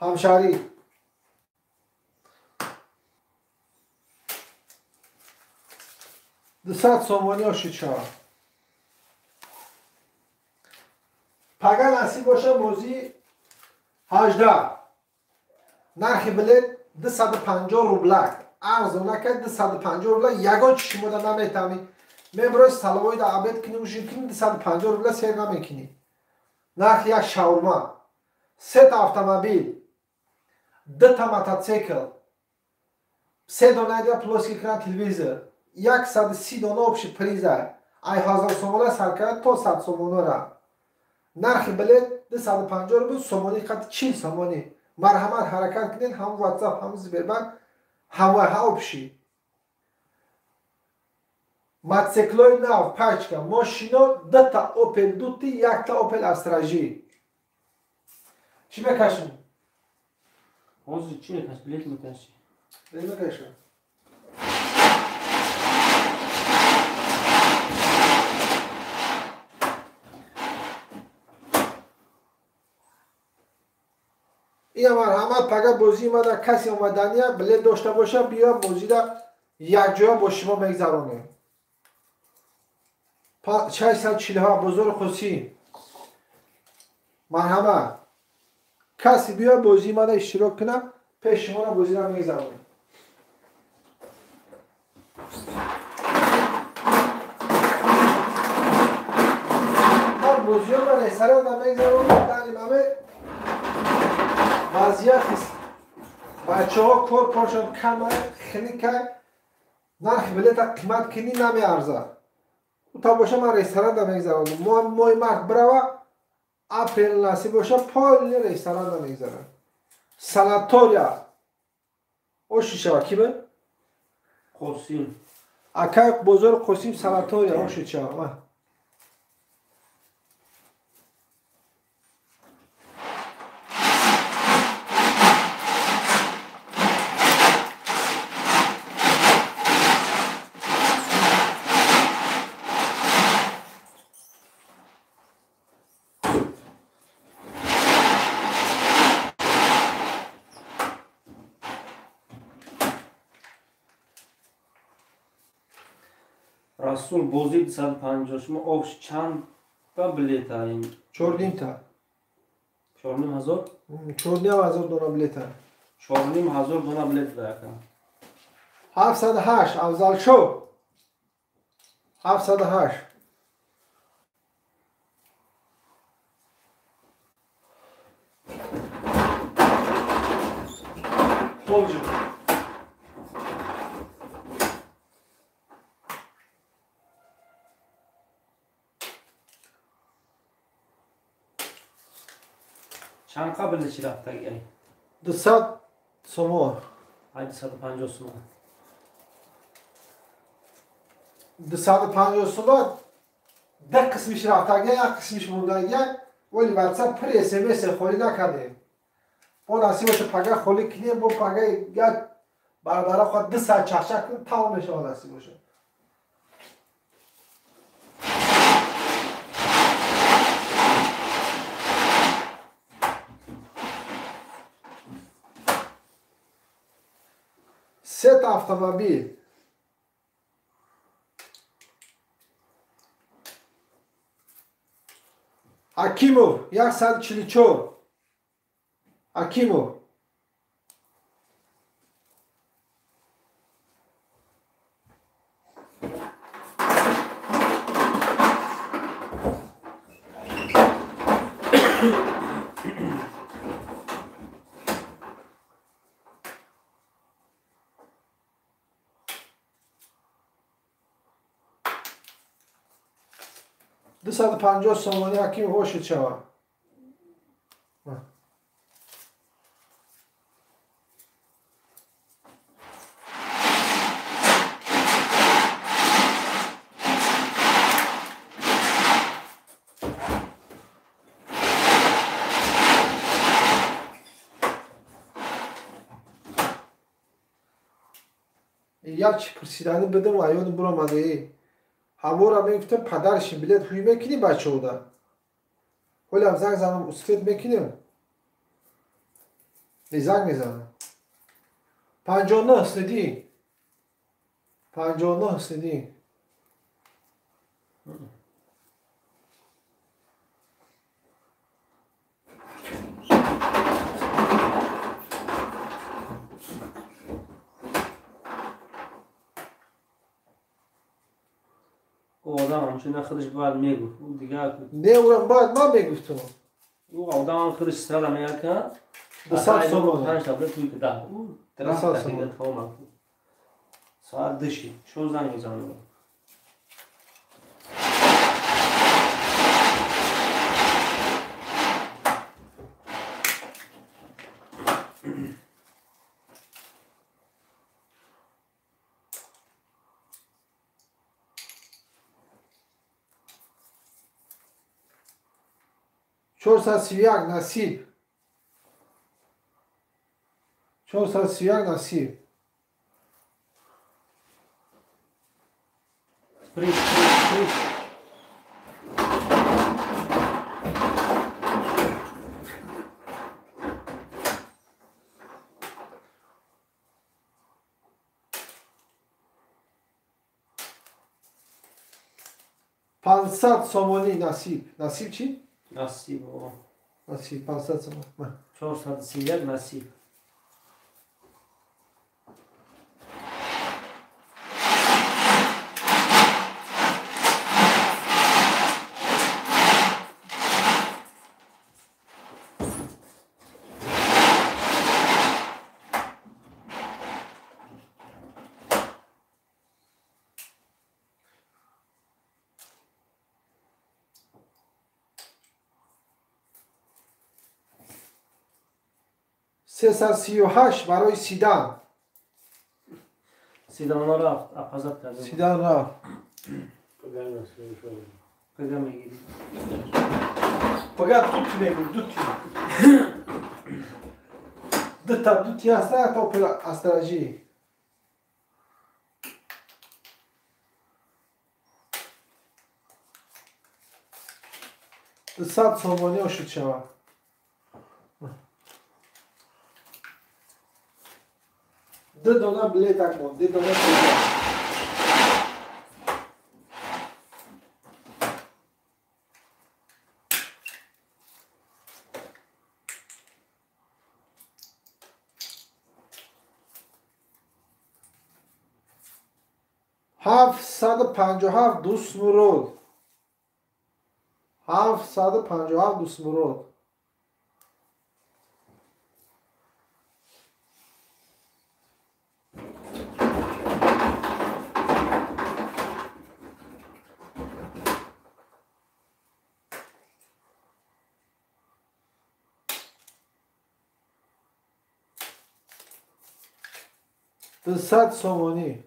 Ҳамшаҳрӣ. 200 сомонӣ ошид шавад. Пага насиб боша бозӣ 18. Нархи билет 250 рублак. Арзона кард 250 рубла, ягон чи шумода наметавонӣ. Меброи столовой да обед кунӣ, ужин кунӣ, 250 рубла сер намекунӣ. Нархи як шаурма, сета автомобил, дута мотоцикл, се дона дия плоский экран телевизор, 130 дона общий приза. Ай 1000 сомона сар карда то 100 сомонара. Нархи билет 250 рубл, сомонӣ қад 40 сомонӣ. Марҳамат, ҳаракат кунед, ҳам ватсап, ҳам Сбербанк, ҳамаҳа общий. Мотоциклои нав пачка, мошино дута Опел Дути, якта Опел Астражи. Чӣ мекашем? Ҳозир чӣ мекаши? Билет мекаши. Билет мекашем. Ина марҳамат, пага бозӣ омада, касе омадания билет дошта боша, биё, бозида якҷоя бо шумо мегзаронем. 647 бозори Қосим. Марҳамат, касе биё, бозии мана иштирок кунам, пеш шуморо бозиро мегзаронем. Ман бозиёро ресторан мегзаронам. Дар имаме вазъият бачаҳо кор коршон кама, хеле нархи билета қимат кунӣ намеарзад. Та боша ман ресторанда мегзаронам. Моҳи март бирава, апрел насиб боша, полный ресторанда мегзарам. Санатория оши шава. Ки бе? Қосим. Ака, бозори Қосим, санатория оши шава. Расул, бозӣ 250 шумо общ чандта билета ин? Чорнимта. 4500? 4500 дона билета. 4500 дона билет ака. 708 Афзалшо, 708. Холҷу. Чанд қа билет чи рафтаги ай? 200 сомон. Ай 250 сомон. 250 сомон ду қисмиш рафтагия, як қисмиш мондагия, вале ватсап пур смс холӣ накардем. Бо насиб боша, пага холӣ кунем, бо пага як бародара хоҳад 2 саат чахчах кунем, тамом мешавад, насиб боша. Сета автомобил. Ҳакимов, 144. Ҳакимов. 250 сомонӣ Ҳакимов ошид шавад. Як чи пурсидани бидам аёни буромадаи. Ҳамора мегуфтам падарши билет ҳуй мекунӣ бачаода. Ҳолам занг занам успет мекунем. Не занг мезанам. 59 ҳусниддин. 59 ҳусниддин. Одам ҳамчунин худаш бояд мегуфт. Ӯ дигар не, ӯрам бояд ман мегуфтам. Ӯ одам худаш сара меякад. 200 сомон. 5 таблет туй ки 10. Ӯ 200 сомон тамом. Соат 2 шо занг мезанам. 431 насиб. 431 насиб. Приз, приз, приз. 500 сомонӣ насиб. Насиб чӣ? Насиб. Насиб 500 сомон. 431 насиб. 338 барои Сидан. Сиданро рафт, апазат кард. Сидан рафт. Пага мегирӣ. Пага тут мегирӣ, дути. Дута дути ҳаста то астражи. 200 сомонӣ ошуд шавад. Ду дона билетак монд, ду дона билет. 757 Дустмурод. 757 Дустмурод. 200 сомонӣ.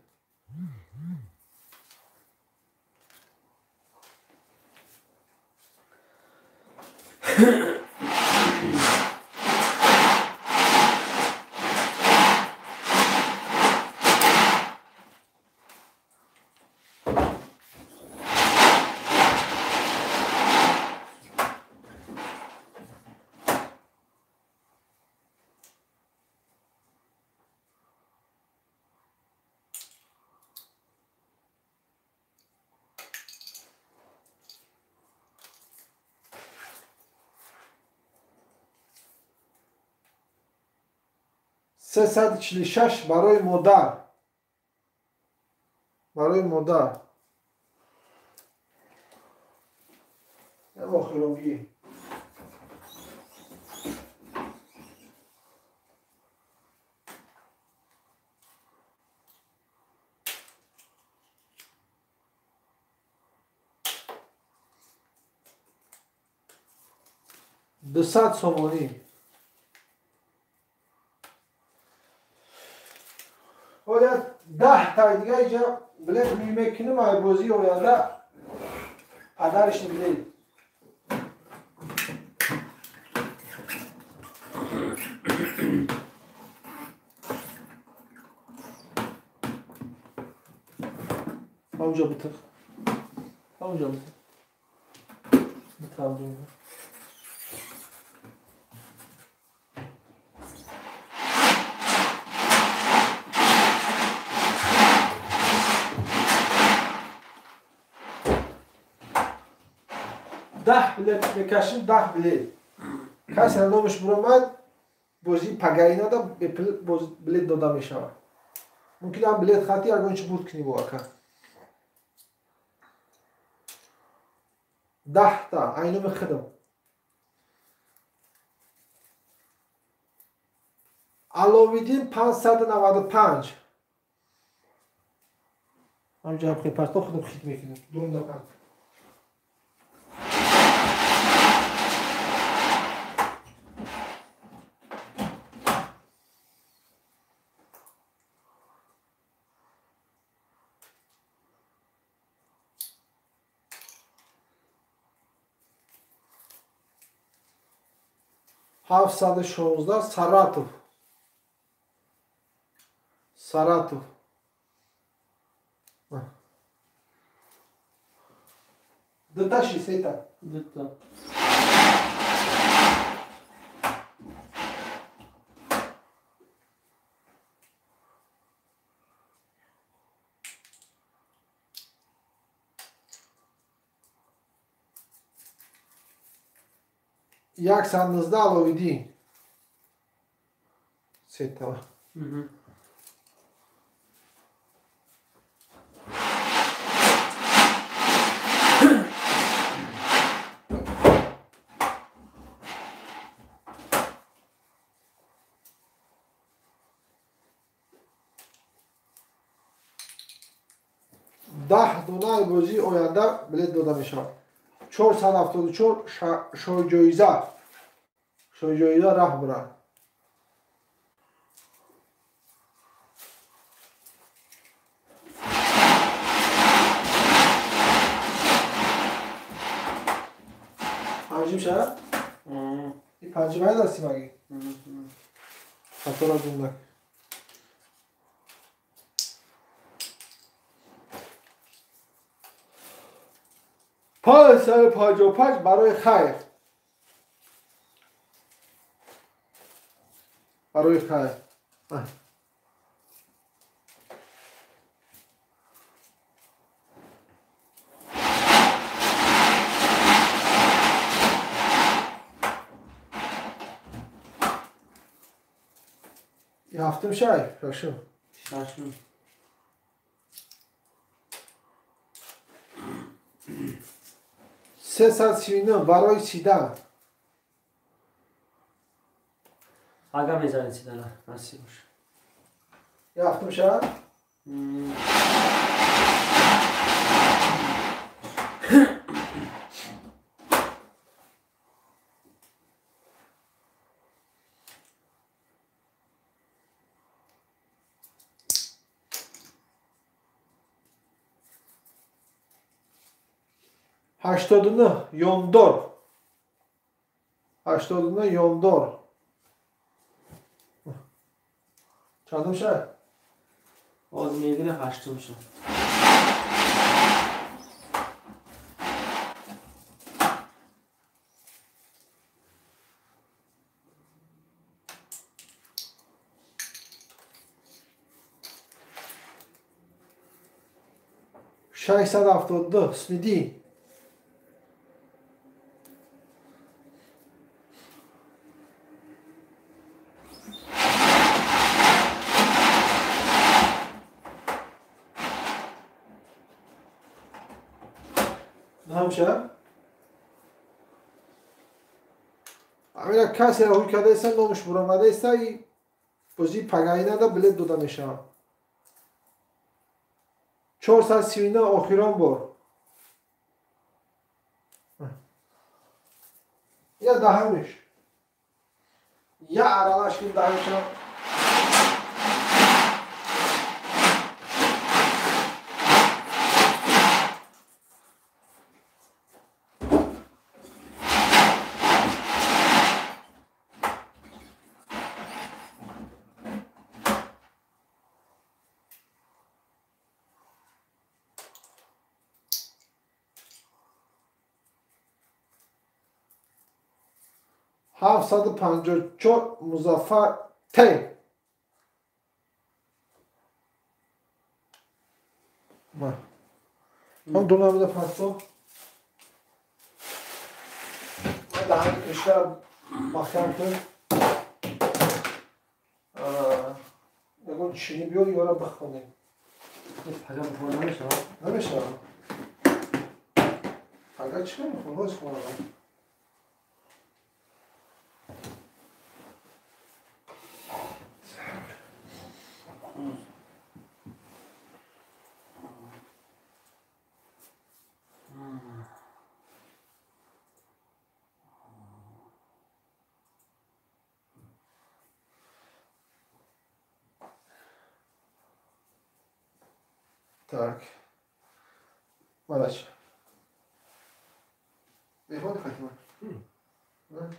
346 барои модар. Барои модар. Охиронгӣ. 200 сомонӣ. Оя 10 таи дига иҷа билет мекунем, ай бозии оянда падариш билет. Ҳамҷо битиқ. Ҳамҷо битиқ. Битиқ. Даҳ билет мекашим, 10 билет. Касе номаш буромад, бозии пагаинада билет дода мешавад. Мумкин ам билет хати ягон чи бурд кунӣ бо ака. 10 та айноми хидм. Аловиддин 595. Ҳамҷа хепарто худам хит мекунам. Дурунда панҷ. 716 Саратов. Саратов. Дута шисета. Дута. 119 Аловиддин. Сета. 10 донаи бозии оянда билет дода мешавад. 474 шоҳҷоиза. Шоҳҷоиза раҳ бурад. Панҷим шавад? И панҷим ай дасти маги? Хатора гумнак. 555 барои хайр. Барои хайр. Ҳафтум шай, шашум. Шашум. 339 барои сидан. Ага мезанед сидана, насиб боша. Ҳафтум шавад? 89 Ёндор. 89 Ёндор. Чандум шавад? Ҳозир мебинем, ҳаштум шуд. 672 Ҳусниддин. Ҳамша? Амина касе ҳуй кардаеста, номаш буромадаеста, и бозии пагаинада билет дода мешавад. 439 охирон бор. Я даҳамиш. Я аралаш кин даҳамша. 754 Музаффар Т. Ма. Ҳам дона буда пасто. Ман даҳани кишвар маҳкам кун. Ягон чини биёр, ёра бихонем. Пага бихонам намешавад? Намешавад. Пага чӣ мехонам? Боз хонам. Так. Малаш. Мехоҳӣ Фатима? На?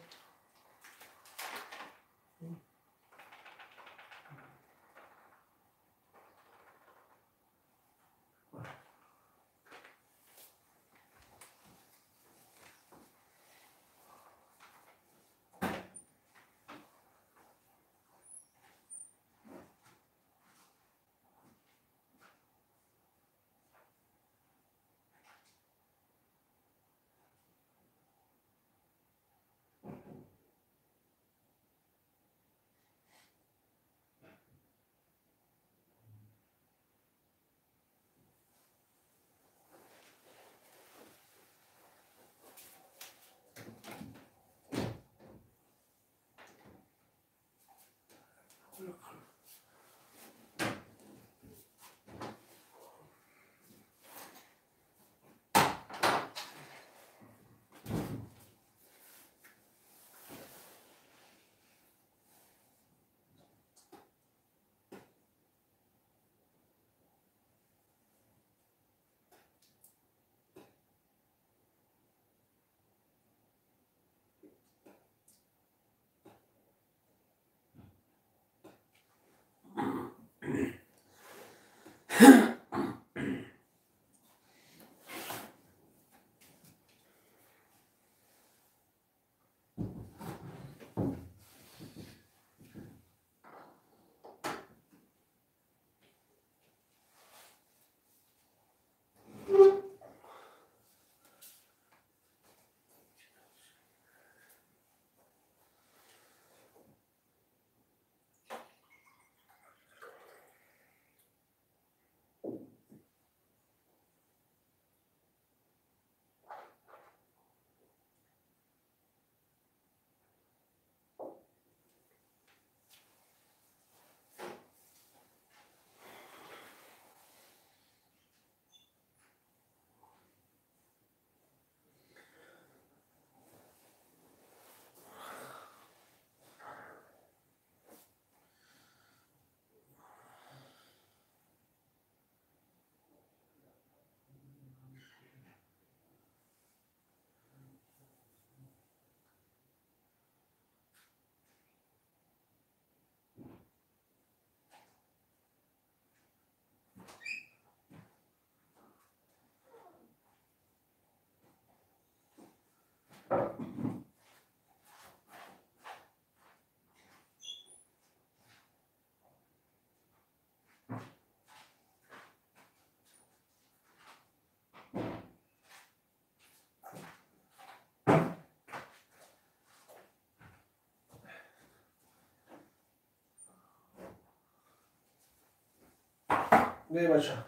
Не бача.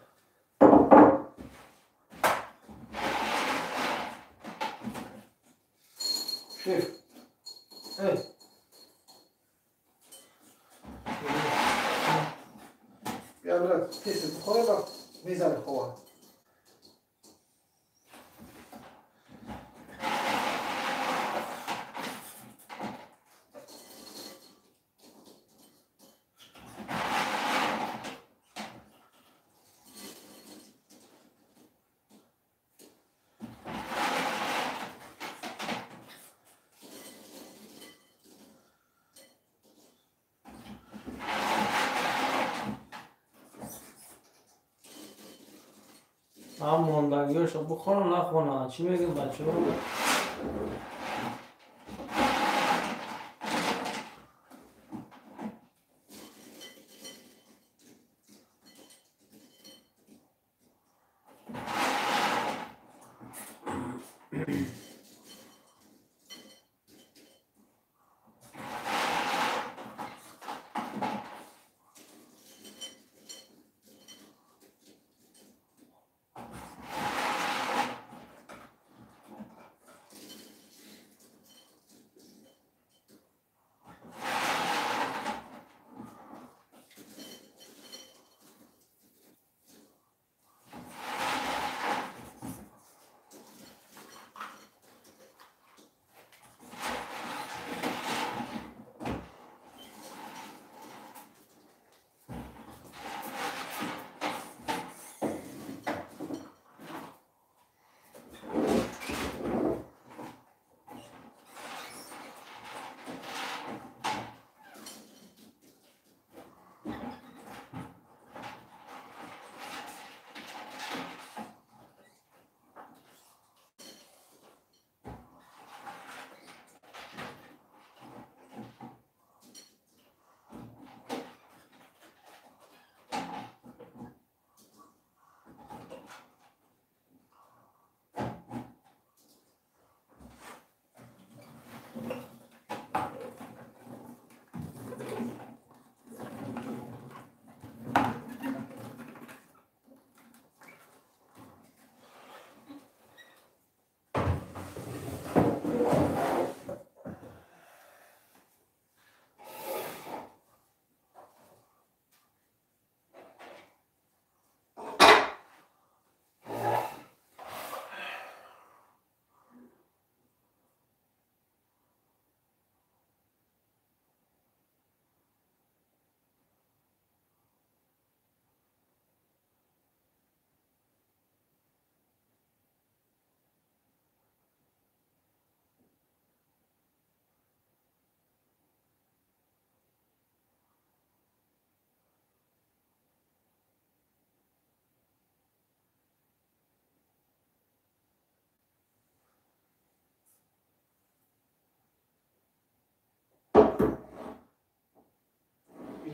Шеф. Эй. Я брат, тез бихоре ва мезане хова. Ман мондагиҳоша бихонам нахонам, чӣ мегӯям бачаҳо?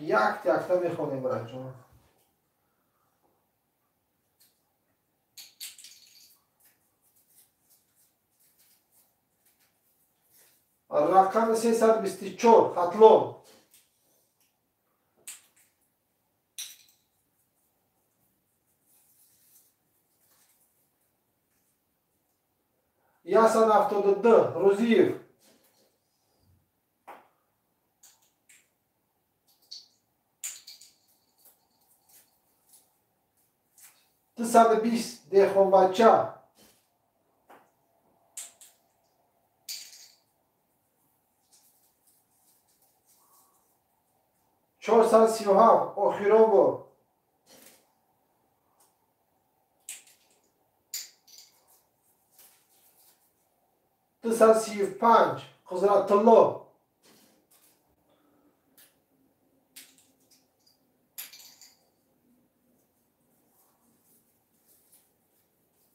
Як якта мехонем, браҷон. Рақами 324 Хатлон. 172 Рузиев. 220 Деҳқонбача. 437 охирон бор. 235 Қудратулло.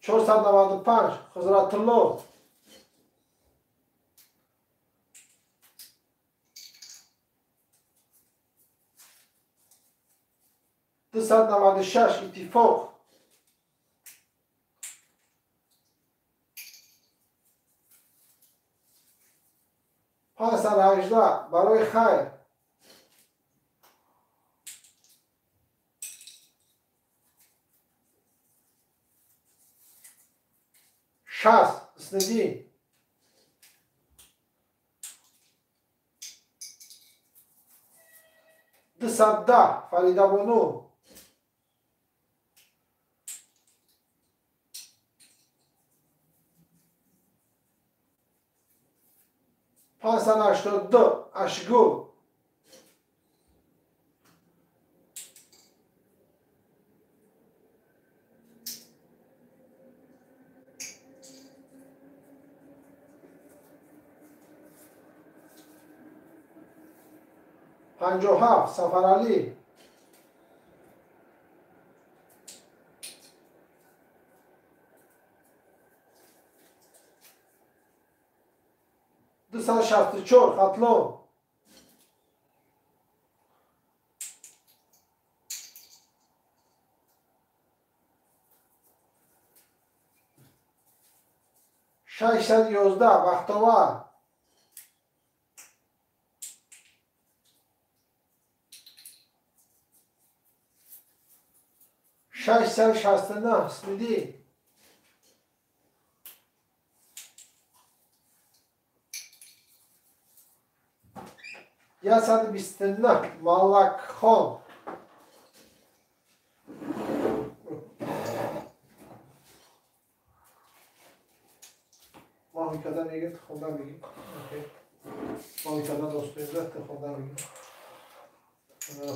495 Қудратулло. 296 Иттифоқ. 518 барои хайр. 60 Ҳусниддин. 210 Фаридабону. 582 Ашгул. 57 Сафаралӣ. 264 Хатлон. 611 Бахтовар. 669 Ҳусмиддин. 129 Малакхон. Маҳикада мегим, хонда мегим. Маҳикада достойда хонда мегим.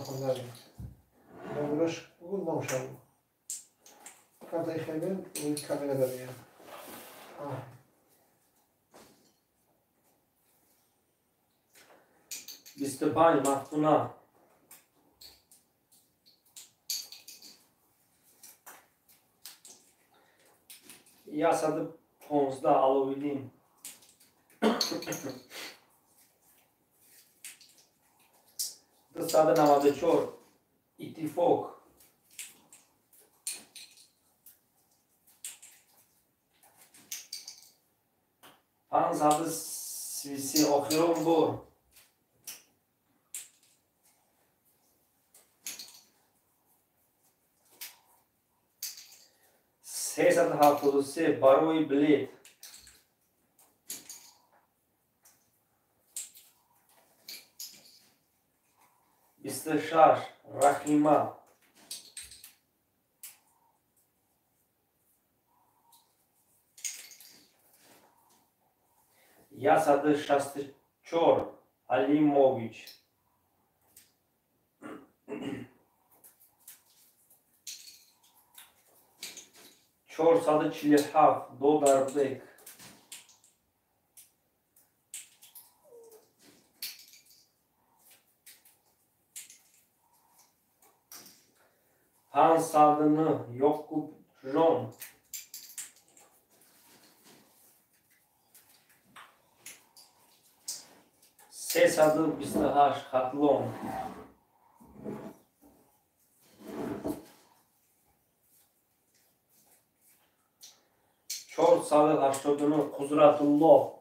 Хонда мегим. Номераш бугун номша бугун. Камтаи хеле рӯи камера дадиям. 25 Мафтуна. 115 Аловиддин. 294 Иттифоқ. 533 охирон бор. 373 барои билет. 26 Рахима. 164 Алимович. 447 Додарбек. 509 Ёқубҷон. 328 Хатлон. 489 Қудратуллоҳ.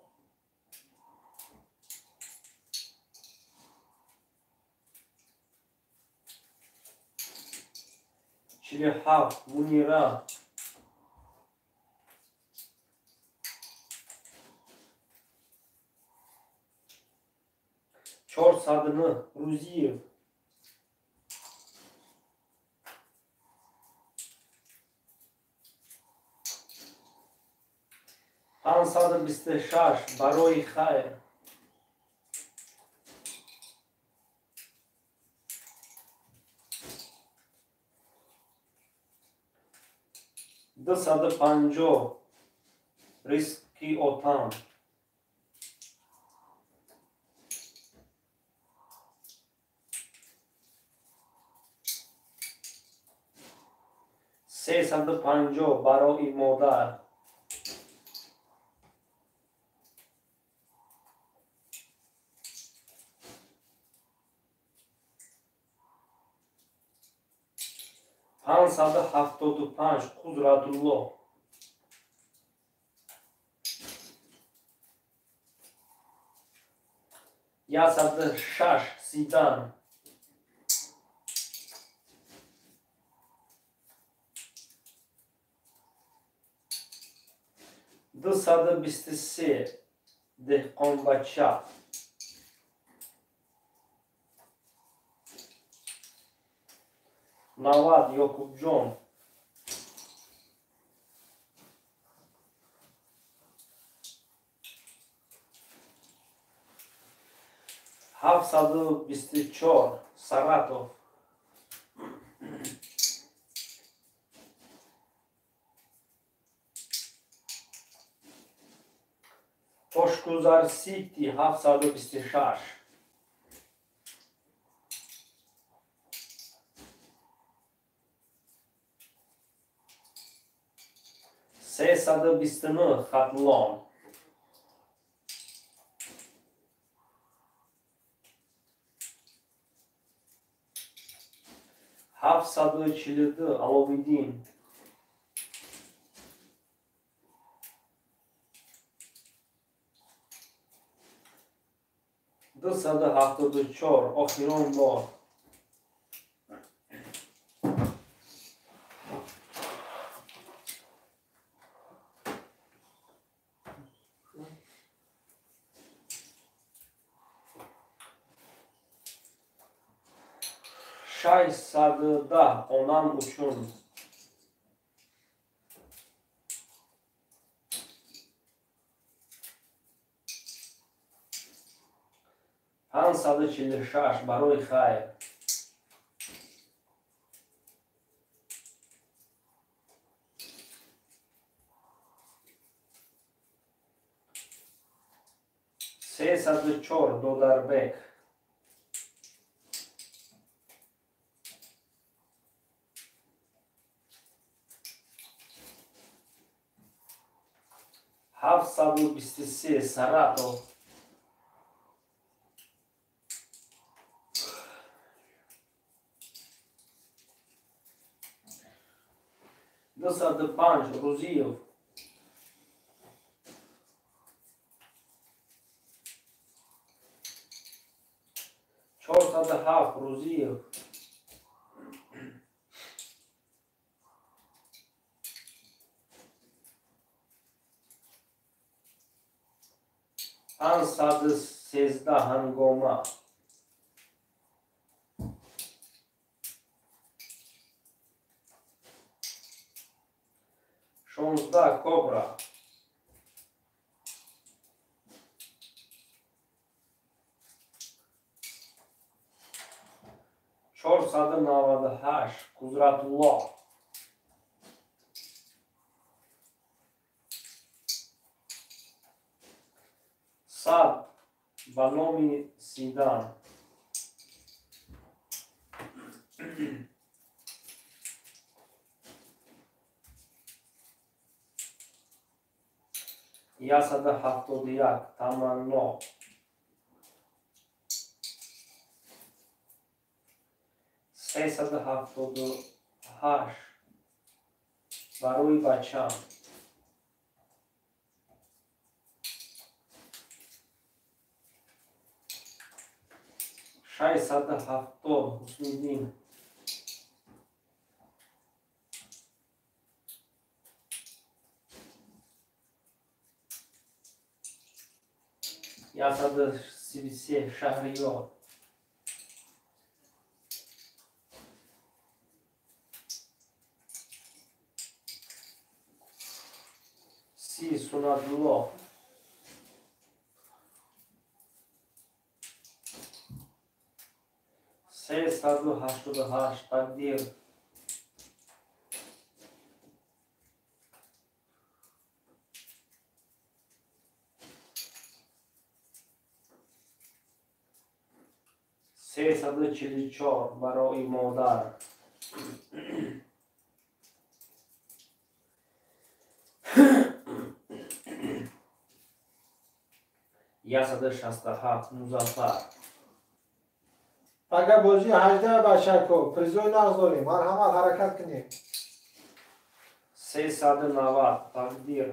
47 Мунира. 409 Рузиев. 526 барои хайр. 250 Риски отан. 350 барои модар. 575 Қудратуллоҳ. 106 Сидан. 223 Деҳқонбача. 90 Ёқубҷон. 724 Саратов. Тошкузар Сити 726. 329 Хатлон. 742 Аловиддин. 274 охирон бор. 610 онам учун. 546 барои хайр. 304 Додарбек. 723 Саратов. 205 Рузиев. 407 Рузиев. 513 Ҳангома. 16 Кобра. 498 Қудратулло. 100 ба номи Сидан. 171 Таманно. 378 барои бачам. 670 Ҳусниддин. 133 Шаҳриёр. 30 Сунатулло. 388 Тақдир. 344 барои модар. 167 Музаффар. Агар бозии 18 бачако призои нағз дорем, марҳамат, ҳаракат кунем. 390 Тақдир.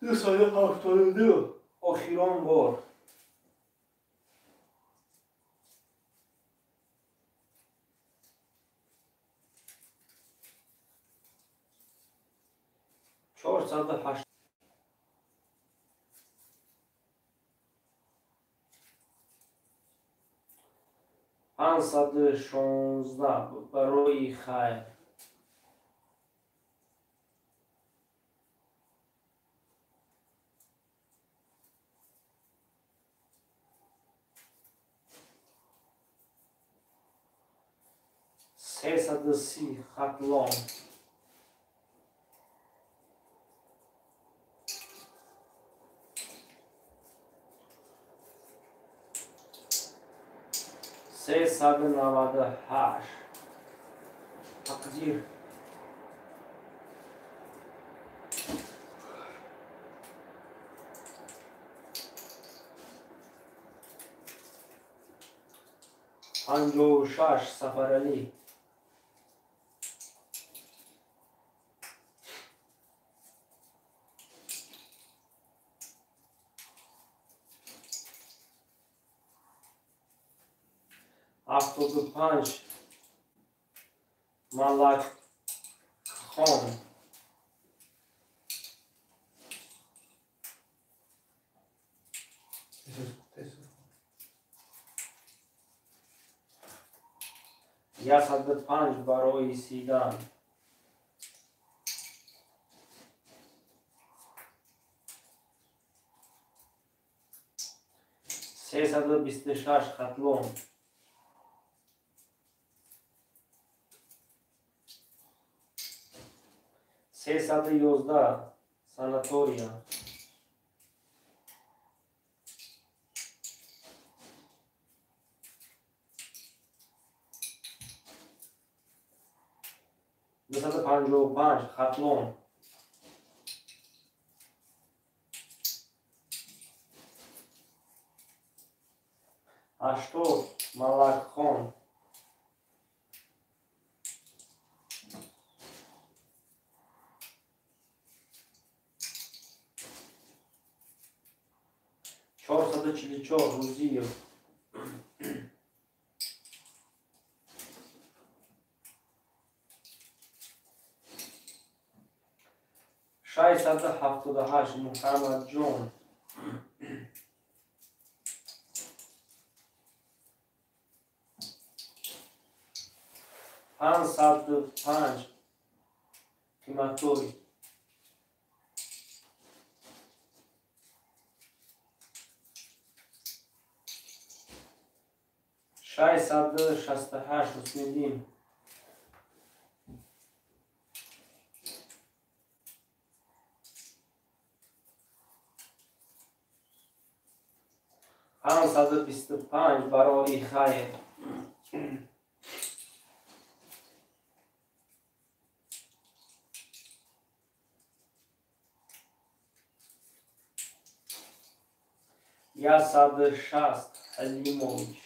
272 охирон бор. 408 516 барои хайр. 330 Хатлон. 398 Тақдир. 56 Сафаралӣ. 75 Малакхон. 105 барои сидан. 326 Хатлон. 311 Санатория. 255 Хатлон. 80 Малакхон. 444 Рузиев. 678 Муҳаммадҷон. 505 Қиматой. 668 Ҳусниддин. 525 барои хайр. 160 Алимович.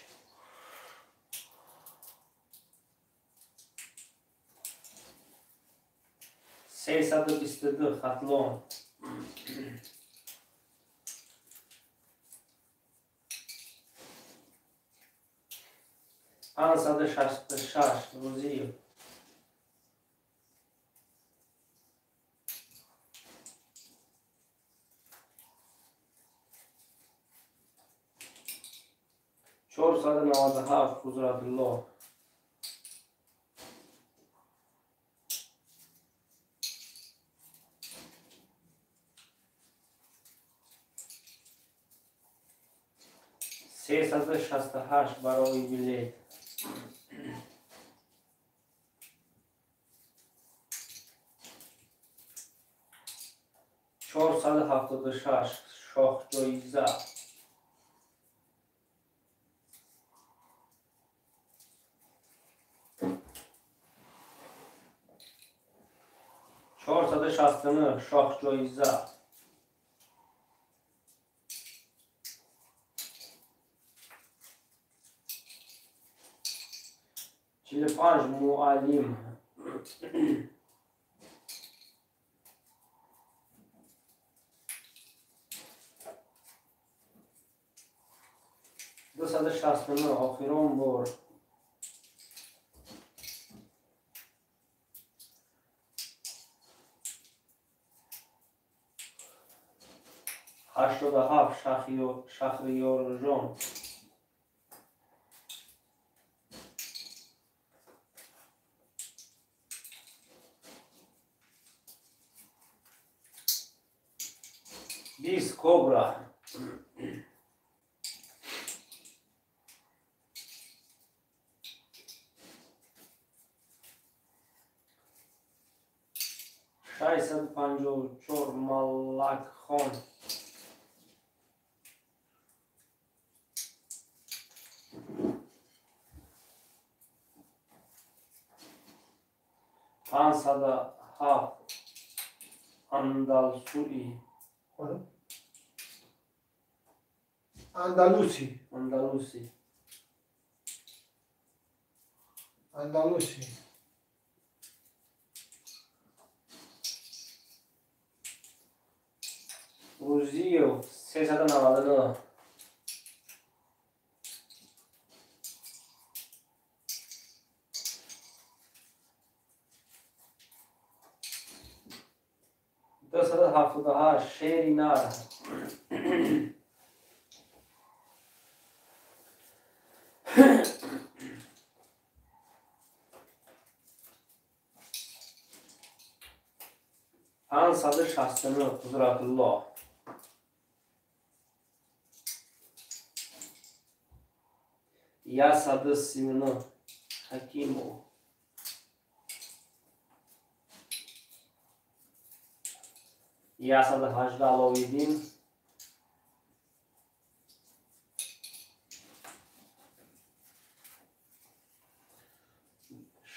322 Хатлон. 566 Рузиев. 497 Қудратулло. 368 барои билет. 476 Шоҳҷоиза. 469 Шоҳҷоиза. 45 Муаллим. 269 охирон бор. 87 Шахриёрҷон. 20 Кобра. 654 Малакхон. 507 Андалсуи. Андалуси. Андалуси. Андалуси. Рузиев 399. 278 шери нар. 569 Қудратулло. 139 Ҳакимов. 118 Аловиддин.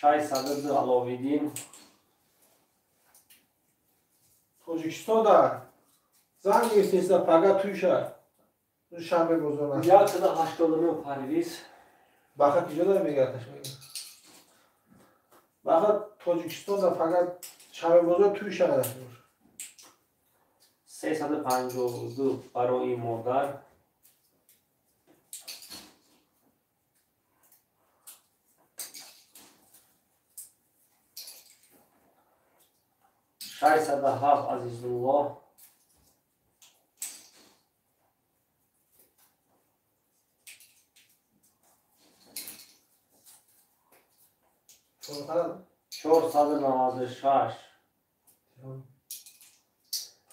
602 Аловиддин. Тоҷикистонда занг гирифтеста пага туйша шанбе бозор аст. 189 Парвиз. Баха киҷо дора мегардаш мега? Баха Тоҷикистонда фақат шанбе бозор туйша аст. 352 барои модар. 607 Азизулло. 496.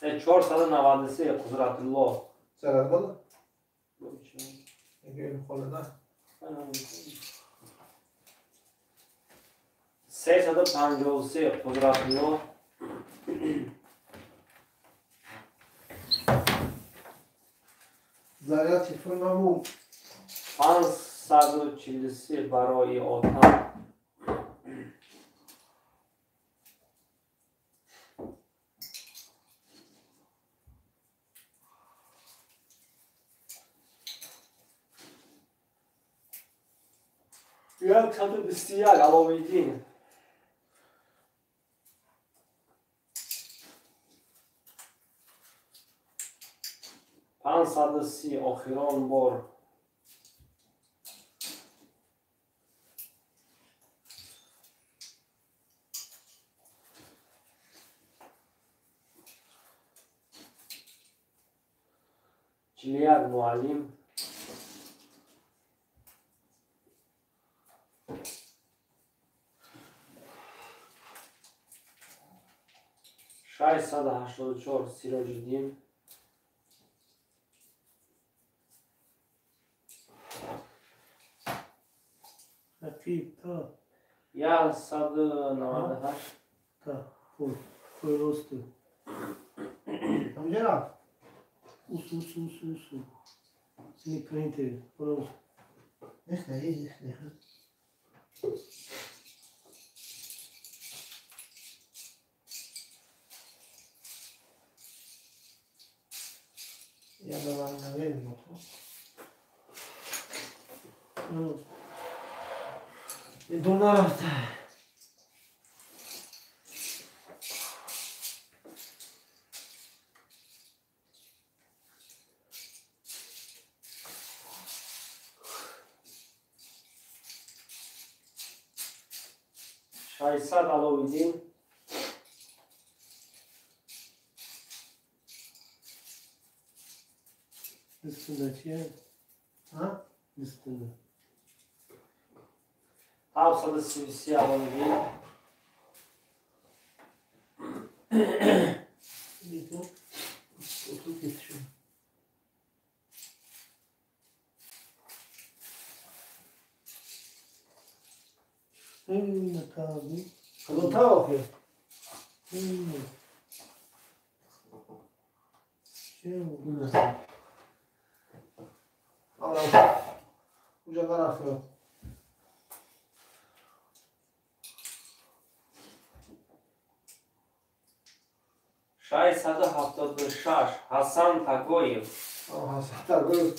493 Қудратулло. Зарар 353 Қудратулло. Заряд телефон намуд. 543 барои отам. 121 Аловиддин. 530 охирон бор. 41 муаллим. 684 Сироҷиддин. Рақиб та. 198. Та пой пой росту. Ҳамҷа рафт? Усу усу усу усу. Сини принтер. Просто. Нехне, нехне. Я давай наверное. Иду нарафта. 600 Аловиддин. Бистунда чия? А? Бистунда. 733 Аловиддин. Калонта охир. Уҷа нарафт. 676 Ҳасан Тагоев. Ҳасан Тагоев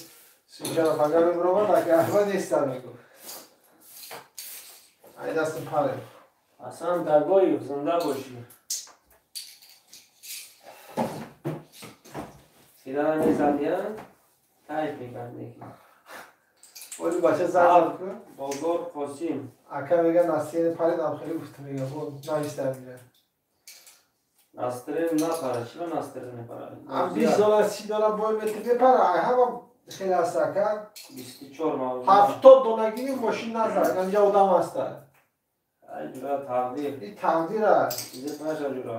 синҷана пага мебуромад, ака аҳмад нестам мегуфт. Ай дастам паре. Ҳасан Тагоев зинда бошӣ. Сидана мезадия, тайф мекард неки. Оли бача зад кун. Бозор Қосим. Ака мега насиҳи паридам хеле гуфт мега, бо навистам мега. Настрел напара, чиба настрел непара? Ам 20 доллар, 30 доллар бой метр мепара, ай ҳама хеле аст ака. 24 мавзӯъ. 70 дона гирифт, мошин назад, инҷа одам аста. Ай ҷура тақдир. Ин тақдир аст. Изат наша ҷура.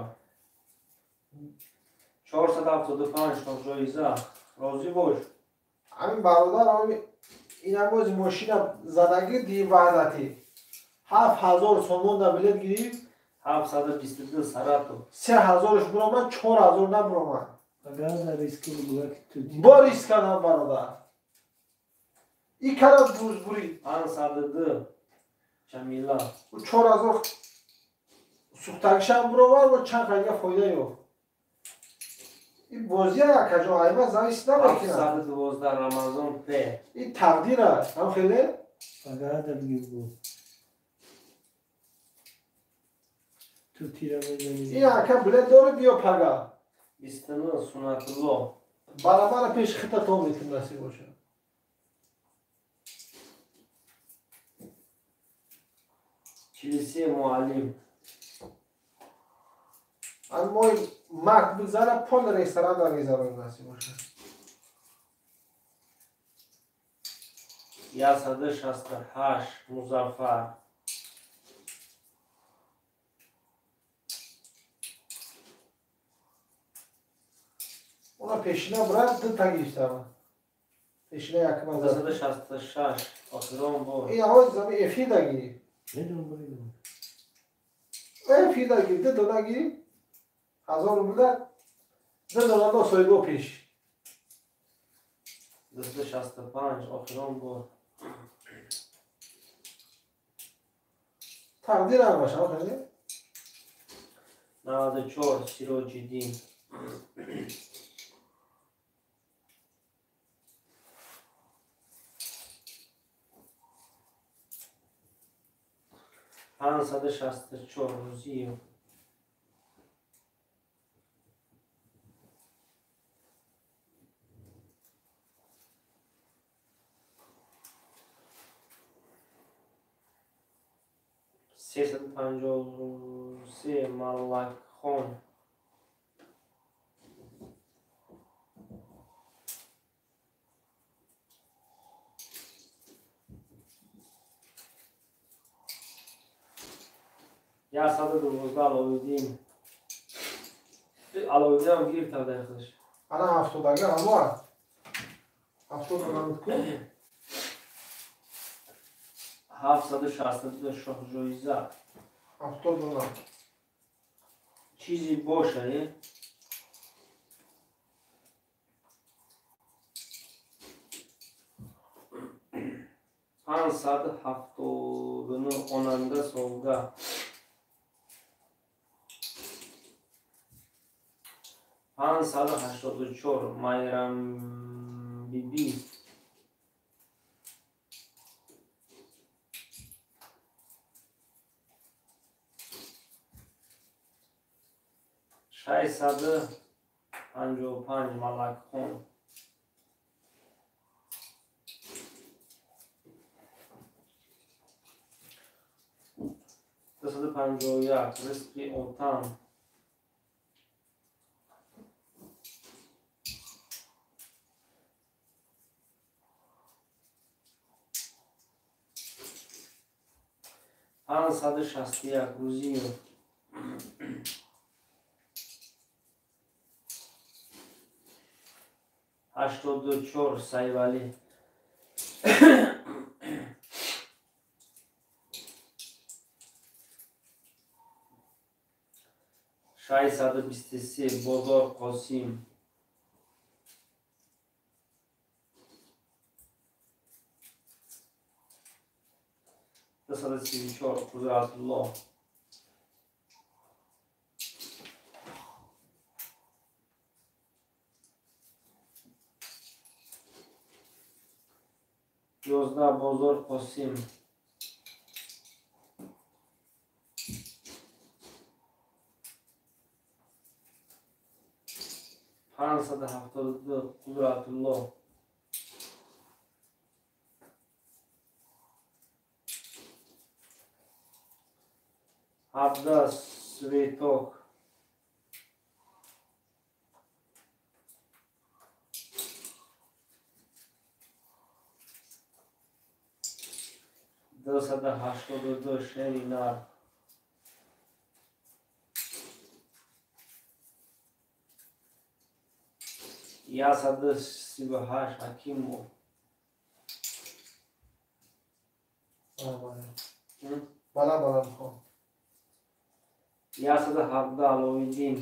475 шоҳҷоиза. Розӣ бош. Ҳамин бародар, ҳамин инам боз мошина задагӣ ди ваҳдатӣ. 7000 сомон да билет гирифт. 722 Саратов. 3000-ш буромад, 4000 набуромад. Агар риски бугак ту. Бо риск кардам бародар. И кара бузбурид. 502 Чамила. 4000 сухтагишам буромад ва чанд қайга фоида ёфт. Ин бозия якаҷо айма завис намекунад. 712 Рамазон П. Ин тақдир аст. Ҳам хеле? Агар да бигир. Ту тира мезанӣ. Ин ака билет дори биё пага. 29 Сунатулло. Барабара пеш хита то метун насиб бошад. 43 муаллим. Ан мои мак бигзара пол ресторан да мезанам насиб бошад. 168 Музаффар. Она пешина брат ду та гирифтам. Пешина якма зад. 166 охирон бор. Ин ҳоз зами эфир да гирифт. Медонам, медонам. Эфир да гирифт, ду дона гирифт. 1000 рубла ду дона до соҳибо пеш. 265 охирон бор. Тақдир ҳам бошад, хеле? 94 Сироҷиддин. 564 Рӯзиев. 353 Малакхон. 112 Аловиддин. Аловиддин ҳам гирифт дар худаш. Ана 70-ага ҳамо. 70 дона ку. 762 шоҳҷоиза. 70 дона. Чизи боша, е? 579 онанда совга. 584 Майрамбиби. 655 Малакхон. 251 Ризқи Отан. 561 Рӯзиев. 84 Сайвалӣ. 623 Бозор Қосим. 234 Қудратулло. 11 Бозор Қосим. 572 Қудратулло. 17 Светок. 682 шери нар. 138 Ҳакимов. Бала бала мехоҳам. 117 Аловиддин.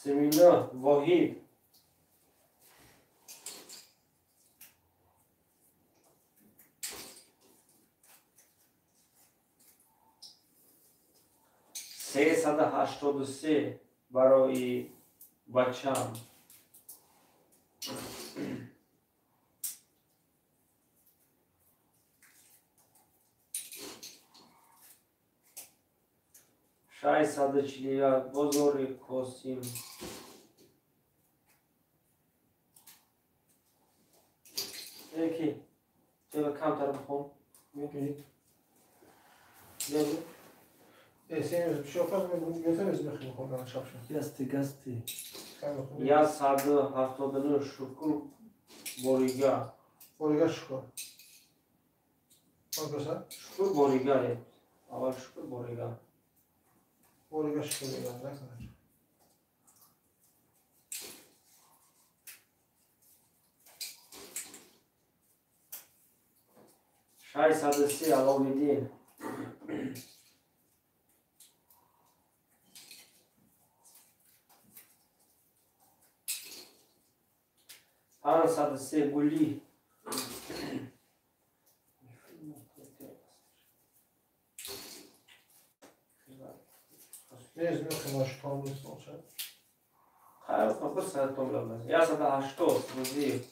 39 Воҳид. 383 барои бачам. 641 бозори Қосим. Яки чела камтар бихон. 179 Шукр Борига. Борига Шукр. Шукр Борига. Аввал Шукр Борига. Борига Шукр Борига. 603 Аловиддин. 503 Гули. 180 Рӯзиев.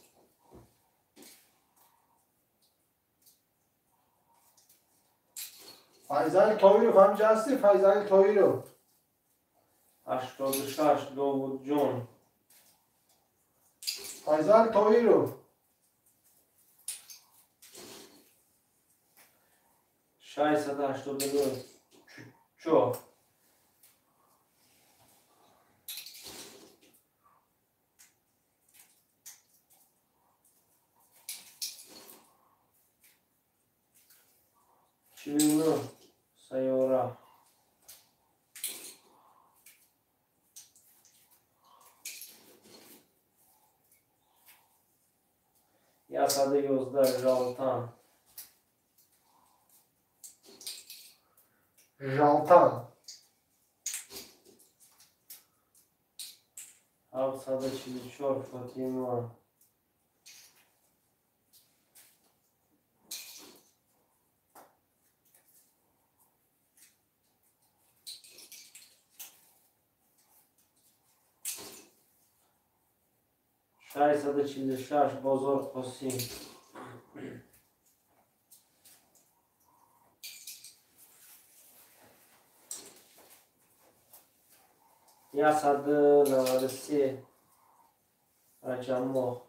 Файзали Тоиров ҳамҷа ҳасти? Файзали Тоиров. 86 Довудҷон. Файзали Тоиров. 689 Чучо. 49 Сайёра. 111 Жалтан. Жалтан. 744 Фотима. 646 Бозор Қосим. 193 Раҷамоҳ.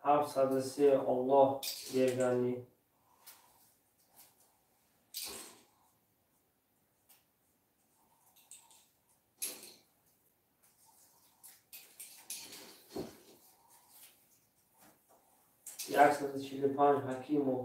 703 Оллоҳ Берганӣ. 145 Ҳакимов.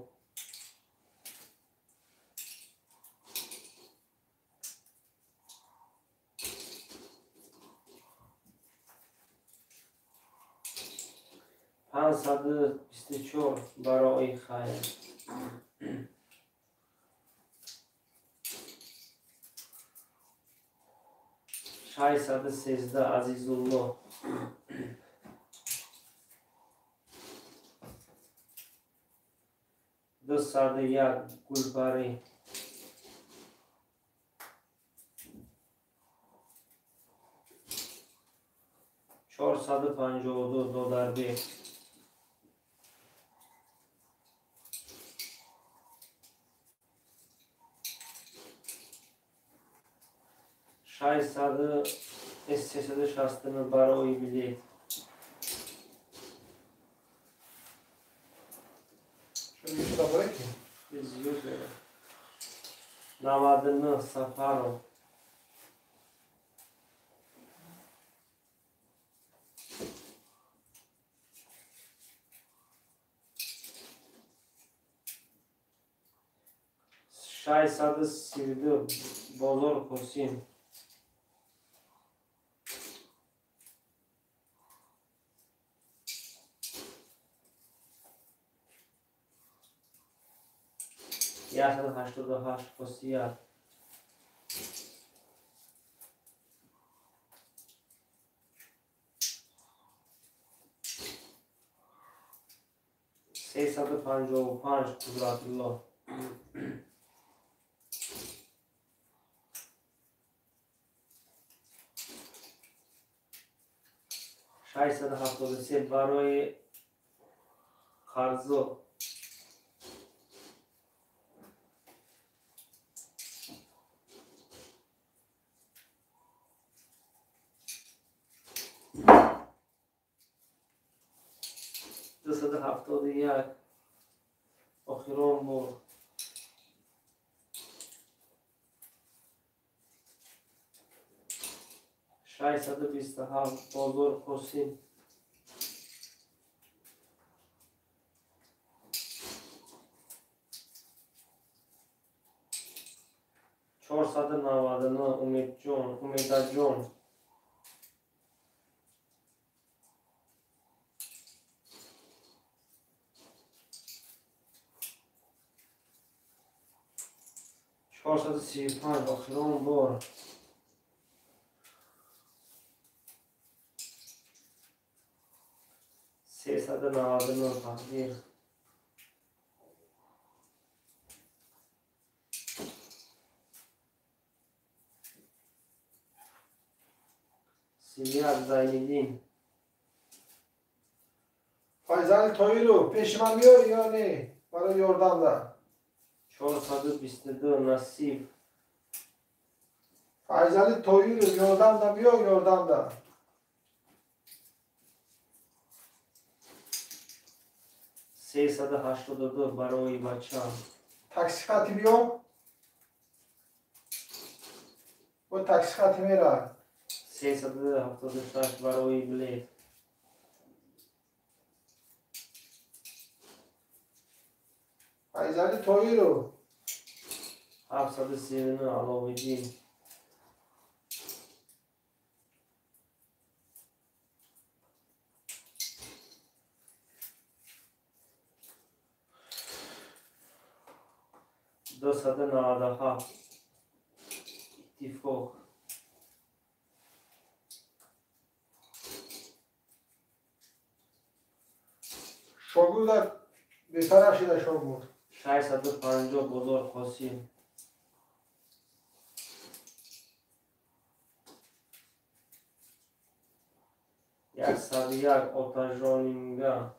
524 барои хайр. 613 Азизулло. 201 Гулбарӣ. 452 Додарбек. 669 барои билет. дора ки? Зиёд дора. 99 Сафаров. 632 Бозор Қосим. 188 Хосият. 355 Қудратулло. 673 барои Қарзо. 271 охирон бор. 627 Бозор Қосим. 499 Умедҷон, Умедаҷон. 435 охирон бор. 399 Тақдир. 31 Зайниддин. Файзали Тоиров пеши ман меоӣ ё не? Барои ёрдамда. 422 Насиб. Файзали Тоиров ёрдамда биё, ёрдамда. 382 барои бачам. Такси хати биё. Бо такси хати мера. 376 барои билет. Файзали Тоиров. 739 Аловиддин. 297 Иттифоқ. Шогурда бетараф шида шогурд. 650 Бозор Қосим. 101 Отажонинга.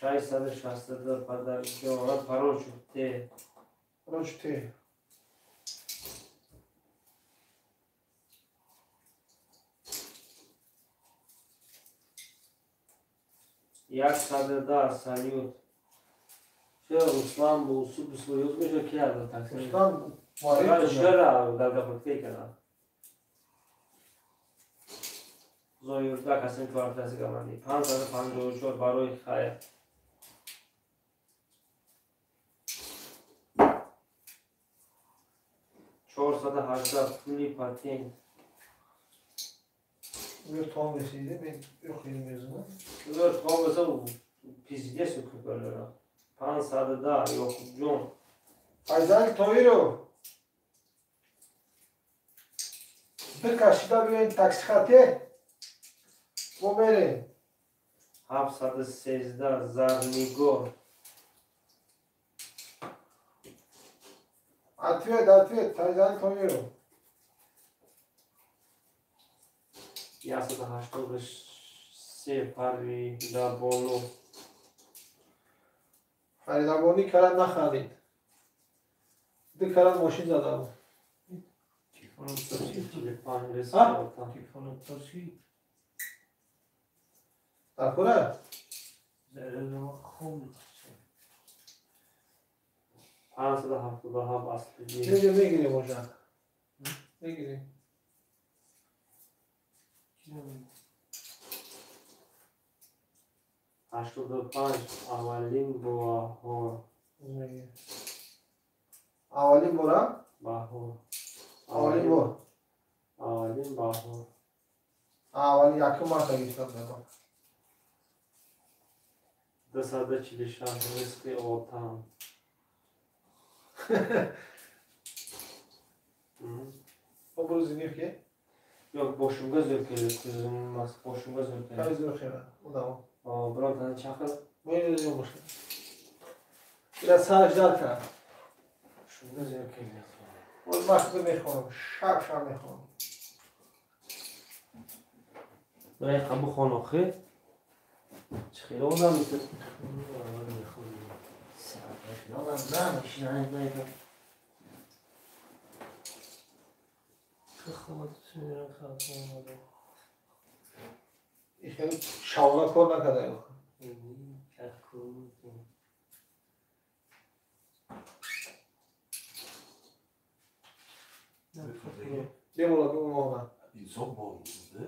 662 Падарҷон, Парочу Те. Парочу Те. 110 Салют. Руслан бо усуб союз мешо ки ада такси. Руслан муарриф шера дар гапакте кана. Зоюрда касем квартаси каманди. 554 барои хайр. 418 пули патент. Ӯ том расида, мен yo'q mezuni. Ӯ том раса пиздец кӯпалара. 510 Ёқубҷон. Файзали Тоиров. Bir кашида биёен такси хате. Бо мерем. 713 Зарнигор. Ответ, ответ, Файзали Тоиров. 183 Фаридабону. Фаридабони карам нахарид. Ду карам мошин задам. 45 телефон Дар кора? Хом. 577 асли. Мегирем оҷа. Мегирем. 85 аввалин баҳор. Аввалин бора? Баҳор. Аввалин бор. Аввалин баҳор. Аввалин якум марта гирифтам дадам. 246 ризқи отам. Обрӯзи ниф ки? Yo'q, boshimga zo'r keldi, ko'zim emas, boshimga zo'r keldi. Qay zo'r keldi? Udav. Birontani chaqir. Men boshla. Biraz sarajlar ka. Shunga zo'r keldi. O'z vaqtida mehmonam, shab-shab mehmonam. Biray qabul охи. Чӣ хеле одам мисл. Хеле шавла кор накарда. Бемоло бемоло. Insof bo'ldi sizda.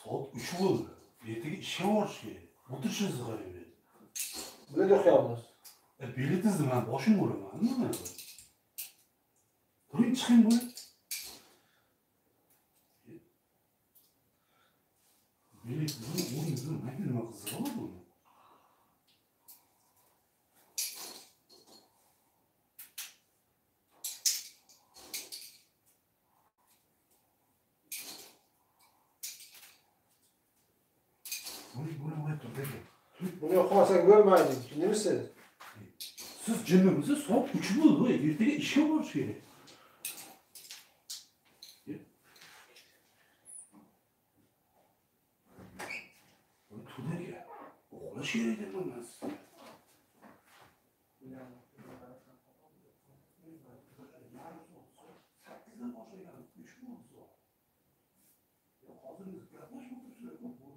Soat 3 bo'ldi. Ertaga ishga borish kerak. O'tirishingiz kerak. Bilet o'qiyapmiz. Biletingizni men boshim uraman, nima? Turing, chiqing bo'y. Biletingizni o'ringizni menga nima qizig'i bor buni? Buni o'qimasak bo'lmaydi, jinnimisiz? Siz jinnimisiz? Soat 3 bo'ldi, ertaga ishga borish kerak. To'daga uxlash kerak deyman men sizga. Sakkizdan boshlagan, 3 bo'ldi soat. Hozir gaplashib o'tiribsizlar, bo'ldi.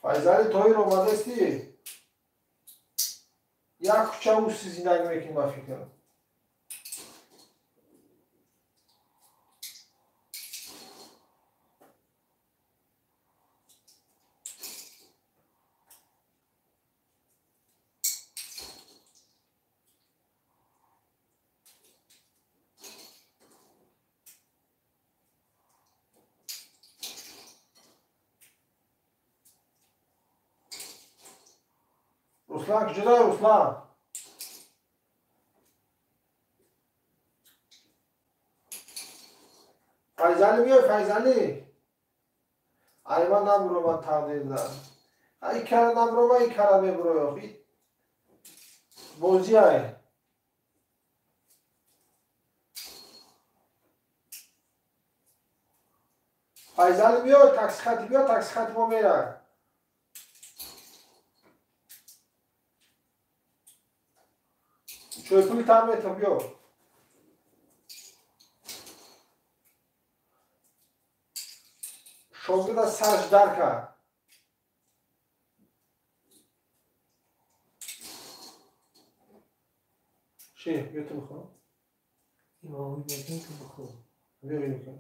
Файзали Тоир омадастӣ? Як кӯча усти зиндагӣ мекунӣ, ба фикрам. Руслан, куҷодай, Руслан? Файзалӣ биёй, Файзалӣ. Ай ман набуромад тақдирда. Ай кара набурома, и кара мебуроё. Бозӣ ай. Файзалӣ биёй, таксихати биё, таксихати мо мерад. Чойпули там метам, биё. Шогирда сарш дар кард. Чӣ, биё ту бихон. Биё, биё.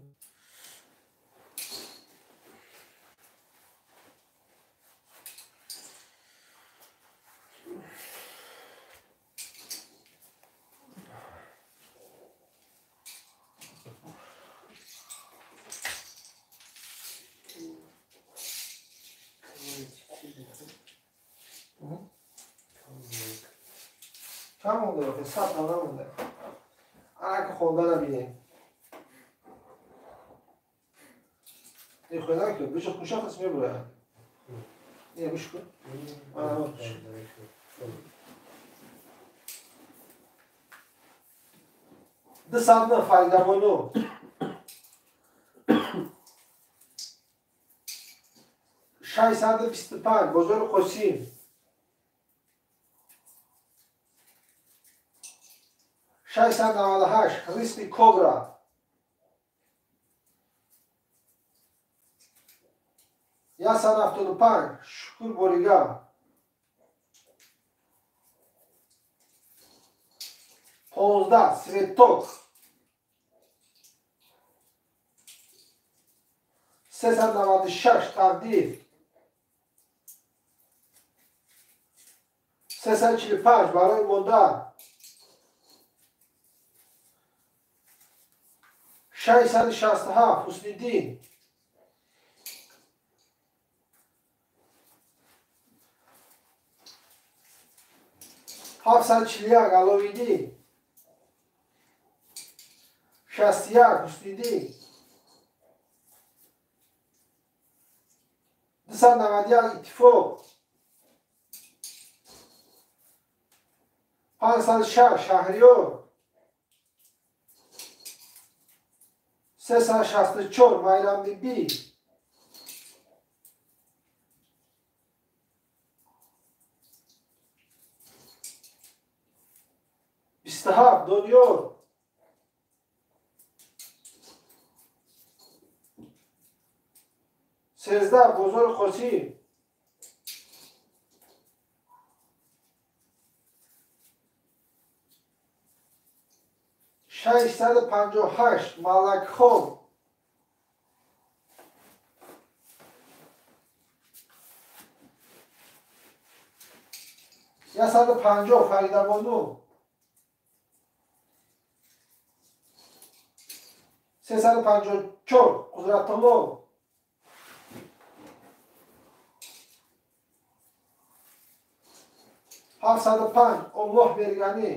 Кам монда, 100 дона монда. Ана ки хонда набинем. Хӯй биша хушахас мебурад. Не, бишку. 209 Фаридабону. 625 Бозори Қосим. 698 Рисми Кобра. 175 Шукур Борига. 15 Светок. 396 Тақдир. 345 барои модар. 667 Ҳусниддин. 741 Аловиддин. 61 Ҳусниддин. 291 Иттифоқ. 506 Шаҳриёр. 364 Майрамбибӣ. 27 Дониёр. 13 Бозори Қосим. 658 Малакхон. 150 Фаридабону. 354 Қудратулло. 705 Оллоҳ Берганӣ.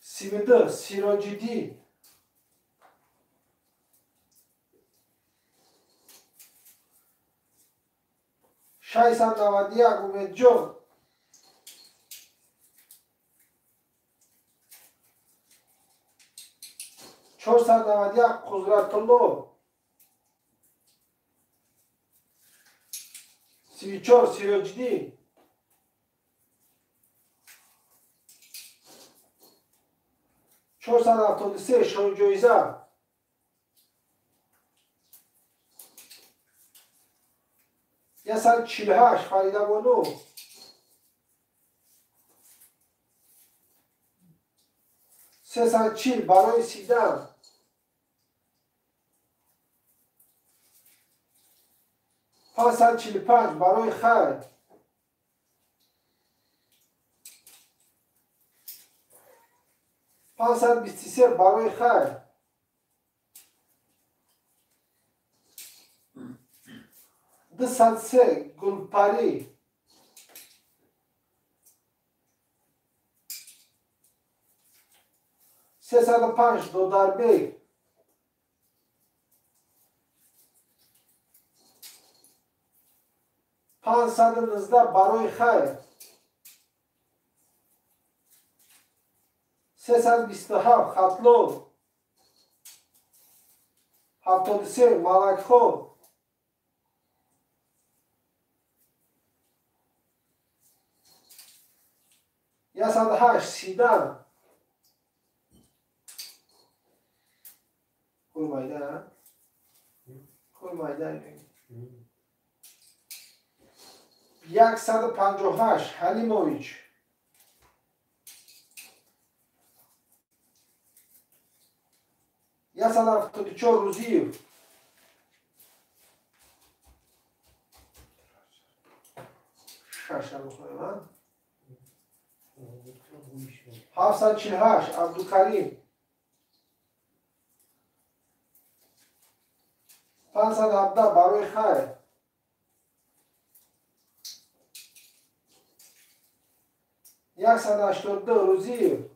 32 Сироҷиддин. 691 Умедҷон. 491 Қудратулло. 34 Сироҷиддин. 473 Шоҳҷоиза. 148 Фаридабону. 340 барои сидан. 545 барои хайр. 523 барои хайр. 203 Гулпарӣ. 305 Додарбек. 519 барои хайр. 327 Хатлон. 73 Малакхон. 108 Сидан. Хурмайда. Хурмайда. 158 Ҳалимович. 174 Рузиев. 6 бихоем. 748 Абдукарим. 517 барои хайр. 182 Рузиев.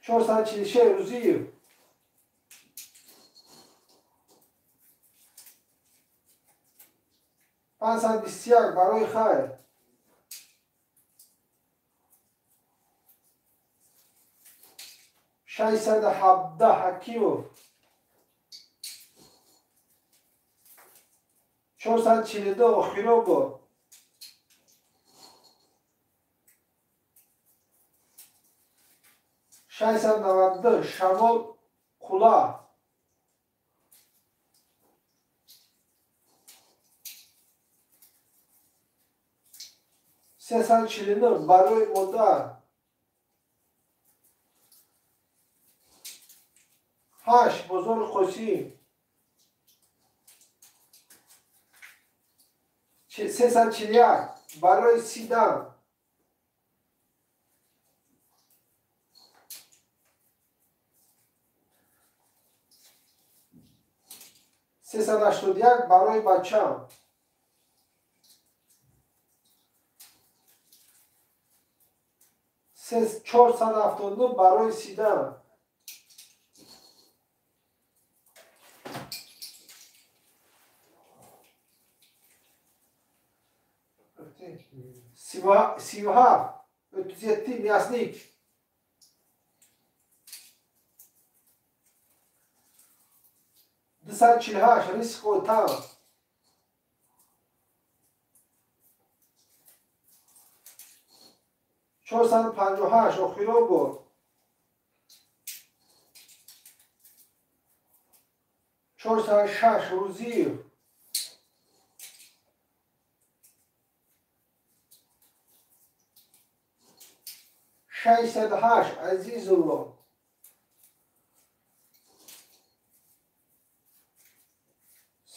446 Рӯзиев. 521 барои хайр. 617 Ҳакимов. 442 Охиробо. 692 Шамол Қула. 349 барои модар. 8 Бозори Қосим. 341 барои Сидам. 381 барои бачам. 479 барои Сидам. 37 37 Мясник. 248 Риск Отам. 458 Охиробо. 406 Рӯзиев. 608 Азизулло.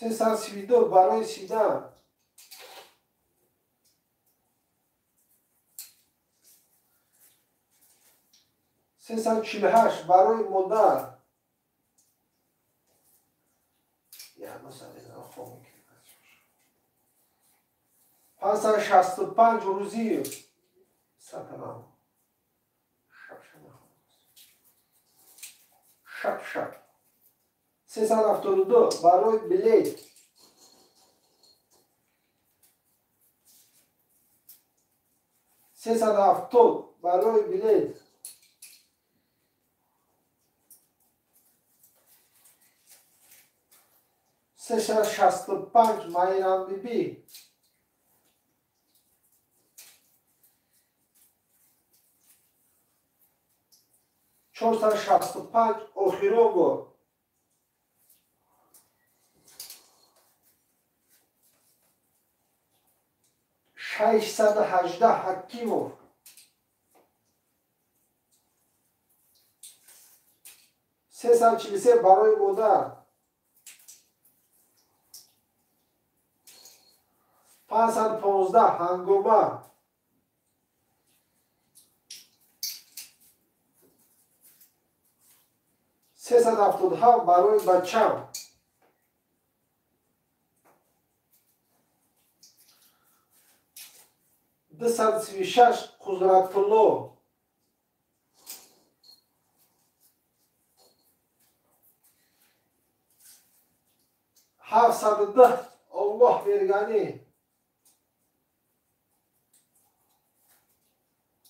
332 барои Сидам. 348 барои модар. 565 Рӯзиев. Сатанам. Шап-шап. 372 барои билет. 370 барои билет. 365 Майрамбибӣ. 465 Охиробо. 618 Ҳакимов. 343 барои модар. 515 Ҳангома. 377 барои бачам. 236 Қудратулло. 710 Аллоҳ берганӣ.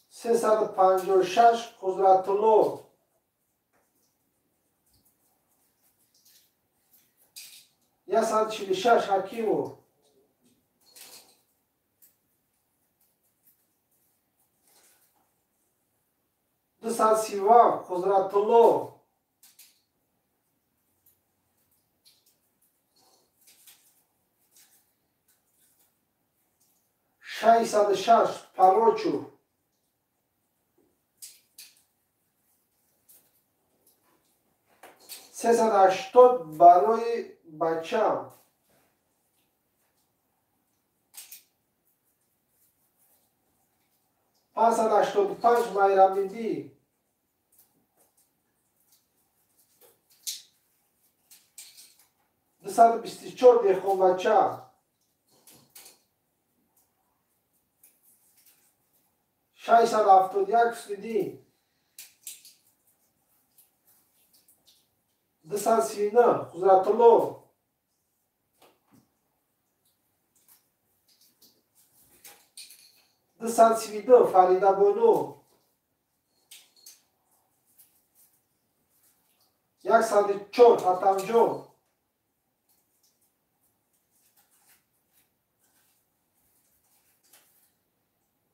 356 Қудратулло. 146 Ҳакимов. 237 Қудратулло. 606 Парочу. 380 барои бачам. 585 Майрамбибӣ. 224 Деҳқонбача. 671 Ҳусниddин. 239 Қудратулло. 232 Фаридабону. 104 Ҳатамҷон.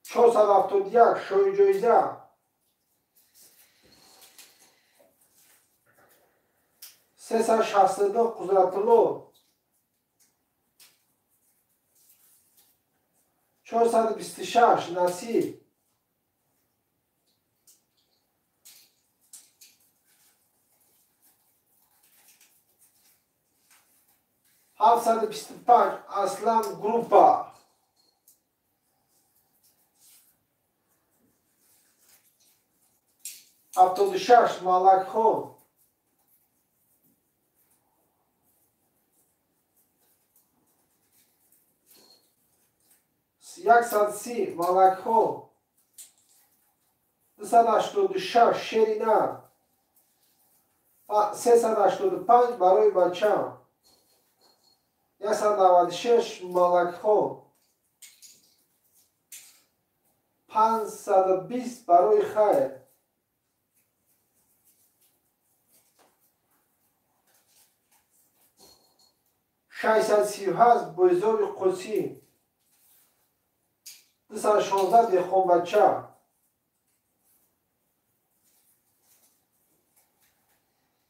471 Шоҳиҷоиза. 362 Қудратулло. 426 Насиб. 725 Аслан Группа. 76 Малакхон. 130 Малакхон. 286 Шерина. 385 барои бачам. 196 Малакхон. 520 барои хайр. 637 Бозори Қудсӣ. 216 Деҳқонбача.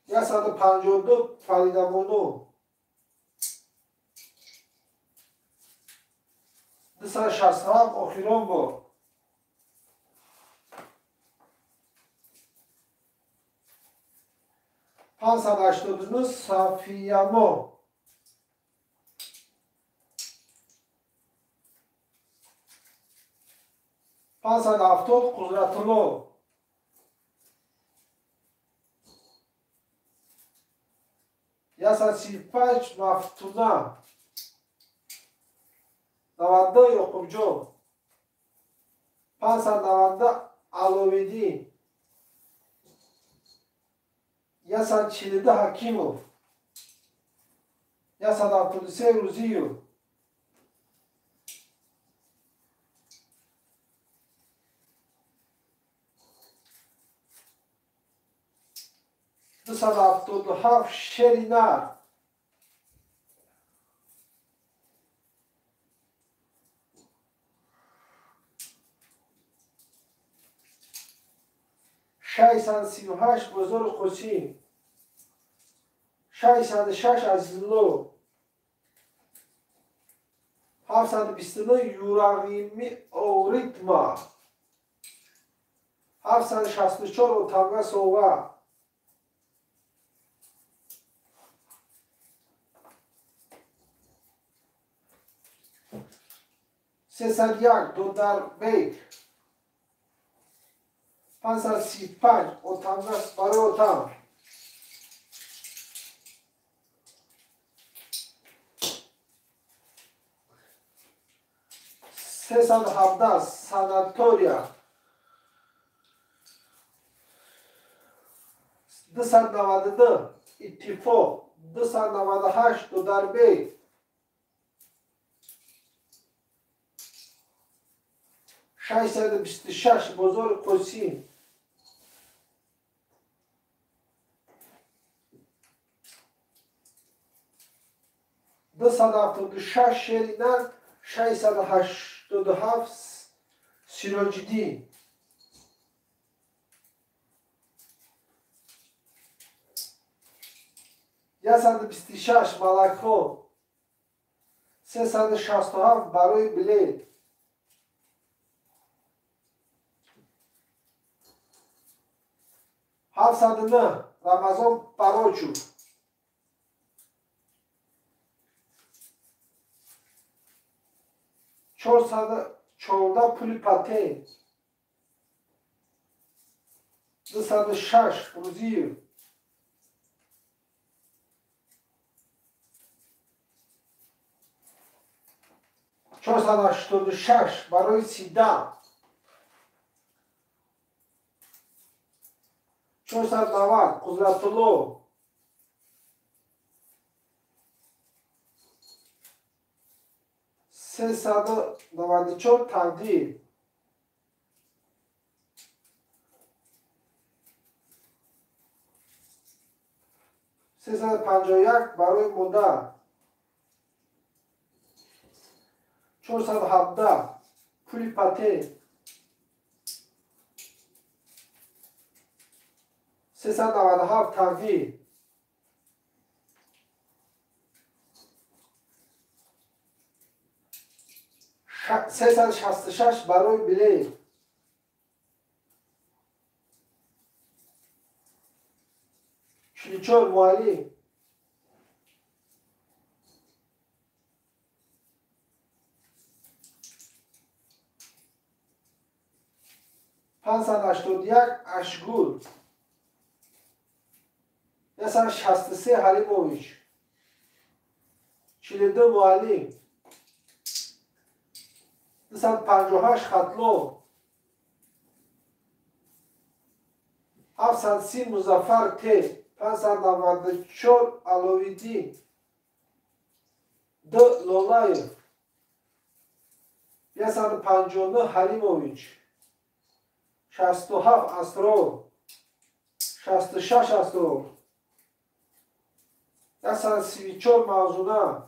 152 Фаридабону. 267 охирон бор. 589 Сафиямо. 570 Қудратулло. 135 Мафтуна. 92 Ёқубҷон. 592 Аловиддин. 142 Ҳакимов. 173 Рӯзиев. 277 Шеринар. 638 Бозори Қудсӣ. 606 Азизулло. 729 Юрағими Оритма. 764 Отамга Сова. 301 Додарбек. 535 Отамгас барои Отам. 317 Санатория. 292 Иттифоқ. 298 Додарбек. 626 Бозори Қудсӣ. 276 Шеринар. 687 Сироҷиддин. 126 Малакхон. 367 барои билет. 709 Рамазон Парочув. 414 пули патент. 206 Рӯзиев. 486 барои Сидан. 490 Қудратулло. 394 тақдир. 351 барои модар. 417 пули патент. 397 тақдир. 366 барои билет. 44 муаллим. 581 Ашгул. 163 Ҳалимович. 42 муаллим. 258 Хатлон. 730 Музаффар Т. 594 Аловиддин. Д. Лолаев. 159 Ҳалимович. 67 Асрор. 66 Асрор. 134 Мавзуна.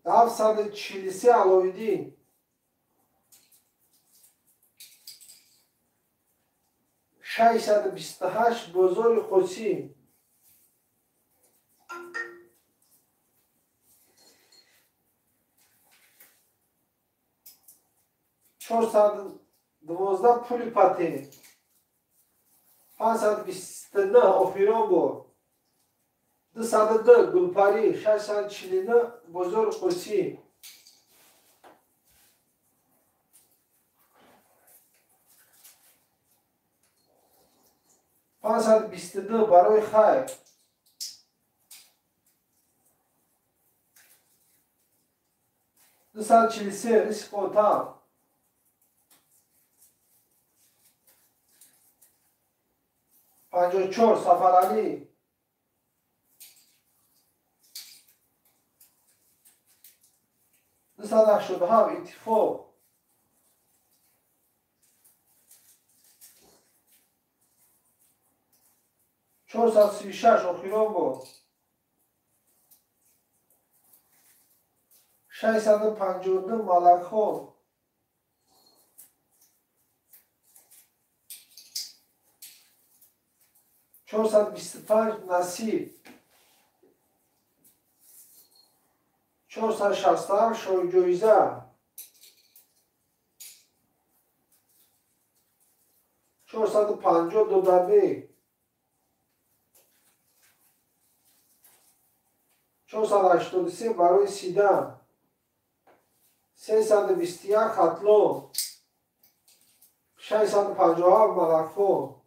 743 Аловиддин. 628 Бозори Қосим. 412 пули патент. 529 охирон бор. 202 Гулпарӣ. 649 Бозори Қосим. 522 барои хайр. 243 ризқ отам. 54 Сафаралӣ. 287 Иттифоқ. 436 охирон бор. 652 Малакхон. 425 Насиб. 467 Шоҳҷоиза. 450 Додарбек. 483 барои Сидан. 321 Хатлон. 657 Малакхон.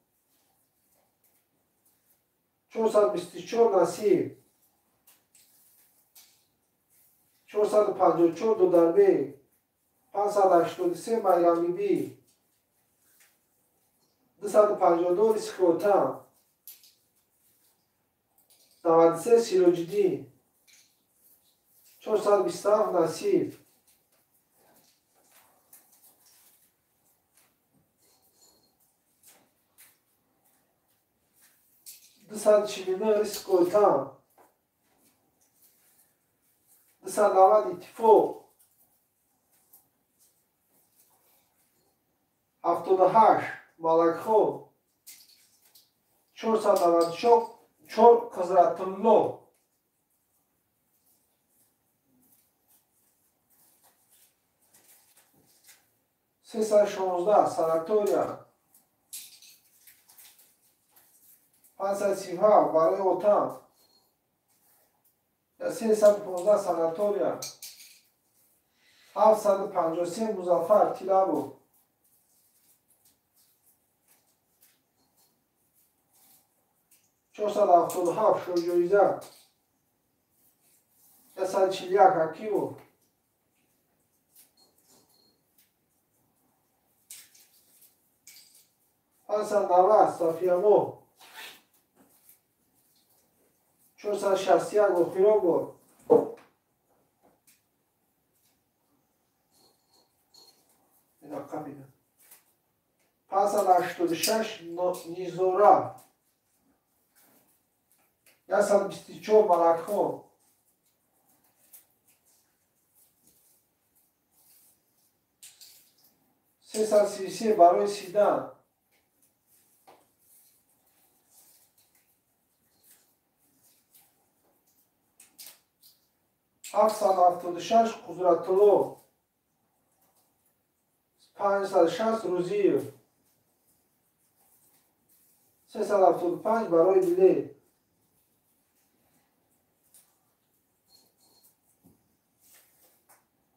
424 Насиб. 454 Додарбек. 583 Майрамбибӣ. 252 Ризқи отам. 93 Сироҷиддин. 427 Насиб. 249 Ризқи отам. 290 Иттифоқ. 78 Малакхон. 494 Қизратулло. 316 Санатория. 537 барои отам. 315 Санатория. 753 Музаффар Тилабов. 477 Шоҳҷоиза. 141 Ҳакимов. 590 Сафиямо. 461 охирон бор. Ина 586 Низора. 124 Малакхон. 333 барои Сидан. 776 Қудратулло. 560 Рӯзиев. 375 барои Билет.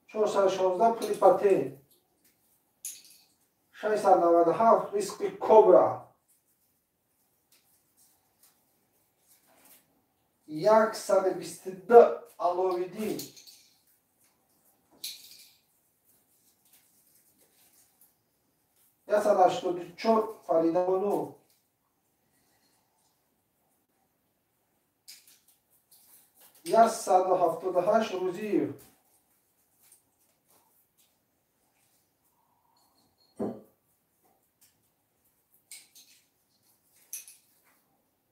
416 пули патент. 697 Ризқи Кобра. 122 Аловиддин. 184 Фаридабону. 178 Рӯзиев.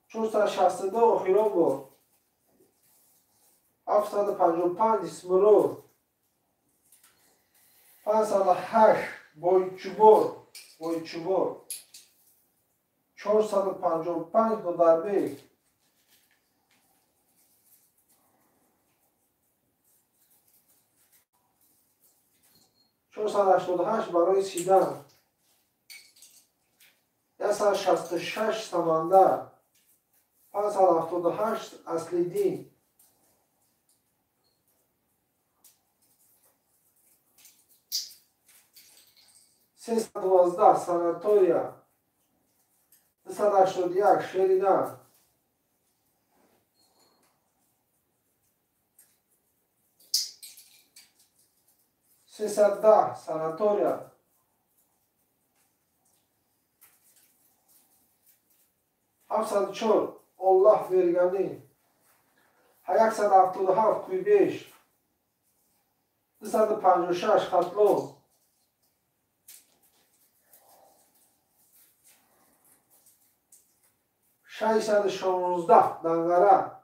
462 охирон бор. 755 Исмурод. 508 Бойчубор. Бойчубор. 455 Додарбек. 488 барои Сидан. 166 Самандар. 578 Аслиддин. 312 Санатория. 281 Шерина. 310 Санатория. 704 Оллоҳ Верганӣ. 177 Куйбеш. 256 Хатлон. 616 Данғара.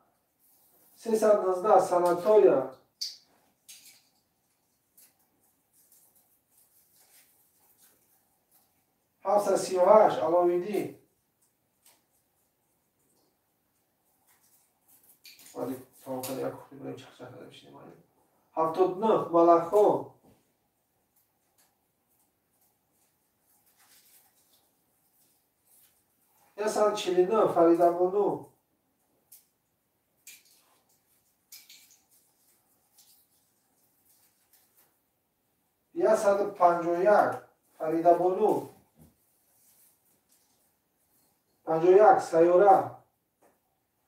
319 Санатория. 738 Аловиддин. 79 Малакхон. 149 Фаридабону. 151 Фаридабону. 51 Сайёра.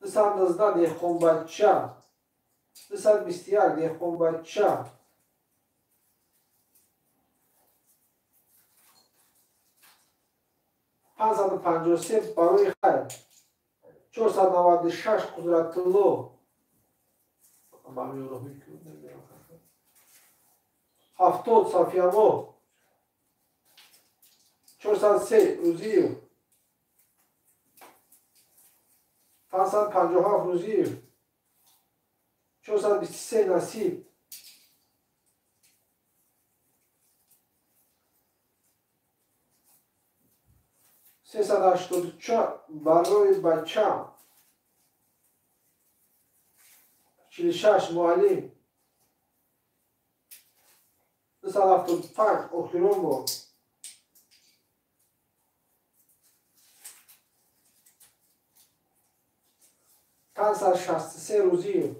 219 Деҳқонбача. 221 Деҳқонбача. 553 барои хайр. 496 Қудратулло. 70 Сафиямо. 403 Рӯзиев. 557 Рӯзиев. 423 Насиб. 384 барои бача. 46 Муаллим. 275 охирон бор. 563 Рӯзиев.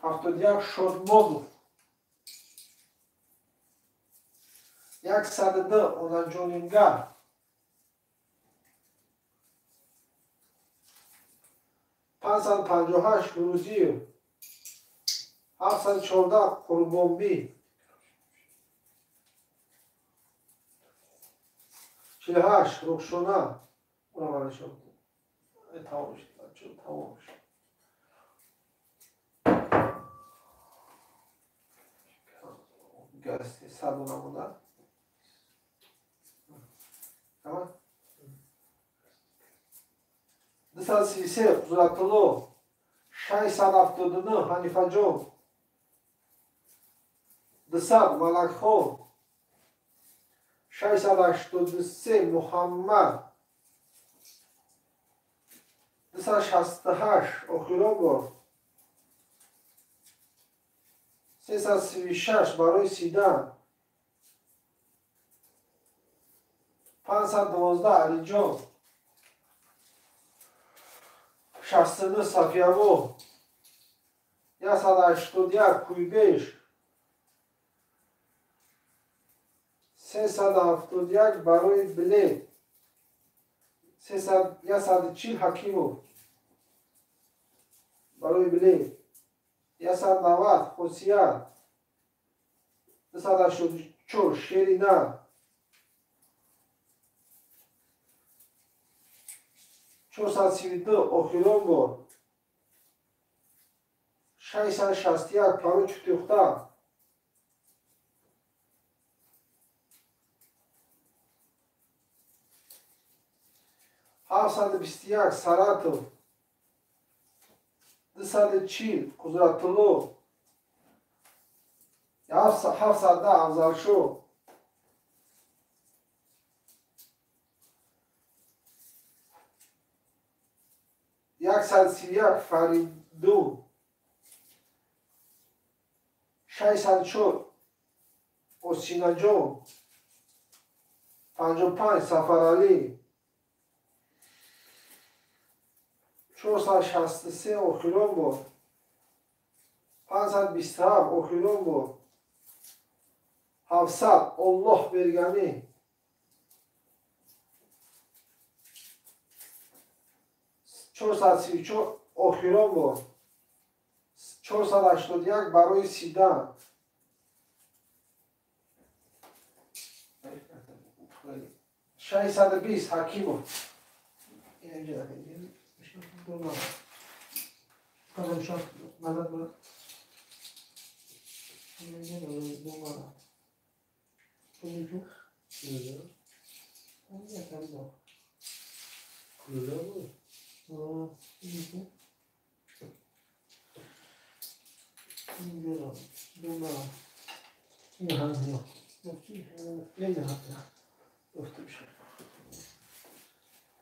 71 Шодмонов. 102 Онаҷонингар. 558 Рӯзиев. 714 Қурбонбӣ. 48 Рухшона. Тамом шуд. 100 дона монда. Тамом. 233 Қудратулло, 679 Ҳанифаҷон, 200 Малакхон, 683 Муҳаммад, 268 охирон бор, 336 барои Сидан, 512 Алиҷон, 69 Сафиябо, 181 Куйбеш, 371 барои билет, 140 Ҳакимов барои билет, 190 Хосият, 284 Шерина, 432 охирон бор, 661 барои Чутюхта, 721 Саратов, 240 Қудратулло, 710 Афзалшо, 131 Фаридун, 604 Осинаҷон, 55 Сафаралӣ, 463 охирон бор, 527 охирон бор, 700 Оллоҳ берганӣ, 434 охирон бор, 481 барои Сидан, 620 Ҳакимов.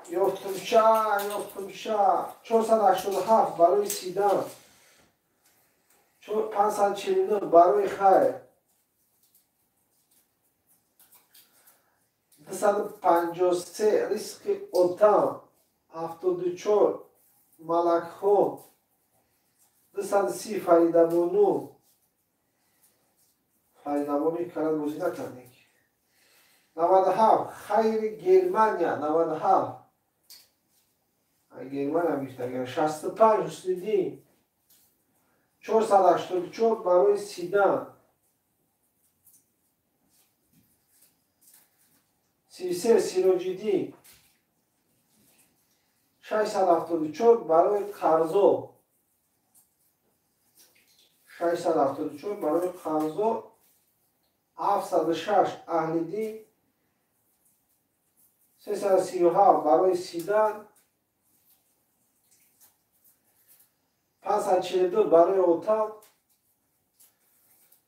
Ёфтумша, ёфтумша, 487 барои Сидан, 549 барои Хайр, 253 Ризқи Отам, 74 Малакхон, 230 Фаридабону, Фаридабону карат бозӣ накардем, 97 Хайри Германия, 97 Германия гирифтаган, 65 Ҳусниддин, 484 барои Сидан, 33 Сироҷиддин, 674 барои Қарзо, 674 барои Қарзо, 706 Аҳлиддин, 337 барои Сидан, 542 барои Отам,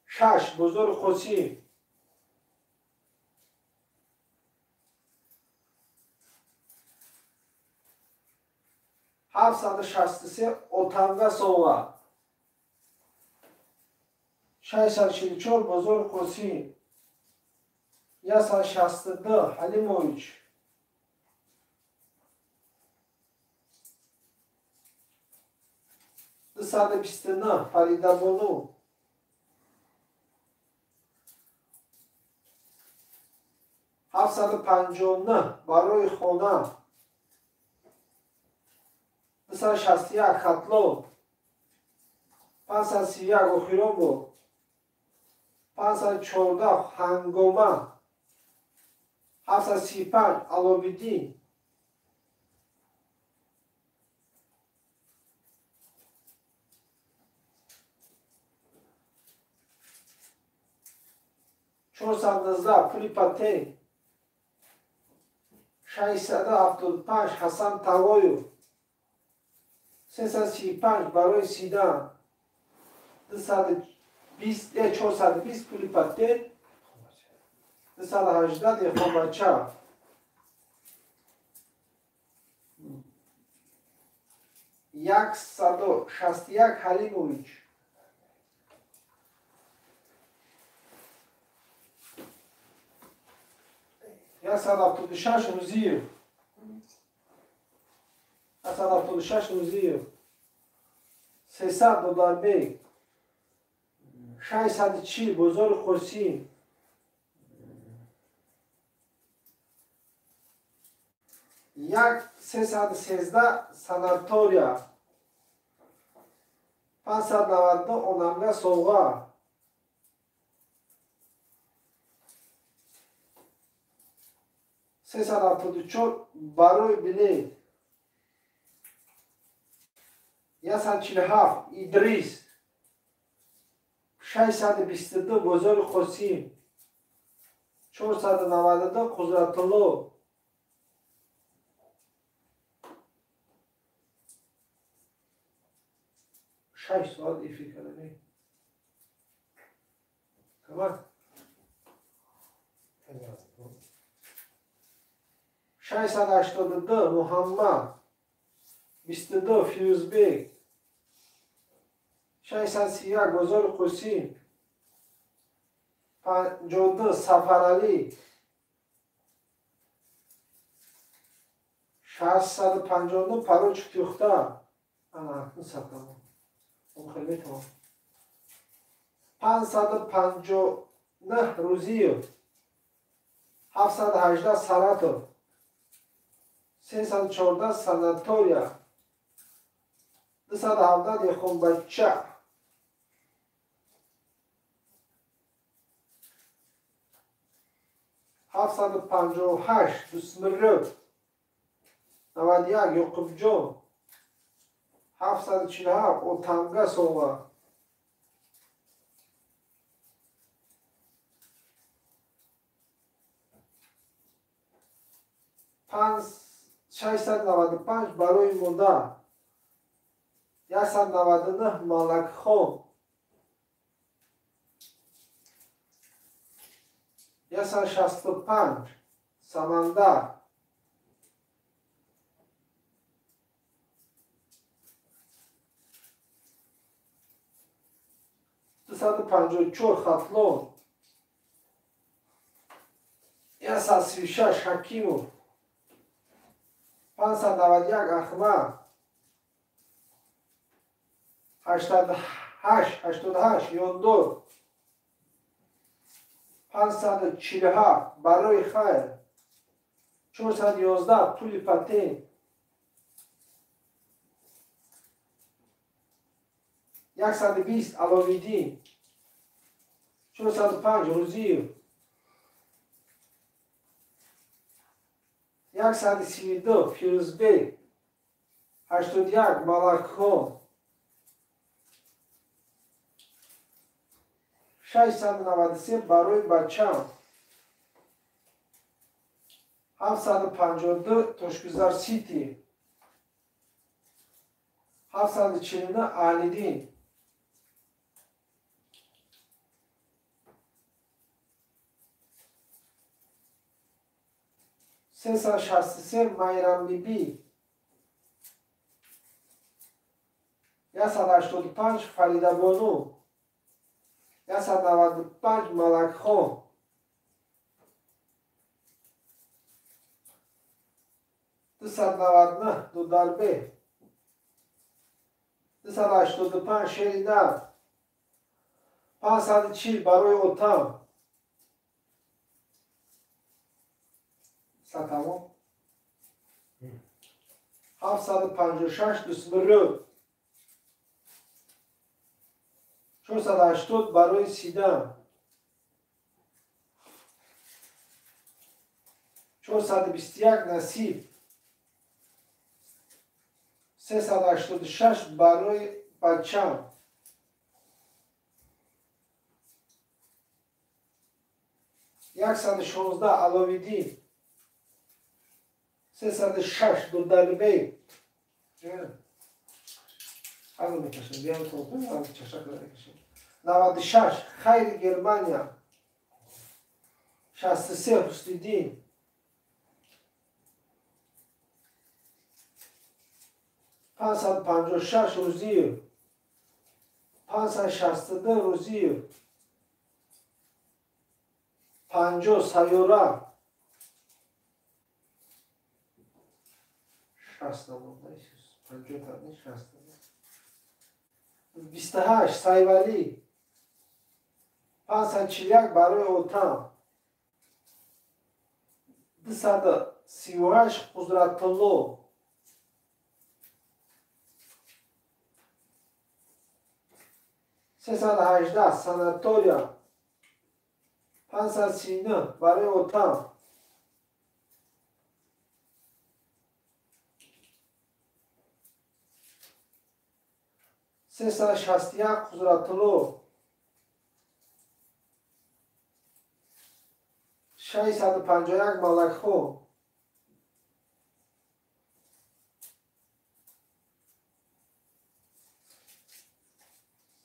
6 Бозори Қосим, 763 Отамга сова, 644 Бозори Қосим, 162 Ҳалимович, 229 Фаридабону, 759 барои хона, 261 Хатлон, 531 охирон бор, 514 Ҳангома, 735 Аловиддин, 419 пули патент, 675 Ҳасан Тавоев, 335 барои Сидан, 220 420 пули патент, 218 деҳқонбача. 161 Ҳалимович, 176 Рузиев, 176 Рузиев, 300 Додарбек, 640 Бозори Қосим, 1313 Санатория, 592 Онамга совға, 374 барои билет, 147 Идрис, 622 Бозори Қосим, 492 Қудратулло, 6 соат эфир кардем. Камар 682 Муҳаммад, 22 Фирӯзбек, 631 Бозори Қосим, 52 Сафаралӣ, 659 Пароч Тюхта. Ана акнун сатамон. 559 Рузиев, 718 Саратов, 314 Санатория, 217 Деҳқонбача, 758 Дусмиров, 91 Ёқубҷон, 747 Отамга сова, 695 барои модар, 199 Малакхон, 165 Самандар, 254 Хатлон, 136 Ҳакимов, 591 Аҳмад, 88 Ёндор, 547 барои хайр, 411 пули патент, 120 Аловиддин, 405 Рузиев, 132 Фирӯзбек, 81 Малакхон, 693 барои бачам, 752 Тошгузар Сити, 749 Аҳлиддин, 363 Майрамбибӣ, 185 Фаридабону, 195 Малакхон, 299 Дударбе, 285 Шеринар, 540 барои отам. Сатамон. 756 Дусмирӯ, 480 барои Сидан, 421 Насиб, 386 барои бачам, 116 Аловиддин, 306 Дурдалибек. Ҳазр мекашем, биям тонтон, чашак мекашем. 96 Хайри Германия, 63 Ҳусниддин, 556 Рӯзиев, 562 Рӯзиев, 50 Сайёра, 60 50 28 Сайвалӣ, 541 барои Отам, 238 Қудратулло, 318 Санатория, 539 барои Отам, 361 Қудратулло, 651 Малакхон,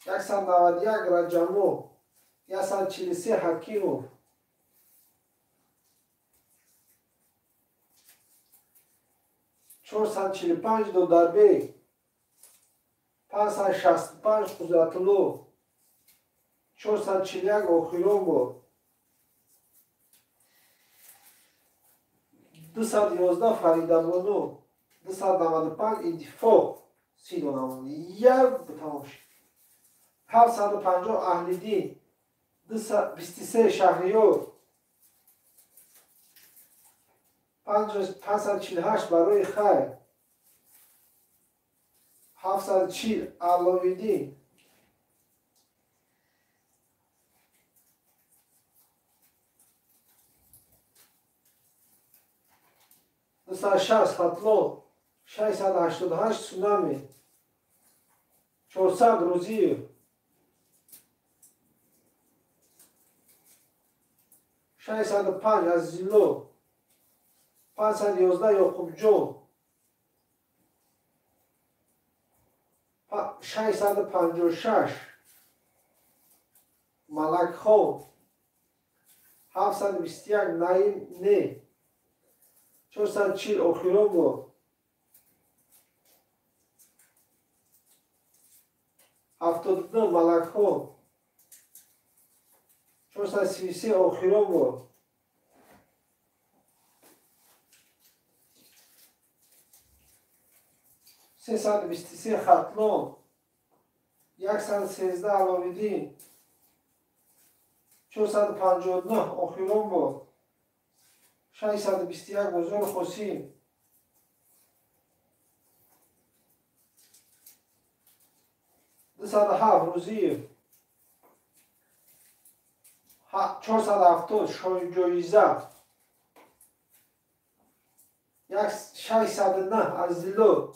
191 Раҷамов, 143 Ҳакимов, 445 Додарбек, 565 Қудратулло, 441 Охиронбор, 211 Фаридабону, 295 Иттифоқ, 30 дона як тамом шуд. 750 Аҳлиддин, 223 Шаҳриёр, 548 барои хайр, 740 Аловиддин, 260 Хатлон, 688 Цунами, 400 Рӯзиев, 605 Азизилло, 511 Ёқубҷон, 656 Малакхон, 721 Наим Не, 440 Охиронбор, 72 Малакхон, 433 Охиронбор, 323 Хатлон, 113 Аловиддин, 459 Охиронбор, 621 Бозори Қосим, 207 Рӯзиев, 470 Шоҳҷоиза, 609 Азизилло,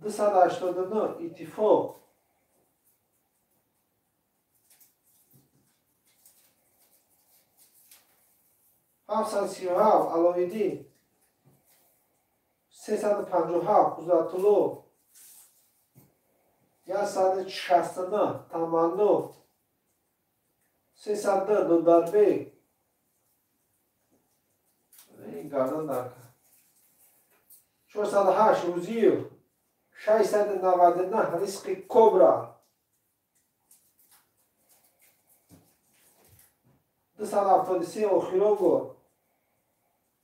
289 Иттифоқ, 737 Аловиддин, 357 Қудратулло, 169 Таманно, 302 Додарбек, 408 Рӯзиев, 699 Ризқи Кобра, 273 Охиронбор,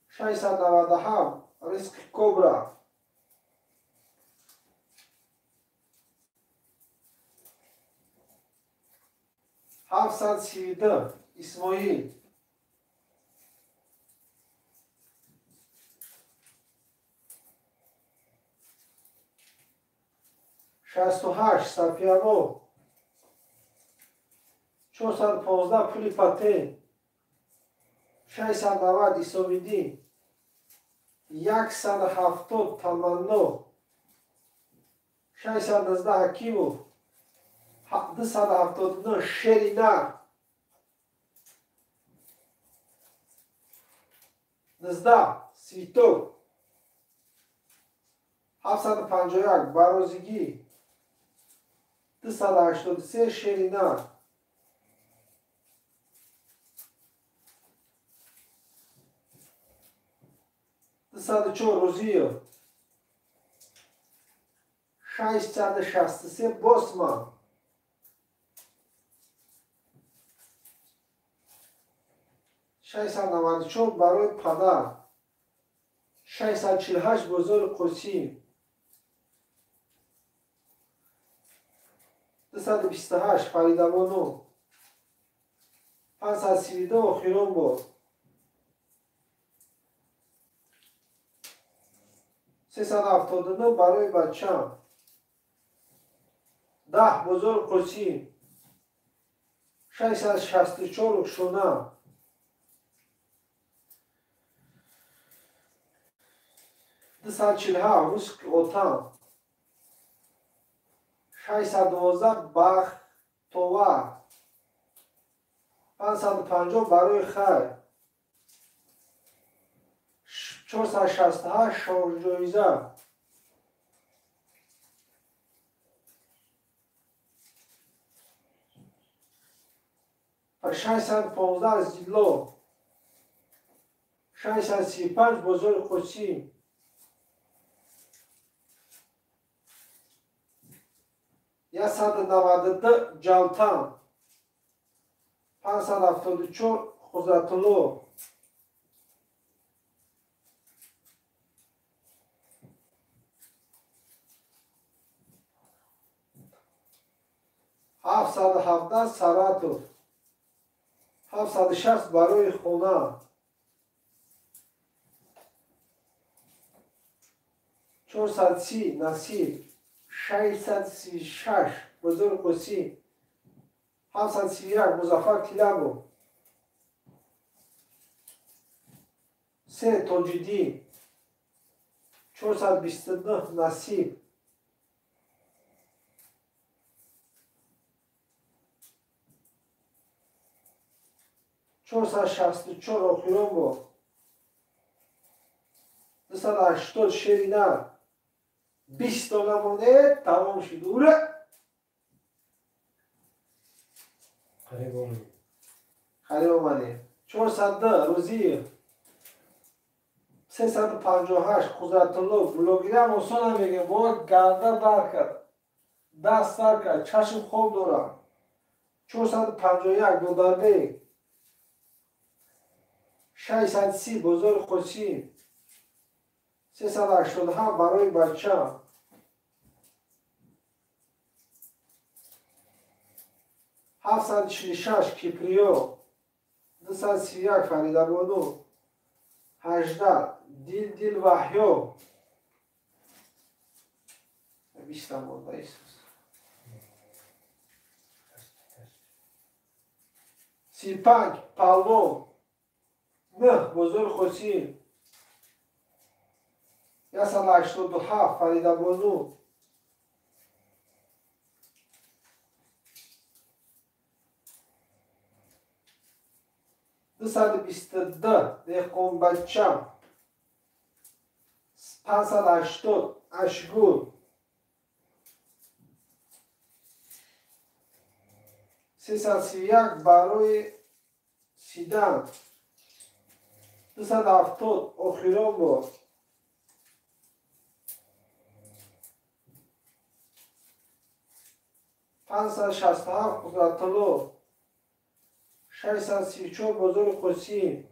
697 Ризқи Кобра, 732 Исмоил, 68 Сафиялло, 415 Пули Патен, 690 Исомиддин, 170 Таманно, 619 Ҳакимов, 279 шери нар 19 Свиток 751 Барозигӣ 283 шери нар 204 Розиев 663 Босман 694 барои падар 648 бозори Қосим 228 Фаридабону 532 охирон бор 379 барои бачам 10 бозори Қосим 664 Рухшона 247 Руск Отан 612 Бахтова 550 барои хайр 468 Шоҳҷоиза 615 Зилло 635 бозори Қосим 192 Ҷалтан 574 Хузратулло 717 Саратов 760 барои хона 430 Насиб 636 бозори Қосим 731 Музаффар Тилабов 3 Тоҷиддин 429 Насиб 464 охирон бор 280 шери нар 20 дона монда тамом шуд. Ура! Қариб омадем. Қариб омадем. 402 Рӯзиев 358 Қудратулло блогерам осон мегӯям бо гарда бар кард, даст сар кард, чашм хоб дорад. 451 Додарбек 630 бозори Қосим 387 барои бача 746 Киприё 231 Фаридабону 18 Дил Дил Ваҳё 20 монда Исус 35 Палвон 9 бозори Қосим 187 Фаридабону 222 Деҳқонбача 580 Ашгул 331 барои Сидан 270 охирон бор 567 Қудратулло 634 бозори Қосим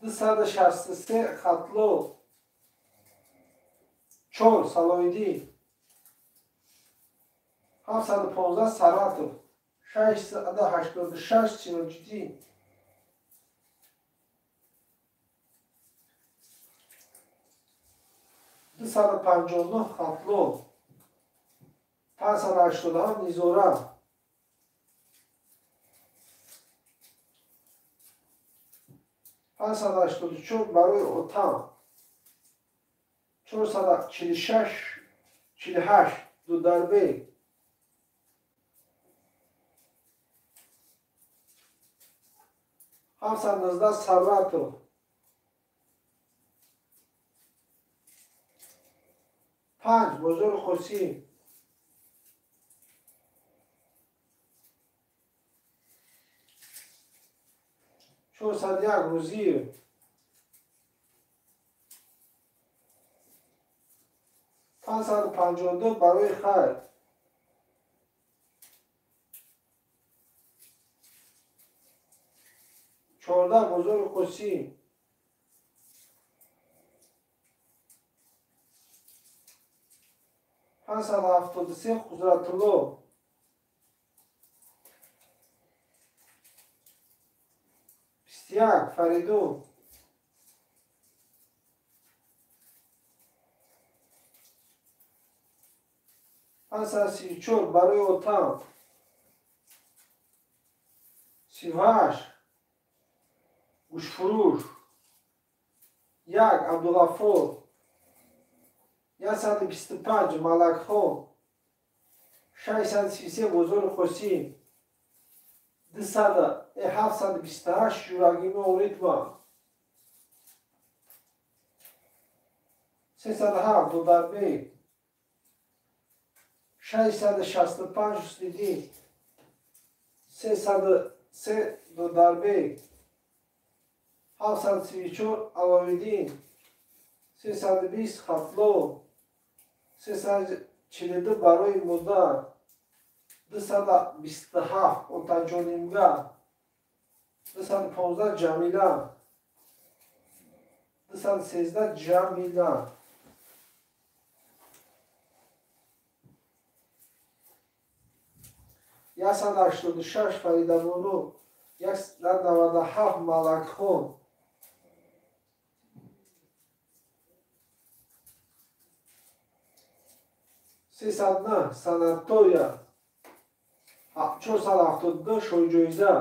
263 Хатло 4 Салоҳиддин 715 Саратов 686 Сироҷиддин 259 Хатлон 587 Низора 584 барои Отам 446 48 Дударбек 719 Саратов 5 Бозори Қосим 401 Рузиев 552 барои хайр 14 Бозори Қосим 573 Қудратулло 21 Фаридун 534 барои Отам 38 Гӯшфурӯш 1 Абдуғаффор 125 Малакхон 633 Бозори Қосим 728 Юрагино Ритма 307 Дударбек 665 Ҳусниддин 303 Дударбек 734 Аловиддин 320 Хатло 342 барои модар 227 Отаҷонимга 215 Ҷамила 213 Ҷамила 186 Фаридабону 197 Малакхон 309 Санатория 472 Шоҳҷоиза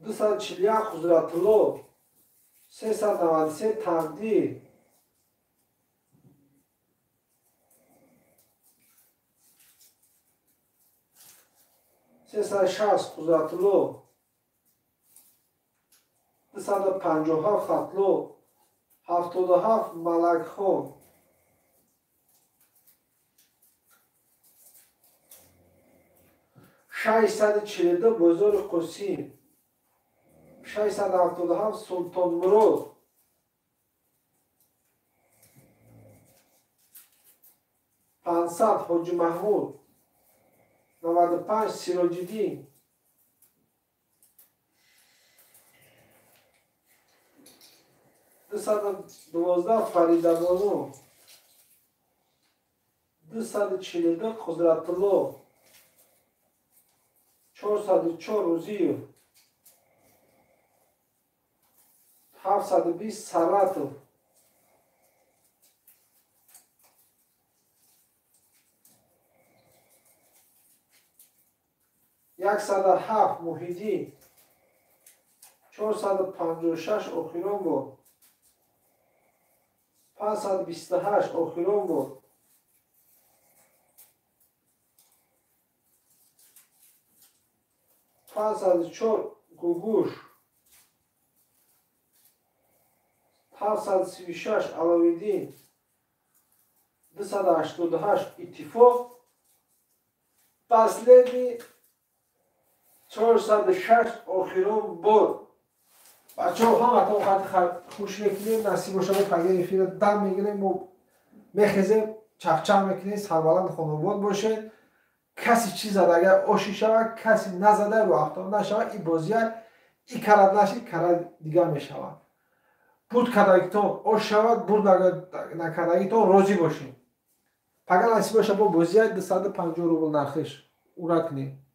241 Қудратулло 393 Тақдир 360 Қудратулло 257 Хатло 77 Малакхон 642 Бозори Қосим 677 Султонмурод 500 Ҳоҷи Маҳмуд 95 Сироҷиддин 212 Фаридабону 242 Қудратулло 404 Рузиев 720 Саратов 107 Муҳиддин 456 охирон буд 528 охирон буд 504 Гугуш 736 Аловиддин 288 Иттифоқ последний 406 охирон буд. Бачаҳо ҳаматон қадр хуш мекунем, насиб бошад пагоҳ эфира дам мегирем, мо мехезем, чақчақ мекунем, сарбаланд хонобод бошед. Каси чӣ зада агар оши шавад, каси назада рӯ афтон нашавад, и бозия и карад нашид, карад дигар мешавад. Бурд кардагитон ош шавад, бурд накардагитон розӣ бошед. Пагоҳ насиб бошад бо бозия 250 рубл нархиш ура кунем.